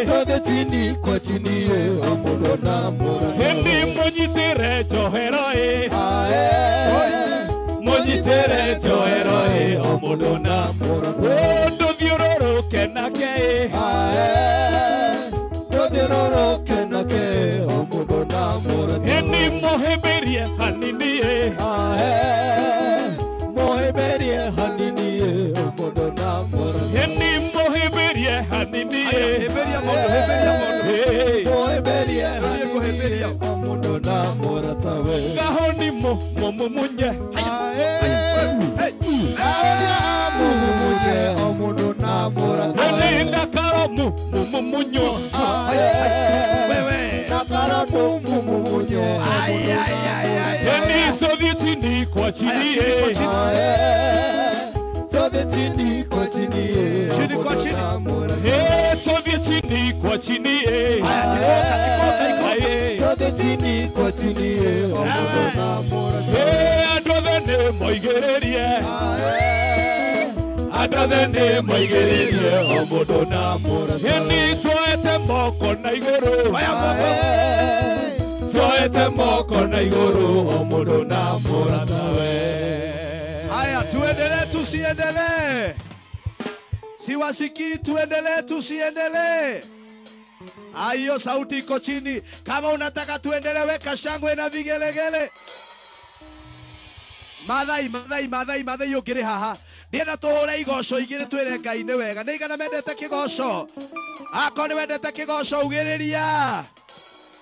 twende chini kwa chini, o mũndũ na mũrata. Mũnyitĩre njohero, mũnyitĩre njohero, o mũndũ na mũrata. Ndũthiũrũrũke nake, Tũthiũrũrũke nake o mũndũ na mũrata. Ĩni mũhĩmbĩrie hanini Mũhĩmbĩrie hanini o mũndũ na mũrata. Ĩni mũhĩmbĩrie hanini Hĩmbĩria mũndũ, hĩmbĩria mũndũ. Mũhĩmbĩrie hanini o mũndũ na mũratawe. Ngahoni mũmumunye Mũmumunye o mũndũ na mũratawe. Ĩni ndakaramu mumumunyo Nakaramu mumumunye o mũndũ na mũratawe. Ĩni tũthiĩ chini kwa chini Tũthiĩ chini kwa chini Chini kwa chini. Tũthiĩ chini kwa chini Tũthiĩ chini kwa chini o mũndũ na mũratawe. Andũ othe nĩ moigĩrĩrie andũ othe nĩ moigĩrĩrie o mũndũ na mũratawe. Ĩni tuoete moko na igũrũ tuoete moko na igũrũ o mũndũ na mũratawe. Haya, tuendelee tusiendelee? Siwasikii, tuendelee tusiendelee? Hiyo sauti iko chini. Kama unataka tuendelee, weka shangwe na vigelegele. Mathai, mathai, mathai, mathai ũkĩrĩ haha. Ndienda tũhũre igoco igĩrĩ twĩre Ngai nĩ wega. Nĩ igana mendete kĩgoco? Akorwo nĩ wendete kĩgoco ugĩrĩria.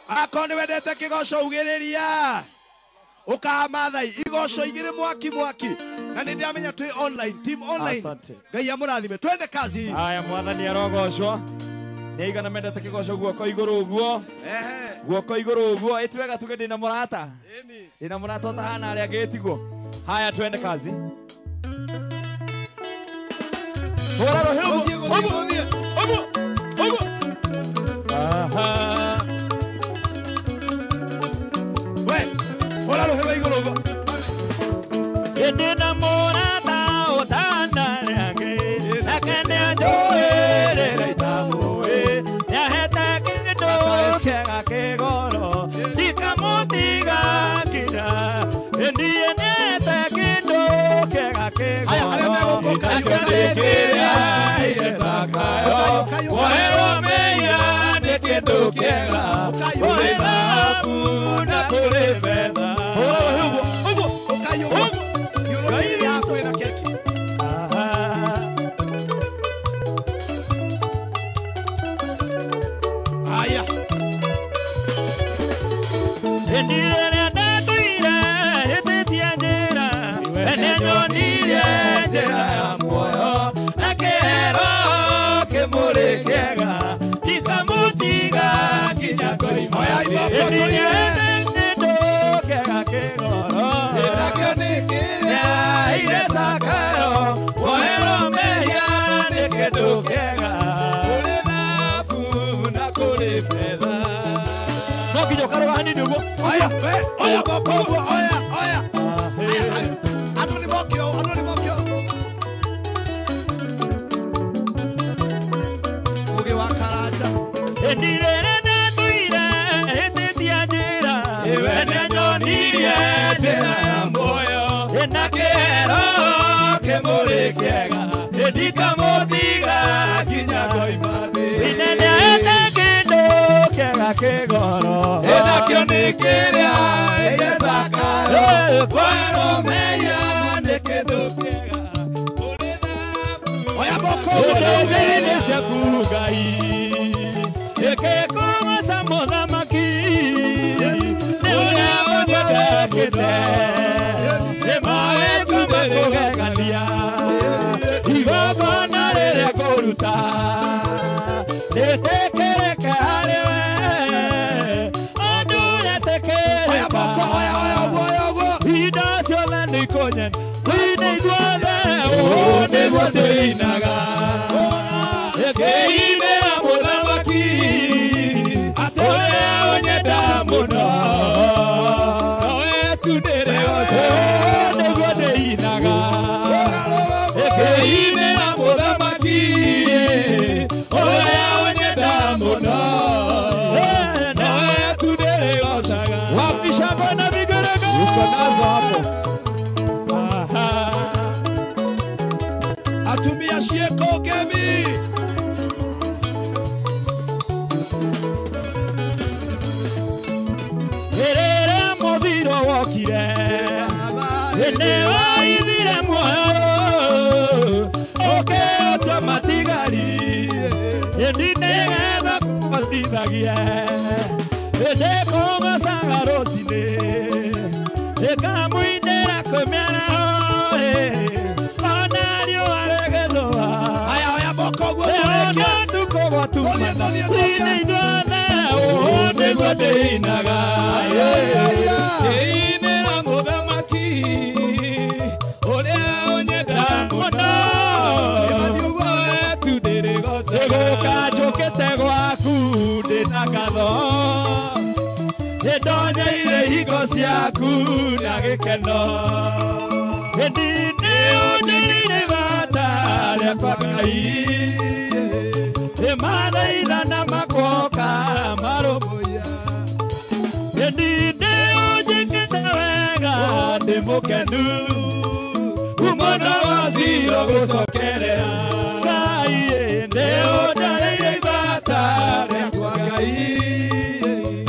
Akorwo nĩ wendete kĩgoco ugĩrĩria. Ũkaha mathai igoco igĩrĩ mwaki mwaki. Na nĩ ndĩramenya twĩ online, team online. Asante. Ngai amũrathime. Twende kazi. Haya mwathani arogocwo. Nĩ igana mendete kĩgoco guoko igũrũ ũguo. Guoko igũrũ ũguo. Ĩ twega tuge ndĩna mũrata. Ndĩna mũrata ũtahana arĩa angĩ tiguo. Haya twende kazi. Hũra rũhĩ ũguo. Ũguo. Ũguo. Ũguo. Aha. We, hũra rũhĩ rwa igũrũ ũguo. Ndĩna mũrata ũtahana arĩa angĩ. Nake nĩanjũĩrĩre itamũĩ. Nĩahete kĩndũ kĩega kĩgoro. Ndikamũtiga nginya. Niĩ nĩahete kĩndũ kĩega kĩgoro. Nake nĩkĩrĩa aheire Zakayo. Kuoherwo mehia nĩ kĩndũ kĩega. Kũrĩ thahabu na kũrĩ betha. Hũra rũhĩ ũguo, ũguo, ũguo. Haya. Hĩndĩ ĩrĩa ndatũire hĩtĩtie njĩra, nĩnyonirie njĩra ya muoyo, na kĩhero kĩmũrĩ kĩega, ndikamũtiga nginya ngoima. Hĩndĩ ĩrĩa kĩndũ kĩega kĩgoro, nakĩo nĩ kĩrĩa aheire Zakayo, kuoherwo mehia nĩ kĩndũ kĩega, kũrĩ thahabu na kũrĩ betha. No nginya ũkarũga hanini ũguo. Oya, we, oya moko ũguo, oya, oya. Andũ nĩ mokio, andũ nĩ mokio. Ũgĩ wa Karanja. Hĩndĩ ĩrĩa ndatũire hĩtĩtie njĩra, nĩanyonirie njĩra ya muoyo, na kĩhero kĩmũrĩ kĩega, ndikamũtiga nginya ngoima thĩ. Nĩahete kĩndũ kĩega kĩgoro, Nakĩo nĩ kĩrĩa aheire Zakayo. Kuoherwo mehia nĩ kĩndũ kĩega. Oya moko ũguo. Ũndũ-inĩ ciaku Ngai, ĩkĩkũgoca mũthamaki, nĩ ũrĩa ũnyendekete, nĩ mawetu makũgegania, igongona rĩrĩa ngũruta, rĩtĩkĩrĩke harĩ we, ũndũ ũretĩkĩrĩka. Oya moko, oya, oya ũguo, oya ũguo. Indo ciothe nĩ ikũnyen, nĩ ithuothe, ũũ nĩguo tũinaga. Ngĩinĩra mũthamaki, ũrĩa ũnyenda mũno, nowe tu ndĩrĩgoca, nĩguo ndĩinaga. Ngĩinĩra mũthamaki, ũrĩa ũnyenda mũno, nowe tu ndĩrĩgocaga. Wapi shangwe na vigelegele? Uko nazo hapo. Aha. Atumia ciĩko ngemi. wathire nĩwaithire muoyo ũkĩũtua matigari ĩndi nĩgetha kũgocithagie ĩndĩkũgocaga rũcinĩ ĩkamũinĩra kwĩ mĩaraho ona riũa rĩgĩthũa Aya oya moko ũguo ona tukũ gwatuma thĩinĩ ithuothe ũũ nĩguo ndĩinaga Ndĩinĩra mũthamaki ũrĩa ũnyendaga mũno we tu ndĩrĩgocaga Nĩgũka njũkĩte gwaku ndĩna ngatho nĩndonyeire hingo ciaku na gĩkeno ĩndi nĩũnjĩrĩire bata rĩakwa Ngai ĩmathaitha na makoka marũmbũiya ĩndi nĩũnjĩkĩte wega ndĩ mũkenu kumona waciro gũcokerera Ngai nĩũnjarĩire ibata rĩakwa Ngai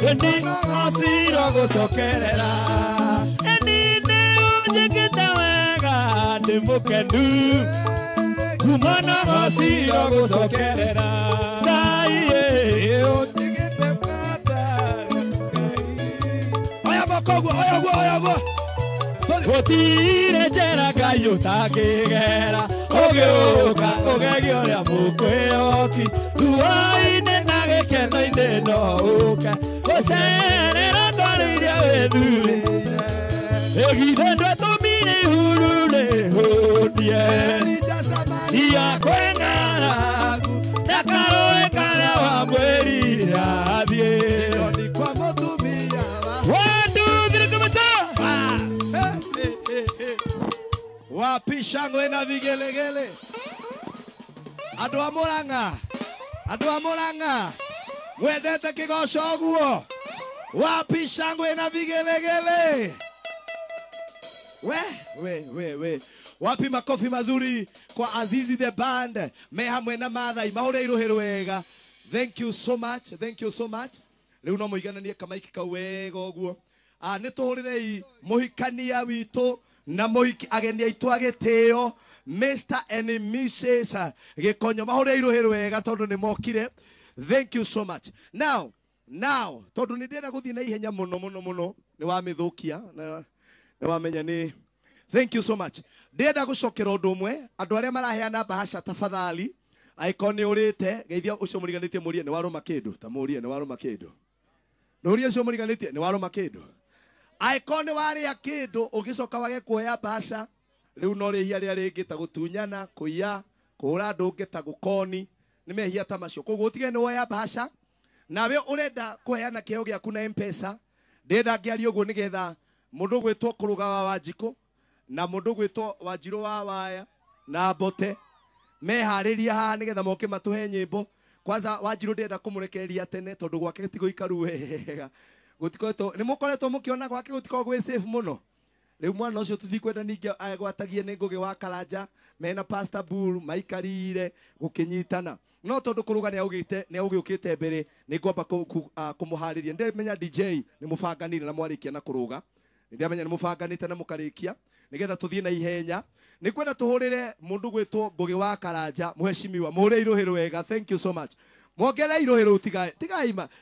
ĩndi waciro gũcokerera ĩndi nĩũnjĩkĩte wega ndĩ mũkenu kumona waciro gũcokerera Ngai nĩũnjĩkĩte bata Oya moko ũguo oya ũguo oya ũguo Gũtirĩ njĩra Ngai ũtangĩgera ũgĩũka ũgegie ũrĩa mũkwĩhoki ruo-inĩ na gĩkeno-inĩ no ũke gũcerera ndwari iria wĩthurĩire ĩgithĩ ndwatũmire ihuru rĩhũtie ia kwĩ ng'aragu na karũĩ karĩa wamwĩrire athiĩ kwa mũtumia One, two, three, come on, Wapi shangwe na vigelegele? Andũ a Murang'a, andũ a Murang'a, mwendete kĩgoco ũguo? Wapi shangwe na vigelegele? We. Wapi makofi mazuri kwa Azizi the band me hamwe na Mathai mahũre irũhĩ rwega. Thank you so much, thank you so much. Rĩu no mũigananie kamaiki kau wega ũguo. Nĩ tũhũrĩrei mũhikania witũ na mũhiki ageni aitũ a gĩtĩo Mr and Mrs Gĩkonyo mahũre irũhĩ rwega tondũ nĩ mokire. Thank you so much. Now tondũ nĩ ndĩrenda gũthiĩ na ihenya mũno mũno mũno nĩ wamĩthũkia na nĩ wamenya nĩ thank you so much. Ndĩrenda gũcokera ũndũ ũmwe andũ arĩa maraheana bahasha tafadhali angĩkorwo nĩ ũrĩte geithia ũcio mũriganĩtie mũrie nĩ warũma kĩndũ ta mũrie nĩ warũma kĩndũ mũrie ũcio mũriganĩtie nĩ warũma kĩndũ angĩkorwo nĩ warĩa kĩndũ ũgĩcoka wage kuoya bahasha rĩu no rĩhia rĩrĩa rĩngĩ ta gũtunyana kũiya kũhũra andũ ũngĩ ta gũkoni nĩ mehia ta macio koguo ũtige nĩ woya bahasha nawe ũrenda kũheana kĩheo gĩaku na M-Pesa ndĩrenda ngĩaria ũguo nĩgetha mũndũ ũgwĩtwo Kũrũga wa Wanjikũ na mũndũ ũgwĩtwo Wanjirũ wa Waya na Mbote meharĩria haha nĩgetha moke matũhe nyĩmbo kwanza Wanjirũ ndĩrenda kũmũrekereria tene tondũ gwake ti gũikaru wega gũtikoretwo nĩ mũkoretwo mũkĩona gwake gũtikoragwo gwĩ safe mũno rĩu mwana ũcio tũtikwenda ningĩ agwatagie nĩ Ngũgĩ wa Karanja mena Pastor Bull maikarire gũkĩnyitana no tondũ Kũrũga nĩ augĩũkĩte mbere nĩ ngwamba kũmũharĩria ndĩmenya DJ nĩ mũbanganire na mwarĩkia na Kũrũga ndĩramenya nĩ mũbanganĩte na mũkarĩkia nĩgetha tũthiĩ na ihenya nĩ kwenda tũhũrĩre mũndũ gwĩtwo Ngũgĩ wa Karanja mũheshimiwa mũhũre irũhĩ rwega thank you so much mwongere irũhĩ rũu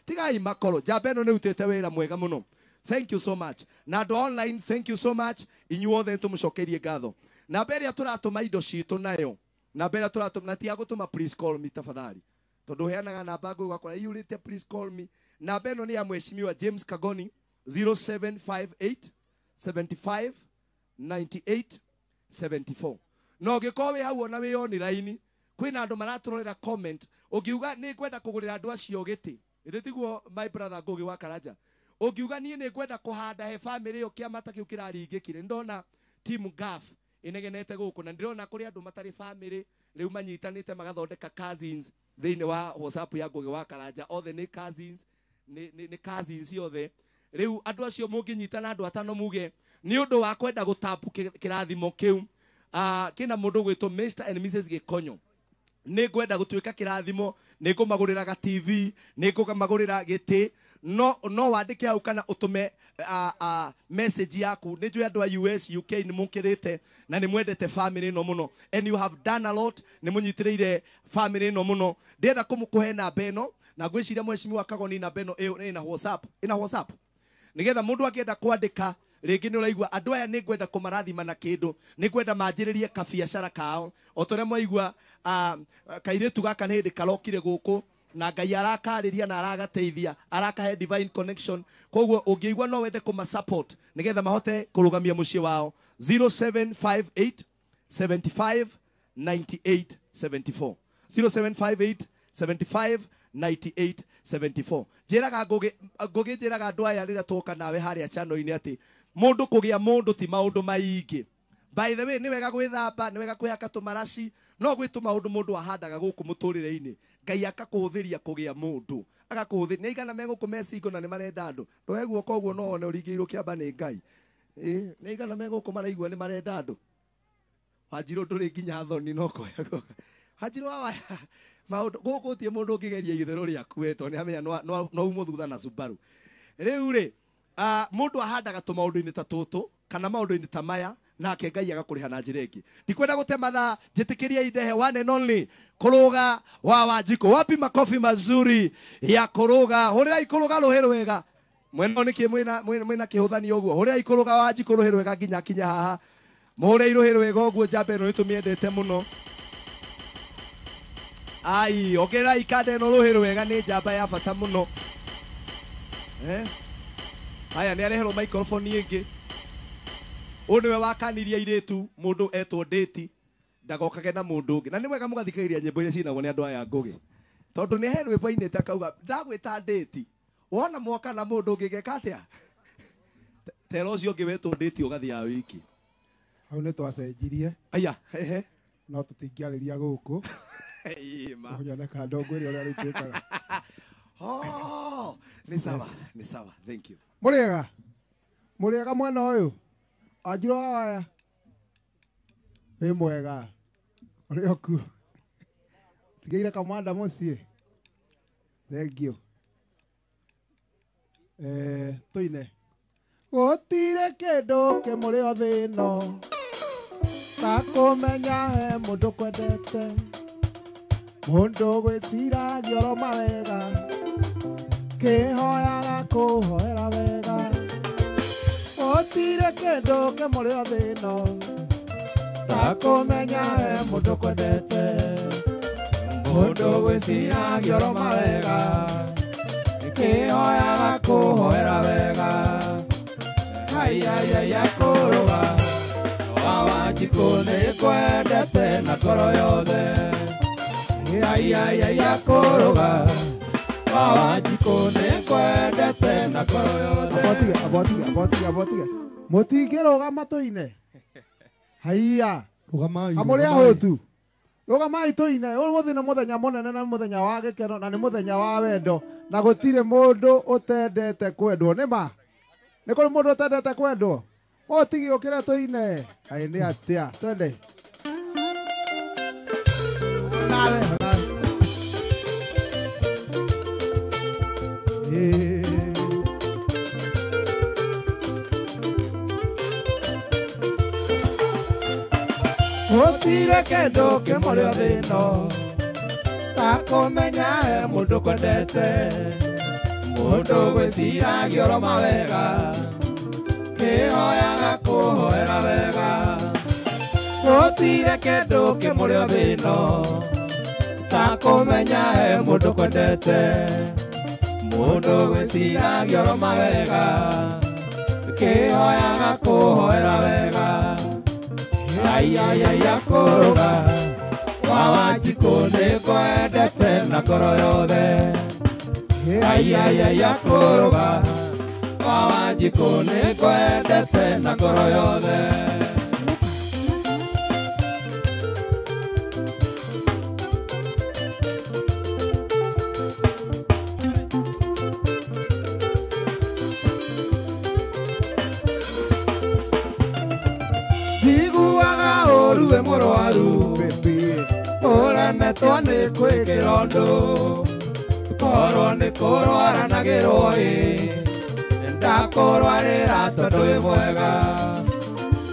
tigai makoro njamba ĩno nĩ ĩrutĩte wĩra mwega mũno thank you so much na andũ online thank you so much inyuothe nĩ tũmũcokerie ngatho namba ĩrĩa tũratũma indo citũ nayo namba ĩrĩa tũratũma na ti ya gũtũma please call me tafadhali tondũ ũheanaga namba ngũgĩ ũgakora iyũrĩte please call me namba ĩno nĩ ya mheshimiwa James Kagoni 0758 75 98 74 no ũngĩkorwo wĩ hau ona wĩ online kwĩna andũ maratũrorera comment ũngiuga nĩ ngwenda kũgũrĩra andũ acio gĩtĩ ĩthĩ tiguo my brother Ngũgĩ wa Karanja ũngiuga niĩ nĩ ngwenda kũhanda he family ĩyo kĩama ta kĩu kĩraringĩkire ndona team Gaf ĩnegenete gũkũ na ndĩrona kũrĩ andũ matarĩ family rĩu manyitanĩte magathondeka cousins thĩinĩ wa WhatsApp ya Ngũgĩ wa Karanja othe nĩ cousins nĩ cousins othe rĩu andũ acio mũngĩnyitana andũ atano muge nĩ ũndũ wa kwenda gũtapu kĩrathimo kĩu kĩna mũndũ ũgwĩtwo Mr and Mrs Gĩkonyo nĩ ngwenda gũtuĩka kĩrathimo nĩ ngũmagũrĩra ga TV nĩ ngũmagũrĩra gĩtĩ No wandĩke hau kana ũtũme message yaku. Nĩ njũĩ andũ a US, UK nĩ mũkĩrĩte na nĩ mwendete family ĩno mũno, and you have done a lot, nĩ mũnyitĩrĩire family ĩno mũno. Ndĩrenda kũmũkũhe namba ĩno, na ngwĩciria mheshimiwa Kagoni namba ĩno ĩna WhatsApp, ĩna WhatsApp, nĩgetha mũndũ angĩenda kwandĩka rĩngĩ nĩ ũraigua andũ aya nĩ ngwenda kũmarathima na kĩndũ, nĩ ngwenda manjĩrĩrie kabiacara kao. O ta ũrĩa mwaigua kairĩtu gaka nĩ hĩndĩ karokire gũkũ na Ngai arakarĩria na aragateithia, arakahe divine connection. Koguo ũngĩigua no wende kũma support nĩgetha mahote kũrũgamia mũciĩ wao, 0758 75 98 74, 0758 75 98 74. Njĩraga Ngũgĩ, njĩraga andũ aya rĩrĩa twoka nawe harĩa channel-inĩ atĩ mũndũ kũgĩa mũndũ ti maũndũ maingĩ. By the way, nĩ wega gwĩthamba, nĩ wega kwĩhaka tũmaraci, no gwĩ tũmaũndũ mũndũ ahandaga gũkũ mũtũrĩre-inĩ, Ngai akakũhũthĩria kũgĩa mũndũ, agakũhũthĩria. Nĩ aigana me gũkũ me single na nĩ marenda andũ? Ndoe guoko ũguo no one ũringĩirwo kĩamba nĩ Ngai. Nĩ aigana me gũkũ maraigua nĩ marenda andũ? Wanjirũ ndũrĩ nginya thoni no koya guoko. Wanjirũ wa maũndũ gũkũ gũtirĩ mũndũ ũngĩgeria itherũ rĩaku we, tondũ nĩ amenya no umwo thutha na Subaru. Rĩu rĩ, mũndũ ahandaga tũmaũndũ-inĩ ta tũtũ kana maũndũ-inĩ ta maya, nake Ngai agakũrĩha na njĩra ĩngĩ. Ndikwenda gũte mathaa, njĩtĩkĩria indehe one and only kũrũga wa Wanjikũ. Wapi makofi mazuri ya kũrũga? Hũrĩrai kũrũga rũhĩ rwega. Mwena nĩkĩ mwĩna kĩhũthani ũguo? Hũrĩrai kũrũga Wanjikũ rũhĩ rwega nginya kinya haha. Mũhũrĩrai rũhĩ rwega ũguo, njamba ĩno nĩtũmĩendete mũno. Ai, ongererai kanda ĩno rũhĩ rwega, nĩ njamba ya bata mũno. Haya, nĩ areherwo microphone ĩngĩ. Ũyũ nĩwe wakanirie airĩtu mũndũ etwo Ndĩti ndagokage na mũndũ ũngĩ. Na nĩ wega mũgathikĩrĩria nyĩmbo iria cinagwo nĩ andũ aya Ngũgĩ, tondũ nĩ he rwĩmbo ainĩte akauga ndagwĩta Ndĩti, wona mwoka na mũndũ ũngĩ geka atĩa? Tera ũcio ũngĩ wetwo Ndĩti ũgathiaga wiki. Hau nĩ twacenjirie. Aya, ehe. No tũtingĩarĩria gũkũ. Ĩma. Ũnyoneka ndongwĩre ũrĩa rĩtuĩkaga. Oh, nĩ sawa, nĩ sawa. Thank you. Mũrĩega? Mũrĩega mwena ũyũ? Anjirũ wa waya? Wĩ mwega? Ũrĩ o kuo? Tigĩire kamwanda mũciĩ? Thank you. Tũine. Gũtirĩ kĩndũ kĩmũrĩ o thĩ ĩno ta kũmenya he mũndũ kwendete, mũndũ gwĩciragia oro mawega, kĩhoyaga kũhoera wega. Gũtirĩ kĩndũ kĩmũrĩ o thĩ ĩno ta kũmenya he mũndũ kwendete, mũndũ gwĩciragia oro mawega, kĩhoyaga kũhoera wega. Haiya kũrũga wa Wanjikũ nĩ kwendete na ngoro yothe. Haiya kũrũga wa Wanjikũ nĩ kwendete na ngoro yothe. Abotige, abotige. Mũtingĩrũgama tũine. Haiya. Rũgamai. Amũrĩ ahũtu. Rũgamai tũine. Ũmũthĩ nĩ mũthenya mũnene na mũthenya wa gĩkeno na nĩ mũthenya wa wendo, na gũtirĩ mũndũ ũtendete kwendwo. Nĩ ma? Nĩ kũrĩ mũndũ ũtendete kwendwo? Ũtigĩũkĩre tũine. Kaĩ nĩ atĩa? Twende. Nawe, nawe. Gũtirĩ kĩndũ kĩmũrĩ o thĩ ĩno ta kũmenya he mũndũ kwendete, mũndũ gwĩciragia oro mawega, kĩhoyaga kũhoera wega. Gũtirĩ kĩndũ kĩmũrĩ o thĩ ĩno ta kũmenya he mũndũ kwendete, mũndũ gwĩciragia oro mawega, kĩhoyaga kũhoera wega. Haiya kũrũga wa Wanjikũ nĩ kwendete na ngoro yothe. Haiya kũrũga wa Wanjikũ nĩ kwendete na ngoro yothe. Ũru wĩ mũrwaru, ũremetwo nĩ kwĩkĩra ũndũ, Korwo nĩ kũrwaranagĩrwo ĩ ndakũrwarĩra tondũ wĩ mwega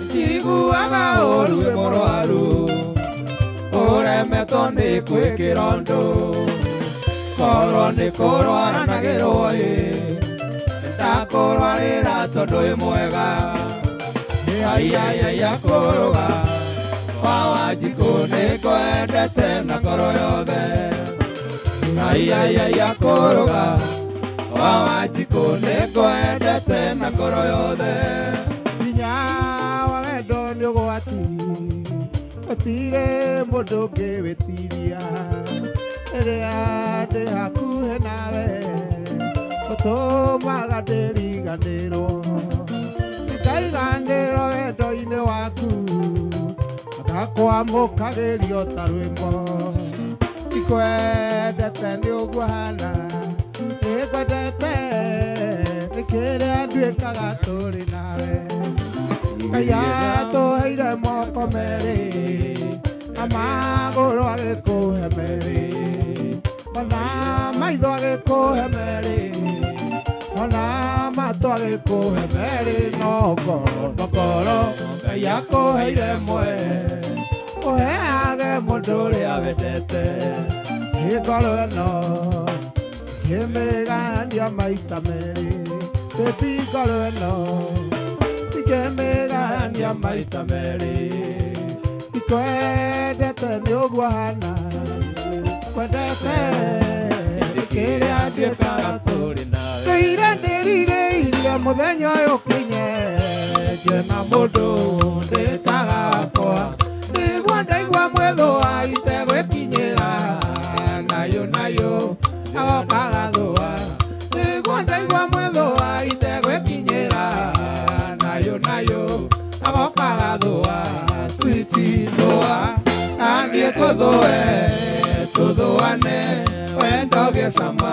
njiguaga ũru wĩ mũrwaru ũremetwo nĩ kwĩkĩra ũndũ korwo nĩ kũrwaranagĩrwo ĩ ndakũrwarĩra tondũ wĩ mwega aiaiaia kũrũga wa Wanjikũ nĩngwendete na ngoro yothe aiaiaia kũrũga wa Wanjikũ nĩngwendete na ngoro yothe hinya wa wendo nĩ ũgwati gũtirĩ mũndũ ũngĩwĩtiria rĩrĩa ndĩ hakuhĩ nawe ũtũmaga ndĩriganĩrwo ndikaiganĩrwo wendo-inĩ waku ngakwamũkagĩrio ta rwĩmbo ndikwendete nĩ ũguo hana nĩngwendete nĩ kĩrĩa nduĩkaga tũrĩ nawe Ngai atũheire moko merĩ na magũrũ agĩkũhe merĩ ona maitho agĩkũhe merĩ ona matũ agĩkũhe merĩ no ngoro Ngai akũheire mwe ũheage mũndũ ũrĩa wendete ngoro ĩno ngĩmĩgania maita merĩ baby ngoro ĩno ngĩmĩgania maita merĩ ndikwendete nĩ ũguo hana kwendete nĩ kĩrĩa nduĩkaga tũrĩ nawe ndĩire ndĩrirĩirie mũthenya ũyũ ũkinye ngĩona mũndũ ndĩtagakwa nĩguo ndaigua mwĩthũa itegwĩkinyĩra nayo nayo agokaga thũa nĩguo ndaigua mwĩthũa itegwĩkinyĩra nayo nayo agokaga thũa switi thũa na niĩ tũthũe tũthũane wendo gĩcama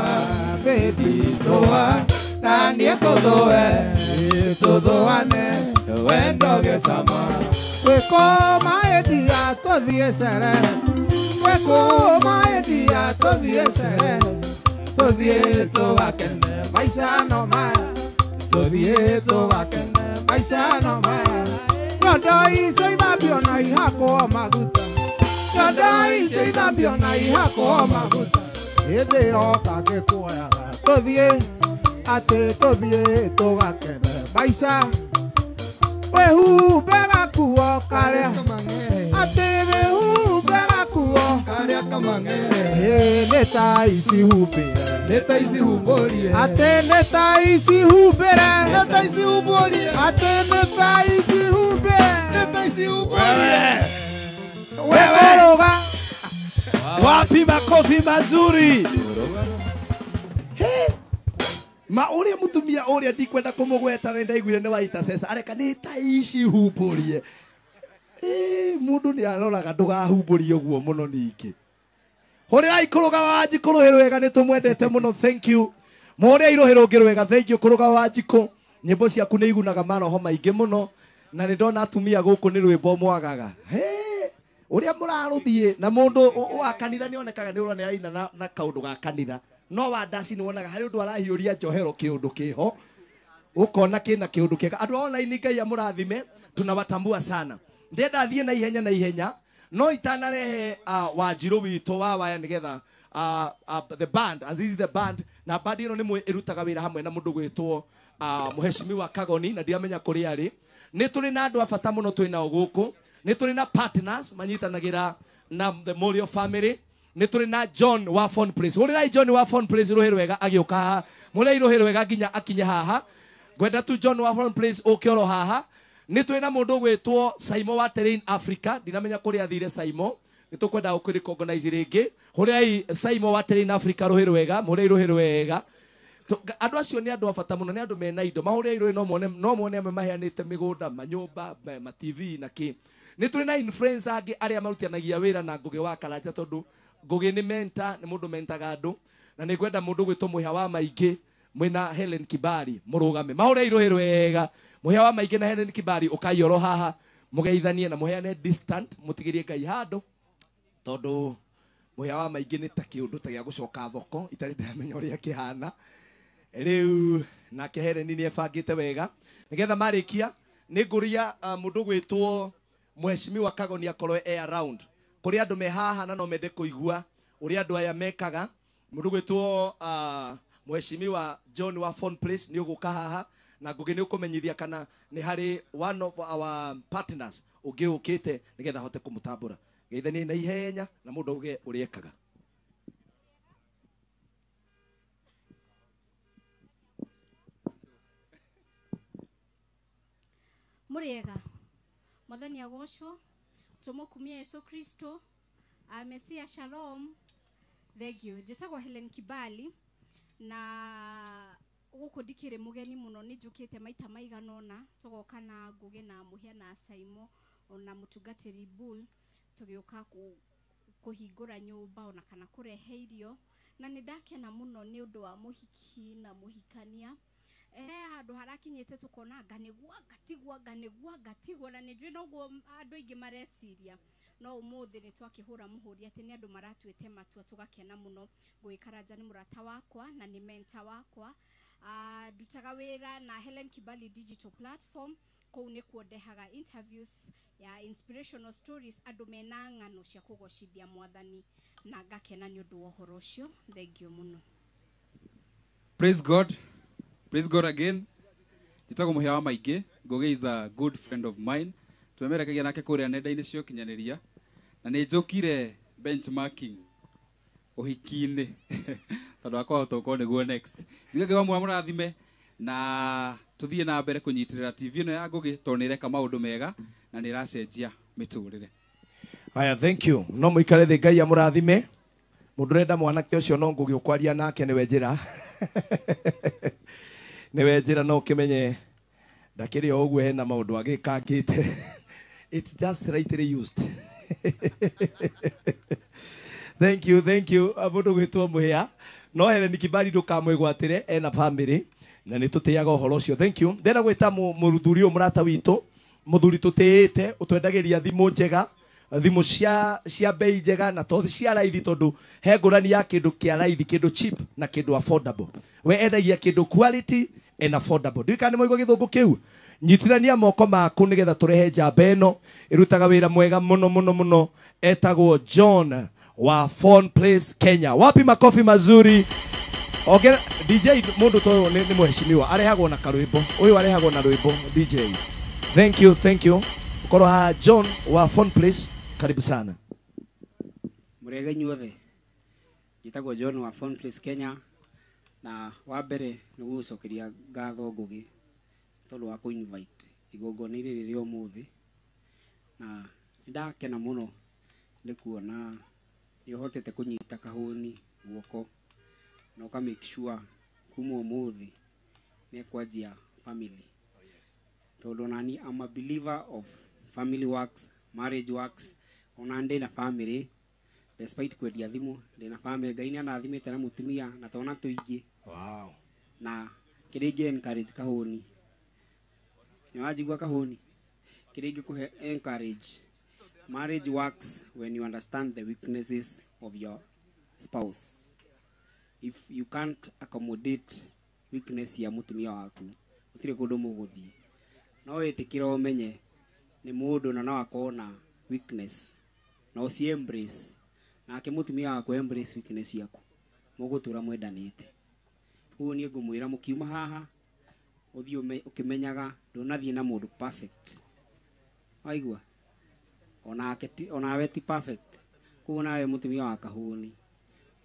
baby thũa na niĩ tũthũe tũthũane wendo gĩcama gwĩkũma ĩndia tũthiĩ cere gwĩkũma ĩndia tũthiĩ cere tũthiĩ tũgakene maica no maya tũthiĩ tũgakene maica no maya nyondo icio ithambio na ihakwo maguta nyondo icio ithambio na ihakwo maguta hĩndĩ ĩroka ngĩkuoyaga tũthiĩ atĩ tũthiĩ tũgakene maica wĩhumbe gakuo karĩa atĩ wĩhumbe gakuo karĩa kamang'ere nĩ ta ici humbĩre nĩ ta ici humbũrie atĩ nĩ ta ici humbĩre nĩ ta ici humbũrie atĩ nĩ ta ici humbĩre nĩ ta ici humbũrie wewe roga wapi makofi mazuri ma uria mutumia uria ndikwenda kumugweta ni ndaiguire ni waita cesa areka ni ta ici humburie mundu ni aroraga ndugahumburie uguo muno ningi hurirai kuruga Wanjikũ rũhĩ rwega ni tumwendete muno thank you muhurirai rũhĩ rũngĩ rwega thank you kuruga Wanjikũ nyimbo ciaku ni igunaga maroho maingi muno na ni ndona atumia guku ni rwimbo mwagaga uria muraruthie na mundu wa kanitha ni onekaga ni urona aina na kaundu ga kanitha no wa ndaci ni wonaga hari undu arahiuria njohero kiundu kiho ukona kina kiundu kiega andu online Ngai amurathime tunawatambua sana ndenda thie na ihenya no itanarehe Wanjirũ witũ wa waya nigetha the band Azizi the band na band ino ni irutaga wira hamwe na mundu gwitwo Mheshimiwa Kagoni na ndiramenya kuria ari ni turi na andu a bata muno twi nao guku ni turi na partners manyitanagira na the Morio family ni turi na John wa Phone Place hurirai John wa Phone Place ruhi rwega agiuka haha murai ruhi rwega nginya akinye haha ngwenda tu John wa Phone Place uke oro haha ni twi na mundu gwitwo Saimo wa Terrain Africa ndinamenya kuria athire Saimo ni tukwenda gukurecognize ringi hurirai Saimo wa Terrain Africa ruhi rwega murai ruhi rwega andu acio ni andu a bata muno ni andu mena indo mahurai ruhi no mone amwe maheanite migunda manyumba ma TV na ki ni turi na influencer angi aria marutanagia wira na Ngugi wa Karanja tondu Ngugi ni mentor ni mundu mentaga andu na ni ngwenda mundu gwitwo Muhia wa Maingi mwina Helen Kibari murugame mahurai ruhi rwega Muhia wa Maingi na Helen Kibari ukaioro haha mugeithanie na muheane distant mutigirie Ngai handu tondu Mũhĩa wa maingĩ nĩ ta kĩũndũ ta gĩa gũcoka thoko itarĩ ndĩramenya ũrĩa kĩhana. Rĩu nake Helen nĩ ebangĩte wega nĩgetha marĩkia nĩ ngũria mũndũ gwĩtwo Mheshimiwa Kagoni akorwo e around. Kũrĩ andũ me haha na no mende kũigua ũrĩa andũ aya mekaga. Mũndũ gwĩtwo Mheshimiwa John wa Phone Place nĩ ũgũka haha na Ngũgĩ nĩ ũkũmenyithia kana nĩ harĩ one of our partners ũngĩ ũkĩte nĩgetha ahote kũmũtambũra. Geithanie na ihenya na mũndũ auge ũrĩa ekaga. Mũrĩega Mwathani agocwo tũmũkumia Yesu Kristo Mesia shalom. Thank you. Njĩtagwo Helen Kibali na gũkũ ndikĩrĩ mũgeni mũno, nĩ njũkĩte maita maigana ũna tũgoka na Ngũgĩ na Mũhĩa na Saimo ona mũtungatĩri Bull tũgĩũka kũhingũra nyũmba ona kana kũrehe irio, na nĩ ndakena mũno nĩ ũndũ wa mũhiki na mũhikania. Handũ harakinyĩte tũkona anga nĩguo ngatigwo anga nĩguo ngatigwo, na nĩ njũĩ noguo andũ aingĩ mareciria, no ũmũthĩ nĩ twakĩhũra mũhũri atĩ nĩ andũ maratuĩte matua, tũgakena mũno. Ngũgĩ Karanja nĩ mũrata wakwa na nĩ mentor wakwa. Ndutaga wĩra na Helen Kibali Digital Platform, kũu nĩkuo ndehaga interviews ya inspirational stories, andũ mena ng'ano cia kũgocithia Mwathani, na ngakena nĩ ũndũ wa ũhoro ũcio. Thank you mũno. Praise God. Praise God again. Njĩtagwo Mũhĩa wa Maingĩ. Ngũgĩ is a good friend of mine. Twemerekagia nake kũrĩa nenda-inĩ cia ũkinyanĩria, na nĩ njũkire benchmarking ũhiki-inĩ tondũ wakwa hota gũkorwo nĩguo next. Njuge Ngai wa mũrathime na tũthiĩ na mbere kũnyitĩrĩra TV ĩno ya Ngũgĩ tondũ nĩ ĩreka maũndũ mega na nĩ ĩracenjia mĩtũrĩre. Haya, thank you. No mũikare thĩ, Ngai amũrathime. Mũndũ ũrenda mwanake ũcio no Ngũgĩ ũkwaria nake nĩwe njĩra. Nĩwe njĩra, no ũkĩmenye ndakĩrĩ o ũguo, hena maũndũ agĩkangĩte. It's just rightly used. Thank you, thank you. Mũndũ gwĩtwo Mũhĩa. No Helen Kibali ndũkamwĩgwatĩre, ena family na nĩ tũtĩaga ũhoro ũcio. Thank you. Ndĩrenda gwĩta mũthuri ũyũ mũrata witũ, mũthuri tũtĩĩte, ũtwendagĩria thimũ njega, thimũ cia bei njega na to cia raithi, tondũ he ngũrani ya kĩndũ kĩa raithi, kĩndũ cheap na kĩndũ affordable. We endagia kĩndũ quality and affordable. Ndiũĩ kana nĩ mwaigua gĩthũngũ kĩu. Nyitithania moko maku nĩgetha tũrehe njamba ĩno ĩrutaga wĩra mwega mũno mũno mũno, etagwo John wa Phone Place Kenya. Wapi makofi mazuri. Ongera DJ, mũndũ ta ũyũ nĩ mheshimiwa, arehagwo na karwĩmbo. Ũyũ arehagwo na rwĩmbo DJ. Thank you, thank you. Ũkorwo haha John wa Phone Place, karibu sana. Mũrĩega inyuothe. Njĩtagwo John wa Phone Place Kenya, na wa mbere nĩ gũgũcokeria ngatho Ngũgĩ tondũ wa kũ invite igongona-inĩ rĩrĩ rĩa ũmũthĩ, na nĩ ndakena mũno nĩ kuona nĩ ũhotete kũnyita kahũni guoko na ũka make sure kuma ũmũthĩ nĩ ekwanjia family, tondũ nani I'm a believer of family works, marriage works. Ona ndĩ na family despite kwendia thimũ, ndĩ na family. Ngai nĩ andathimĩte na mũtumia na twana tũingĩ. Wow. Na kĩrĩa ingĩ encourage kahũni, nĩ wanjigua kahũni, kĩrĩa ingĩkũhe encourage, marriage works when you understand the weaknesses of your spouse. If you can't accommodate weakness ya mũtumia waku, gũtirĩ kũndũ mũgũthiĩ. No wĩtĩkĩre ũmenye nĩ mũndũ na no akorwo na weakness, na ũci embrace, nake mũtumia waku embrace weakness yaku, mũgũtũra mwendanĩte. Ũguo niĩ ngũmwĩra mũkiuma haha ũthiĩ ũkĩmenyaga ndũnathiĩ na mũndũ perfect. Waigua? Onawe ti perfect. Koguo nawe mũtumia wa kahũni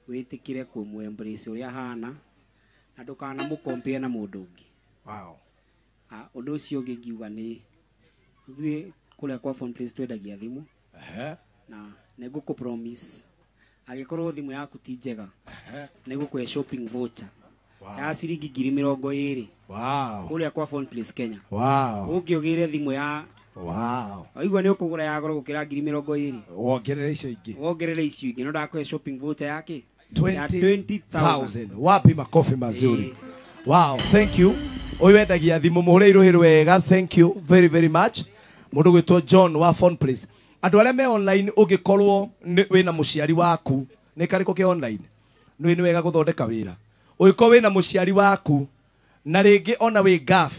wĩtĩkĩre kũmũ embrace ũrĩa ahana na ndũkanamũ-compare na mũndũ ũngĩ. Wow. Ũndũ ũcio ũngĩ ngiuga nĩ ithuĩ kũrĩa kwa Phone Place twendagia thimũ. Na nĩ ngũkũ promise angĩkorwo thimũ yaku ti njega, nĩ ngũkũhe shopping voucher ya ciringi 20,000. Wow. Kũrĩa kwa Phone Place Kenya. Wow. Ũngĩũgĩre thimũ ya Wow. Waigua nĩ ũkũgũra ya goro gũkĩra 20,000. Wongerere icio ingĩ. Wongerere icio ingĩ, no ndakũhe shopping voucher yake 20,000. Wapi makofi mazuri. Wow, thank you. Ũyũ wendagia thimũ mũhũre irũhĩ wega. Thank you very very much. Mũndũ gwĩtwo John wa Phone Place. Andũ arĩa me online ũngĩkorwo wĩna mũciari waku Nĩ karĩkũ ke online? Nĩ wega gũthondeka wĩra. Ũngĩkorwo wĩna mũciari waku na rĩngĩ ona wĩ gaf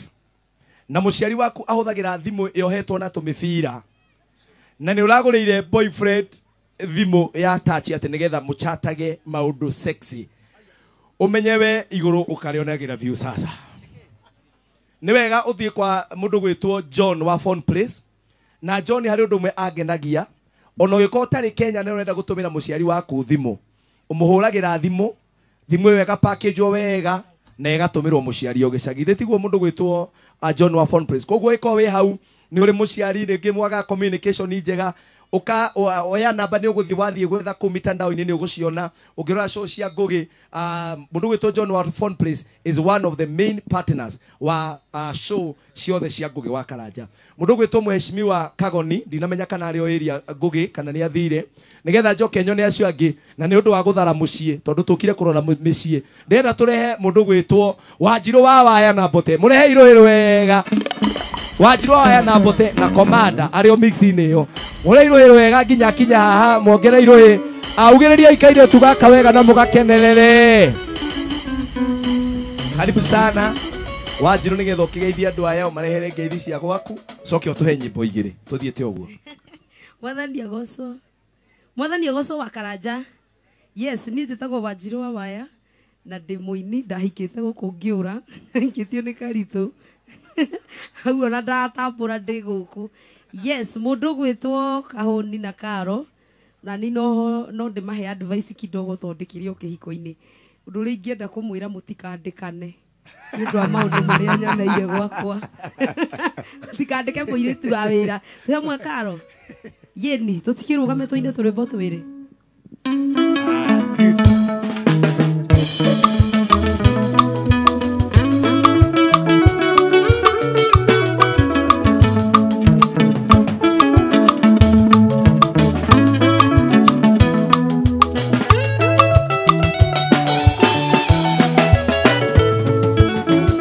na mũciari waku ahũthagĩra thimũ yohetwo na tũmĩbira na nĩ ũragũrĩire boyfriend thimũ ya touch atĩ nĩgetha mũchatage maũndũ sexy, ũmenye we igũrũ ũkarĩonagĩra view sasa. Nĩ wega ũthiĩ kwa mũndũ gwĩtwo John wa Phone Place, na John harĩ ũndũ ũmwe angenagia ona ũngĩkorwo ũtarĩ Kenya na ũrenda gũtũmĩra mũciari waku thimũ, ũmũhũragĩra thimũ, thimũ ĩyo ĩgapackage wega na ĩgatũmĩrwo mũciari o gĩcagi. Thĩ tiguo mũndũ gwĩtwo John wa Phone Place. Koguo ĩkorwo wĩ hau nĩ ũrĩ mũciari rĩngĩ mwaga communication njega, uka oya namba nĩ ũgũthiĩ wathiĩ gwetha kũu mitandao-inĩ nĩ ũgũciona. Ũngĩrora show cia Ngũgĩ, mũndũ gwĩtwo John wa Phone Place is one of the main partners wa show ciothe cia Ngũgĩ wa Karanja. Mũndũ gwĩtwo Mheshimiwa Kagoni, ndinamenya kana arĩ o area Ngũgĩ kana nĩ athire, nĩgetha njoke nyone acio angĩ, na nĩ ũndũ wa gũthara mũciĩ tondũ tũkire kũrora mĩciĩ. Ndĩrenda tũrehe mũndũ gwĩtwo Wanjirũ wa Waya na Mbote, mũrehe irũĩ wega. Wanjirũ wa Waya na Mbote na Komanda arĩ o mix-inĩ ĩyo. Mũrehe irũĩ wega nginya kinya haha, mwongere irũĩ. Augĩrĩria ikaire tu gaka wega na mũgakenerere. Karibu sana Wanjirũ nĩgetha ũkĩgeithia andũ aya ũmarehere ngeithi cia gwaku, coke ũtũhe nyĩmbo igĩrĩ tũthiĩte ũguo. Mwathani agocwo. Mwathani agocwo wa Karanja. Yes, niĩ njĩtagwo Wanjirũ wa Waya na ndĩ mũini, ndahikĩte gũkũ ngĩũra, hikĩtio nĩ Karitũ. Hau ona ndatambũra ndĩ gũkũ. Yes, mũndũ gwĩtwo Kahũni na Karo, na niĩ no ndĩmahe advice kidogo tondũ ndĩkĩrĩ o kĩhiko-inĩ. Ũndũ ũrĩa ingĩenda kũmwĩra mũtikandĩkane nĩ ũndũ wa maũndũ marĩa nyoneire gwakwa. Mũtikandĩke mũirĩtu wa wĩra. Twĩ hamwe Karo? Yeni, tũtikĩrũgame tũine tũrwĩmbo twĩrĩ.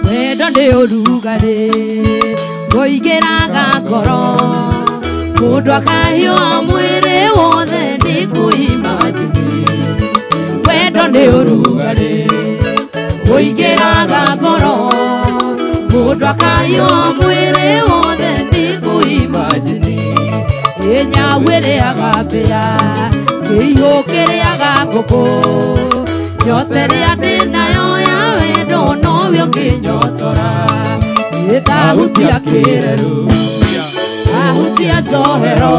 Wendo nĩ ũrugarĩ ũingĩraga ngoro, mũndũ akahiũha mwĩrĩ wothe nĩ kũimagine. Wendo nĩ ũrugarĩ ũingĩraga ngoro, mũndũ akahiũha mwĩrĩ wothe nĩ kũimagine. Ĩnyau ĩrĩaga mbĩa, kĩihũ kĩrĩaga ngũkũ, nyota ĩrĩa ndĩnayo ya wendo nowe ũngĩnyotora. Ĩtahutia kĩreru, wahutia njohero,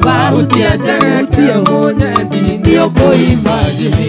wahutia njegetie mũnyendi nĩ ũkũimagine.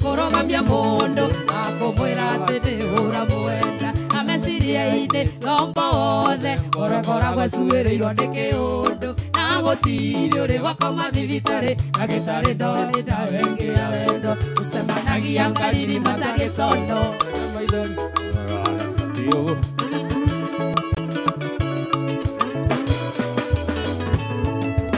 Kũrũgamia mũndũ akũmwĩra atĩ nĩ ũramwenda, na meciria-inĩ ngombo wothe ũrĩa cuĩrĩirwo nĩ kĩũndũ, na gũtirĩ ũrĩ wakoma thibitarĩ ndagĩtarĩ ndoĩ ndawa ĩngĩ ya wendo, ũcemanagia ngariri matagĩtondo.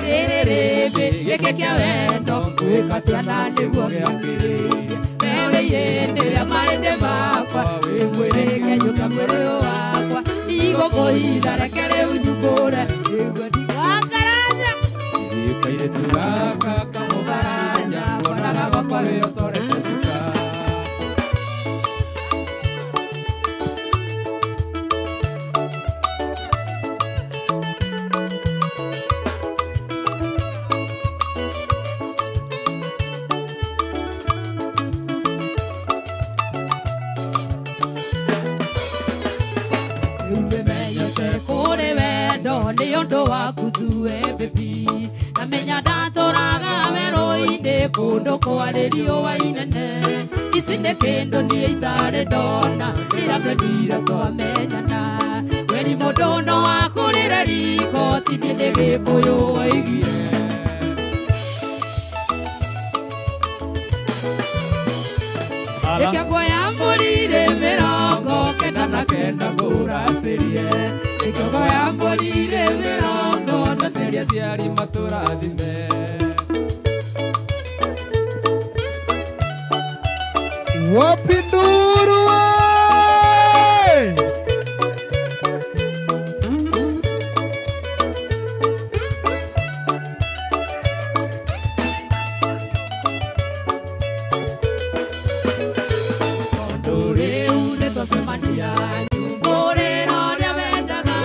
Kĩrĩrĩmbĩ gĩkĩ kĩa wendo gwĩka atĩa na nĩguo gĩakĩrĩrie, wewe yendera maende makwa wĩmwĩrĩke nyũka mwĩrĩ wakwa, ndigũkũhitha reke rĩu nyumbũre nĩguo Wakaranja. Kairĩtu gaka kamũbaranja mbonaga gwakwa wĩyotorete cuka. Nĩ ũndũ waku tu baby, namenya ndatũraga werũ-inĩ kũndũ kwarĩ riũa inene, ici nĩ kĩndũ niĩ itarĩ ndona rĩrĩa twendire twamenyana. Weni mũndũ no akũrĩre riko ti niĩ nĩ Gĩkũyũ waigire. Ĩkĩongo ya mbũri rĩ mĩrongo kenda na kenda ngũracĩrie Mĩgogo ya mbũri irĩ mĩrongo ndaceria aciari matũrathime. Wapi nduru we? Tondũ rĩu nĩtwacemania nyumbũrĩra ũrĩa wendaga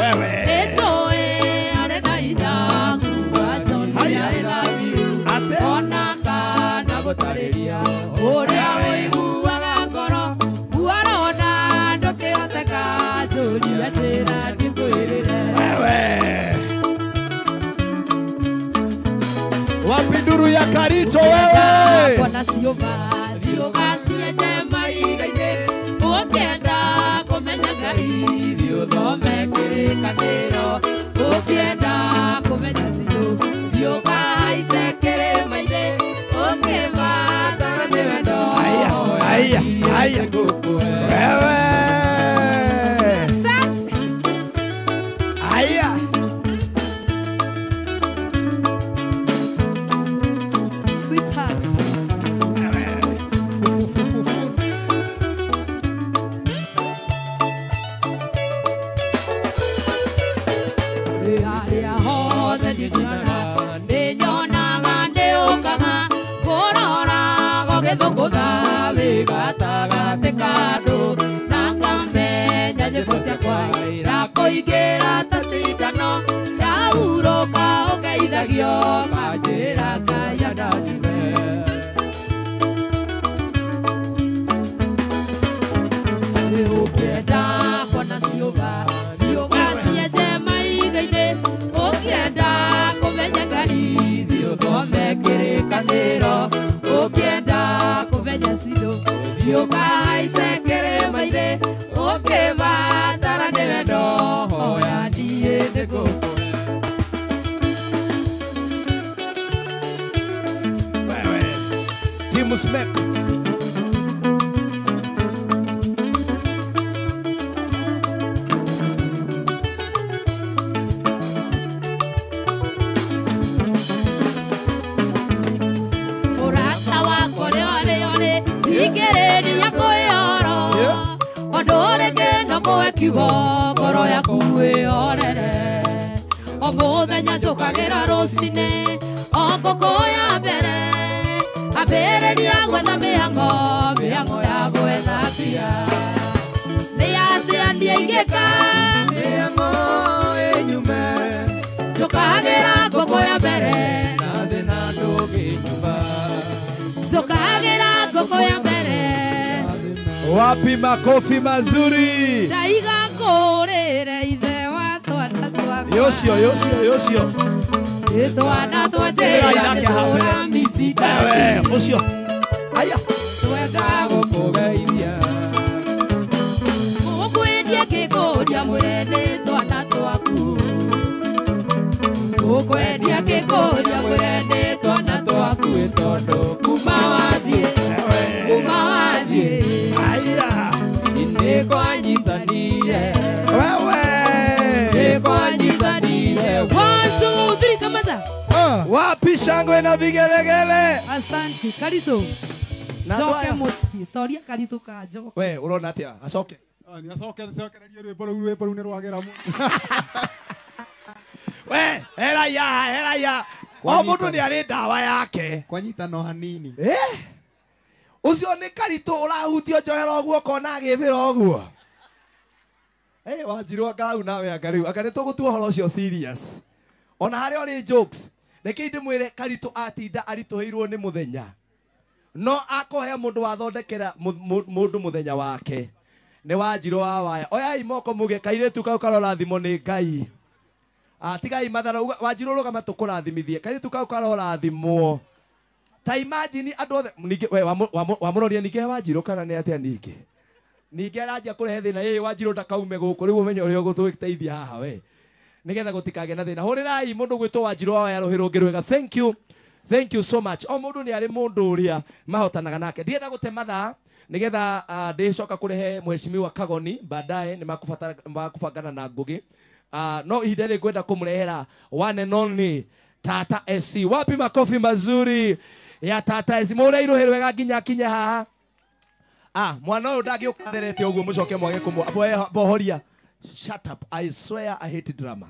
nĩtũĩ arĩ na hinya kuga Johnny I love you ona kana gũtarĩria ũrĩa ũiguaga ngoro warona ndũkĩhoteka njũria njĩra ndikwĩrĩre. Wapi nduru ya Karito wewe? Kuona ciũma thiũga cienje maiga-inĩ ũkĩenda kũmenya Ngai thiĩ ũthome kĩrĩkanĩro ũkĩenda kũmenya citũ thiĩ ũkahaice kĩrĩma-inĩ ũkĩmatara nĩ wendo. Aya, aya. Wewe. Aya. Sweetheart. Harĩa hothe ndingĩona nĩnyonaga ndĩũkaga kũrora gũgĩthũngũtha wĩ gatagatĩ ka andũ na ngamenya nyĩmbo ciakwa irakũingĩra ta cindano ndahurũka ũgeithagio manjĩra Ngai andathime. Ũngĩenda kuona ciũma thiũga cienje maiga-inĩ ũngĩenda kũmenya Ngai thiĩ ũthome kĩrĩkanĩro ũngĩenda kũmenya citũ thiĩ ũkahaice kĩrĩma-inĩ ũkĩbatara nĩ wendo hoya niĩ nĩngũkũhe. Timu Smack. Mũrata wakwa ũrĩa ũrĩ ũrĩ ingĩrĩria kwĩyoro ũndũ ũrĩngĩ no kũhe kiugo ngoro yaku ĩhorere o mũthenya njũkagĩra rũcinĩ o ngũkũ ya mbere ambĩrĩria gwetha mĩhango mĩhango ya gwetha mbia nĩ atĩa niĩ ingĩka Mĩhango ĩnyume njũkagĩra ngũkũ ya mbere na thĩna ndũngĩnyuma njũkagĩra ngũkũ ya mbere. Wapi makofi mazuri? Ndaiga ngũrĩre ithe wa twana twakwa Yocio, yocio, yocio. Ĩ twana twa njĩra nĩtũra micita Wewe, ucio. Aya. Twenda gũkũgeithia ũkwendie kĩkũria mwĩre nĩ twana twaku ũkwendia kĩkũria mwĩre nĩ twana twaku ĩ tondũ kuma wathiĩ kuma wathiĩ Aya. nĩkwanyitanire Wewe. nĩkwanyitanire. 1 2 3 kamata. Wapi shangwe na vigelegele? Asante Karito. Na Njoke andũ aya. mũciĩ toria Karito ka njoke. We, urona atia? Acoke. Nĩ acoke acokererie rwĩmbo rũu rwĩmbo rũu nĩ rwagera mũno. We, hera ya, hera ya. O mũndũ nĩ arĩ ndawa yake. Kwanyitano hanini. Eh? Ũcio nĩ Karito ũrahutio njohero ũguo ũkona agĩbĩra ũguo. Eh, Wanjirũ anga hau nawe anga rĩu anga nĩ tũgũtua ũhoro ũcio serious. Ona harĩa ũrĩ jokes. Reke ndĩmwĩre Karito atinda aritũhĩirwo nĩ mũthenya. No akũhe mũndũ wathondekera mũndũ mũthenya wake. Nĩ Wanjirũ wa Waya. Oyai moko muge kairĩtu kau karorathimwo nĩ Ngai. Tigai mathara Wanjirũ rũgama tũkũrathimithie. Kairĩtu kau karorathimwo. Ta imagine andũ othe ningĩ we wamũroria ningĩ he Wanjirũ kana nĩ atĩa ningĩ. Ningĩ aranjia kũrehe thĩna ĩ Wanjirũ ndakaume gũkũ rĩu ũmenye ũrĩa ũgũtũteithia haha we. Nĩgetha gũtikagĩe na thĩna. Hũrĩrai mũndũ gwĩtwo Wanjirũ wa Waya rũhĩ rũngĩ rwega. Thank you. Thank you so much. O mũndũ nĩ arĩ mũndũ ũrĩa mahotanaga nake. Ndienda gũte mathaa nigetha ndicoka kũrehe mheshimiwa Kagoni baadaye nĩ makũbangana na Ngugi. No ihinda rĩrĩ ngwenda kũmũrehera one and only Tata SC. Wapi makofi mazuri ya Tata SC. Mũrĩa iruhe rwega nginya kinye haha. Mwana ũyũ ndangĩũka therete ũguo mũcoke mwage kũmũbohoria. Shut up. I swear I hate drama.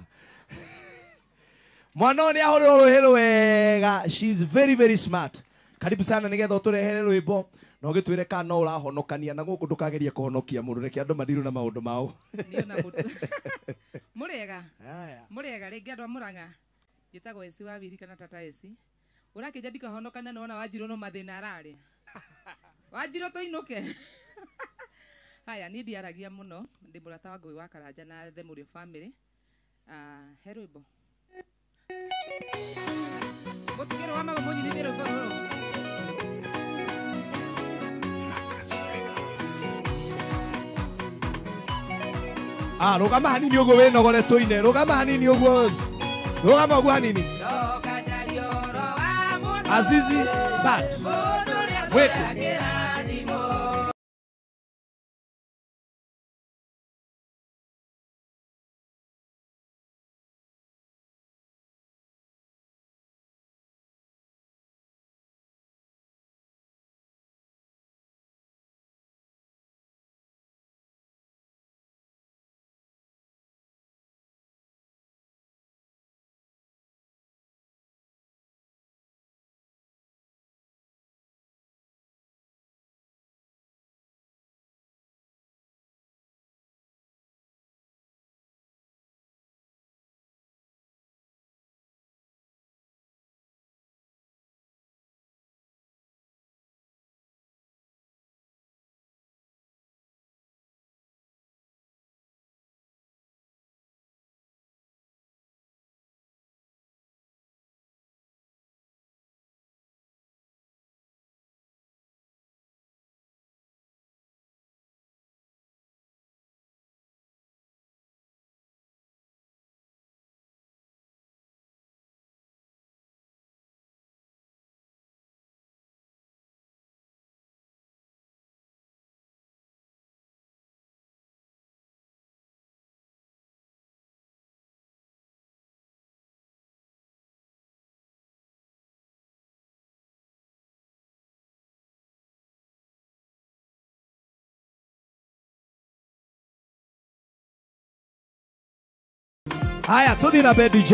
Mwana ũyũ nĩ ahũrĩrwo rũhĩ rwega. She is very very smart. Karibu sana nigetha ũtũrehere rwĩmbo na ũgĩtwĩre kana no ũrahonokania na gũkũ ndũkagerie kũhonokia mũndũ, reke andũ madirwo na maũndũ mao. Mũrĩega. Mũrĩega rĩngĩ andũ a Mũrang'a. Njĩtagwo Esi wa Wiri kana Tata Esi. Ũrakĩnja ndikahonokania nĩwona Wanjirũ no mathĩna ararĩa. Wanjirũ tũinũke. Haya, niĩ ndiaragia mũno, ndĩ mũrata wa Ngũgĩ wa Karanja na The Mũrĩo family. He rwĩmbo. Mũtigĩrwo wa mama mũnyinithie rwĩmbo rũrũ. Rũgama hanini ũguo wĩnogore tũine, rũgama hanini ũguo, rũgama ũguo hanini. Azizi Bat Wetu. Haya, tuthi na mbere DJ.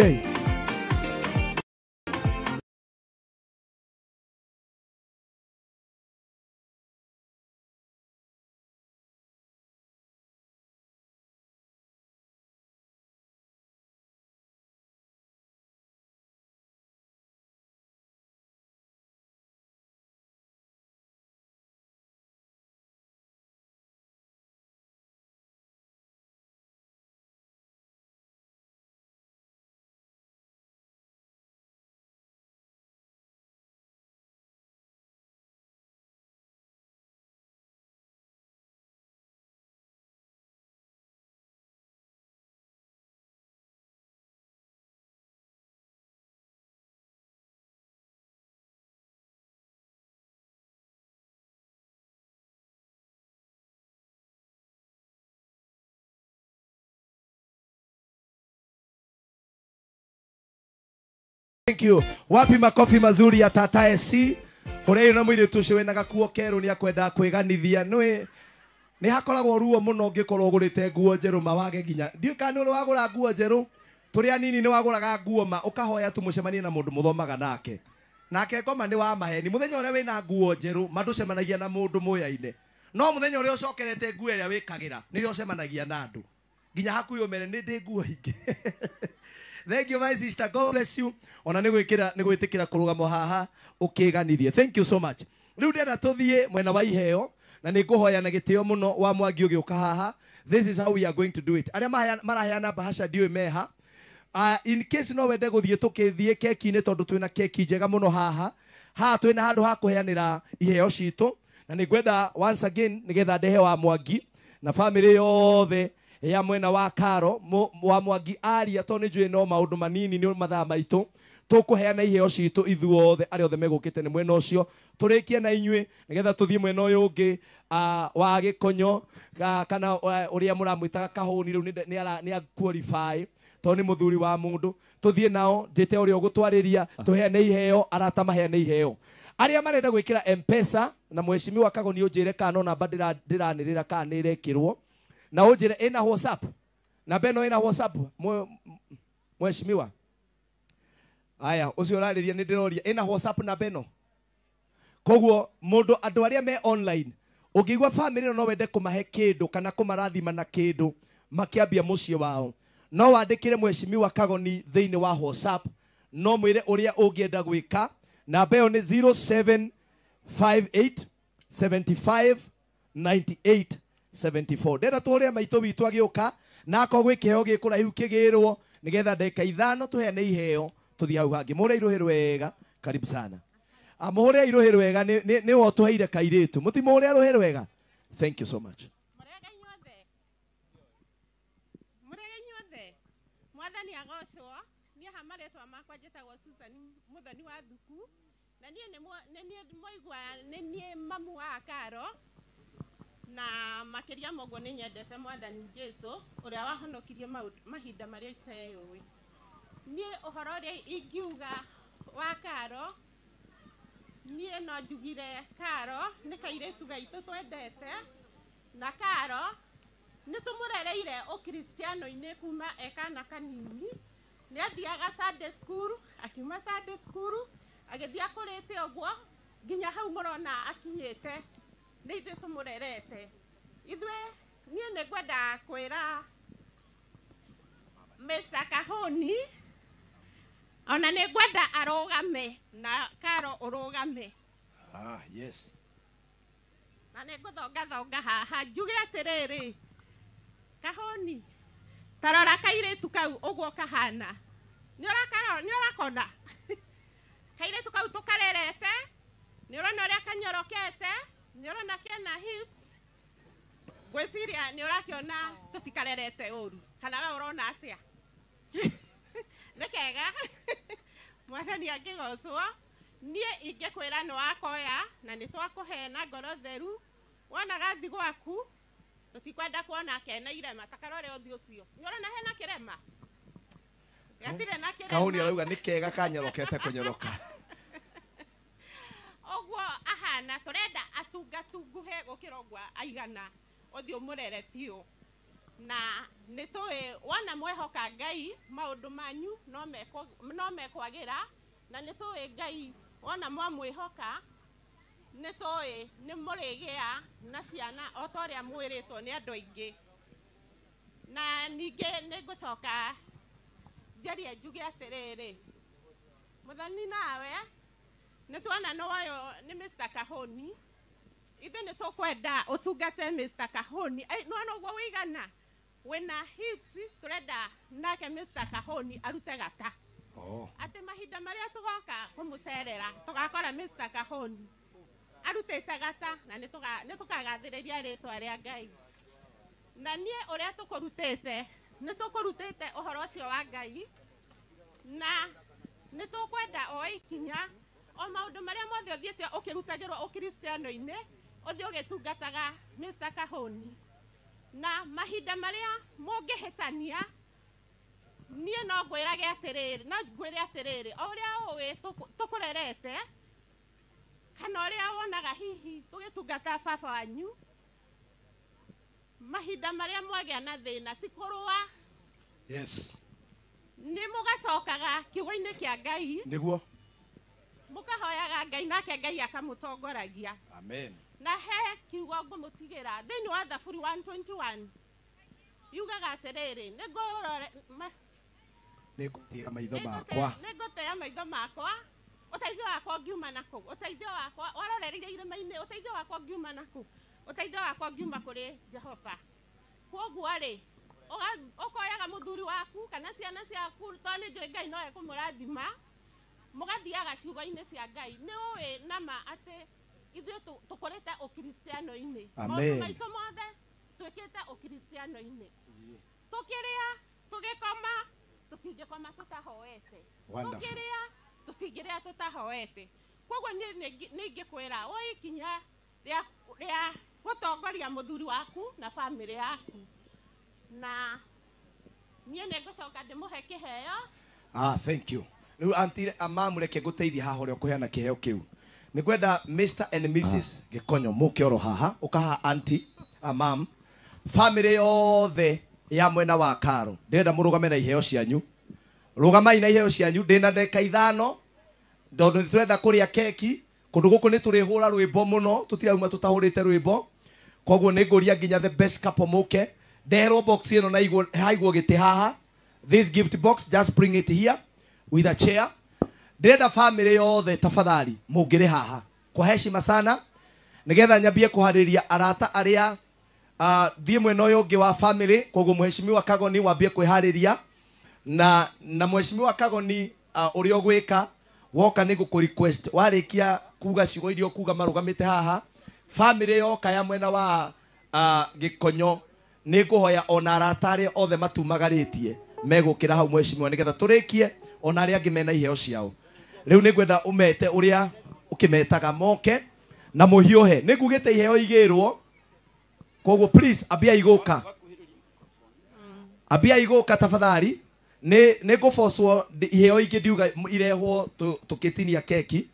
Thank you. Wapi makofi mazuri ya Tata SC. Kuria na mwiritu ucio wina gakuo keru ni akwenda kwiganithia nwi ni hakoragwo ruo muno ngikorwo ugurite nguo njeru ma wage nginya ndiu kana ni wagura nguo njeru turi anini ni waguraga nguo ma ukahoya tu mucemanie na mundu muthomaga nake nake ngoma ni wa maheni muthenya uria wina nguo njeru manducemanagia na mundu muyaine no muthenya uria ucokerete nguo iria wikagira nirio ucemanagia na andu nginya hakuhi umere ni ndi nguo ingi. Thank you my sister, God bless you. Ona nĩ gwĩkĩra nĩ gwĩtĩkĩra kũrũgama haha ũkĩganithie. Thank you so much. Rĩu ndĩrenda tũthiĩ mwena wa iheo na nĩ ngũhoya na gĩtĩo mũno wa Mwangi ũgĩũka haha. This is how we are going to do it. Arĩa maraheana bahasha ndiũĩ meha. In case no wende gũthiĩ tũkĩthiĩ keki-inĩ tondũ twĩna keki njega mũno haha. Haha twĩna handũ ha kũheanĩra iheo citũ na nĩ ngwenda once again nĩgetha ndehe wa Mwangi na family yothe ya mwena wa Karo wa Mwangi aria to nĩ njũĩ no maũndũ manini nĩ mathaa maitũ Tũkũheana iheo citũ ithuothe arĩa othe megũkĩte nĩ mwena ũcio. Tũrĩkie na inyuĩ nĩgetha tũthiĩ mwena ũyũ ũngĩ wa Gĩkonyo kana ũrĩa mũramwĩtaga Kahũni rĩu nĩ qualify tondũ nĩ mũthuri wa mũndũ. Tũthiĩ nao njĩte ũrĩa ũgũtwarĩria tũheane iheo, arata maheane iheo. Arĩa marenda gwĩkĩra M-Pesa na mheshimiwa Kagoni ũnjĩre kana no namba ndĩranĩrĩra kana nĩ ĩrekĩrwo, na ũnjĩre ĩna WhatsApp, namba ĩno ĩna WhatsApp mheshimiwa. Aya ũcio ũrarĩria nĩ ndĩroria ĩna WhatsApp namba ĩno. Koguo mũndũ andũ arĩa me online ũngĩigua family no wende kũmahe kĩndũ kana kũmarathima na kĩndũ makĩambia mũciĩ wao, no wandĩkĩre mheshimiwa Kagoni thĩinĩ wa WhatsApp, no mwĩre ũrĩa ũngĩenda gwĩka. Namba ĩyo nĩ 0758 75 98 74. Ndĩrenda tũhũrĩre maitũ witũ agĩũka na akorwo gwĩ kĩheo gĩkũraihu kĩgĩrwo nĩgetha ndagĩka 5 tũheane iheo tũthiĩ hau hangĩ. Mũhũre irũhĩ rwega, karibu sana. Mũhũre irũhĩ rwega nĩwe ũtũheire kairĩtu. Mũtimũhũre rũhĩ rwega. Thank you so much. Mũrega inyuothe. Mwathani agocwo. Niĩ ha marĩtwa makwa njĩtagwo Susan Mũthoni wa Thuku, na niĩ nĩ mũigua nĩ niĩ mamu wa Karo, na makĩria ma ũguo nĩ nyendete Mwathani Jesu ũrĩa wahonokirie mahinda marĩa iteyũĩ. Niĩ ũhoro ũrĩa ingiuga wa Karo, niĩ no njugire Karo nĩ kairĩtu gaitũ twendete, na Karo nĩ tũmũrereire ũkristiano-inĩ kuma e kana kanini. Nĩ athiaga Sunday school, akiuma Sunday school agĩthiĩ akũrĩte ũguo nginya hau mũrona akinyĩte, nĩ ithuĩ tũmũrerete. Ithuĩ niĩ nĩ ngwenda kwĩra Mr. Kahoni ona nĩ ngwenda arũgame na Karo ũrũgame. Ah, yes. Na nĩ ngũthongathonga haha njuge atĩrĩrĩ, Kahoni tarora kairĩtu kau ũguo kahana, nĩ ũrakona kairĩtu kau tũkarerete, nĩ ũrona ũrĩa kanyorokete, nĩ ũrona kena hips, ngwĩciria nĩ ũrakĩona tũtikarerete ũru, kana we ũrona atĩa? Nĩ kega. Mwathani angĩgocwo. Niĩ ingĩkwĩra nĩ wakoya na nĩ twakũhe na ngoro theru, wona gathi gwaku tũtikwenda kuona kena irema, ta karore ũthiũ ũcio, nĩ ũrona hena kĩrema? Gatirĩ na kĩrema. Kahũni arauga nĩ kega kanyorokete kũnyoroka. Ũguo ahana tũrenda atungatunguhe gũkĩra ũguo aigana, ũthiũ mũrere biũ. Na nĩ tũĩ wona mwehoka Ngai maũndũ manyu no mekwagĩra, na nĩ tũĩ Ngai wona mwamwĩhoka nĩ tũĩ nĩ mũrĩgĩa na ciana o ta ũrĩa mwĩrĩtwo nĩ andũ aingĩ. Na ningĩ nĩ ngũcoka njarie njuge atĩrĩrĩ, Mũthoni nawe nĩ tuona nĩ woywo nĩ Mr. Kahoni, ithuĩ nĩ tũkwenda ũtungate Mr. Kahoni. Nĩwona ũguo wĩigana wĩna hips, tũrenda nake Mr. Kahoni arute gata. Atĩ mahinda marĩa tũgoka kũmũcerera tũgakora Mr. Kahoni arutĩte gata, na nĩ tũkagathĩrĩria rĩtwa rĩa Ngai. Na niĩ ũrĩa tũkũrutĩte nĩ tũkũrutĩte ũhoro ũcio wa Ngai, na nĩ tũkwenda o ikinya o maũndũ marĩa mothe ũthiĩte ũkĩrutagĩrwo ũkristiano-inĩ ũthiĩ ũgĩtungataga Mr. Kahoni. Na mahinda marĩa mũngĩhĩtania niĩ no ngwĩrage atĩrĩrĩ, no ngwĩre atĩrĩrĩ, o ũrĩa ũĩ tũkũrerete kana ũrĩa wonaga hihi tũgĩtungata baba wanyu, mahinda marĩa mwagĩa na thĩna ti kũrũa. Yes. Nĩ mũgacokaga kiugo-inĩ kĩa Ngai, nĩguo mũkahoyaga Ngai nake Ngai akamũtongoragia. Amen. Na he kiugo ngũmũtigĩra thĩinĩ wa Thaburi 121 yugaga atĩrĩrĩ, nĩngũtĩĩa maitho makwa, nĩngũtĩĩa maitho makwa, ũteithio wakwa ũngiuma nakũ, ũteithio wakwa warorereire irĩma-inĩ, ũteithio wakwa ũngiuma nakũ, ũteithio wakwa ũngiuma kũrĩ Jehova. Kwoguo rĩ, ũkoyaga mũthuri waku kana ciana ciaku, tondũ nĩ njũĩ Ngai no ekũmũrathima, mũgathiaga ciugo-inĩ cia Ngai. Nĩ ũĩ nama atĩ ithuĩ tũkũrĩte ũkristiano-inĩ, maũndũ maitũ mothe twĩkĩte ũkristiano-inĩ, tũkĩrĩa tũgĩkoma Tũtingĩkoma tũtahoete. Wonderful. Tũkĩrĩa tũtingĩrĩa tũtahoete. Koguo niĩ nĩ ingĩkwĩra woe ikinya rĩa gũtongoria mũthuri waku na bamĩrĩ yaku. Na niĩ nĩ ngũcoka ndĩmũhe kĩheo. Ah, thank you. Rĩu auntie amamu reke ngũteithie haha ũrĩa ũkũheana kĩheo kĩu. Nĩ ngwenda Mr and Mrs Gĩkonyo mũke oro haha, ũkaha auntie amam, family yothe ya mwena wa Karo. Ndĩrenda mũrũgame na iheo cianyu. Rũgamai na iheo cianyu, ndĩna ndagĩka 5 tondũ nĩ tũrenda kũrĩa keki. Kũndũ gũkũ nĩ tũrĩhũra rwĩmbo mũno, tũtirauma tũtahũrĩte rwĩmbo. Koguo nĩ ngũria nginya the best couple mũke. Ndeherwo box ĩno na haigwo gĩtĩ haha. This gift box, just bring it here with a chair. Ndĩrenda family yothe tafadhali mũngĩrĩ haha kwa heshima sana, nĩgetha nyambie kũharĩria arata arĩa thiĩ mwena ũyũ ũngĩ wa family. Koguo mheshimiwa Kagoni wambie kwĩharĩria na mheshimiwa Kagoni ũrĩa ũgwĩka woka nĩ ngũkũ request warĩkia kuga ciugo iria ũkuga marũgamĩte haha, family yoka ya mwena wa Gĩkonyo nĩ ngũhoya ona arata arĩa othe matumagarĩtie megũkĩra hau mheshimiwa, nĩgetha tũrĩkie ona arĩa angĩ mena iheo ciao. Rĩu nĩ ngwenda ũmete ũrĩa ũkĩmetaga moke na mũhiũhe. Nĩ ngugĩte iheo igĩrwo, koguo please ambia igũka, ambia igũka tafadhali. Nĩ ngũbocwo iheo ingĩ ndiuga irehwo tũkĩtinia keki,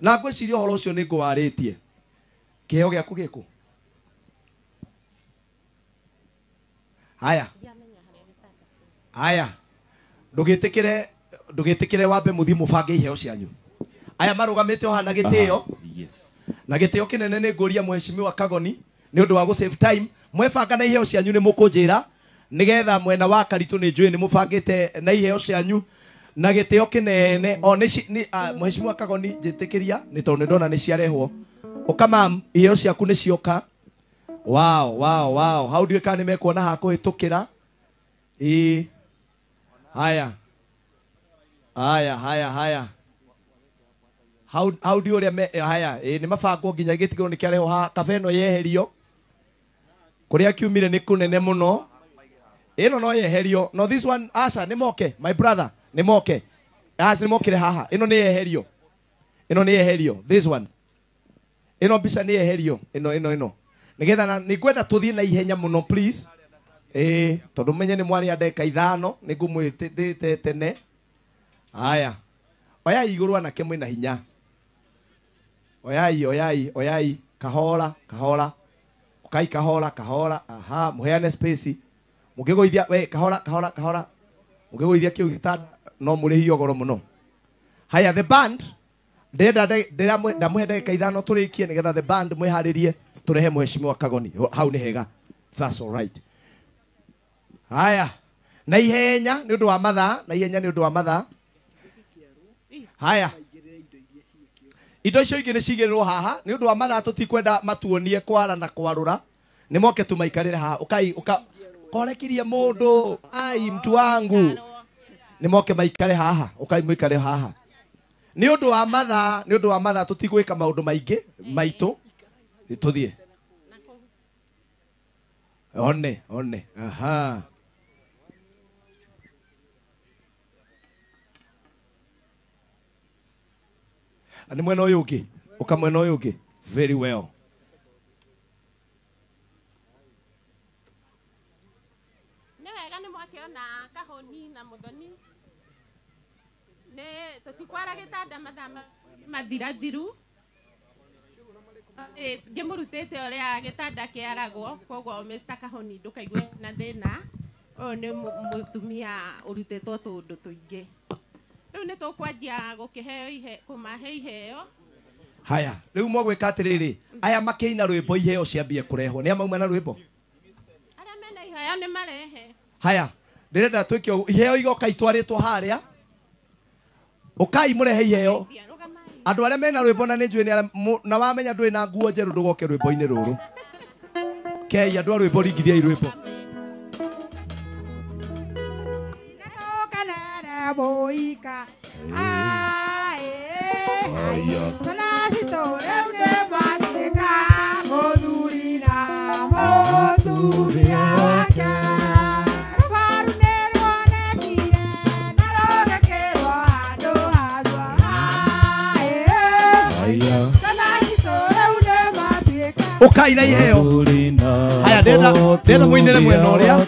na ngwĩciria ũhoro ũcio nĩ ngũwarĩtie. Kĩheo gĩaku gĩkũ? Haya haya, ndũgĩtĩkĩre wambe mũthiĩ mũbange iheo cianyu. Aya marũgamĩte o haha na gĩtĩo. Na gĩtĩo kĩnene nĩ ngũria mheshimiwa Kagoni nĩ ũndũ wa gũ save time. Mwebanga na iheo cianyu nĩ mũkũnjĩra, nĩgetha mwena wa Karitũ nĩ njũĩ nĩ mũbangĩte na iheo cianyu na gĩtĩo kĩnene. O nĩ mheshimiwa Kagoni njĩtĩkĩria nĩ tondũ nĩ ndona nĩ ciarehwo. Ũka mam, iheo ciaku nĩ cioka. Wow, wow, wow. Hau ndiũĩ kana nĩ mekuona ha kũhĩtũkĩra. Ĩĩ. Haya. Haya, haya, haya. Hau ndiũĩ ũrĩa haya, ĩĩ nĩ mabangwo nginya gĩtigĩrwo nĩ kĩarehwo haha. Kabe ĩno yeherio. Kũrĩa kiumire nĩ kũnene mũno. Ĩno no yeherio. No this one, aca nĩ moke, my brother, nĩ moke. Aca nĩ mokire haha. Ĩno nĩ yeherio. Ĩno nĩ yeherio. This one. Ĩno mbica nĩ yeherio. Ĩno ĩno ĩno. Nĩgetha nĩ ngwenda tũthiĩ na ihenya mũno please. Tondũ menye nĩ mwarĩa ndagĩka 5 nĩ ngũmwĩtĩte tene. Haya. Oyai igũrũ anake mwĩna hinya. Oyai, oyai, oyai. Kahora, kahora. Ukai kahora, kahora. Aha, mũheane space. Mũngĩgũithia, we, kahora, kahora, kahora. Mũngĩgũithia kĩu gĩtanda no mũrĩhio goro mũno. Haya, the band. Ndĩrenda ndamũhe ndagĩka 5 tũrĩkie nĩgetha the band mwĩharĩrie tũrehe mheshimiwa Kagoni. Hau nĩ hega. That's all right. Haya. Na ihenya nĩ ũndũ wa mathaa, na ihenya nĩ ũndũ wa mathaa. Haya. Indo icio ingĩ nĩ cigĩrĩrwo haha nĩ ũndũ wa mathaa, tũtikwenda matuonie kwara na kwarũra. Nĩ moke tumaikarĩre haha. Ũkai ũka korekirie mũndũ, ai mtu wangu. Nĩ moke maikare haha, ũkai mũikare haha. Nĩ ũndũ wa mathaa, nĩ ũndũ wa mathaa tũtigwĩka maũndũ maingĩ maitũ. Tũthiĩ. One, one. Aha. Nĩ mwena ũyũ ũngĩ, ũka mwena ũyũ ũngĩ. Very well. Nĩ wega nĩ mwakĩona Kahoni na Mũthoni. Nĩ tũtikwara gĩtanda mathaa mathirathiru. Ngĩmũrutĩte ũrĩa gĩtanda kĩaragwo, koguo Mr Kahoni ndũkaigue na thĩna. Ũyũ nĩ mũtumia ũrutĩtwo tũũndũ tũingĩ. Rĩu nĩ tũkwanjia gũkĩheo ihe kũmahe iheo. Haya, rĩu mogwĩka atĩrĩrĩ, aya makĩina rwĩmbo iheo ciambie kũrehwo. Nĩ mauma na rwĩmbo? Arĩa mena iheo nĩ marehe. Haya, ndĩrenda twĩke ũguo, iheo igoka itwarĩtwo harĩa. Ũkai mũrehe iheo. Andũ arĩa mena rwĩmbo na nĩ njũĩ nĩ na wamenya ndũrĩ na nguo njerũ ndũgoke rwĩmbo-inĩ rũrũ. Kei andũ a rwĩmbo ringithiai rwĩmbo. Boika ae Ukai na iheo. Haya ndenda ndenda muinire mwena uria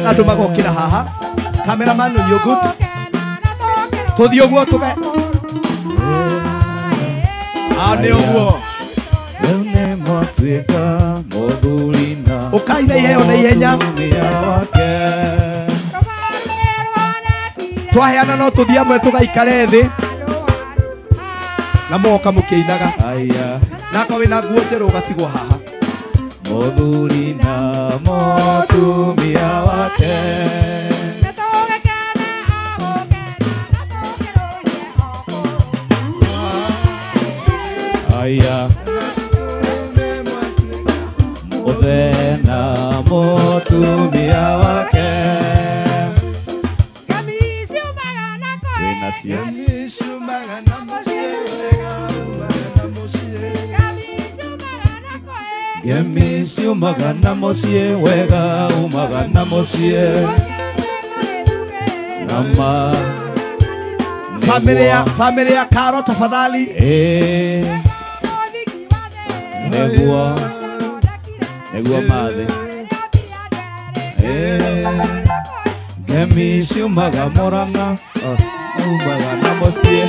andu magokira haha. Cameraman you good. Tuthie uguo tuge. Ah ni uguo. Ukai na iheo na ihenya. Twaheana no tuthie amwe tugaikare thi. Na moka mukiinaga. Nako wina nguo njeru ugatigwo haha. Muthuri na mutumia wake. Aya. Muthe na mutumia wake. Wina cio. Ngemi ciumaga na muciĩ wega umaga na muciĩ nama Familia ya Karo tafadhali. Neguo neguo mathi Ngemi ciumaga Murang'a umaga na muciĩ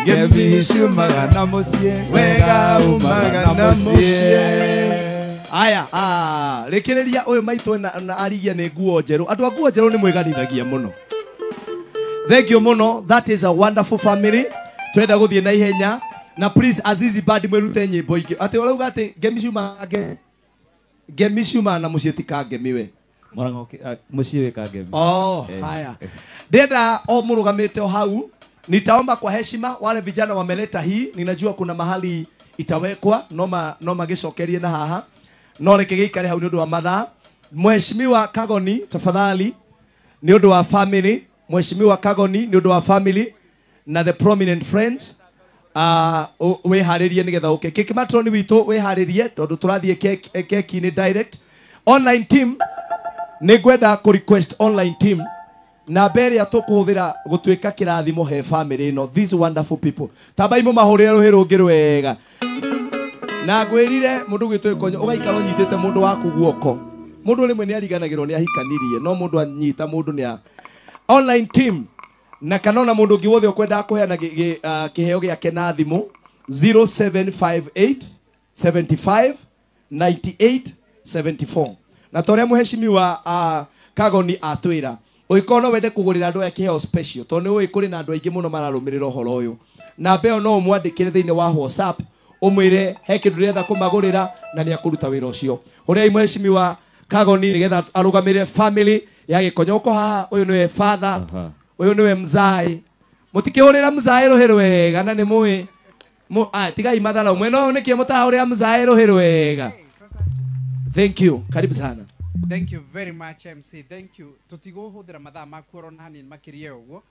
Ngemi ciumaga na muciĩ wega umaga na muciĩ. Aya, rekereria uyu maitũ na arigia nĩ nguo njerũ. Andũ a nguo njerũ nĩ mwĩganithagia mũno. Thank you mũno. That is a wonderful family. Twenda gũthiĩ na ihenya. Na please Azizi Band mwĩrute nyĩmbo ingĩ. Atĩ ũrauga atĩ ngemi ciumaga ngemi ciumaga na mũciĩ ti ka ngemi we. Murang'a mũciĩ wĩ ka ngemi. Oh, haya. Ndĩrenda o mũrũgamĩte o hau. Nitaomba kwa heshima wale vijana wameleta hii, ninajua kuna mahali itawekwa noma noma gicokerie na haha no reke gĩikare hau nĩ ũndũ wa mathaa. Mheshimiwa Kagoni tafadhali, nĩ ũndũ wa family. Mheshimiwa Kagoni nĩ ũndũ wa family na the prominent friends wĩharĩrie nĩgetha ũke. Keki matroni witũ wĩharĩrie tondũ tũrathiĩ keki-inĩ direct. Online team nĩ ngwenda kũ request online team na mbere ya tukuhuthira gutuika kirathimo he family ino, these wonderful people. Tambai mumahurire ruhi rungi rwega. Na ngwirire mundu gwitwo ikonyo ugaikara unyitite mundu waku guoko. Mundu rimwe ni ariganagirwo ni ahikanirie no mundu anyita mundu ni a online team na kana ona mundu ungi wothe ukwenda kuheana kiheo giake na thimu 0758 75 98 74. Na toria muheshimiwa Kagoni atwira ũngĩkorwo no wende kũgũrĩra andũ aya kĩheo special tondũ nĩ ũĩ kũrĩ na andũ aingĩ mũno mararũmĩrĩra ũhoro ũyũ, namba ĩyo no ũmwandĩkĩre thĩinĩ wa WhatsApp ũmwĩre he kĩndũ ũrenda kũmagũrĩra na nĩ akũruta wĩra ũcio. Ũrĩa mheshimiwa Kagoni nĩgetha arũgamĩrĩre family ya Gĩkonyoko haha. Ũyũ nĩwe father, ũyũ nĩwe mzai. Mũtikĩhũrĩra mzai rũhĩ rwega na nĩ mũĩ tigai matharau mwena ũyũ nĩkĩ mũtahũrĩra mzai rũhĩ rwega. Thank you, karibu sana. Thank you very much MC. Thank you. Tutiguhuthira mathaa maku orona hanini makiria uguo.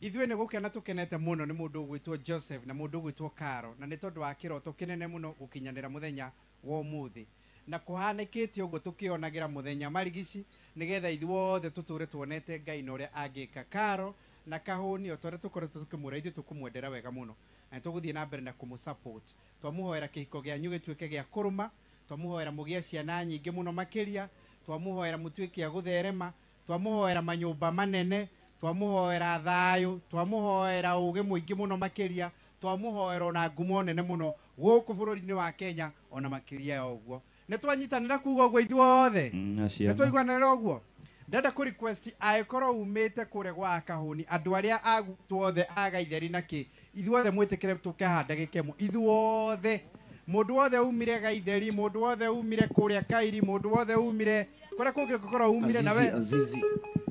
Ithuĩ nĩ gũkena tũkenete mũno nĩ mũndũ ũgwĩtwo Joseph na mũndũ ũgwĩtwo Karo, na nĩ tondũ wa kĩroto kĩnene mũno gũkinyanĩra mũthenya wa ũmũthĩ. Na kũhanĩkĩte ũguo tũkĩonagĩra mũthenya marigici nĩgetha ithuothe tũtũre tuonete Ngai na ũrĩa angĩka. Karo na Kahũni o ta ũrĩa tũkoretwo tũkĩmwĩra ithuĩ tũkũmwendera wega mũno na tũgũthiĩ na mbere na kũmũ-support. Twamũhoera kĩhiko gĩanyu gĩtuĩke gĩa kũrũma, twamuhoera mũgĩe ciana nyingĩ mũno makĩria, twamuhoera mũtuĩke a gũtherema, twamuhoera manyũmba manene, twamuhoera thayũ, twamuhoera ũgĩ mũingĩ mũno makĩria, twamuhoera ona ngumo nene mũno gũkũ bũrũri-inĩ wa Kenya ona makĩria ya ũguo. Nĩ twanyitanĩra kuga ũguo ithuothe? Nĩ twaiguanĩra ũguo? Ndenda kũ request angĩkorwo umĩte kũrĩa gwa Kahũni andũ arĩa agwitũ othe a Gaitheri na kĩ ithuothe mwĩtĩkĩre tũke haha ndagĩka ĩmwe ithuothe. Mundu wothe umire Gaitheri, mundu wothe umire kuria Kairi, mundu wothe umire kuria kungi gukorwo umire nawe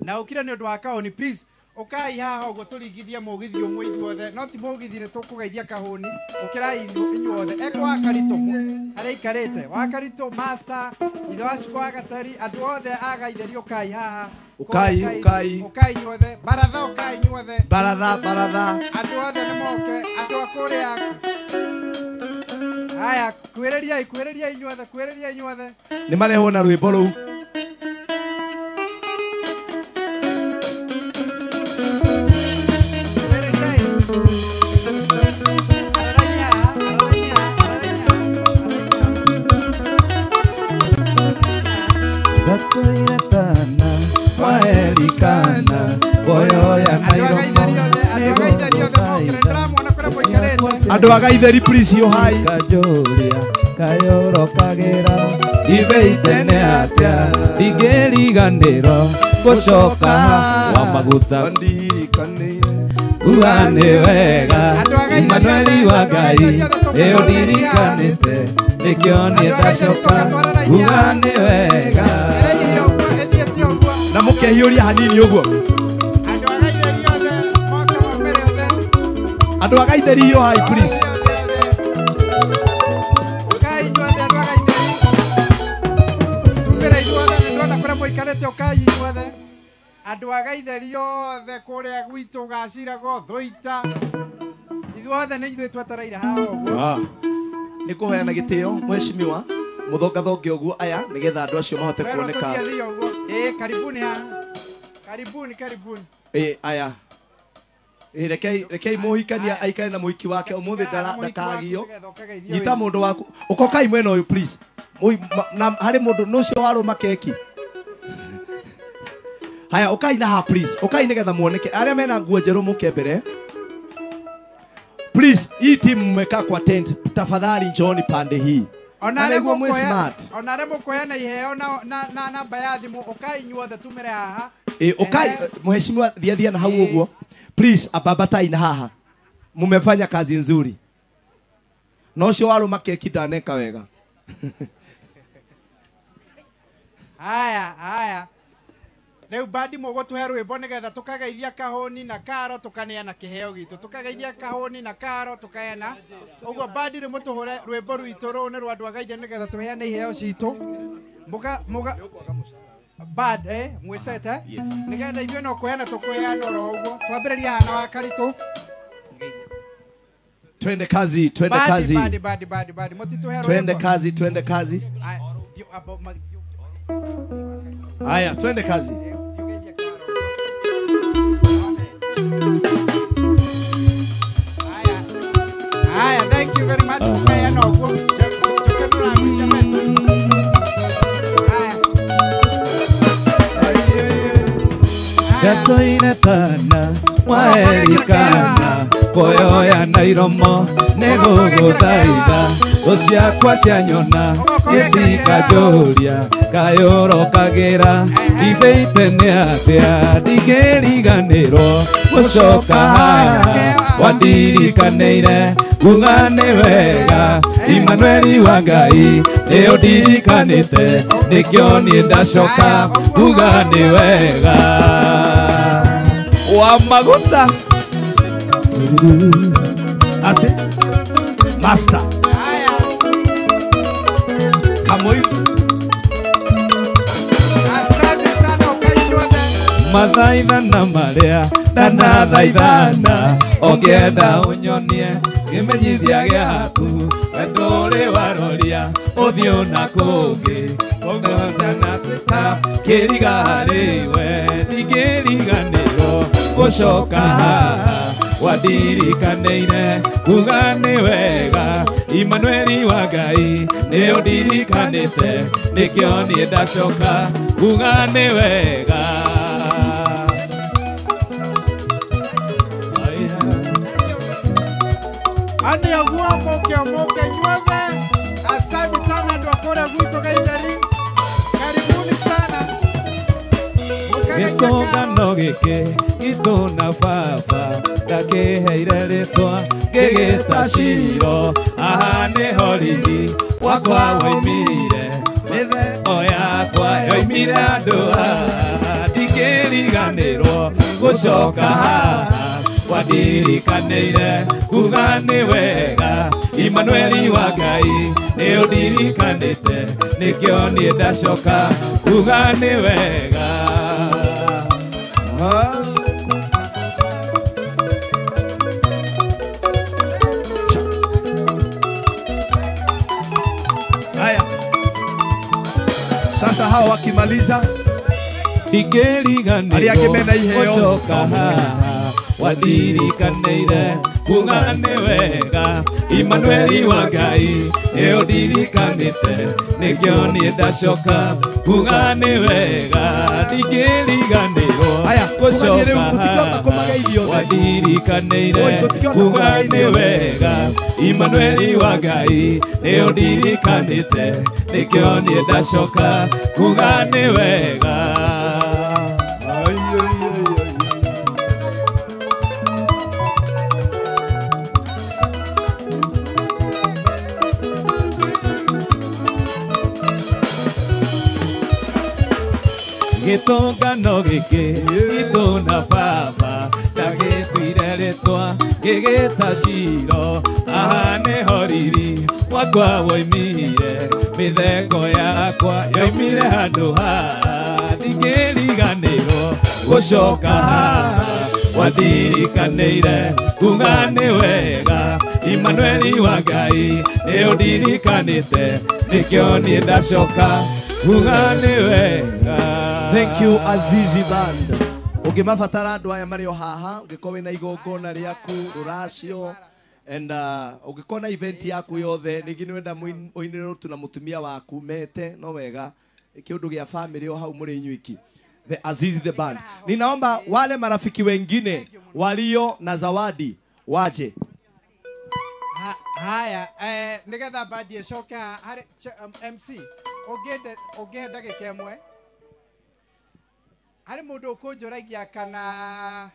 na ukire ni undu wa Kahũni, please ukai haha uguo turingithie mugithi umwe ithuothe, no ti mugithi ni tukugeithia Kahũni, ukirai inyuothe eko wa Karitũ aria ikarite wa Karitũ master ithe wa Cukũ wa Gatari, andu othe a Gaitheri ukai haha. Ukai ukai ukai inyuothe, baratha ukai inyuothe, baratha baratha, andu othe ni moke, andu a kuria. Haya, kwĩrĩriai kwĩrĩriai inyuothe, kwĩrĩriai inyuothe. Nĩ marehwo na rwĩmbo rũu. Kwĩrĩriai. Andũ a Gaitheri please yo hai. Kajuria kayorokagira ibeitene atia ndingĩriganĩrwo gũcoka wa maguta uga nĩ wega Imanueli wa Ngai nĩ ũndirikanĩte nĩkĩo niĩ ndacoka uga nĩ wega na mũkehiũria hanini ũguo. Andũ a Gaitheri yo hai please. Andũ a Gaitheri othe kũrĩa gwitũ gacirago thũita ithuothe nĩ ithuĩ twetereire haha ũguo. Nĩ kũheana gĩtĩo mheshimiwa mũthongathonge ũguo aya nĩgetha andũ acio mahote kuoneka. Ĩĩ karibuni haha. Karibuni karibuni. Ĩĩ aya. Ĩĩ rekei mũhikania aikare na mũhiki wake ũmũthĩ ndakagio. Nyita mũndũ waku ũkokai mwena ũyũ please. Na harĩ mũndũ nũcio warũma keki. Haya ukai na ha please. Ukai nigetha muoneke. Aria mena nguo njeru muke mbere. Please, hii team mmekaa kwa tent. Tafadhali njooni pande hii. Ona mwe smart. Ona mukoya na iheo na namba ya thimu ukai inyuothe tumire haha. Ukai mheshimiwa thia na hau uguo. Please ababatai na haha. Mumefanya kazi nzuri. No cio waruma keki ndaneka wega. Haya haya. Rĩu bandi mũgũtũhe rwĩmbo nĩgetha tũkageithia kahũni na karo tũkaneana kĩheo gitũ tũkageithia kahũni na karo tũkaheana ũguo bandi rĩ mũtũhũre rwĩmbo rwitũ rũũ nĩ rwa andũ a Gaitheri nĩgetha tũheane iheo citũ mũga bad mwĩcete nĩgetha ithuĩ no kũheana tũkũheana oro ũguo twambĩrĩria hana wa Karitũ. Twende kazi, twende kazi. Badi badi badi badi mũtitũhe rwĩmbo. Twende kazi, twende kazi. Haya, twende kazi. Haya, thank you very much. Gatoine tana waerikana koyoya na iromo nĩgũgũthaitha thũ ciakwa cianyona gĩcikajuria kayũrokagĩra ndibĩite nĩ atĩa ndingĩriganĩrwo gũcoka haha wandirikanĩire uga nĩ wega Imanueli wa Ngai nĩ ũndirikanĩte nĩkĩo niĩ ndacoka uga nĩ wega wa maguta ate master kamoi. Mathaithana maria ndanathaithana ũngĩenda ũnyonie kĩmenyithia gĩaku wendo ũrĩ waroria ũthiũ na kũngĩ ũgũtanatuĩka kĩriga harĩ we ndingĩriganĩrwo gũcoka haha wandirikanĩire kuga nĩ wega Imanueli wa Ngai nĩ ũndirikanĩte nĩkĩo niĩ ndacoka kuga nĩ wega. Ani ũguo mũke mũke inyuothe asante sana andũ a kũrĩa gwitũ Gaitheri karibuni sana. Gĩtũngano gĩkĩ gitũ na baba ndakĩheire rĩtwa ngĩgĩta Shiro aha nĩho riri wakwa woimire mĩtheko yakwa yoimire andũ haha ndingĩriganĩrwo gũcoka haha wandirikanĩire kuga nĩ wega Imanueli wa Ngai nĩ ũndirikanĩte nĩkĩo niĩ ndacoka kuga nĩ wega. Haya. Sasa hao wakimaliza ndingĩriganĩrwo gũcoka haha wandirikanĩire kuga nĩ wega Imanueli wa Ngai nĩ ũndirikanĩte nĩkĩo niĩ ndacoka kuga nĩ wega ndingĩriganĩrwo gũcoka haha wandirikanĩire kuga nĩ wega Immanueli wa Ngai nĩ ũndirikanĩte nĩkĩo niĩ ndacoka kuga nĩ wega. Gĩtũngano gĩkĩ gitũ na baba ndagĩtuire rĩtwa gĩgĩta Shiro aha nĩho riri wakwa woimire mĩtheko yakwa yoimire handũ haha ndingĩriganĩrwo gũcoka haha wandirikanĩire kuga nĩ wega Immanueli wa Ngai nĩ ũndirikanĩte nĩkĩo niĩ ndacoka kuga nĩ wega. Thank you Azizi Band. Ũngĩmabatara andũ aya marĩ o haha, ũngĩkorwo wĩna igongona rĩaku rũracio and ũngĩkorwo na event yaku yothe, rĩngĩ nĩ wenda ũinĩrwo tu na mũtumia waku mete no wega kĩũndũ gĩa family o hau mũrĩ inyuiki. The Azizi the Band. Ninaomba wale marafiki wengine walio na zawadi waje. Haya, nĩgetha bandi ĩcoke haha harĩ MC ũngĩhe ndagĩka ĩmwe harĩ mũndũ ũkũnjũragia kana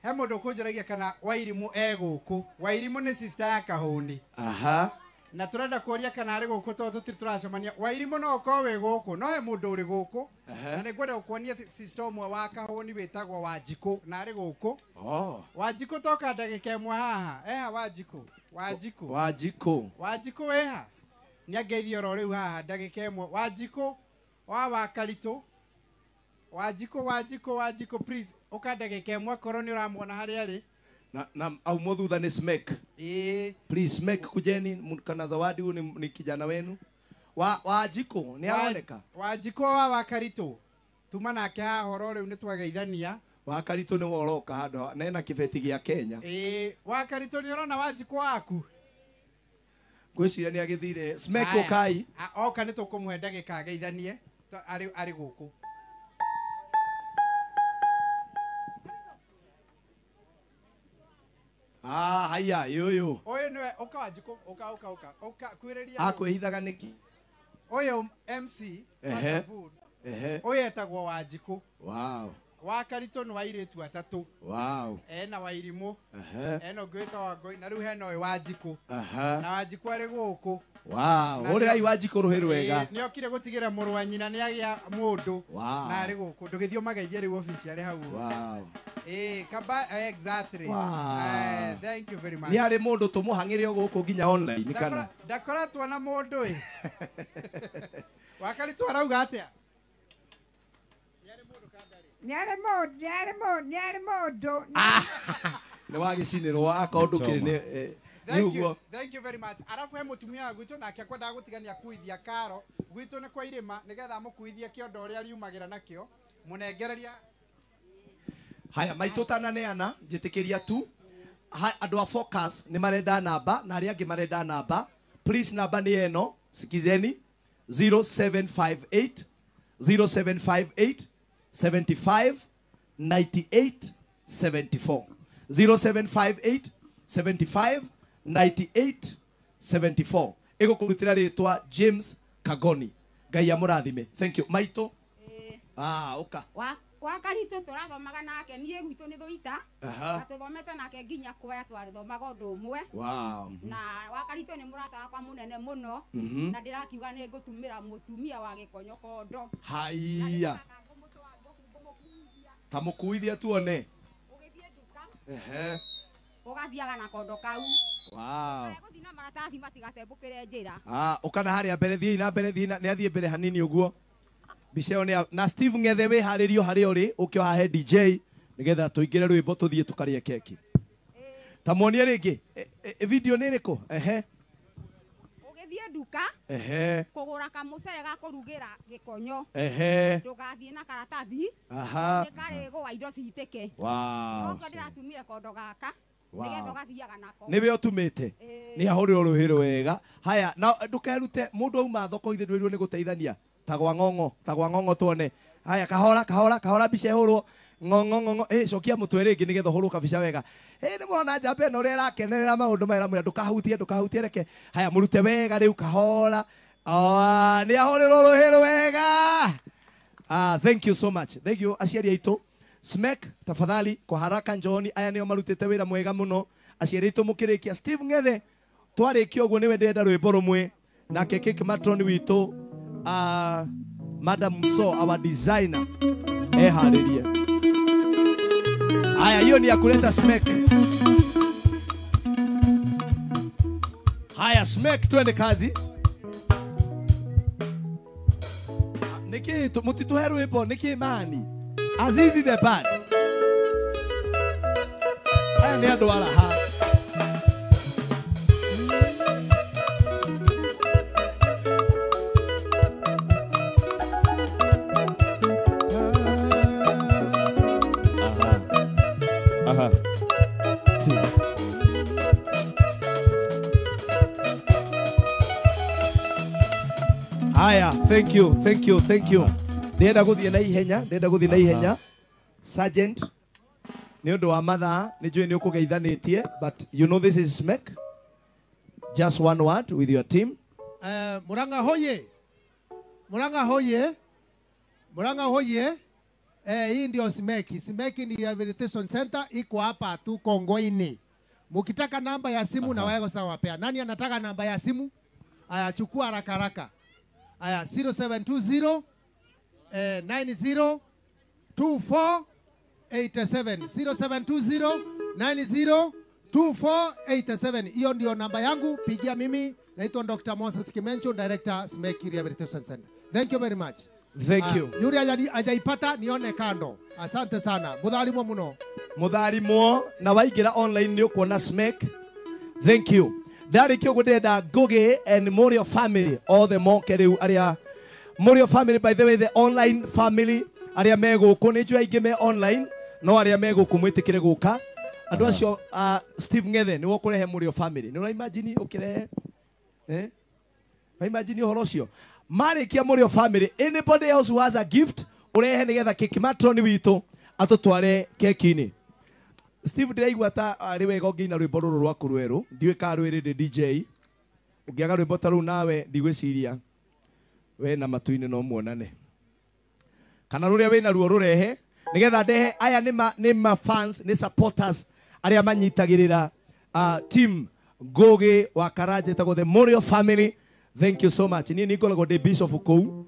he mũndũ ũkũnjũragia kana Wairimũ e gũkũ. Wairimũ nĩ sister ya Kahũni. Aha. Na tũrenda kũria kana arĩ gũkũ tondũ tũtirĩ tũracemania. Wairimũ no ũkorwo wĩ gũkũ, no he mũndũ ũrĩ gũkũ. Na nĩngwenda gũkuonia sister ũmwe wa Kahũni wĩtagwo Wanjikũ na arĩ gũkũ. Oh. Wanjikũ toka ndagĩka ĩmwe haha. Eha Wanjikũ. Wanjikũ. Wanjikũ. Wanjikũ wĩha? Nĩangeithio oro rĩu haha ndagĩka ĩmwe. Wanjikũ wa Wakaritũ. Wanjikũ, Wanjikũ, Wanjikũ, please ũka ndagĩka ĩmwe korwo nĩ ũramuona harĩa arĩ. Na au thutha ni Smek. Please Smek kujeni kana zawadi huyu ni kijana wenu. Wanjikũ nĩ aroneka. Wanjikũ wa Wakaritũ. Tuma nake haha horo rĩu nĩ twageithania. Wakaritũ nĩ woroka handũ na ena kĩbeti gĩa Kenya. Wakaritũ nĩ ũrona Wanjikũ waku. Ngwĩciria nĩ agĩthire. Smek ũkai. Oka nĩ tũkũmũhe ndagĩka ageithanie arĩ gũkũ. Ah, haya, yoyo. Oyo niwe ũka Wanjikũ, ũka ũka ũka. Ũka kwĩrĩria. Akwĩhithaga nĩkĩ? Ũyũ MC Ehe. Ũyũ etagwo Wanjikũ. Wow. Wakaritũ nĩ wa airĩtu atatũ. Wow. Ena Wairimũ. Ehe. Ena ũngĩ wĩtagwo Wangũi na rĩu hena ũyũ Wanjikũ. Aha. Na Wanjikũ arĩ gũkũ. Wow. Ũrĩrai Wanjikũ rũhĩ rwega. Nĩ okire gũtigĩra mũrũ wa nyina nĩ agĩa mũndũ. Wow. Na arĩ gũkũ. Ndũgĩthiĩ ũmageithie rĩu obici arĩ hau. Wow. Kaba exactly. Wow. Thank you very much. Nĩ harĩ mũndũ tũmũhang'ĩre o gũkũ nginya online kana? Ndakoretwo na mũndũ ĩ. Wakaritũ arauga atĩa? Nĩ arĩ mũndũ. Nĩ wagĩcinĩrwo akorwo ndũkĩrĩ nĩ Thank you. Thank you very much. Arafu he mũtumia wa gwitũ nake akwendaga gũtigania kuithia karo. Gwitũ nĩ kwa irĩma nĩgetha amũkuithie kĩondo ũrĩa riumagĩra nakĩo. Mũnengereria. Haya maitũ tananeana njĩtĩkĩria tu andũ a Focus nĩ marenda namba na arĩa angĩ marenda namba. Please namba nĩ ĩno, sikizeni 0758 0758 75 98 74 0758 75 98 74 ĩgũkũrutĩra rĩtwa James Kagoni. Ngai amũrathime. Thank you maitũ. Ah, ũka. Wakaritũ tũrathomaga nake niĩ gwitũ nĩ Thũita. Na tũthomete nake nginya kwaya twarĩthomaga ũndũ ũmwe. Wow. Na Wakaritũ nĩ mũrata wakwa mũnene mũno. Na ndĩrakiuga nĩ ngũtumĩra mũtumia wa gĩkonyo kondo. Haiya. Ta mũkuithia tuone. Ũgĩthiĩ nduka. Ehe. Ũgathiaga na kondo kau. Wow. Gũthiĩ na maratathi matigatembũkĩre njĩra. Ah, ũka na harĩa mbere thiĩ na mbere thiĩ na nĩ athiĩ mbere hanini ũguo. Mbica ĩyo nĩ na Steve Ng'ethe wĩharĩrio harĩa ũrĩ ũke hahe DJ nĩgetha tũingĩre rwĩmbo tũthiĩ tũkarĩe keki. Ta muonie rĩngĩ video nĩ ĩrĩkũ? Ehe. Ũgĩthiĩ nduka. Ehe. Kũgũra kamũcere ga kũrugĩra gĩkonyo. Ehe. Ndũgathiĩ na karatathi. Aha. Nĩ karĩgũa indo citĩke. Wow. Koguo ndĩratumire kondo gaka. Nĩgetha ũgathiaga nako. Nĩwe ũtumĩte. Nĩ ahũrĩrwo rũhĩ rwega. Haya, na ndũkerute mũndũ auma thoko ithe ndwĩrwo nĩ gũteithania. Tagwa ng'ong'o tuone. Haya kahora kahora kahora mbica ĩhũrwo. Ng'ong'o ng'ong'o cokia mũtwe rĩngĩ nĩgetha ũhũrwo kabica wega. Nĩ mũrona njamba ĩno ũrĩa ĩrakenerera maũndũ maya ĩramwĩra ndũkahutie ndũkahutie reke. Haya mũrute wega rĩu kahora. Nĩ ahũrĩrwo rũhĩ wega. Thank you so much. Thank you aciari aitũ. Smek tafadhali kwa haraka njooni aya nĩo marutĩte wĩra mwega mũno. Aciari aitũ mũkĩrĩkia Steve Ngethe twarĩkia ũguo nĩwe ndĩrenda rwĩmbo rũmwe nake cake matron witũ Madam So our designer eharĩrie. Haya hiyo ni ya kuleta Smek. Haya Smek twende kazi. Niki mutituhe rwĩmbo niki mani Azizi the band. Aya nĩ andũ araha. Aha. Two. Haya, thank you, thank you, thank you. Ndĩrenda gũthiĩ na ihenya, ndĩrenda gũthiĩ na ihenya. Sergeant, nĩ ũndũ wa mathaa, nĩ njũĩ nĩ ũkũgeithanĩtie, but you know this is Smek. Just one word with your team. Murang'a hoye. Murang'a hoye. Murang'a hoye. Hii ndio Smek. Smek ni rehabilitation center iko hapa tu Kongoini. Mukitaka namba ya simu na wao sawa wapea. Nani anataka namba ya simu? Aya chukua haraka haraka. Aya 0720 90 24 87 0720 90 24 87. Hiyo ndio namba yangu, pigia mimi. Naitwa Dr. Moses Kimencho, Director Smek Rehabilitation Center. Thank you very much. Thank you. Yuri ajaipata nione kando. Asante sana. Mutharimwo muno. Mutharimwo na waingira online ni ukuona Smek. Thank you. Ndarikia uguo ndĩrenda Ngugi and Morio family othe moke riu aria Morio family, by the way, the online family aria me guku ni njũĩ aingĩ me online no aria me guku mwitikire guka andu acio. Steve Ngethe niwe ukurehe Morio family. Ni ura imagine ukirehe imagine uhoro ucio marikia Morio family. Anybody else who has a gift urehe nigetha keki matron witu atutware keki-inĩ. Steve ndĩraigua ta arĩ wega ũngĩina rwĩmbo rũrũ rwaku rwerũ. Ndiũĩ kana rwĩrĩ ndĩ DJ ũngĩaga rwĩmbo ta rũu nawe ndigwĩciria we na matu-inĩ no muonane kana rũrĩa wĩna ruo rũrehe nigetha ndehe. Aya nĩ ma fans, nĩ supporters arĩa manyitagĩrĩra team Ngugi wa Karanja ĩtagwo the Morio family. Thank you so much. Niĩ nĩngoragwo ndĩ bishop kũu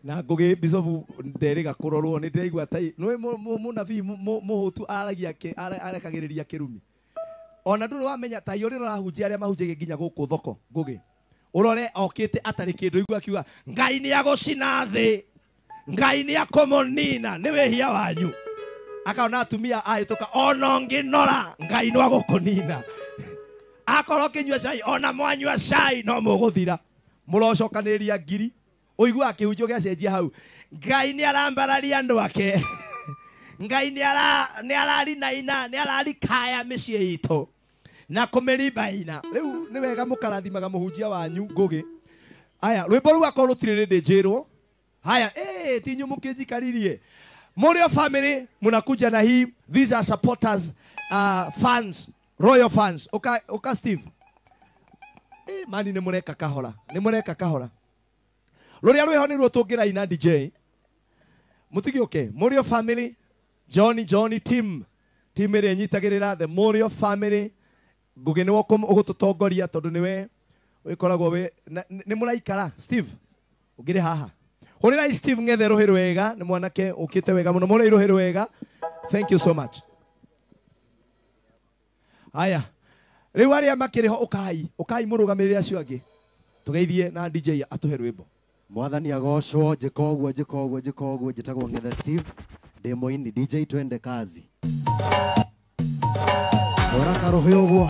na Ngugi bishop nderĩga kũrorwo nĩ ndĩraigua ta nĩ mũnabii mũhũtu aragia arekagĩrĩria kĩrumi ona ndũrĩ wamenya ta ũrĩa ũrahunjia arĩa mahunjagia nginya gũkũ thoko. Ngugi ũrore okĩte atarĩ kĩndũ igua akiuga Ngai nĩ agũcina thĩ, Ngai nĩ akũmũnina nĩ wĩhia wanyu. Akaona atumia ahĩtũka ona ũngĩnora Ngai no agũkũnina. Akorwo ũkĩnyua cai ona mwanyua cai no mũgũthira mũrocokanĩrĩria ngiri. Ũiguaga kĩhunjio gĩacenjia hau Ngai nĩ arambararia andũ ake Ngai nĩ ararinaina nĩ ararikaya mĩciĩ itũ na kũmĩrimbaina. Rĩu nĩ wega mũkarathimaga mũhunjia wanyu Ngugi. Aya rwĩmbo rũu akorwo rũtirĩ rĩndĩ njĩrwo. Haya tinyu mũkĩnjikaririe. Morio family munakuja na hii. These are supporters, fans, royal fans. Oka Steve. Mani nĩ mũreka kahora. Nĩ mũreka kahora. Rũrĩa rwĩho nĩ ruo tũngĩraina DJ. Mũtigĩũke. Morio family, Johnny Johnny team. Team ĩrĩa ĩnyitagĩrĩra the Morio family. Ngugi nĩwe ũgũtũtongoria tondũ nĩwe wĩkoragwo wĩ nĩ mũraikara. Steve ũngĩrĩ haha. Hũrĩrai Steve Ngethe rũhĩ rwega, nĩ mwanake ũkĩte wega mũno. Mũrĩi rũhĩ rwega. Thank you so much. Haya rĩu arĩa makĩrĩ ho ũkai ũkai mũrũgamĩrĩre acio angĩ tũgeithie na DJ atũhe rwĩmbo. Mwathani agocwo. Njĩka ũguo njĩka ũguo njĩka ũguo. Njĩtagwo Ngethe Steve, ndĩ mũini. DJ twende kazi. Hũra karũhĩ ũguo.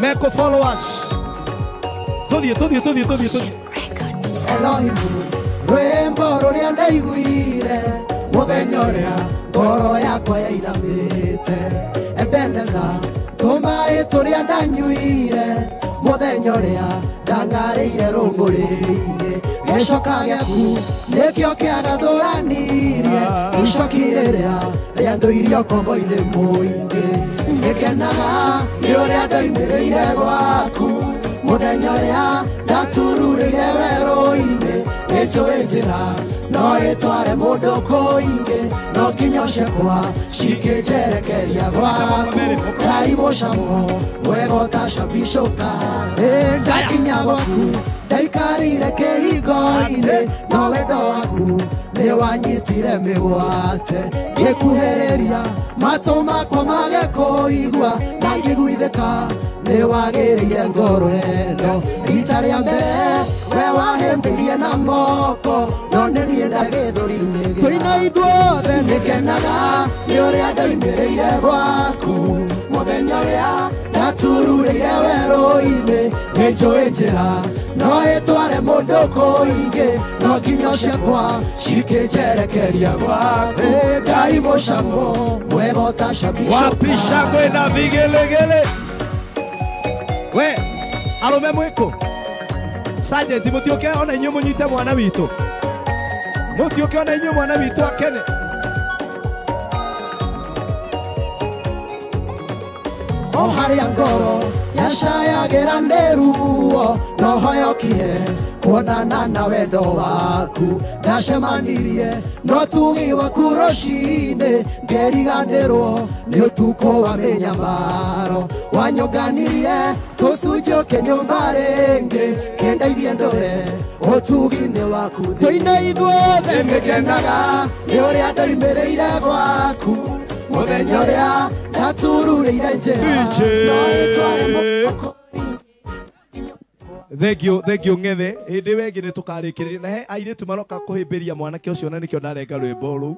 Meko followers. Tudie, tudie, tudie, tudie, tudie. Elohimu, rwĩmbo rũrĩa ndaiguire mũthenya ũrĩa ngoro yakwa yainamĩte. Ebeneza, tũmaĩ Tũrĩa ndanyuire mũthenya ũrĩa ndangarĩire rũng'ũrĩ-inĩ. Gĩcoka gĩaku nĩkĩo kĩagathũranirie icoki rĩrĩa rĩandũirie ũkombo-inĩ mũingĩ. Nĩngenaga nĩ ũrĩa ndoimĩrĩire gwaku mũthenya ũrĩa ndatururĩire werũ-inĩ. Nĩnjũĩ njĩra no ĩtware mũndũ kũingĩ, no nginya ciakwa cikĩnjerekeria gwaku. Ngai mũcamo mwega ũtacabicũka. Ndakinya gwaku ndaikarire kĩhingo-inĩ, no wendo waku nĩwanyitire mĩgwate. Ngĩkuhĩrĩria matũ makwa mage kũigua, na ngĩguithĩka nĩwagĩrĩire ngoro ĩno. Rita rĩa mbere we wahĩmbĩirie na moko, no nĩ niĩ ndagĩthũri-inĩ tũina ithuothe. Nĩngenaga nĩ ũrĩa ndoimĩrĩire gwaku mũthenya ũrĩa ndatururĩire werũ-inĩ. Nĩnjũĩ njĩra no ĩtware mũndũ kũingĩ, no nginya ciakwa cikĩnjerekeria gwaku. Ngai mũcamo mwega ũtacabicũka. Wapi shangwe na vigelegele? We arũme mwĩkũ? Sergeant mũtiũke ona inyuĩ mũnyite mwana witũ. Mũtiũke ona inyuĩ mwana witũ akene. O harĩa ngoro yacayagĩra nĩ ruo, no hoyokire kuonana na wendo waku. Ndacemanirie na ũtugi waku rũcinĩ, ngĩriganĩrwo nĩ ũtukũ wa mĩnyamaro. Wanyũnganirie tũcunjĩ ũkĩnyũmba rĩngĩ, kĩndeithie ndũre ũtugi-inĩ waku. Tũine ithuothe. Nĩngenaga nĩ ũrĩa ndoimĩrĩire gwaku mũthenya ũrĩa ndatururĩire njĩra no ĩtware mũndũ. Thank you, thank you Ng'ethe. Hĩndĩ ĩyo ĩngĩ nĩtũkarĩkĩrĩria na he airĩtu maroka kũhĩmbĩria mwanake ũcio na nĩkĩo ndarenga rwĩmbo rũu.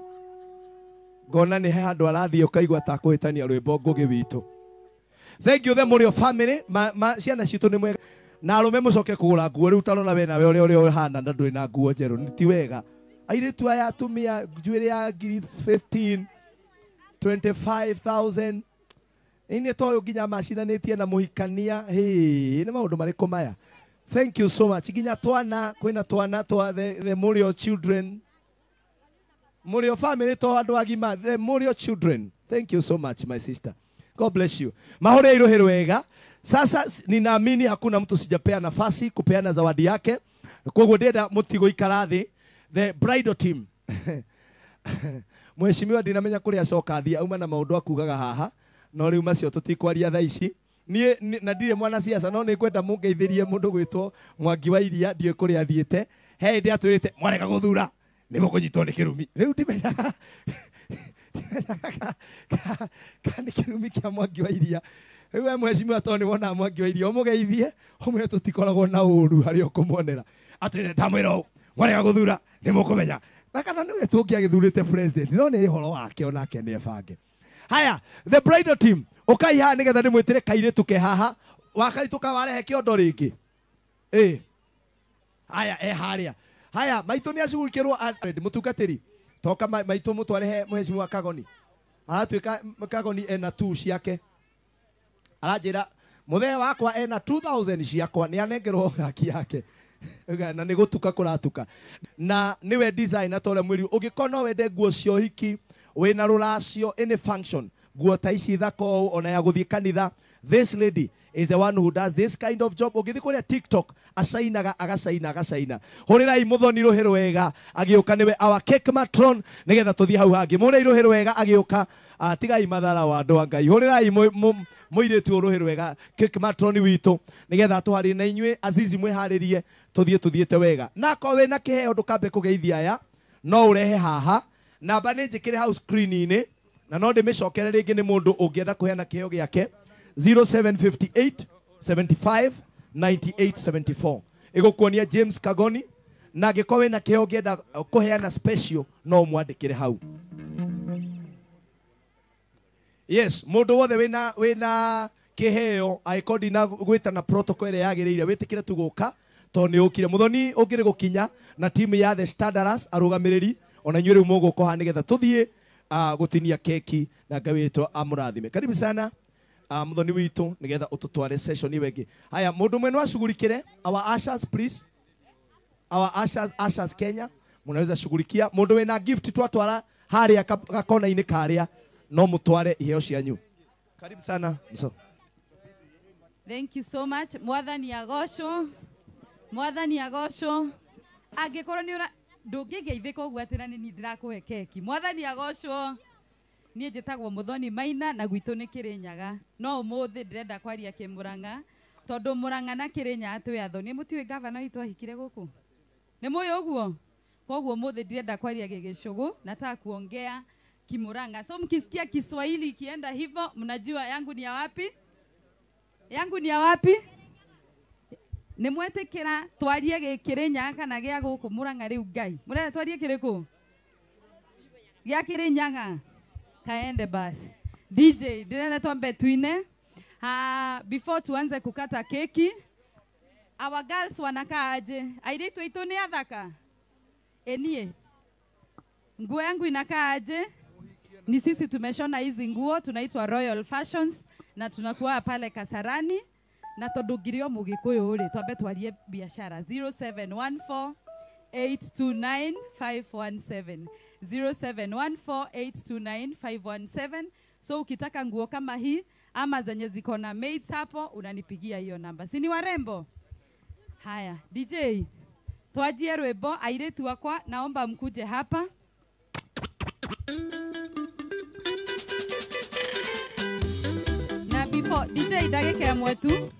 Ngona nĩ he handũ arathiĩ ũkaigua ta kũhĩtania rwĩmbo Ngũgĩ witũ. Thank you the Mũrĩo family, ciana citũ nĩ mwega. Na arũme mũcoke kũgũra nguo rĩu tarora we nawe ũrĩa ũhana na ndũrĩ na nguo njerũ, nĩ ti wega. Airĩtu aya atumia njuĩrĩ ya ngiri 15, 25,000. Ini toyo nginya macindanĩtie na mũhikania. Hĩ, nĩ maũndũ marĩkũ maya? Thank you so much. Nginya twana, kwĩna twana twa the Mũrĩo children. Mũrĩo family to andũ agima, the Mũrĩo children. Thank you so much my sister. God bless you. Mahore irohero wega. Sasa ninaamini hakuna mtu sijapea nafasi kupeana zawadi yake. Koguo ndĩrenda mũtigũikara thĩ. The bridal team. Mheshimiwa ndinamenya kũrĩa acoka thiĩ auma na maũndũ akugaga haha. No rĩu macio tũtikwaria thaa ici. Niĩ na ndirĩ mwanasiasa no nĩngwenda mũngeithĩrie mũndũ gwĩtwo Mwangi wa Iria, ndiũĩ kũrĩa athiĩte. He hĩndĩ atwĩrĩte mwarega gũthura nĩ mũkũnyitwo nĩ kĩrumi. Rĩu ndimenyaga kana nĩ kĩrumi kĩa Mwangi wa Iria. Rĩu we mheshimiwa tondũ nĩ wonaga Mwangi wa Iria ũmũgeithie ũmwĩre tũtikoragwo na ũru harĩa ũkũmuonera. Atwĩre ndamwĩra ũũ mwarega gũthura nĩ mũkũmenya. Na kana nĩwe tũngĩagĩthurĩte president no nĩ ũhoro wake onake nĩ ebange. Haya, the bridal team, ukai haha nigetha ndimwitire kairitu ke haha. Wakairitu ka warehe kiondo ringi. Haya, haria. Haya, maitu ni acugurikirwo mutungatiri. Toka maitu mutwarehe mheshimiwa Kagoni. Aratuika Kagoni ena 2 ciake. Aranjira muthee wakwa ena 2000 ciakwa ni anengerwo raki yake. Na nĩ gũtuka kũratuka. Na niwe designer tore mwiri ũngĩkorwo no wende nguo cia ũhiki wĩna rũracio any function nguo ta ici thaka ũũ ona ya gũthiĩ kanitha. This lady is the one who does this kind of job. Ũngĩthiĩ kũrĩa TikTok acainaga agacaina agacaina. Hũrĩrai mũthoni rũhĩ rwega agĩũka, nĩwe our cake matron nĩgetha tũthiĩ hau hangĩ. Mũhũrĩrai rũhĩ rwega agĩũka. Tigai mathara wa andũ a Ngai. Hũrĩrai mũirĩtu ũyũ rũhĩ rwega cake matron witũ nĩgetha tũharie na inyuĩ Azizi mwĩharĩrie tũthiĩ tũthiĩte wega. Na akorwo wĩna kĩheo ndũkambe kũgeithia aya no ũrehe haha. Namba nĩ njĩkĩre hau screen-inĩ na no ndĩmĩcokere rĩngĩ nĩ mũndũ ũngĩenda kũheana kĩheo gĩake 0758 75 98 74. Ĩgũkuonia James Kagoni, na angĩkorwo wĩna kĩheo ũngĩenda kũheana special no ũmwandĩkĩre hau. Yes, mũndũ wothe wĩna kĩheo angĩkorwo ndinagwĩta na protocol ĩrĩa yagĩrĩire wĩtĩkĩre tu gũka tondũ nĩ ũkire. Mũthoni ũngĩrĩ gũkinya na timu ya The Standards arũgamĩrĩri ona inyuĩ rĩu mũgũka haha nĩgetha tũthiĩ gũtinia keki na Ngai witũ amũrathime. Karibu sana. Muthoni witũ nĩgetha ũtũtware session ĩyo ĩngĩ. Haya, mũndũ ũmwe no acugurikĩre, our ushers please. Our ushers, ushers Kenya, munaweza shughulikia. Mũndũ wĩna gift twatwara harĩa gakona-inĩ karĩa no mũtware iheo cianyu. Karibu sana mso. Thank you so much. Mwathani agocwo. Mwathani agocwo. Angĩkorwo nĩ ũra ndũngĩgeithĩka ũguo atĩ na nĩ niĩ ndĩrakũhe keki. Mwathani agocwo. Niĩ njĩtagwo Muthoni Maina na gwitũ nĩ Kĩrĩnyaga. No ũmũthĩ ndĩrenda kwaria Kĩmũrang'a tondũ Mũrang'a na Kĩrĩnyaga twĩ athoni. Mũtiũĩ gavana witũ ahikire gũkũ? Nĩ mũĩ ũguo? Koguo ũmũthĩ ndĩrenda kwaria Gĩgĩcũgũ, nataka kuongea Kimurang'a. So mkisikia Kiswahili ikienda hivyo mnajua yangu ni ya wapi? Yangu ni ya wapi? Nĩ mwetĩkĩra twarie Gĩkĩrĩnyaga kana gĩa gũkũ Mũrang'a rĩu Ngai? Mũrenda twarie kĩrĩkũ? Gĩa Kĩrĩnyaga? Kaende basi. DJ, ndĩrenda twambe tuine. Before tuanze kukata keki, our girls wanakaa aje? Airĩtu aitũ nĩ athaka? Enie. Nguo yangu inakaa aje? Ni sisi tumeshona hizi nguo, tunaitwa Royal Fashions na tunakuwa pale Kasarani. Na tondu ngirio Mugikuyu ri twambe twarie biashara 0714 829 517 0714 829 517. So ukitaka nguo kama hii ama zenye ziko na maids hapo unanipigia hiyo namba. Si ni warembo? Haya, DJ twajie rwimbo airĩtu akwa, naomba mkuje hapa. Na before DJ ndagĩka ĩmwe tu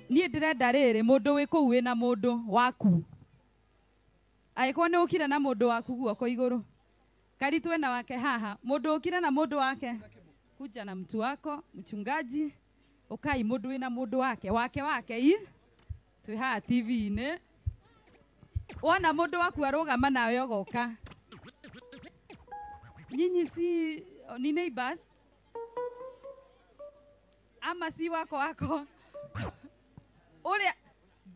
niĩ ndĩrenda rĩrĩ mũndũ wĩ kũu wĩna mũndũ waku, angĩkorwo nĩ ũkire na mũndũ waku guoko igũrũ, karitwe na wake haha, mũndũ ũkire na mũndũ wake, kuja na mtu wako, mchungaji ukai mũndũ wĩna mũndũ wake wake wake i twĩ haha TV-inĩ, wona mũndũ waku arũgama nawe ũgoka. Nyinyi si ni neighbors ama si wako wako? Ũrĩa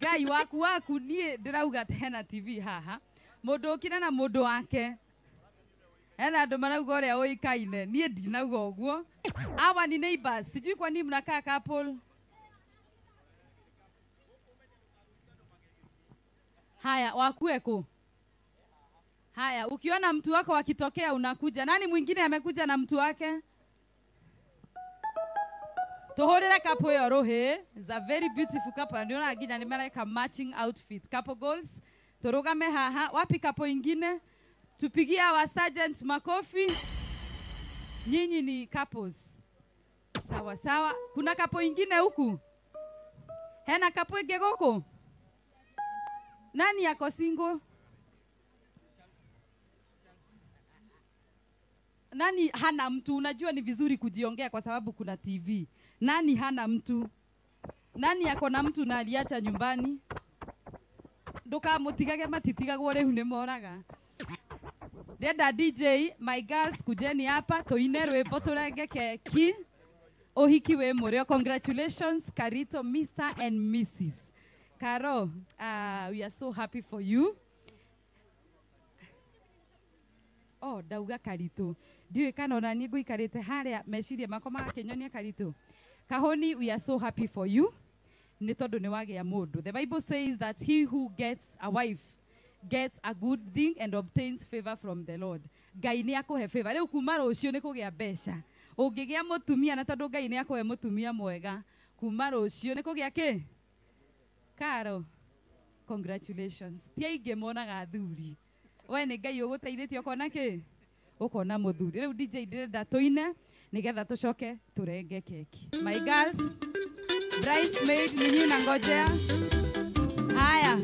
Ngai waku waku, niĩ ndĩrauga hena TV haha, mũndũ ũkire na mũndũ wake, hena andũ marauga ũrĩa ũikaine, niĩ ndinauga ũguo. Hawa ni neighbors, sijui kwa nini mnakaa couple. Haya, wakue ku. Haya, ukiona mtu wako akitokea unakuja. Nani mwingine amekuja na mtu wake? Tuhurire couple ĩyo rũhĩ. It's a very beautiful couple. Ndio nginya nĩ mareka matching outfit. Couple goals. Turugame haha. Wapi couple ingine? Tupigie our sergeant makofi. Nyinyi ni couples. Sawa sawa. Kuna couple ingine huku? Hena couple ingĩ gũkũ? Nani yako single? Nani hana mtu? Unajua ni vizuri kujiongea kwa sababu kuna TV. Nani hana mtu? Nani yako na mtu na aliacha nyumbani? Nduka mutigage matitigagwo riu ni moraga. Ndenda DJ, my girls kujeni hapa tuine rwimbo turenge keki. Uhiki we murio. Congratulations Karito, Mr and Mrs. Karo, we are so happy for you. Oh, ndauga Karito. Ndiũĩ kana ona niĩ ngũikarĩte harĩa meciria makwa magakĩnyonia Karito. Kahoni, we are so happy for you. Nĩ tondũ nĩ wagĩa mũndũ. The Bible says that he who gets a wife gets a good thing and obtains favor from the Lord. Ngai nĩ akũhe favor. Rĩu kuma rũciũ nĩ kũgĩa mbeca. Ũngĩgĩa mũtumia na tondũ Ngai nĩ akũhe mũtumia mwega, kuma rũciũ nĩ kũgĩa kĩ? Karo, congratulations. Ti aingĩ monaga athuri. We nĩ Ngai ũgũteithĩtie ũkona kĩ? Ũkona mũthuri. Rĩu DJ ndĩrenda tũine nĩgetha tũcoke tũrenge keki. My girls, bridesmaid ni nyinyi nangojea. Haya,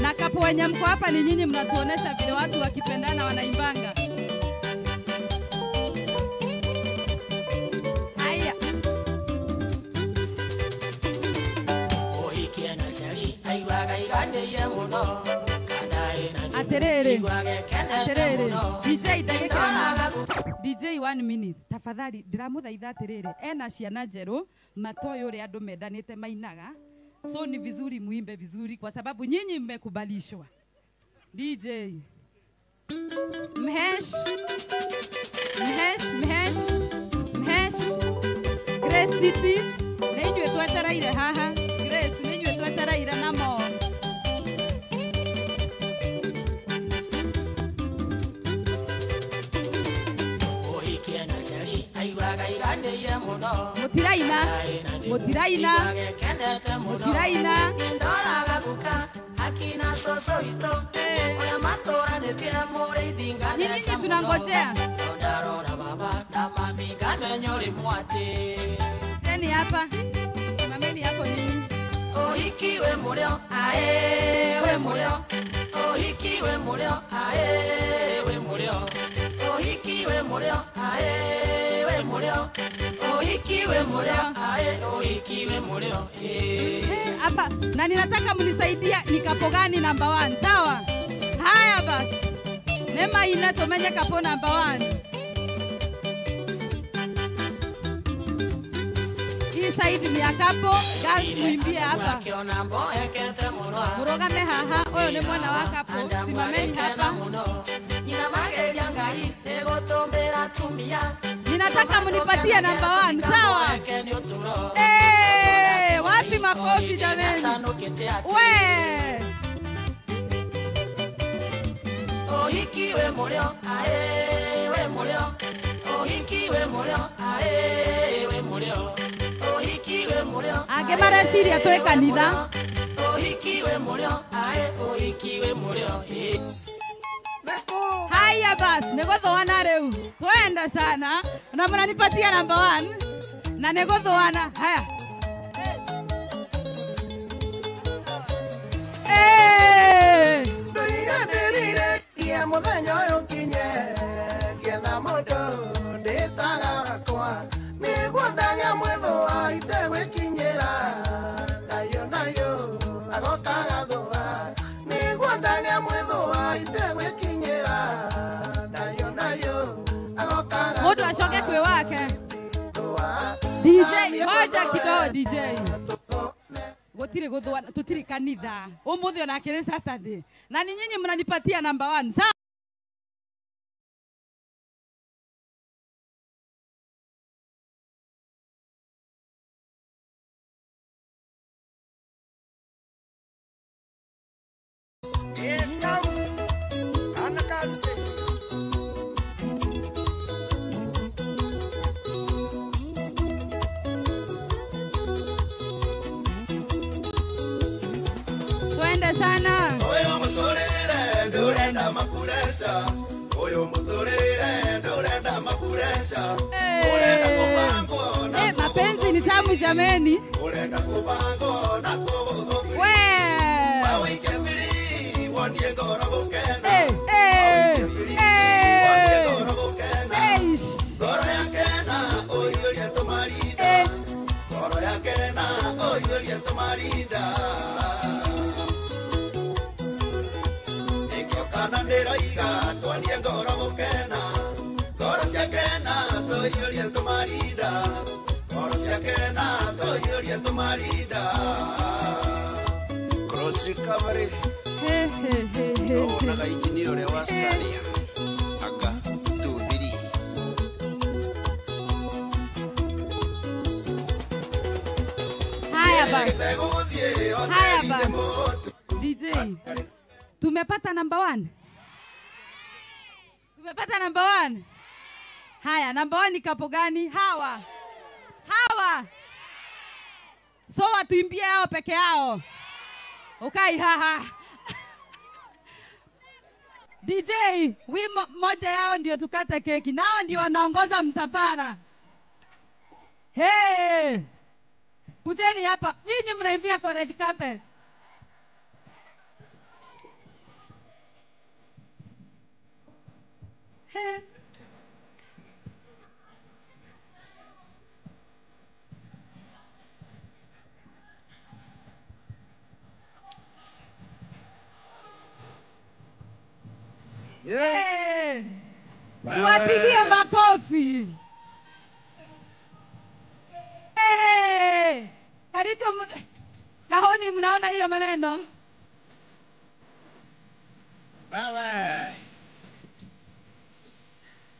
na kapo wenye mko hapa ni nyinyi mnatuonesha vile watu wakipendana wanaimbanga. Haya. Aterere. Aterere. DJ ndagĩka DJ 1 minute. Tafadhali ndiramuthaitha atiriri, ena ciana njerũ matoĩ ũrĩa andũ mendanĩte mainaga. So ni vizuri muimbe vizuri kwa sababu nyinyi mmekubalishwa. DJ Mhesh. Mhesh, Mhesh, Mhesh. City nĩ inyuĩ twetereire haha. Grace nĩ inyuĩ twetereire namo. Mutiraina, mutiraina, mutiraina. Ni nini tunangojea? Teni hapa. Mameni hapo nini? Ohiki we mulio, ae we mulio. Ohiki we mulio, ae we mulio. Ohiki we mulio, ae we mulio. Ohiki we mulio, ae ohiki we mulio. Hapa na ninataka mnisaidia ni kapo gani number 1, sawa? Haya basi. Nema ina tumenye kapo number 1. Hii side ni ya kapo, girls muimbie hapa. Murogame haha, oyo ni mwana wa kapo, simameni hapa. Ninataka mnipatie number 1, sawa? Eh, wapi makofi jameni? We! Ohiki we mulio, ae we mulio. Ohiki we mulio, ae we mulio. Ohiki we mulio. Ange mareciria twe kanitha. Ohiki we mulio, ae ohiki we mulio. Haya basi, nĩgũthũana rĩu. Twenda sana. Na mnanipatia number 1. Na nĩgũthũana. Haya. Eh! Mũthenya ũyũ kinye ngĩetha mũndũ ndĩtaga wakwa nĩguo ndagĩa mwĩthũa itegwĩkinyĩra nayo nayo agoka gathũa nĩguo ndagĩa mwĩthũa itegwĩkinyĩra nayo nayo agoka gathũa. Mũndũ acoke kwĩ wake. DJ, ngoja kidogo DJ. Gutiri guthwa tutiri kanitha umuthi ona kiri Saturday na ni nyinyi mnanipatia number 1, sawa? Sana. Oyo muturire ndurenda mapuresha. Oyo muturire ndurenda mapuresha. Urenda kubango na mapenzi ni tamu jameni. Urenda kubango na kuguthu. We. Wawike bili wonie ngoro gukena. Wonie ngoro gukena. Ngoro yakena oyurie tumarinda. Ngoro yakena oyurie tumarinda. Kana ndĩroiga twanie ngoro gũkena ngoro ciakena tũiyũrie tũmarinda ngoro ciakena tũiyũrie tũmarinda. Cross recovery. Onaga injinia ũrĩa wa Scania anga 2 3. Haya basi. Haya basi. DJ. Tumepata number 1. Tumepata number 1. Haya, number 1 ni kapo gani? Hawa. Hawa. So watuimbie hao peke yao. Okay, haha. DJ, wimbo moja yao ndio tukate keki. Nao ndio wanaongoza mtapara. Hey! Kujeni hapa. Nyinyi mnaimbia for red carpet. Hey. Yeah. Tuwapigie makofi. Hey. Karito kahoni, mnaona hiyo maneno? Bye.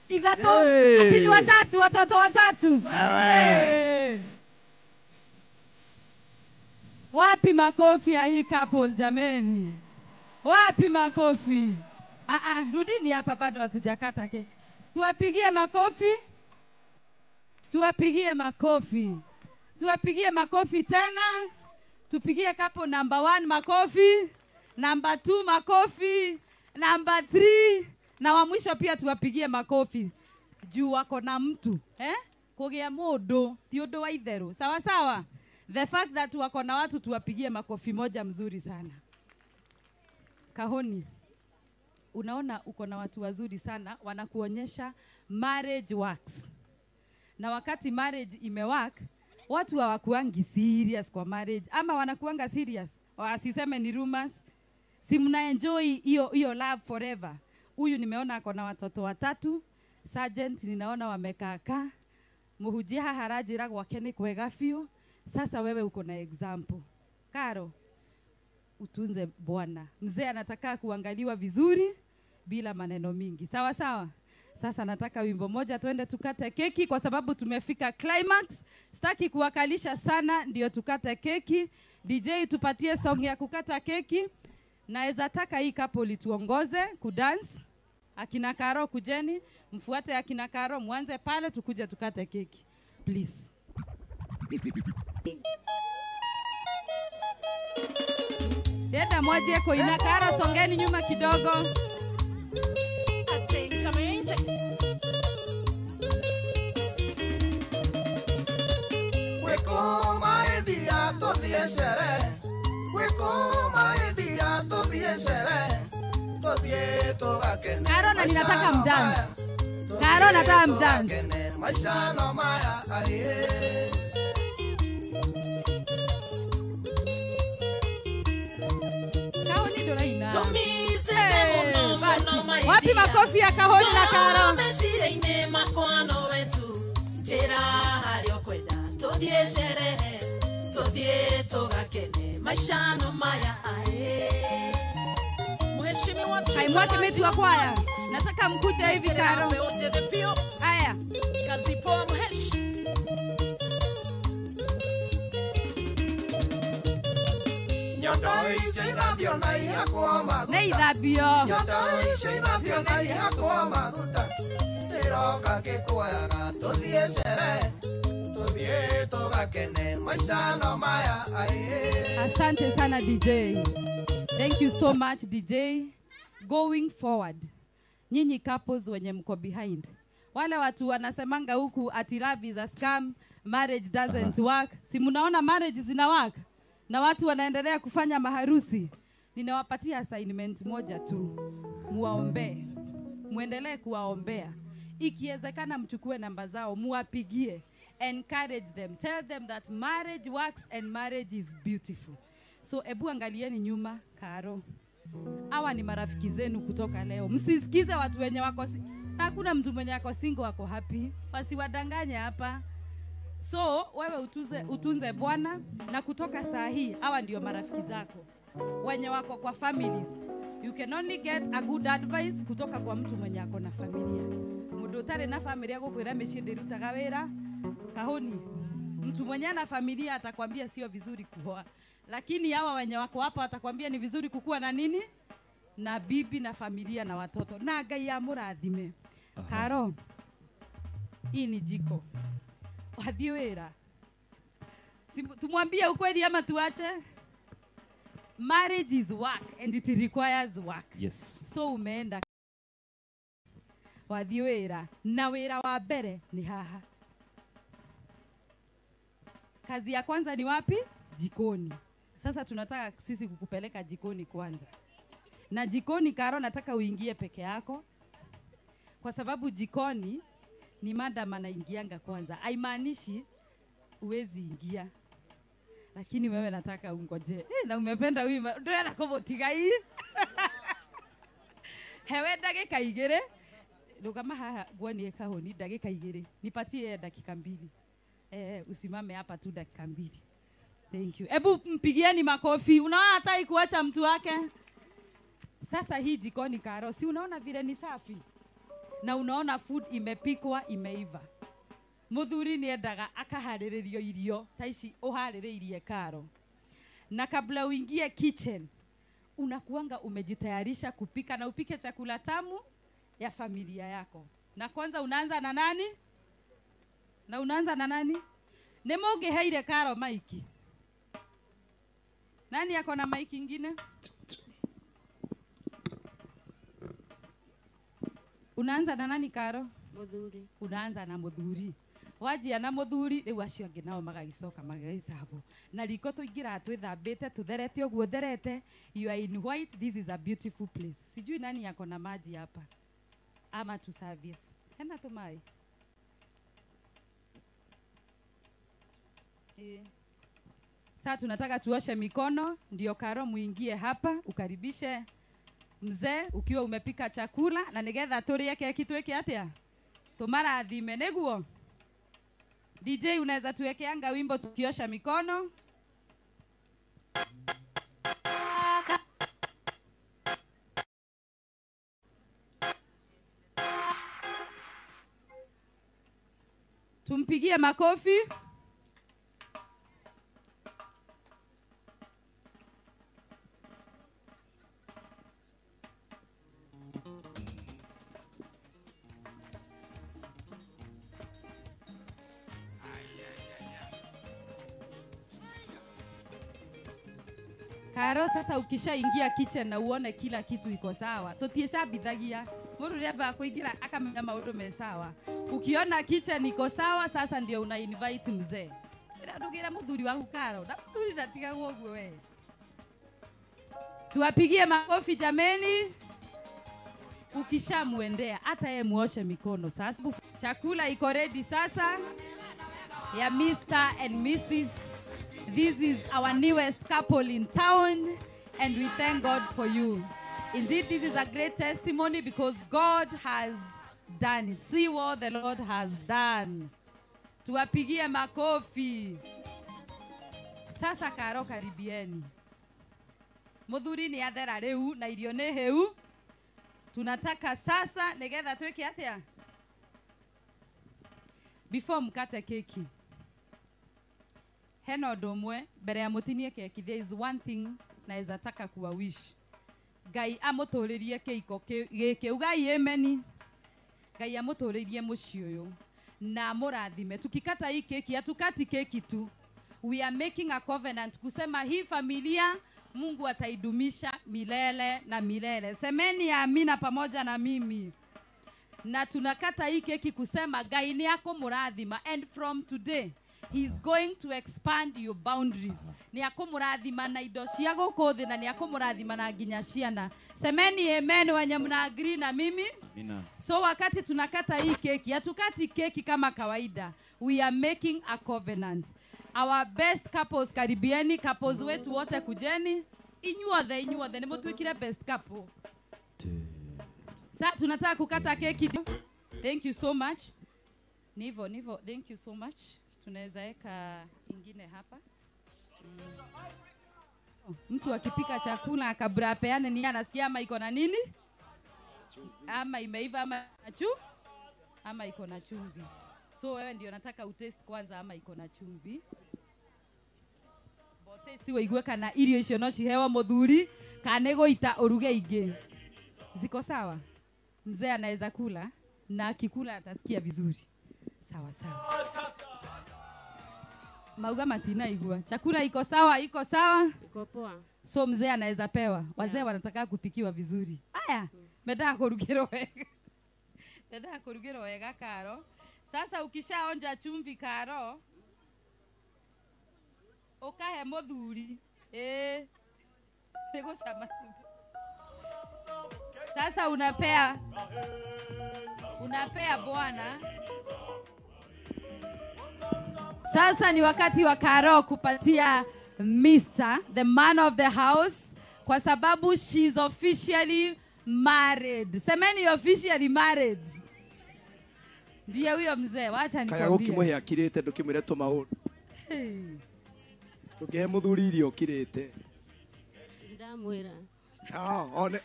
Ithatũ, ati ni watatu, watoto watatu. Hey. Wapi makofi ya hii couple jameni? Wapi makofi? Rudini hapa, bado hatujakata keki. Tuwapigie makofi. Tuwapigie makofi. Tuwapigie makofi tena. Tupigie couple number 1 makofi, number 2 makofi, number 3 na wa mwisho pia tuwapigie makofi. Juu wako na mtu, eh? Kugea mundu ti undu wa itheru. Sawa sawa. The fact that wako na watu, tuwapigie makofi moja mzuri sana. Kahoni, unaona uko na watu wazuri sana, wanakuonyesha marriage works. Na wakati marriage imework, watu hawakuangi serious kwa marriage, ama wanakuanga serious. Wasiseme ni rumors. Si mna enjoy hiyo love forever. Huyu nimeona ako na watoto 3, sergeant ninaona wamekaa kaa. Muhujia harajira gwake ni kwega biũ. Sasa wewe uko na example. Karo, utunze bwana. Mzee anataka kuangaliwa vizuri bila maneno mingi. Sawa sawa. Sasa nataka wimbo moja tuende tukate keki kwa sababu tumefika climax. Sitaki kuwakalisha sana, ndio tukate keki. DJ tupatie song ya kukata keki. Naweza taka hii couple tuongoze kudance. Akina Karo kujeni, mfuate akina Karo, mwanze pale tukuje tukate keki. Please. Deda moja kwa Karo, songeni nyuma kidogo. Karo na ninataka mdance. Karo nataka mdance. Kahoni doraina. Wapi makofi ya Kahoni na Karo? Haimwake metu wa kwaya. Nataka mkuje hivi Karo. Haya. Kazi poa mhesh. Nyondo icio ithambio na ihakwo maguta. Nĩ ithambio. Nyondo icio ithambio na ihakwo maguta. Ndĩroka ngĩkuoyaga tũthiĩ sherehe. Tũthiĩ tũgakene maica no maya aĩ. Asante sana DJ. Thank you so much DJ. Going forward, nyinyi couples wenye mko behind, wale watu wanasemanga huku ati love is a scam, marriage doesn't work. Si mnaona marriage zina work na watu wanaendelea kufanya maharusi. Ninawapatia assignment moja tu, muwaombee, muendelee kuwaombea. Ikiwezekana mchukue namba zao, muwapigie, encourage them, tell them that marriage works and marriage is beautiful. So ebu angalieni nyuma Karo. Hawa ni marafiki zenu kutoka leo. Msisikize watu wenye wako, hakuna mtu mwenye ako single wako happy. Wasiwadanganye hapa. So wewe utunze bwana, na kutoka saa hii hawa ndio marafiki zako wenye wako kwa families. You can only get a good advice kutoka kwa mtu mwenye ako na familia. Mundu utari na familia gukwira micii ndirutaga wira. Kahoni, mtu mwenye ana familia atakwambia sio vizuri kuoa. Lakini hawa wenye wako hapa watakwambia ni vizuri kukua na nini? Na bibi na familia na watoto. Na Ngai amurathime. Karo, hii ni jiko. Wathi wira. Tumwambie ukweli ama tuache? Marriage is work and it requires work. Yes. So umeenda wathi wira. Na wira wa mbere ni haha. Kazi ya kwanza ni wapi? Jikoni. Sasa tunataka sisi kukupeleka jikoni kwanza. Na jikoni Karo nataka uingie peke yako. Kwa sababu jikoni ni madam anaingianga kwanza. Haimaanishi uwezi ingia. Lakini wewe nataka ungoje. Na umependa huyu ndio anakobotiga hii. Hewe ndagika igere. Rugama haha guanie Kahoni ndagika igere. Nipatie dakika 2. Usimame hapa tu dakika 2. Thank you. Ebu mpigieni makofi. Unaona hataki kuacha mtu wake. Sasa hii jikoni Karo, si unaona vile ni safi? Na unaona food imepikwa imeiva. Muthuri ni endaga akaharĩrĩrio irio ta ici ũharĩrĩirie Karo. Na kabla uingie kitchen, unakuanga umejitayarisha kupika na upike chakula tamu ya familia yako. Na kwanza unaanza na nani? Na unaanza na nani? Nĩ mũngĩheire Karo maiki. Nani ako na maiki ingine? Unaanza na nani Karo? Muthuri. Unaanza na muthuri. Wajia na muthuri riu acio angĩ nao magagicoka magagĩcabu. Na riko tũingĩraga twĩthambĩte tũtherete ũguo therete. You are in white. This is a beautiful place. Sijui nani ako na maji hapa ama tu serviettes. Hena tumai. Sasa tunataka tuoshe mikono ndio Karo muingie hapa ukaribishe mzee ukiwa umepika chakula na nigetha turie keki twike atia tumarathime niguo. DJ unaweza tuwekeanga wimbo tukiosha mikono. Tumpigie makofi. Karo, sasa ukishaingia kitchen na uone kila kitu iko sawa. Tutieshabithagia. Mundu riamba kuingira akamenya maundu me sawa. Ukiona kitchen iko sawa, sasa ndio una invite mzee. Ndugira muthuri waku Karo, na muthuri ndatigagwo uguo we. Tuwapigie makofi jameni. Ukishamuendea hata yeye muoshe mikono sasa. Chakula iko ready sasa ya Mr. and Mrs. This is our newest couple in town, and we thank God for you. Indeed, this is a great testimony because God has done it. See what the Lord has done. Tuwapigie makofi. Sasa Karo, karibieni. Muthuri ni athera riu na irio ni heu. Tunataka sasa nigetha twike atia? Before mkate keki. Hena ũndũ ũmwe mbere ya mũtinie keki, there is one thing naweza taka kuwa wish. Ngai amũtũrĩrie kĩiko gĩkĩ. Ugai ameni. Ngai amũtũrĩrie mũciĩ ũyũ na amũrathime. Tukikata hii keki, hatukati keki tu. We are making a covenant kusema hii familia Mungu ataidumisha milele na milele. Semeni amina pamoja na mimi. Na tunakata hii keki kusema Ngai ni akũmũrathima, and from today he is going to expand your boundaries. Ni akumurathima na indo cia gũkũ thĩ na ni akumurathima na nginya ciana. Semeni amen wenye mna agree na mimi. Amina. So wakati tunakata hii keki, hatukati keki kama kawaida. We are making a covenant. Our best couples karibieni, couples wetu wote kujeni. Inyuothe, inyuothe, ni mutuikire best couple. Sasa tunataka kukata keki. Thank you so much. Nivo, nivo, thank you so much. Tunaweza weka ingine hapa. Mtu akipika chakula kabla apeane ni anasikia ama iko na nini? Ama imeiva ama chu? Ama iko na chumvi. So wewe ndio nataka utest kwanza ama iko na chumvi. Botesti waigue kana irio icio no cihewa muthuri kana goita uruge ingi. Ziko sawa? Mzee anaweza kula na akikula atasikia vizuri. Sawa sawa. Mauga matina igua. Chakula iko sawa, iko sawa? Iko poa. So mzee anaweza pewa. Wazee wanataka kupikiwa vizuri. Aya, mendaga kurugirwo wega. Mendaga kurugirwo wega Karo. Sasa ukishaonja chumvi Karo, ukahe muthuri. Nigucama chumvi. Sasa unapea bwana. Sasa ni wakati wa Karo kupatia Mr. the man of the house, kwa sababu she's officially married. Semeni officially married. Ndiye huyo mzee, wacha nikwambie. Kaya gũkĩmũhe akirĩte ndũkĩmwĩre tũmaũndũ. Ndũkĩhe mũthuri irio ũkirĩte. Ndamwĩra.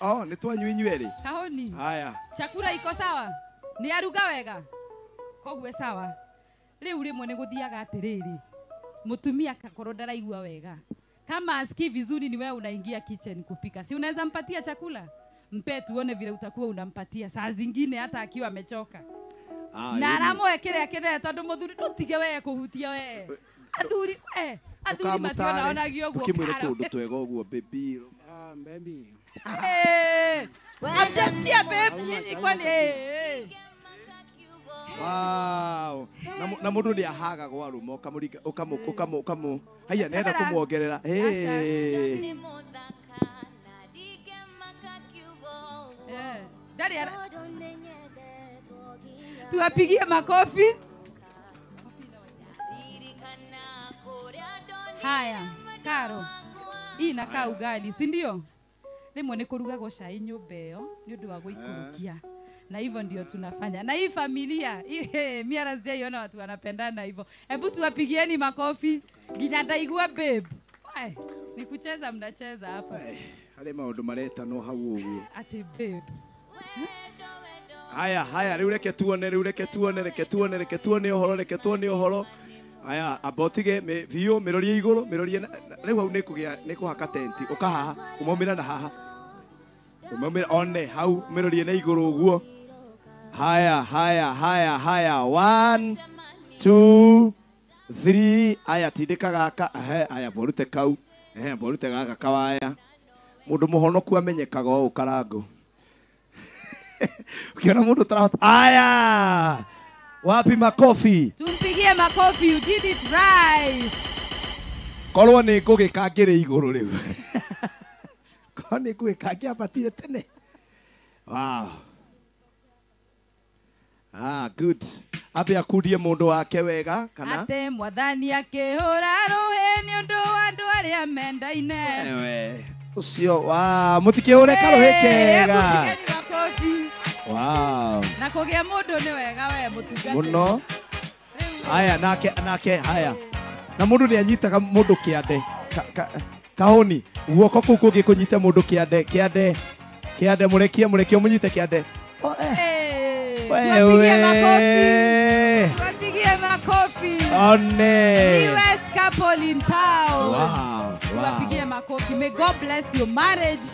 Oh, nĩ twanyu inyuerĩ. Kahoni. Haya. Chakula iko sawa? Ni aruga wega? Koguo sawa. Riu rimwe ni guthiaga atiriri. Mutumia kakorwo ndaraigua wega Kama asikii vizuri ni wewe unaingia kitchen kupika. Si unaweza mpatia chakula? Mpe tuone vile utakuwa unampatia. Saa zingine hata akiwa amechoka. Na aramwe kile kile tondu muthuri ndutige wewe kuhutia wewe. Athuri we, athuri mationa onagio guo. Ukimwira tundu twega uguo baby. Ah baby. Eh. Amjasikia babe nyinyi kwani eh. Wow. Na mundu ni ahaga gwa rumo ukamuringa ukamu ukamu ukamu. Haya nenda kumuongerera. Eh. Eh. Dali tuwapigie makofi. Haya, Karo. Hii inakaa ugali, si ndio? Rimwe ni kurugagwo cai nyumba iyo ni undu wa guikurukia. Na hivyo ndio tunafanya. Na hii familia, hii mimi sijaiona watu wanapendana hivyo. Hebu tuwapigieni makofi. Nginya ndaigua babe. Wai, ni kucheza mnacheza hapa. Hale maundu maretano hau uguo. Ati babe. Haya, haya, riu reke tuone, riu reke tuone, reke tuone, reke tuone uhoro, reke tuone uhoro. Haya, abotige me vio mirorie iguru, mirorie riu hau nikugia nikuhaka tenti, uka haha, umaumira na haha. Umaumira one hau mirorie na iguru uguo. Haya, haya, haya, haya. 1 2 3. Haya tindika gaka, haya borute kau. Borute gaka kawaya. Mundu muhonoku amenyekaga o karango. Ukiona mundu tarahota. Aya! Wapi makofi? Tumpigie makofi, you did it right. Korwo ni ngugika ngiri iguru riu. Korwo ni ngugika ngiambatire tene. Wow. Ah, good. Abe akundie mundu wake wega kana? Ate mwathani akihura ruhi ni undu wa andu aria mendaine. Ewe. Ucio wa mutikihure karuhi kega. Wow. Na kugia mundu ni wega we mutungati. Muno. Haya nake nake haya. Na mundu ni anyitaga mundu kiande. Kahoni guoko kuu kungi kunyita mundu kiande kiande kiande murekie murekie munyite kiande. Oh eh. Tuwapigie makofi. Tuwapigie makofi. One. Newest couple in town. Wow. Wow. Tuwapigie makofi. May God bless your marriage.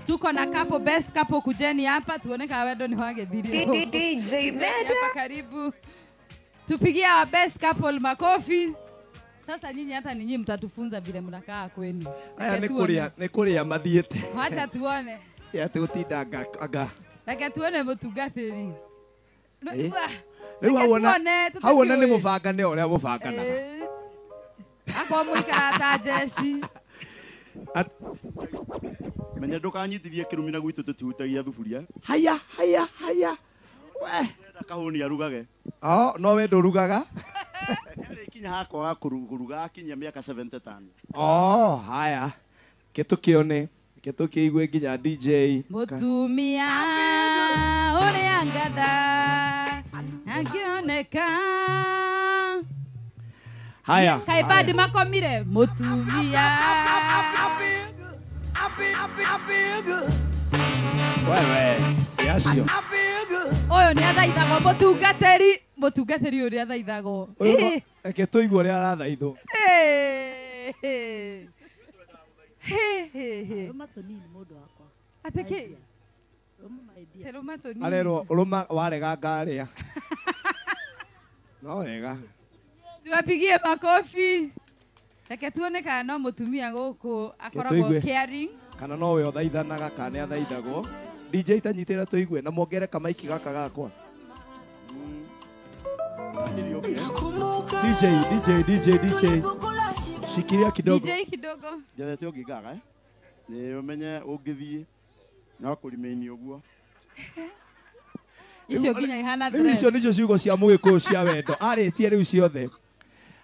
Tuko na couple, best couple kujeni hapa tuone kama wendo ni wagethiri. DJ Meda. Hapa karibu. Tupigie our best couple makofi. Sasa nyinyi hata ninyi mtatufunza vile mnakaa kwenu. Aya ni kuria mathiete. Wacha tuone. Ya tutinda anga. Reke tuone mutungatiri. Riu hau wona ni mubangane uria mubanganaga. Akwa muikara ta jeshi. Menya ndukanyitithie kirumina gwitu tutihutagia thuburia. Haya haya haya. We kahuni arugage. Oh, no we ndurugaga. Kinya hakwa kuruga akinya miaka 75. Oh, haya. Ketukione, ketukiigue nginya DJ. Mutumia uria ngatha angioneka. Haya. Kaibadi makomire mutumia. Wewe, yacio. Oyo ni athaithagwo mutungatĩri ũrĩa athaithagwo. Reke tũigue ũrĩa arathaithwo. Rũma tũnini mũndũ wakwa. Atĩ kĩ? Rũma tũnini. Arerwo rũma warega ngarĩa. No wega. Tuwapigie makofi. Reke tuone kana no mutumia gũkũ akoragwo caring. Kana no we ũthaithanaga kana nĩ athaithagwo. DJ tanyitĩra tũigue na muongere kamaiki gaka gakwa. DJ DJ DJ DJ. Shikilia kidogo. DJ kidogo. Njethete ũngĩngaga eh? Nĩ ũmenye ũngĩthiĩ no kũrima-inĩ ũguo. Icio nginya ihana thread. Icio nicio ciugo cia mũgĩkũyũ cia wendo. Arĩtie rĩu ciothe.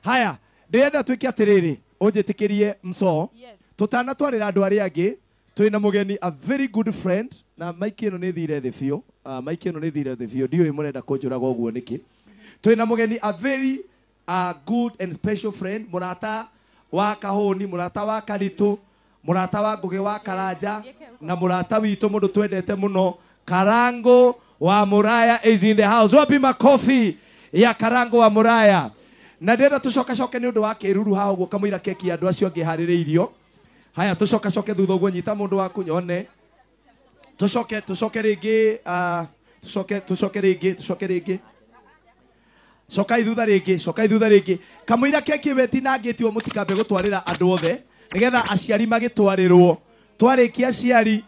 Haya, ndĩrenda twĩke atĩrĩrĩ, ũnjĩtĩkĩrie mso. Tũtanatwarĩra andũ arĩa angĩ, twĩna mũgeni a very good friend na maiki ĩno nĩ thire thĩ biũ. Maiki ĩno nĩ thire thĩ biũ. Ndiũĩ mũrenda kũnjũraga ũguo nĩkĩ. Twĩna mũgeni a very good and special friend, mũrata wa Kahũni, mũrata wa Karitũ, mũrata wa Ngũgĩ wa Karanja na mũrata witũ mũndũ twendete mũno, Karango wa Muraya is in the house. Wapi makofi ya Karango wa Muraya. Na ndĩrenda tũcokacoke nĩ ũndũ wa kĩruru haha ũguo kamũira keki andũ acio angĩ harĩrĩirio. Haya tucoka coke thutha ũguo nyita mũndũ waku nyone. Tucoke tucoke rĩngĩ tucoke tucoke rĩngĩ tucoke rĩngĩ. Cokai thutha rĩngĩ, cokai thutha rĩngĩ. Kamũira keki wetinangĩtio mũtikambe gũtwarĩra andũ othe nĩgetha aciari magĩtwarĩrwo. Twarĩkia aciari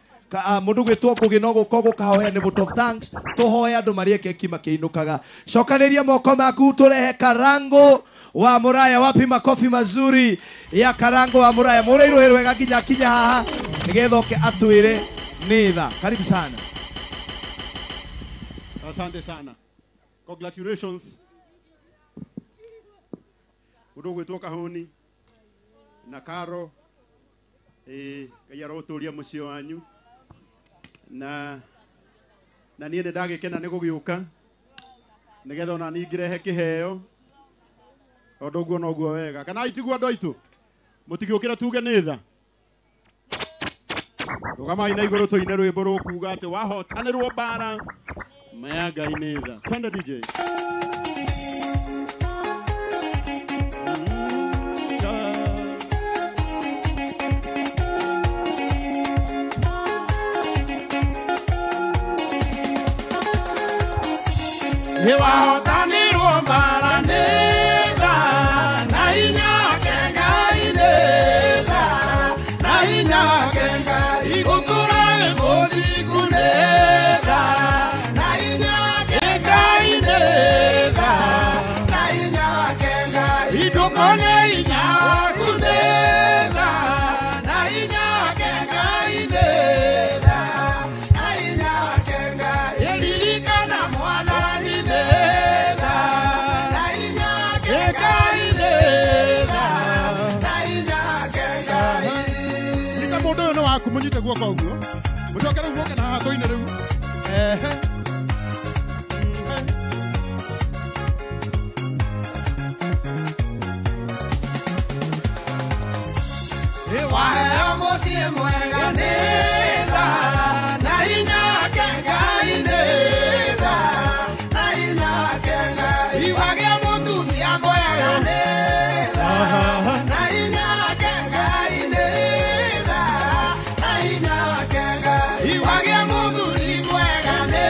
mũndũ gwĩtwo Ngũgĩ no gũka gũkahoya nĩ vote of thanks, tũhoe andũ marĩe keki makĩinũkaga. Cokanĩria moko maku tũrehe Karango wa Muraya. Wapi makofi mazuri ya Karango wa Muraya. Mũrĩirwo wega nginya kinya haha nĩgetha oke atwĩre nĩ tha. Karibu sana. Asante sana. Congratulations. Mũndũ ũgwĩtwo Kahũni na Karo, Ngai arotũria mũciĩ wanyu na niĩ nĩ ndagĩkena nĩ gũgĩũka nĩgetha ona niĩ ngĩrehe kĩheo tondũ ũguo noguo wega. Kana itiguo andũ aitũ mũtigĩũkĩra tuge nĩ tha. Rũgamai na igũrũ tũine rwĩmbo rũkuga atĩ wahotanĩrwo mbara maya Ngai nĩ tha. Twende DJ. Nĩwahotanirwo mbara nĩ tha, na hinya wake Ngai nĩ tha, na hinya wake Ngai gũtũũra wĩ mũthingu nĩ tha, na hinya wake Ngai nĩ tha, na hinya wake Ngai ndũkone hinya waku nĩ tha, na hinya wake Ngai nĩ tha, na hinya wake Ngai ririkana Mwathani nĩ tha, na hinya wake Ngai nĩ tha, na hinya wake Ngai. Nyita mũndũ ũyũ nĩ waku, mũnyite guoko ũguo. Mũcoke rĩu mũke na haha tũine rĩu. Ehe. Waheo mũciĩ mwega nĩ tha, na hinya wake Ngai nĩ tha, na hinya wake Ngai wagĩa mũtumia mwega nĩ tha, na hinya wake Ngai nĩ tha, na hinya wake Ngai wagĩa mũthuri mwega nĩ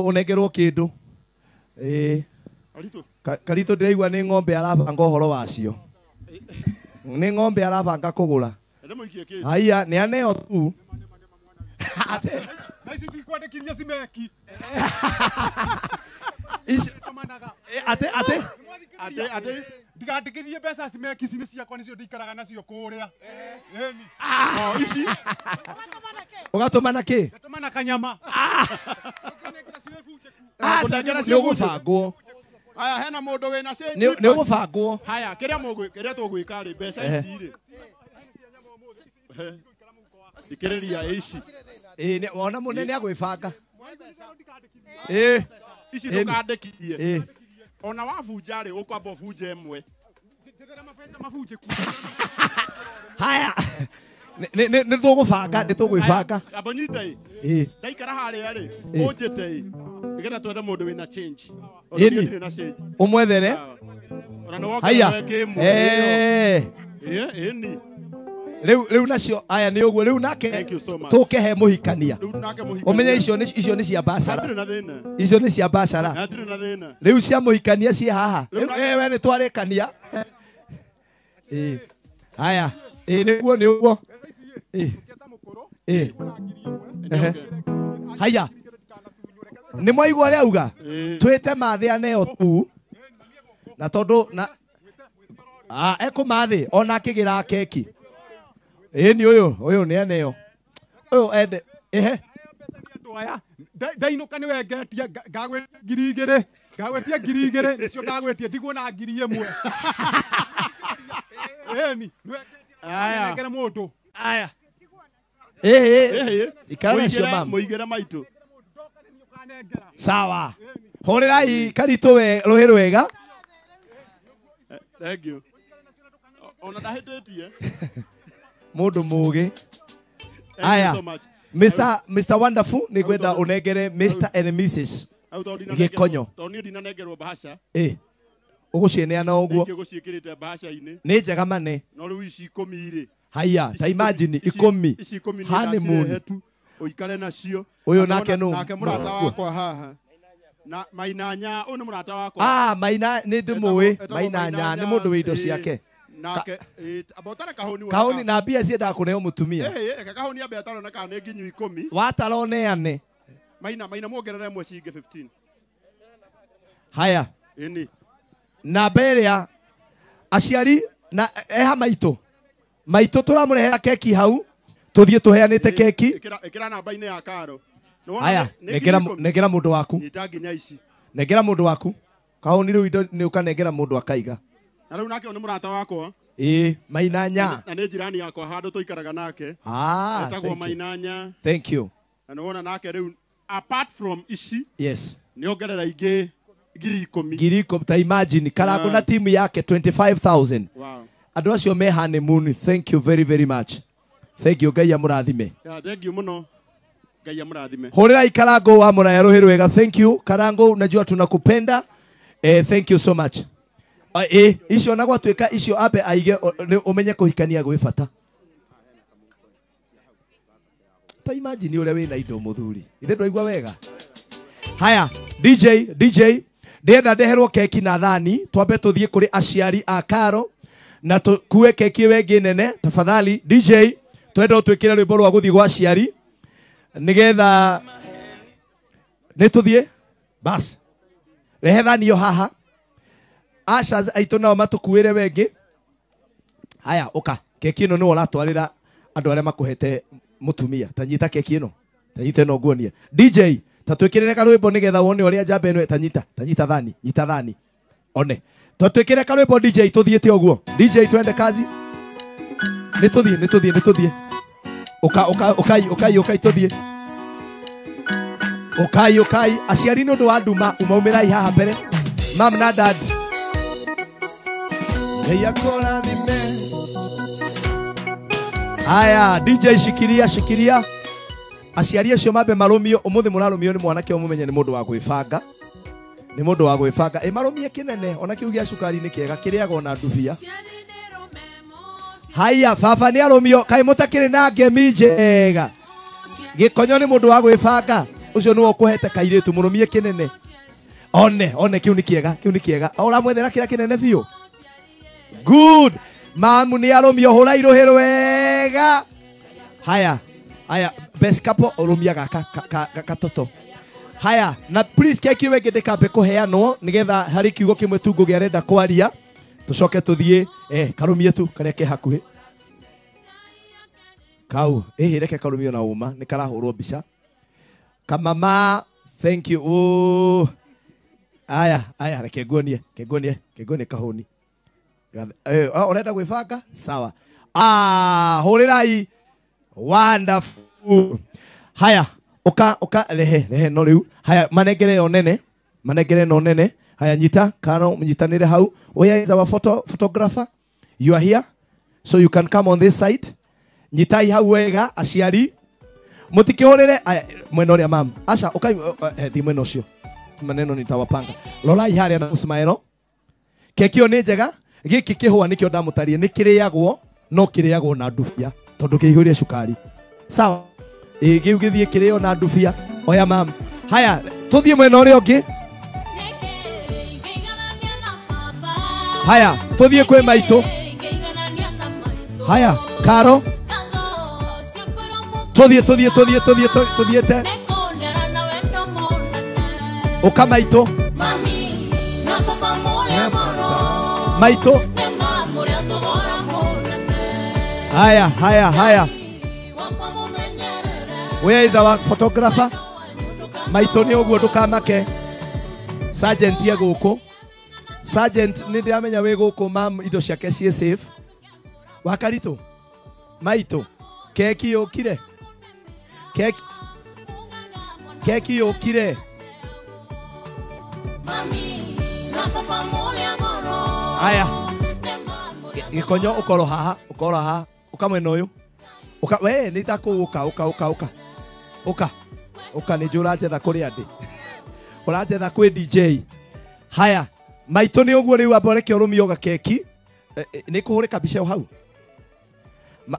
Ũnengerwo kĩndũ. Ĩĩ. Karitũ ndĩraigua nĩ ng'ombe arabanga ũhoro wacio. Nĩ ng'ombe arabanga kũgũra. Haiya nĩ aneo tu. Na ici ndikwandĩkithia cimeki. Ate ndigandĩkithie mbeca cimeki ici nĩ ciakwa nĩcio ndikaraga nacio kũrĩa. Ĩni. Ici. Ũgatũmana kĩ? Ngatũmana kanyama. Nĩ ũgũbangwo. Haya hena mũndũ wĩna cĩnji. Nĩ ũgũbangwo. Haya kĩrĩa kĩrĩa tũgwĩka rĩ mbeca ici rĩ. Thikĩrĩria ici. Ĩĩ ona mũnene agwĩbanga. Ĩĩ. Ici ndũkandĩkithie. Ona wabunja rĩ ũkwamba ũbunje ĩmwe. Haya. Nĩ tũgũbanga, nĩ tũgwĩbanga. Amba nyite ĩ. Ndaikara harĩa rĩ, ũnjĩte ĩ. Nĩgetha twethe mũndũ wĩna change. Ĩni. Ũmwethere. Haya. Ĩni. Rĩu nacio aya nĩ ũguo rĩu nake tũkehe mũhikania. Ũmenye icio nĩ cia biacara. Icio nĩ cia biacara. Rĩu cia mũhikania ciĩ haha. Rĩu we nĩ twarĩkania. Ĩĩ. Haya. Ĩĩ nĩguo nĩguo. Ĩĩ. Ĩĩ. Haya. Nĩ mwaigua ũrĩa auga? Twĩte mathĩ aneo tu. Na tondũ na ekũmathĩ ona akĩgĩra keki. Ĩni ũyũ nĩ aneo. Ũyũ ende ehe. Ndainũka nĩwe ngetia ngagwĩtia 2000 ngagwĩtia 2000 nĩcio ngagwĩtia ndiguona 1000. Ĩni Aya. nĩwe mũndũ. Aya. Ĩĩ. Ikara nacio mama. Mũigĩre maitũ. Sawa. Hũrĩrai Karitũ we rũhĩ rwega. Thank you. Ona ndahĩtĩtie. Mũndũ mũgĩ. Aya. Mr. Wonderful nĩ ngwenda ũnengere Mr. and Mrs. Gĩkonyo. Tondũ niĩ ndinanengerwo bahasha. Ĩĩ. Ũgũcineana ũguo. Nĩkĩo gũciĩkĩrĩte bahasha-inĩ. Nĩ njega mane. No rĩu ici 10 rĩ. Haya, ta imagine 10. Ici 10 honeymoon. Ũikare nacio. Ũyũ nake nũ? Nake mũrata wakwa haha. Na Mainanya, ũyũ nĩ mũrata wakwa. Maina nĩ ndĩmũĩ. Mainanya nĩ mũndũ wĩ indo ciake. Nake amba ũtare kahũni. Kahũni na mbia ciendaga kũneo mũtumia. Reke kahũni ambe atarona kana nĩ nginyu 10. Watara ũneane. Maina muongerere ĩmwe ciringi 15. Haya. Ĩni. Namba ĩrĩa aciari na eha maitũ. Maitũ tũramũrehera keki hau. Tũthiĩ tũheanĩte keki. Ĩkĩra namba-inĩ ya karo. Haya, nengera mũndũ waku. Nyita nginya ici. Nengera mũndũ waku. Kahũni rĩu indo nĩ ũkanengera mũndũ akaiga. Na rĩu nake nĩ mũrata wakwa. Ĩĩ, Mainanya. Na nĩ jirani yakwa handũ tũikaraga nake. Etagwo Mainanya. Thank you. Na nĩwona nake rĩu apart from ici. Yes. Nĩ ongerera ingĩ 10,000. 10,000 ta imagine Karangũ na timu yake 25,000. Wow. Andũ acio me honeymoon. Thank you very very much. Thank you Ngai amũrathime. Yeah, thank you mũno. Ngai amũrathime. Hũrĩrai Karangũ wa Mũraya rũhĩ rwega. Thank you Karangũ, najua tunakupenda. Thank you so much. Icio na gwatuĩka icio ambe aige ũmenye kũhikania gwĩ bata. Ta imagine ũrĩa wĩna indo mũthuri. Ithe ndwaigua wega. Haya, DJ ndĩrenda ndeherwo keki na thani twambe tũthiĩ kũrĩ aciari a Karo na tũkue keki ĩyo ĩngĩ nene tafadhali. DJ twenda ũtwĩkĩre rwĩmbo rwa gũthiĩ gwa aciari nĩgetha nĩ tũthiĩ bas. Rehe thani ĩyo haha. Ashas aitũ nao matũkuĩre wengĩ. Haya, ũka. Keki ĩno nĩwe ũratwarĩra andũ arĩa makũhete mũtumia. Ta nyita keki ĩno. Ta nyita ĩno nguonie. DJ ta twĩkĩrĩre karwĩmbo nĩgetha wone ũrĩa njamba ĩno. Ta nyita thani, nyita thani. One. Ta twĩkĩre karwĩmbo DJ tũthiĩte ũguo. DJ twende kazi. Nĩ tũthiĩ, nĩ tũthiĩ, nĩ tũthiĩ. Ũka, ũka, ũkai, ũkai, ũkai tũthiĩ. Ũkai, ũkai. Aciari nĩ ũndũ wa nduma umaumĩrai haha mbere. Mam na dad. Haya, DJ shikiria, shikiria. Aciari acio mambe marũmio. Ũmũthĩ mũrarũmio nĩ mwanake ũmũmenye nĩ mũndũ wa gwĩbanga. Nĩ mũndũ wa gwĩbanga. Ĩ marũmie kĩnene, ona kĩu gĩa cukari nĩ kĩega, kĩrĩagwo na ndubia. Haya, baba nĩ arũmio. Kaĩ mũtakĩrĩ na ngemi njega. Gĩkonyo nĩ mũndũ wa gwĩbanga. Ucio niwe ukuhete kairitu murumie kinene. One one kiu ni kiega, kiu ni kiega. Uramwethera kira kinene biu. Good. Mamu ni arumio hura iruhi rwega. Haya. Haya, best couple urumia gaka katoto. Haya, na please keki wenge ndikambe kuheanwo nigetha hari kiugo kimwe tu Ngugi arenda kwaria. Tucoke tuthie karumie tu karia ke hakuhi. Kau, reke karumio na uma ni karahurwo mbica. Kamama, thank you. Oh. Aya, aya reke nguonie, reke nguonie, reke nguonie kahuni. Urenda gwibanga? Sawa. Ah, hurirai. Wonderful. Haya, uka uka rehe rehe no riu. Haya, manengere yo nene, manengere no nene. Haya nyita, karo nyitanire hau. Where is our photographer? You are here, so you can come on this side. Nyitai hau wega aciari. Mutikihurire aya mwena uria mam. Aca ukai thi mwena ucio. Maneno nitawapanga. Rorai haria na smile. Keki yo ni njega, giki kihua nikio ndamutarie ni kiriagwo no kiriagwo na ndubia tondu kiihũrie cukari. Sawa. Ĩ gĩu gĩthiĩ kĩrĩo na ndubia. Oya mam. Haya, tũthiĩ mwena ũrĩa ũngĩ. Haya, tũthiĩ kwĩ maitũ. Haya, Karo. Tũthiĩ tũthiĩ tũthiĩ tũthiĩ tũthiĩte. Ũka maitũ. Maitũ. Haya, haya, haya. Where is our photographer? Maitũ nĩ ũguo ndũkamake. Sergeant ye gũkũ. Sergeant nĩ ndĩramenya wĩ gũkũ mam indo ciake ciĩ safe. Wakaritũ. Maitũ. Keki yũkire. Keki. Keki yũkire. Haya. Gĩkonyo ũkorwo haha, ũkorwo haha, ũka mwena ũyũ. Ũka we nĩ itakũũka, ũka ũka ũka. Ũka. Ũka nĩ njũĩ ũranjetha kũrĩa ndĩ. Ũranjetha kwĩ DJ. Haya, maitũ nĩ ũguo rĩu amba ũreke ũrũmio gakeki. Nĩ kũhũrĩka mbica ĩyo hau.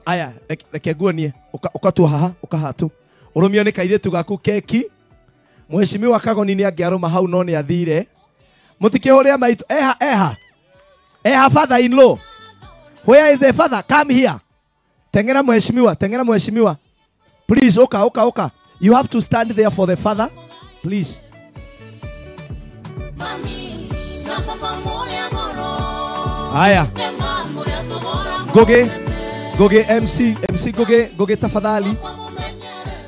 Aya, reke nguonie, ũka tu haha, ũka haha tu. Ũrũmio nĩ kairĩtu gaku keki. Mheshimiwa Kagoni nĩ angĩarũma hau no nĩ athire. Mũtikĩhũrĩre maitũ, eha eha. Eha father in law. Where is the father? Come here. Tengera mheshimiwa, tengera mheshimiwa. Please, oka oka oka. You have to stand there for the father. Please. Haya. Ngugi, Ngugi MC, MC Ngugi, Ngugi tafadhali.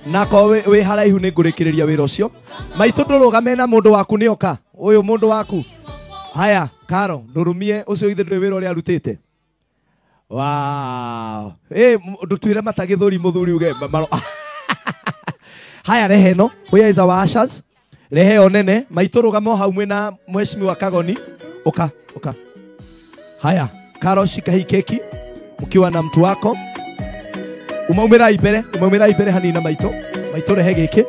Nako we haraihu nĩ ngũrĩkĩrĩria wĩra ũcio. Maitũ ndũrũgame na mũndũ waku nĩ oka. Ũyũ mũndũ waku. Haya, Karo, ndũrũmie ũcio ithe ndũĩ wĩra ũrĩa arutĩte. Wow. Ndutuire mata gĩthũri mũthuri uge maro. Haya rehe no, where is our ushers? Rehe o nene, maitũ rũgamo hau mwena mheshimiwa Kagoni. Oka, oka. Haya, Karo shika hii keki mkiwa na mtu wako. Umaumĩra ibere, umaumĩra ibere hanina maitũ. Maitũ rehe gĩkĩ.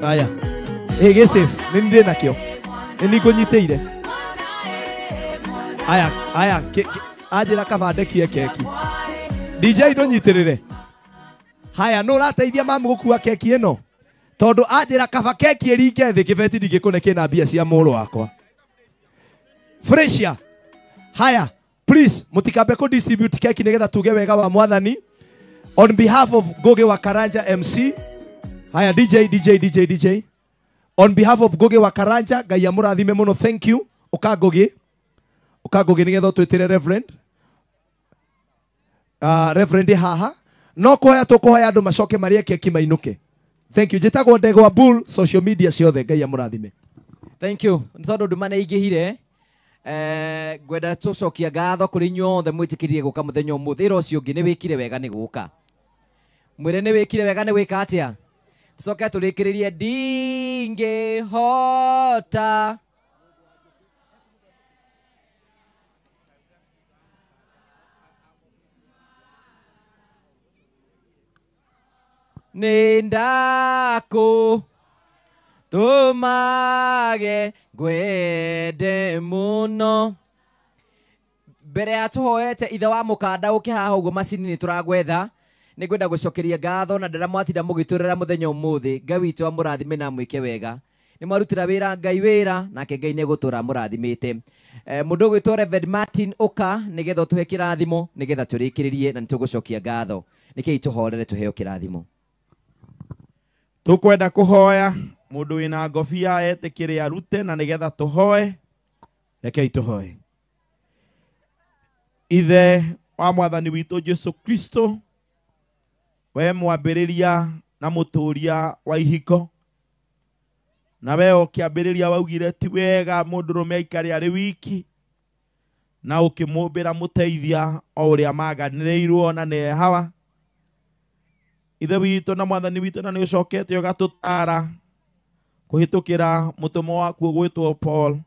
Haya. Gĩ safe, nĩ ndĩ nakĩo. Nĩ ningũnyitĩire. Aya, aya, anjĩra kaba ndekie keki. DJ ndũnyitĩrĩre. Haya, nũ ũrateithia mamu gũkua keki ĩno? Tondũ anjĩra kaba keki ĩringe thĩ kĩbeti ndingĩkũne kĩna mbia cia mũrũ wakwa. Fresia. Haya, please, mũtikambe kũ distribute keki nĩgetha tuge wega wa mwathani. On behalf of Ngugi wa Karanja MC. Haya, DJ, DJ, DJ, DJ. On behalf of Ngugi wa Karanja, Ngai amũrathime mũno, thank you. Ũka Ngugi. Ũka Ngugi nĩgetha ũtwĩtĩre Reverend. Reverend haha. No kũhoya tũkũhoya andũ macoke marĩe keki mainũke. Thank you. Njĩtagwo Ndegwa Bull, social media ciothe, Ngai amũrathime. Thank you. Nĩ tondũ nduma nĩ ingĩhire, ngwenda tũcokia ngatho kũrĩ inyuothe mwĩtĩkĩrie gũka mũthenya ũmũthĩ. Ĩra ũcio ũngĩ nĩ wĩkire wega nĩ gũka. Mwĩre nĩ wĩkire wega nĩ gwĩka atĩa? Tũcoke tũrĩkĩrĩrie ndingĩhota. Nĩ ndakũ tũmage ngwende mũno. Mbere ya tũhoete ithe wa mũkanda ũke haha ũguo macini nĩ tũragwetha Nĩ ngwenda gũcokeria ngatho na ndĩra mwatinda mũgĩtũrĩra mũthenya ũmũthĩ. Ngai witũ amũrathime na amwĩke wega. Nĩ mwarutĩra wĩra Ngai wĩra nake Ngai nĩ egũtũra amũrathimĩte. Mũndũ ũgwĩtwo Reverend Martin ũka nĩgetha ũtũhe kĩrathimo nĩgetha tũrĩkĩrĩrie na nĩtũgũcokia ngatho. Nĩkĩĩ tũhorere tũheo kĩrathimo. Tũkwenda kũhoya mũndũ wĩna ngobia etĩkĩre arute na nĩgetha tũhoe. Rekei tũhoe. Ithe wa mwathani witũ Jesu Kristo, we mwambĩrĩria na mũtũria wa ihiko, na we ũkĩambĩrĩria waugire ti wega mũndũrũme aikare arĩ wiki, na ũkĩmũmbĩra mũteithia o ũrĩa maganĩrĩirwo na nĩ Hawa. Ithe witũ na mwathani witũ, na nĩ ũcokete ũgatũtara kũhĩtũkĩra mũtũmwo waku ũgwĩtwo Paul,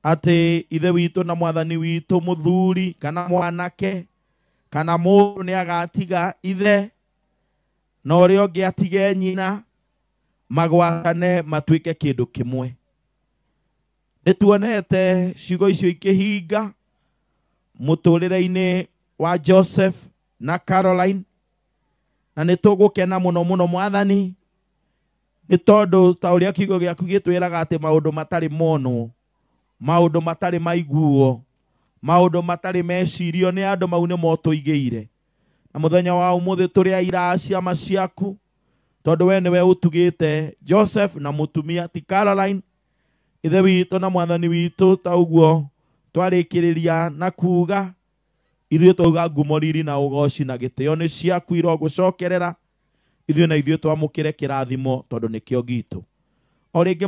atĩ ithe witũ na mwathani witũ mũthuri kana mwanake kana mũndũ nĩ agatiga ithe na ũrĩa ũngĩ atige nyina, magwatane matuĩke kĩndũ kĩmwe. Nĩ tuonete ciugo icio ikĩhinga mũtũrĩre-inĩ wa Joseph na Caroline, na nĩ tũgũkena mũno mũno mwathani, nĩ tondũ ta ũrĩa kiugo gĩaku gĩtwĩraga atĩ maũndũ matarĩ monwo, maũndũ matarĩ maiguo, maũndũ matarĩ mecirio nĩ andũ mau nĩmo tũigĩire. Na mũthenya wa ũmũthĩ tũrĩ aira a ciama ciaku, tondũ we nĩwe ũtugĩte Joseph na mũtumia ti Caroline. Ithe witũ na mwathani witũ, ta ũguo twarĩkĩrĩria na kuga ithuĩ twauga ngumo riri na ũgoci na gĩtĩo nĩ ciaku irogũcokerera, ithuĩ na ithuĩ twamũkĩre kĩrathimo tondũ nĩkĩo gitũ. O rĩngĩ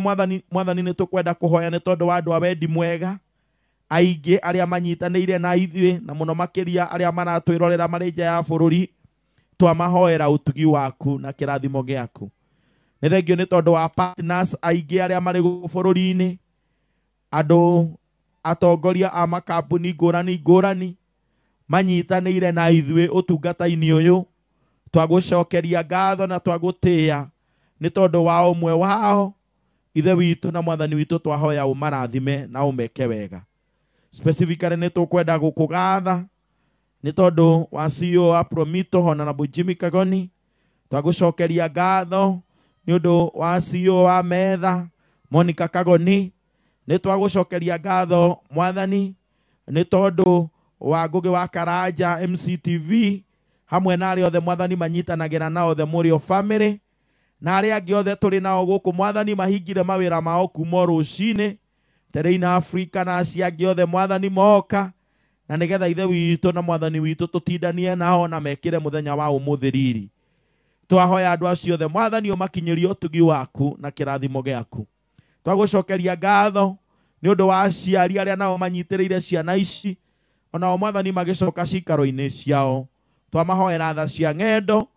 mwathani nĩ tũkwenda kũhoya nĩ tondũ wa andũ a wendi mwega aingĩ arĩa manyitanĩire na ithuĩ, na mũno makĩria arĩa maratwĩrorera marĩ nja ya bũrũri, twamahoera ũtugi waku na kĩrathimo gĩaku. Nĩ thengio nĩ tondũ wa partners aingĩ arĩa marĩ gũkũ bũrũri-inĩ, andũ atongoria a makambuni ngũrani ngũrani manyitanĩire na ithuĩ ũtungata-inĩ ũyũ. Twagũcokeria ngatho na twagũtĩĩa nĩ tondũ wa ũmwe wao. Ithe witũ na mwathani witũ, twahoya ũmarathime na ũmeke wega. Specifically nĩ tũkwenda gũkũgatha nĩ tondũ wa CEO wa Promito Honorable Jimmy Kagoni. Twagũcokeria ngatho nĩ ũndũ wa CEO wa Metha Monica Kagoni. Nĩ twagũcokeria ngatho mwathani nĩ tondũ wa Ngũgĩ wa Karanja MCTV hamwe na arĩa othe mwathani manyitanagĩra na othe Mũrĩo family na arĩa angĩ othe tũrĩ nao gũkũ mwathani mahingire mawĩra mao kuma rũcinĩ Terrain Africa na acio angĩ othe mwathani moka, na nĩgetha ithe witũ na mwathani witũ tũtindanie nao na mekĩre mũthenya wa ũmũthĩ riri. Twahoya andũ acio othe mwathani ũmakinyĩrie ũtugi waku na kĩrathimo gĩaku. Twagũcokeria ngatho nĩ ũndũ wa aciari arĩa nao manyitĩrĩire ciana ici, onao mwathani magĩcoka cikaro-inĩ ciao. Twamahoera tha cia ng'endo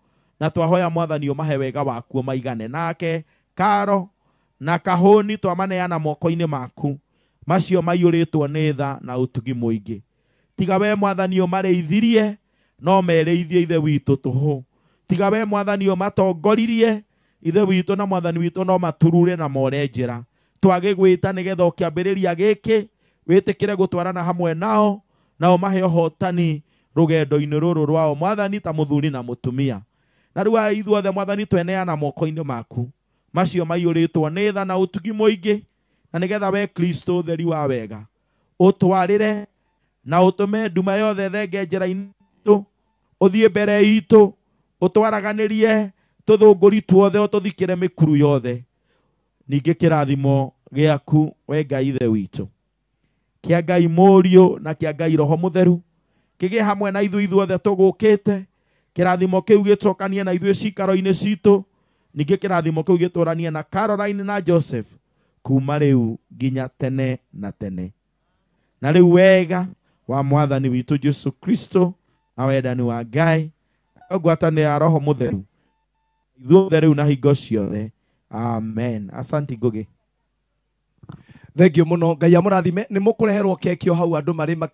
na twahoya mwathani ũmahe wega waku maigane. Nake Karo na Kahũni twamaneana moko-inĩ maku macio maiyũrĩtwo nĩ tha na ũtugi mũingĩ. Tiga we mwathani ũmarĩithirie no merĩithie ithe witũ tũhũ. Tiga we mwathani ũmatongoririe ithe witũ na mwathani witũ no maturure na more njĩra. Twagĩgwĩta nĩgetha ũkĩambĩrĩria gĩkĩ wĩtĩkĩre gũtwarana hamwe nao na ũmahe ũhotani rũgendo-inĩ rũrũ rwao mwathani ta mũthuri na mũtumia. Na rĩu ithuothe mwathani tweneana moko-inĩ maku macio maiyũrĩtwo nĩ tha na ũtugi mũingĩ, na nĩgetha we Kristo ũtheri wa wega ũtwarĩre na ũtũme nduma yothe thenge njĩra-inĩ itũ, ũthiĩ mbere itũ, ũtwaraganĩrie tũthũngũri tuothe, ũtũthikĩre mĩkuru yothe. Ningĩ kĩrathimo gĩaku we Ngai ithe witũ, kĩa Ngai Mũriũ na kĩa Ngai Roho Mũtheru kĩgĩe hamwe na ithuĩ ithuothe tũgũkĩte. Kĩrathimo kĩu gĩtũkanie na ithuĩ cikaro-inĩ citũ, ningĩ kĩrathimo kĩu gĩtũranie na Caroline na Joseph kuma rĩu nginya tene na tene. Na rĩu wega wa mwathani witũ Jesu Kristo na wendani wa Ngai ngwatanĩro ya Roho Mũtheru ithuothe rĩu na hingo ciothe. Amen. Asante Ngũgĩ. Thank you muno. Ngai amũrathime. Nĩ mũkũreherwo keki o hau andũ marĩ